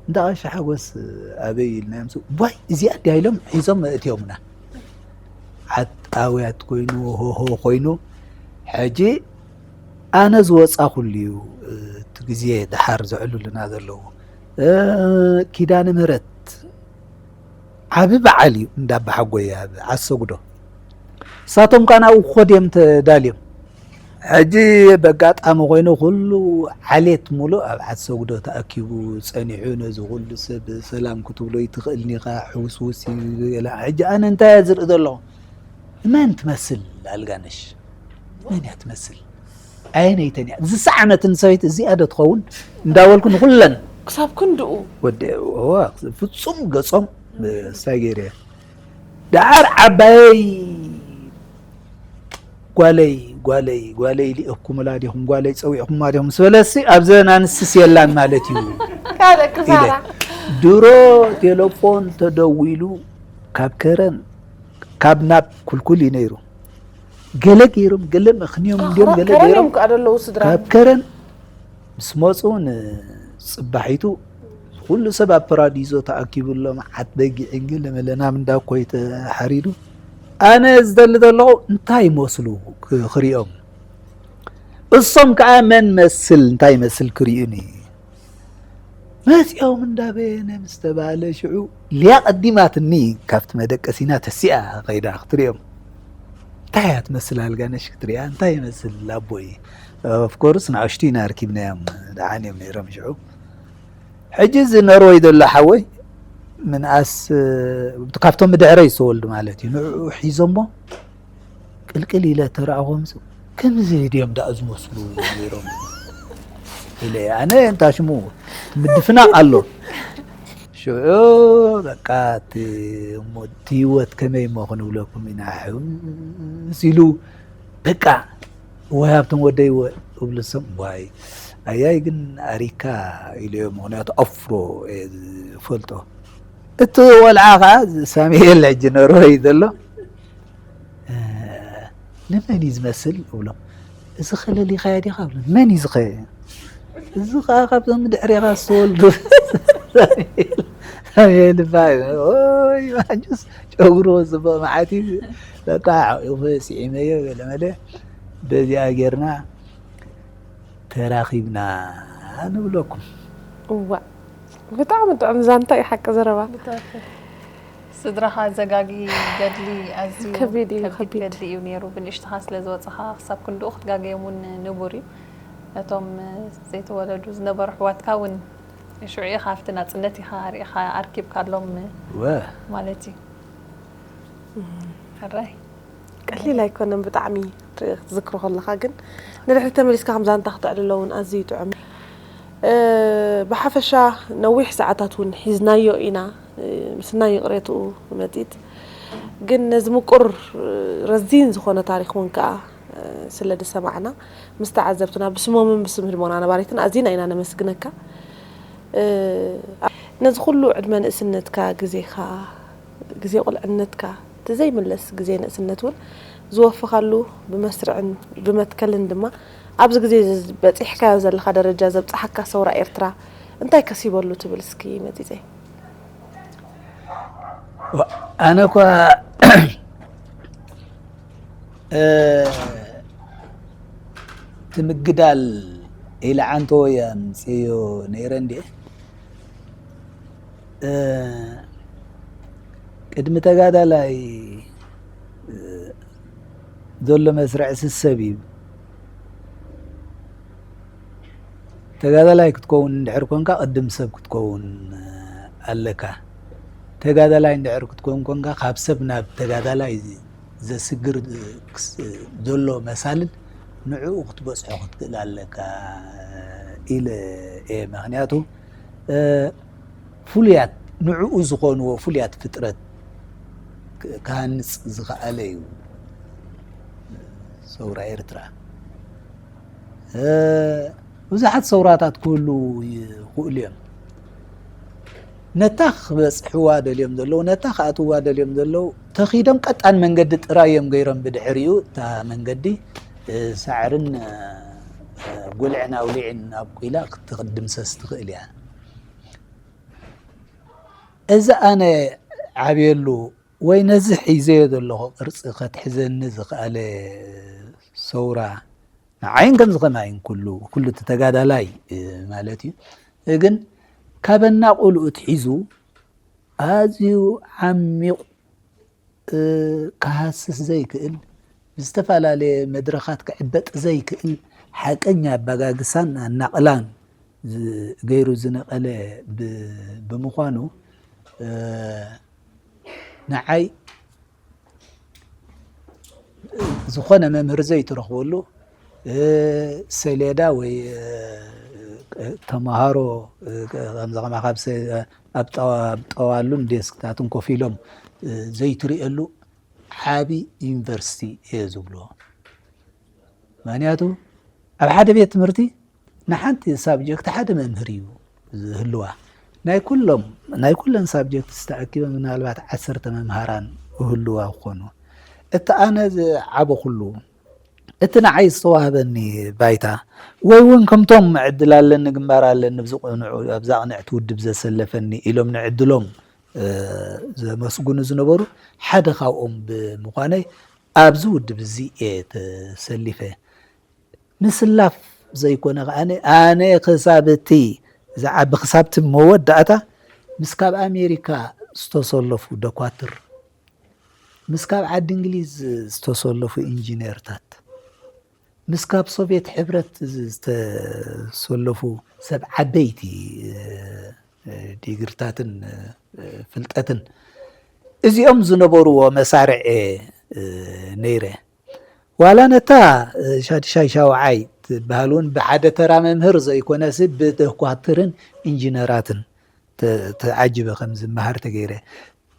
እንዳ ቀሺ ሓጎስ ኣበይ ኢልና ምስ ዋይ እዚኣ እንዲያ ኢሎም ሒዞም እትዮምና ዓጣውያት ኮይኑ ሆሆ ኮይኑ ሕጂ ኣነ ዝወፃኹሉ እዩ እቲ ግዜ ድሓር ዘዕሉልና ዘለዉ እ፣ ኪዳነ ምህረት ዓቢ በዓል እዩ እንዳባሓጎየ ኣብ ዓሰጉዶ። እሳቶም ከኣ ናብኡ ክኸዱ እዮም ተዳልዮም። ሕጂ በጋጣሚ ኮይኑ ኩሉ ዓሌት ሙሉእ ኣብ ዓሰጉዶ ተኣኪቡ ጸኒሑ፣ ነዚ ኩሉ ሰብ ሰላም ክትብሎ ይትኽእልን ኢኻ፣ ሕውስውስ ይብል። ሕጂ ኣነ እንታይ እየ ዝርኢ ዘለኹ? መን ትመስል ኣልጋነሽ? መን እያ ትመስል? ኣየነይተን እያ ዝሰዓመትን ሰበይቲ እዚኣ ዶ ትኸውን? እንዳበልኩ ንኹለን ክሳብ ክንድኡ ወዲ እዋ፣ ፍጹም ገጾም ስታይ ገይረ እየ። ደሓር ዓባየይ ጓለይ ጓለይ ጓለይ ኢልኩምላ ዲኹም ጓለይ ጸዊዕኩማ ዲኹም ስበለሲ ኣብዘን ኣንስትስ የላን ማለት እዩ። ካልእ ክሳራ ድሮ ቴሌፎን ተደዊሉ ካብ ከረን ካብ ናብ ኩልኩል እዩ ነይሩ። ገለ ገይሮም ገለ መኽንዮም እንዲዮም ገለ ገይሮም ከረም ከኣ ደለዉ ስድራ ካብ ከረን ምስ መፁ ንፅባሒቱ ኩሉ ሰብ ኣብ ፓራዲዞ ተኣኪቡ ኣሎ። መዓት በጊዕን ገለ መለ ናብ እንዳ ኮይ ተሓሪዱ። ኣነ ዝደሊ ዘለኹ እንታይ ይመስሉ ክ- ክሪኦም እሶም ከዓ መን መስል እንታይ መስል ክሪኡኒ መፂኦም እንዳበየነ ምስ ተባለ ሽዑ ሊያ ቀዲማትኒ ካብቲ መደቀሲና ተሲኣ ከይዳ ክትሪኦም እንታይ እያ ትመስል ኣልጋነሽ ክትሪኣ እንታይ ይመስል ኣቦይ ኦፍኮርስ ንኣሽቱ ኢና ኣርኪብናዮም ደሓን እዮም ነይሮም ሽዑ ሕጂ እዚ ነርወይ ዘሎ ሓወይ ምንኣስ ካብቶም ብድሕረይ ዝተወልዱ ማለት እዩ ንዕኡ ሒዞሞ ቅልቅል ኢለ ተረኣኹም ከምዚ ድዮም ደኣ ዝመስሉ ነይሮም ኢለ ኣነ እንታ ሽሙ ምድፍናቕ ኣሎ ሽዑ በቃ እቲ እሞ እቲ ህይወት ከመይ እሞ ክንብለኩም ኢና ሕውስ ኢሉ በቃ ወይ ሃብቶም ወደይ እብሉ ሰም ዋይ ኣያይ ግን ኣሪካ ኢለዮ ምክንያቱ ኣፍሮ ዝፈልጦ እቲ ቆልዓ ከዓ ሳሙኤል ሕጂ ነርወይ ዘሎ ንመን እዩ ዝመስል እብሎም እዚ ከለሊኻዮ ዲኻ እብሎም መን እዩ ዝኸ እዚ ከዓ ካብዞም ድሕሬኻ ዝተወልዱ ሳሙኤል ይበሃል ወይ ማንጁስ ጨጉሩ ዝቦ መዓት እዩ በቃ ሓቂፉ ስዒመዮ ገለ መለ በዚኣ ጌርና ተራኺብና ንብለኩም። እዋ ብጣዕሚ ጥዑም ዛንታ እዩ ሓቂ ዘረባ። ስድራኻ ዘጋጊ ገድሊ ኣዝዩ ከቢድ እዩ፣ ከቢድ ከቢድ። ገድሊ እዩ ነይሩ። ብንእሽትኻ ስለ ዝወፅኻ ክሳብ ክንድኡ ክትጋገዮም እውን ንቡር እዩ። ነቶም ዘይተወለዱ ዝነበሩ ኣሕዋትካ እውን ሽዑ ኢኻ ኣብቲ ናፅነት ኢኻ ርኢኻ ኣርኪብካሎም ወ ማለት እዩ። ሕራይ ቀሊል ኣይኮነን ብጣዕሚ ክትዝክሮ ከለኻ ግን ንድሕሪ ተመሊስካ ከም ዛንታ ክተዕልሎ እውን ኣዝዩ ጥዑም እዩ። እ፣ ብሓፈሻ ነዊሕ ሰዓታት እውን ሒዝናዮ ኢና እ፣ ምስናይ ይቕሬትኡ መጺት ግን ነዚ ምቁር እ፣ ረዚን ዝኾነ ታሪኽ እውን ከዓ እ፣ ስለ ዝሰማዕና ምስ ተዓዘብትና ብስሞምን ብስም ህድሞና ነባሪትን ኣዚና ኢና ነመስግነካ እ፣ ነዚ ኩሉ ዕድመ ንእስነትካ ግዜኻ ግዜ ቁልዕነትካ እቲ ዘይምለስ ግዜ ንእስነት እውን ዝወፈኻሉ ብመስርዕን ብመትከልን ድማ ኣብዚ ግዜ እዚ በፂሕካዮ ዘለኻ ደረጃ ዘብፅሓካ ሰውራ ኤርትራ እንታይ ከሲበሉ ትብል እስኪ መፂፀይ ኣነ እኳ እቲ ምግዳል ኢለ ዓንተዎ እየ ኣምፅዮ ነይረ እንድየ ቅድሚ ተጋዳላይ ዘሎ መስርዕሲ ሰብ እዩ ተጋዳላይ ክትከውን እንድሕር ኮንካ ቅድም ሰብ ክትከውን ኣለካ ተጋዳላይ እንድሕር ክትከውን ኮንካ ካብ ሰብ ናብ ተጋዳላይ ዘስግር ዘሎ መሳልል ንዕኡ ክትበፅሖ ክትክእል ኣለካ ኢለ እየ ምክንያቱ ፍሉያት ንዕኡ ዝኾንዎ ፍሉያት ፍጥረት ክሃንፅ ዝኸኣለ እዩ ሰውራ ኤርትራ ብዙሓት ሰውራታት ክህሉ ይኽእሉ እዮም ነታ ክበፅሕዋ ደልዮም ዘለዉ ነታ ክኣትዋ ደልዮም ዘለዉ ተኺዶም ቀጣን መንገዲ ጥራይ እዮም ገይሮም ብድሕሪኡ እታ መንገዲ ሳዕርን ጉልዕን ኣውሊዕን ኣብ ቁላ ክትድምሰስ ትኽእል እያ እዚ ኣነ ዓብየሉ ወይ ነዚ ሒዘዮ ዘለኹ ቅርፂ ከትሕዘኒ ዝኽኣለ ሰውራ ንዓይን ከምዚ ከማይን ኩሉ ኩሉ እቲ ተጋዳላይ ማለት እዩ ግን ካብ ኣናቑልኡ ኣትሒዙ ኣዝዩ ዓሚቕ፣ እ፣ ክሃስስ ዘይክእል፣ ብዝተፈላለየ መድረኻት ክዕበጥ ዘይክእል ሓቀኛ ኣባጋግሳን ኣናቕላን ዝ-፣ ገይሩ ዝነቐለ ብ-፣ ብምዃኑ፣ እ፣ ንዓይ ዝኾነ መምህር ዘይትረኽበሉ፣ እ፣ ሰሌዳ ወይ፣ እ፣ ተምሃሮ፣ እ፣ ከምዚ ከማኻ ኣብ ሰ-፣ ኣብ ጠዋ-፣ ኣብ ጠዋሉን ዴስክታትን ኮፍ ኢሎም፣ እ፣ ዘይትርእየሉ ዓቢ ዩኒቨርሲቲ እየ ዝብሎ። ምኽንያቱ ኣብ ሓደ ቤት ትምህርቲ ንሓንቲ ሳብጀክት ሓደ መምህር እዩ ዝህልዋ። ናይ ኩሎም፣ ናይ ኩለን ሳብጀክት ዝተኣኪበ ምናልባት ዓሰርተ መምሃራን ክህልዋ ክኾኑ። እቲ ኣነ ዝዓበኹሉ፣ እቲ ንዓይ ዝተዋህበኒ ባይታ፣ ወይ እውን ከምቶም ዕድል ኣለኒ፣ ግንባር ኣለኒ፣ ብዝቕንዑ፣ ኣብዛ ቅንዕቲ ውድብ ዘሰለፈኒ ኢሎም ንዕድሎም፣ እ፣ ዘመስግኑ ዝነበሩ ሓደ ካብኦም ብምዃነይ፣ ኣብዚ ውድብ እዚ እየ ተሰሊፈ። ምስላፍ ዘይኮነ ከኣ፣ ኣነ ክሳብ እቲ ዝዓቢ፣ ክሳብ እቲ መወዳእታ፣ ምስ ካብ ኣሜሪካ ዝተሰለፉ ደኳትር፣ ምስ ካብ ዓዲ እንግሊዝ ዝተሰለፉ ኢንጂነርታት፣ ምስ ካብ ሶቭየት ሕብረት ዝተሰለፉ ሰብ ዓበይቲ፣ እ፣ እ፣ ዲግርታትን፣ እ፣ ፍልጠትን፣ እዚኦም ዝነበርዎ መሳርዕ፣ እ፣ ነይረ። ዋላ ነታ፣ እ፣ ሻድሻይ ሻውዓይ ትበሃል እውን ብሓደ ተራ መምህር ዘይኮነሲ ብደኳትርን ኢንጂነራትን ተ-፣ ተዓጂበ ከም ዝመሃር ተገይረ።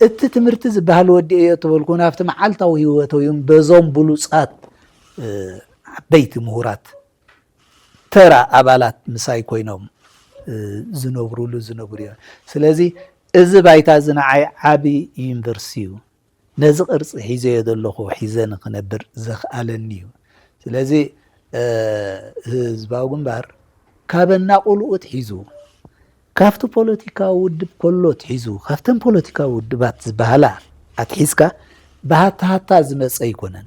እቲ ትምህርቲ ዝበሃል ወዲኤዮ ተበልኩ፣ ናብቲ መዓልታዊ ህይወተይ እውን በዞም ብሉጻት፣ እ፣ ዓበይቲ ምሁራት ተራ ኣባላት ምሳይ ኮይኖም፣ እ፣ ዝነብሩሉ ዝነብሩ እዮም። ስለዚ እዚ ባይታ እዚ ንዓይ ዓቢ ዩኒቨርሲቲ እዩ። ነዚ ቅርጺ ሒዘዮ ዘለኹ ሒዘ ንኽነብር ዘኽኣለኒ እዩ። ስለዚ፣ እ፣ ህዝባዊ ግንባር ካብ ኣናቑልኡ ኣትሒዙ፣ ካብቲ ፖለቲካዊ ውድብ ከሎ ኣትሒዙ፣ ካብተን ፖለቲካዊ ውድባት ዝበሃላ ኣትሒዝካ ብሃታሃታ ዝመጸ ኣይኮነን።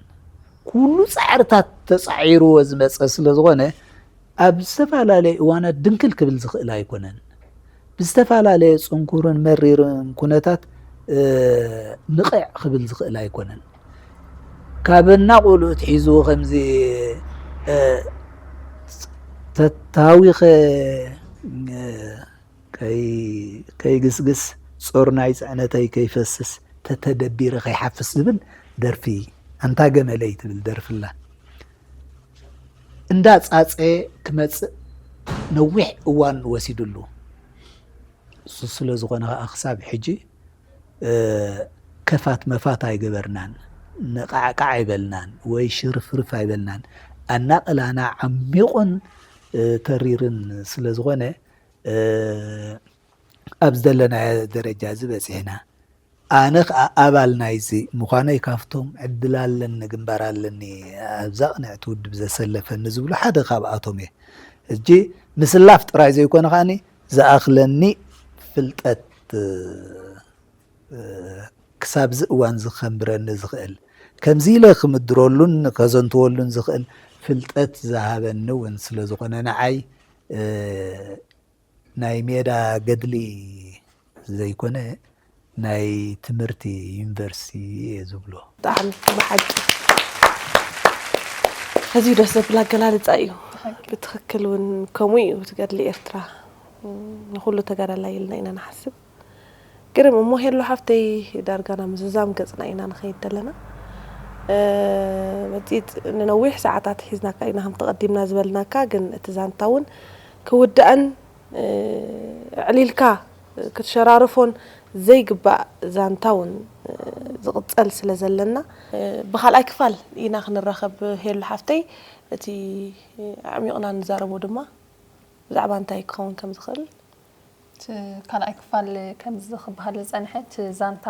ኩሉ ጻዕርታት ተጻዒርዎ ዝመጸ ስለ ዝኾነ፣ ኣብ ዝተፈላለየ እዋናት ድንክል ክብል ዝኽእል ኣይኮነን። ብዝተፈላለየ ጽንኩርን መሪርን ኩነታት፣ እ፣ ንቕዕ ክብል ዝኽእል ኣይኮነን። ካብ ኣናቑልኡ ኣትሒዙ ከምዚ፣ እ፣ ተታዊኸ፣ እ፣ ከይ-፣ ከይግስግስ፣ ጾር ናይ ጽዕነተይ ከይፈስስ፣ ተተደቢረ ከይሓፍስ ዝብል ደርፊ፣ ኣንታ ገመለይ ትብል ደርፊ ኣላ። እንዳ ጻጸየ ክመጽእ ነዊሕ እዋን ወሲዱሉ። እሱ ስለ ዝኾነ ከኣ ክሳብ ሕጂ፣ እ፣ ከፋት መፋት ኣይገበርናን፣ ነቃዕቃዕ ኣይበልናን ወይ ሽርፍርፍ ኣይበልናን። ኣናቕላና ዓሚቑን፣ እ፣ ተሪርን ስለ ዝኾነ፣ እ፣ ኣብ ዘለናዮ ደረጃ እዚ በጺሕና። ኣነ ኸኣ ኣባል ናይዚ ምዃነይ ካብቶም ዕድል ኣለኒ፣ ግንባር ኣለኒ፣ ኣብዛ ቅንዕቲ ውድብ ዘሰለፈኒ ዝብሉ ሓደ ካብኣቶም እየ። ሕጂ ምስላፍ ጥራይ ዘይኮነ ከኣኒ ዝኣኽለኒ ፍልጠት፣ እ፣ ክሳብዚ እዋን ዝኸንብረኒ ዝኽእል፣ ከምዚ ኢለ ክምድረሉን ከዘንትወሉን ዝኽእል ፍልጠት ዝሃበኒ እውን ስለ ዝኾነ ንዓይ፣ እ፣ ናይ ሜዳ ገድሊ ዘይኮነ ናይ ትምህርቲ ዩኒቨርሲቲ እየ ዝብሎ። ብጣዕሚ ብሓቂ ኣዝዩ ደስ ዘብል ኣገላልጻ እዩ። ብሓቂ። ብትኽክል እውን ከምኡ እዩ እቲ ገድሊ ኤርትራ። ንኹሉ ተጋዳላይ ኢልና ኢና ንሓስብ። ግርም እሞ ሄሉ ሓፍተይ፣ ዳርጋ ናብ ምዝዛም ገጽና ኢና ንኸይድ ዘለና። እ፣ መጺጽ ንነዊሕ ሰዓታት ሒዝናካ ኢና፣ ከም ተቐዲምና ዝበልናካ፣ ግን እቲ ዛንታ እውን ክውዳእን፣ እ፣ ኣዕሊልካ ክትሸራርፎን ዘይግባእ ዛንታ እውን፣ እ፣ ዝቕጸል ስለ ዘለና፣ እ፣ ብኻልኣይ ክፋል ኢና ክንራኸብ ሄሉ ሓፍተይ። እቲ ኣዕሚቕና ንዛረቦ ድማ ብዛዕባ እንታይ ክኸውን ከም ዝኽእል። እቲ ካልኣይ ክፋል ከምዚ ክበሃል ዝጸንሐ፣ እቲ ዛንታ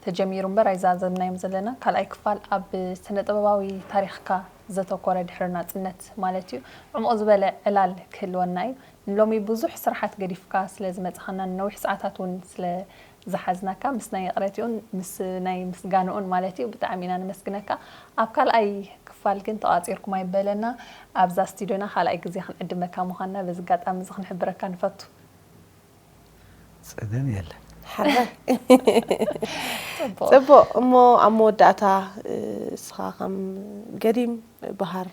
ተጀሚሩ እምበር ኣይዛዘምናዮም ዘለና። ካልኣይ ክፋል ኣብ ስነ ጥበባዊ ታሪኽካ ዘተኮረ ድሕሪ ናጽነት ማለት እዩ። ዕሙቕ ዝበለ ዕላል ክህልወና እዩ። ንሎሚ ብዙሕ ስራሓት ገዲፍካ ስለ ዝመጻኻና፣ ንነዊሕ ሰዓታት እውን ስለ ዝሓዝናካ፣ ምስ ናይ ይቕረትኡን ምስ ናይ ምስጋንኡን ማለት እዩ፣ ብጣዕሚ ኢና ነመስግነካ። ኣብ ካልኣይ ክፋል ግን ተቋጺርኩም ኣይበለና። ኣብዛ ስቱድዮና ካልኣይ ግዜ ክንዕድመካ ምዃንና በዚ ኣጋጣሚ እዚ ክንሕብረካ ንፈቱ። ጸገም የለን። ሓራይ ጽቡቕ። እሞ ኣብ መወዳእታ፣ እስኻ ከም ገዲም ባህር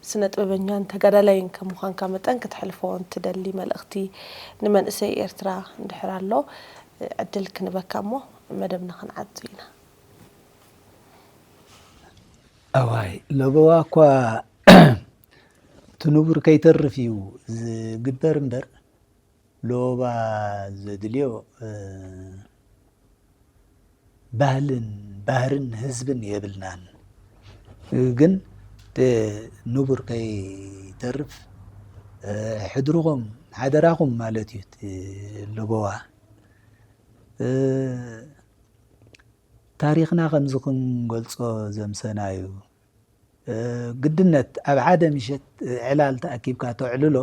ስነ ጥበበኛን ተጋዳላይን ከም ምዃንካ መጠን፣ ክትሕልፎ እንትደሊ መልእኽቲ ንመንእሰይ ኤርትራ እንድሕር ኣሎ፣ ዕድል ክንበካ እሞ መደብና ክንዓጹ ኢና። ኣዋይ፣ ለበዋ እኳ እቲ ንቡር ከይተርፍ እዩ ዝግበር እምበር፣ ለበዋ ዘድልዮ፣ እ፣ ባህልን፣ ባህርን ህዝብን የብልናን። ግን፣ እ፣ ንቡር ከይተርፍ፣ እ፣ ሕድርኹም፣ ሓደራኹም ማለት እዩ እቲ ለበዋ። እ፣ ታሪኽና ከምዚ ክንገልጾ ዘምሰና እዩ። እ፣ ግድነት ኣብ ሓደ ምሸት፣ እ፣ ዕላል ተኣኪብካ ተዕልሎ፣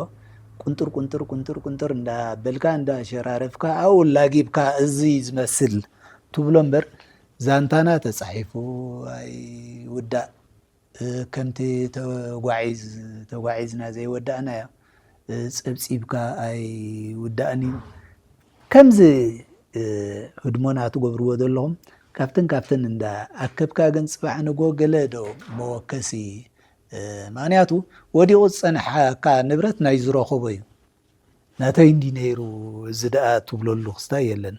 ቁንጥር ቁንጥር ቁንጥር ቁንጥር እንዳበልካ እንዳሸራረፍካ ኣብኡ ላጊብካ እዚ ዝመስል ትብሎ እምበር ዛንታና ተጻሒፉ ኣይውዳእ። እ፣ ከምቲ ተጓዒዝ-፣ ተጓዒዝና ዘይወዳእናዮ፣ እ፣ ጸብጺብካ ኣይውዳእን እዩ። ከምዚ፣ እ፣ ህድሞና ትገብርዎ ዘለኹም፣ ካብትን ካብትን እንዳ ኣከብካ ግን ጽባሕ ንግሆ ገለ ዶ መወከሲ፣ እ፣ ምኽንያቱ ወዲቑ ዝጸንሓካ ንብረት ናይ ዝረኸቦ እዩ። ናተይ እንዲ ነይሩ እዚ ደኣ ትብለሉ ክስታይ የለን።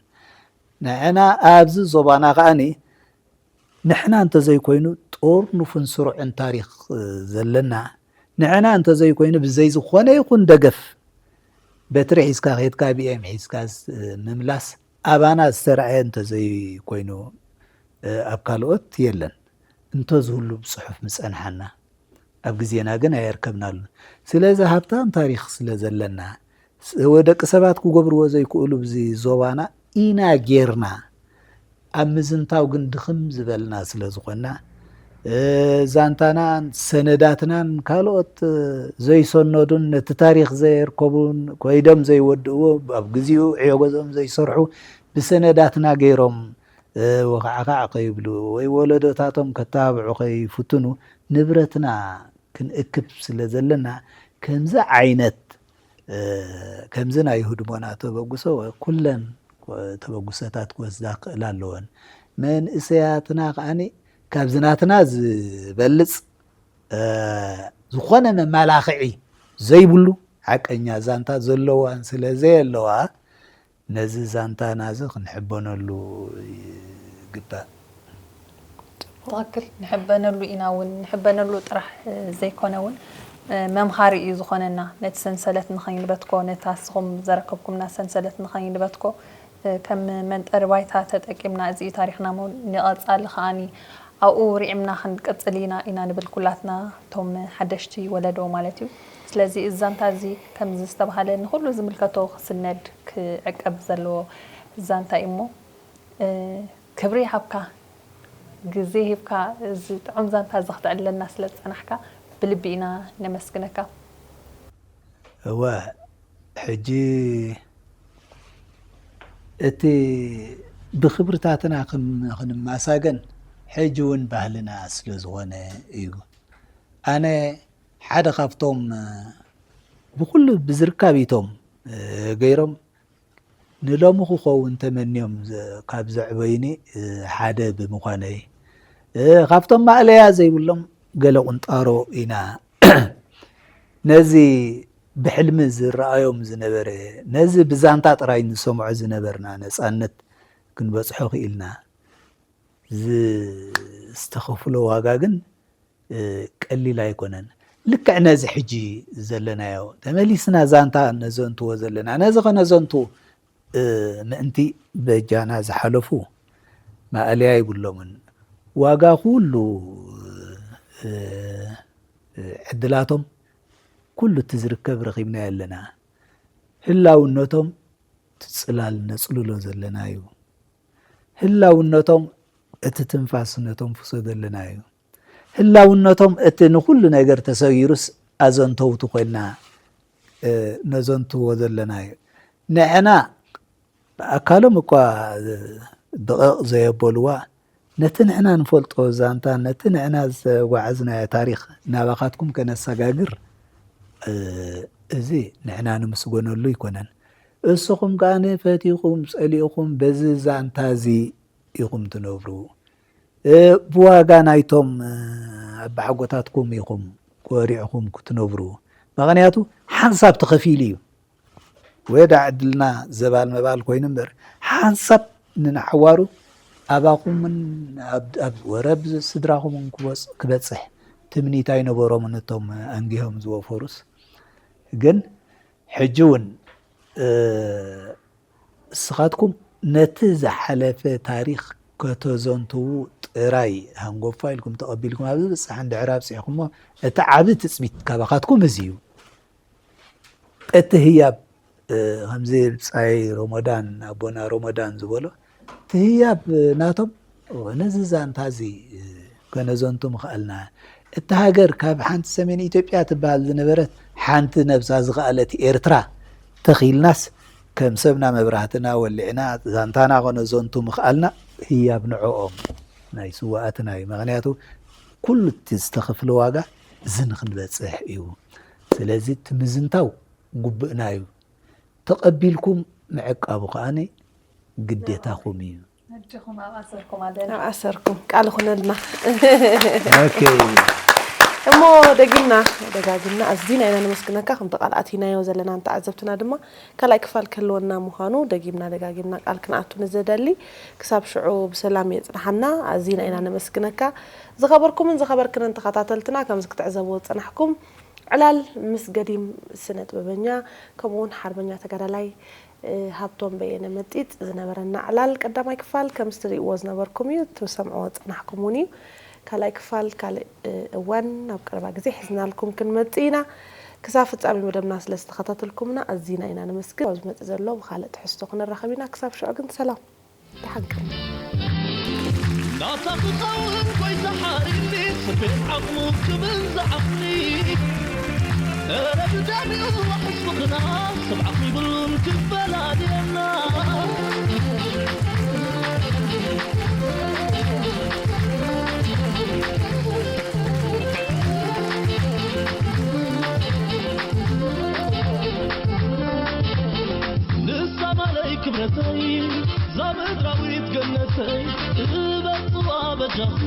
ንሕና ኣብዚ ዞባና ከኣኒ ንሕና እንተዘይኮይኑ ጥርኑፍን ስሩዕን ታሪኽ፣ እ፣ ዘለና፣ ንሕና እንተዘይኮይኑ ብዘይ ዝኾነ ይኹን ደገፍ በትሪ ሒዝካ ከይድካ ቢኤም ሒዝካ ዝ-፣ ምምላስ ኣባና ዝተረኣየ እንተዘይኮይኑ፣ እ፣ ኣብ ካልኦት የለን። እንተዝህሉ ብጽሑፍ ምጸንሓና። ኣብ ግዜና ግን ኣየርከብናሉን። ስለዚ ሃብታም ታሪኽ ስለ ዘለና፣ ስ-፣ ወ-፣ ደቂ ሰባት ክገብርዎ ዘይክእሉ ብዚ ዞባና ኢና ጌርና። ኣብ ምዝንታው ግን ድኽም ዝበልና ስለ ዝኾንና፣ እ፣ ዛንታናን ሰነዳትናን ካልኦት፣ እ፣ ዘይሰነዱን ነቲ ታሪኽ ዘየርከቡን ኮይዶም ዘይወድእዎ ኣብ ግዜኡ ዕዮ ገዝኦም ዘይሰርሑ ብሰነዳትና ገይሮም፣ እ፣ ወኻዕኻዕ ከይብሉ ወይ ወለዶታቶም ከተባብዑ ከይፍትኑ ንብረትና ክንእክብ ስለ ዘለና ከምዚ ዓይነት፣ እ፣ ከምዚ ናይ ህድሞና ተበግሶ ኩለን ተበግሶታት ክወስዳ ክኽእላ ኣለወን። መንእሰያትና ከኣኒ ካብዚ ናትና ዝበልጽ፣ እ፣ ዝኾነ መመላኽዒ ዘይብሉ ሓቀኛ ዛንታ ዘለዋን ስለ ዘየለዋ ነዚ ዛንታና እዚ ክንሕበነሉ ይግባእ። ትኽክል፣ ንሕበነሉ ኢና እውን። ንሕበነሉ ጥራሕ ዘይኮነ እውን መምሃሪ እዩ ዝኾነና። ነቲ ሰንሰለት ንኸይንበትኮ፣ ነታ ንስኹም ዘረከብኩምና ሰንሰለት ንኸይንበትኮ ከም መንጠሪ ባይታ ተጠቂምና፣ እዚ እዩ ታሪኽና እሞ ንቐጻሊ ከኣኒ ኣብኡ ሪዕምና ክንቅጽል ኢና ኢና ንብል ኩላትና እቶም ሓደሽቲ ወለዶ ማለት እዩ። ስለዚ እዚ ዛንታ እዚ ከምዚ ዝተባህለ ንኹሉ ዝምልከቶ ክስነድ ክዕቀብ ዘለዎ ዛንታ እዩ እሞ፣ እ፣ ክብሪ ይሃብካ፣ ግዜ ሂብካ እዚ ጥዑም ዛንታ እዚ ክተዕልለና ስለ ዝጸናሕካ ብልቢ ኢና ነመስግነካ። እወ፣ ሕጂ እቲ ብኽብርታትና ክም-፣ ክንመሳገን ሕጂ እውን ባህልና ስለ ዝኾነ እዩ። ኣነ ሓደ ካብቶም ብኹሉ ብዝርካቢቶም ገይሮም ንሎሚ ክኸውን ተመንዮም ዘ-፣ ካብ ዘዕበዩኒ ሓደ ብምዃነይ፣ እ፣ ካብቶም ማእለያ ዘይብሎም ገለ ቁንጣሮ ኢና። ነዚ ብሕልሚ ዝረኣዮም ዝነበረ፣ ነዚ ብዛንታ ጥራይ ንሰምዖ ዝነበርና ነጻነት ክንበጽሖ ክኢልና። ዝ-፣ ዝተኸፍሎ ዋጋ ግን፣ እ፣ ቀሊል ኣይኮነን። ልክዕ ነዚ ሕጂ ዘለናዮ ተመሊስና ዛንታ ነዘንትዎ ዘለና፣ ነዚ ከነዘንቱ፣ እ፣ ምእንቲ በጃና ዝሓለፉ ማእለያ ይብሎምን። ዋጋ ኩሉ፣ እ፣ እ፣ ዕድላቶም ኩሉ እቲ ዝርከብ ረኺብናዮ ኣለና። ህላውነቶም እቲ ጽላል ነጽልሎ ዘለና እዩ። ህላውነቶም እቲ ትንፋስ ነተንፍሶ ዘለና እዩ። ህላውነቶም እቲ ንኹሉ ነገር ተሰጊሩስ ኣዘንተውቲ ኮይንና፣ እ፣ ነዘንትዎ ዘለና እዩ። ንሕና ብኣካሎም እኳ ብቕቕ ዘየበልዋ፣ ነቲ ንሕና ንፈልጦ ዛንታ፣ ነቲ ንሕና ዘጓዓዝናዮ ታሪኽ ናባኻትኩም ከነሰጋግር፣ እ፣ እዚ ንሕና ንምስገነሉ ኣይኮነን። እስኹም ከኣ ፈቲኹም ጸሊእኹም በዚ ዛንታ እዚ ኢኹም ትነብሩ። እ፣ ብዋጋ ናይቶም፣ እ፣ ኣባሓጎታትኩም ኢኹም ኮሪዕኹም ክትነብሩ። ምኽንያቱ ሓንሳብ ተኸፊሉ እዩ። ወዳ ዕድልና ዘባል መባል ኮይኑ እምበር፣ ሓንሳብ ንንሓዋሩ ኣባኹምን ኣብ፣ ኣብ ወረብ ስድራኹምን ክበጽ-፣ ክበጽሕ ትምኒት ኣይነበሮምን እቶም ኣንጊሆም ዝወፈሩስ። ግን ሕጂ እውን፣ እ፣ እስኻትኩም ነቲ ዝሓለፈ ታሪኽ ከተዘንትዉ ጥራይ ሃንጎፋ ኢልኩም ተቐቢልኩም ኣብ ዝበጽሕ እንድሕር ኣብጺሕኩሞ፣ እቲ ዓቢ ትጽቢት ካባኻትኩም እዚ እዩ። እቲ ህያብ፣ እ፣ ከምዚ ብጻይ ሮሞዳን፣ ኣቦና ሮሞዳን ዝበሎ፣ እቲ ህያብ፣ እ፣ ናቶም፣ ኦ፣ ነዚ ዛንታ እዚ፣ እ፣ ከነዘንቱ ምኽኣልና። እታ ሃገር ካብ ሓንቲ ሰሜን ኢትዮጵያ ትበሃል ዝነበረት ሓንቲ ነብሳ ዝኸኣለት ኤርትራ ተኺልናስ፣ ከም ሰብና መብራህትና ወሊዕና ዛንታና ከነዘንቱ ምኽኣልና ህያብ ንዕኦም ናይ ስዋኣትና እዩ። ምኽንያቱ ኩሉ እቲ ዝተኸፍለ ዋጋ እዚ ንኽንበጽሕ እዩ። ስለዚ እቲ ምዝንታው ግቡእና እዩ። ተቐቢልኩም ምዕቃቡ ከኣ ግዴታኹም እዩ። ኣጆኹም፣ ኣብ ኣሰርኩም ኣለና። ኣብ ኣሰርኩም ቃል ይኹነልና። ኦኬ። እሞ ደጊምና ደጋጊምና ኣዚና ኢና ነመስግነካ። ከምቲ ቃል ኣቲናዮ ዘለና ንተዓዘብትና ድማ ካልኣይ ክፋል ክህልወና ምዃኑ ደጊምና ደጋጊምና ቃል ክንኣቱ ንዘደሊ። ክሳብ ሽዑ ብሰላም የጽንሓና። ኣዚና ኢና ነመስግነካ። ዝኸበርኩምን ዝኸበርክንን ተኸታተልትና ከምዚ ክትዕዘብዎ ዝጸናሕኩም ዕላል ምስ ገዲም ስነ ጥበበኛ ከምኡ እውን ሓርበኛ ተጋዳላይ፣ እ፣ ሃብቶም በየነ መጢጥ ዝነበረና ዕላል ቀዳማይ ክፋል ከምዚ ትርእይዎ ዝነበርኩም እዩ፣ ትሰምዕዎ ዝጸናሕኩም እውን እዩ። ካልኣይ ክፋል ካልእ፣ እ፣ እዋን ናብ ቀረባ ግዜ ሒዝናልኩም ክንመጽእ ኢና። ክሳብ ፍጻሜ መደብና ስለ ዝተኸታተልኩምና ኣዚና ኢና ነመስግን። ኣብ ዝመጽእ ዘሎ ብኻልእ ትሕዝቶ ክንራኸብ ኢና። ክሳብ ሽዑ ግን ሰላም። ደሓን ቀኒ። ናታ ክኸውን ጎይታ ሓሪኒ፣ ስቤት ዓቕሙ ክብል ዝዓቕኒ። እረ ብደሚኡ ዋሕስ ፍቕርና፣ ሰብ ዓቕሚ ይብሉን ክፈላልየና። ንሳ ማለይ ክብረተይ፣ እዛ ምድራዊት ገነተይ፣ እበጽዋ በጃኹ፣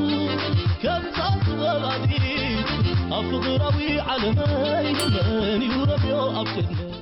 ከምዛ ጥበብ ኣድኢት፣ ኣብ ፍቕራዊ ዓለመይ፣ መን እዩ ረብዮ ኣብ ቅድመይ?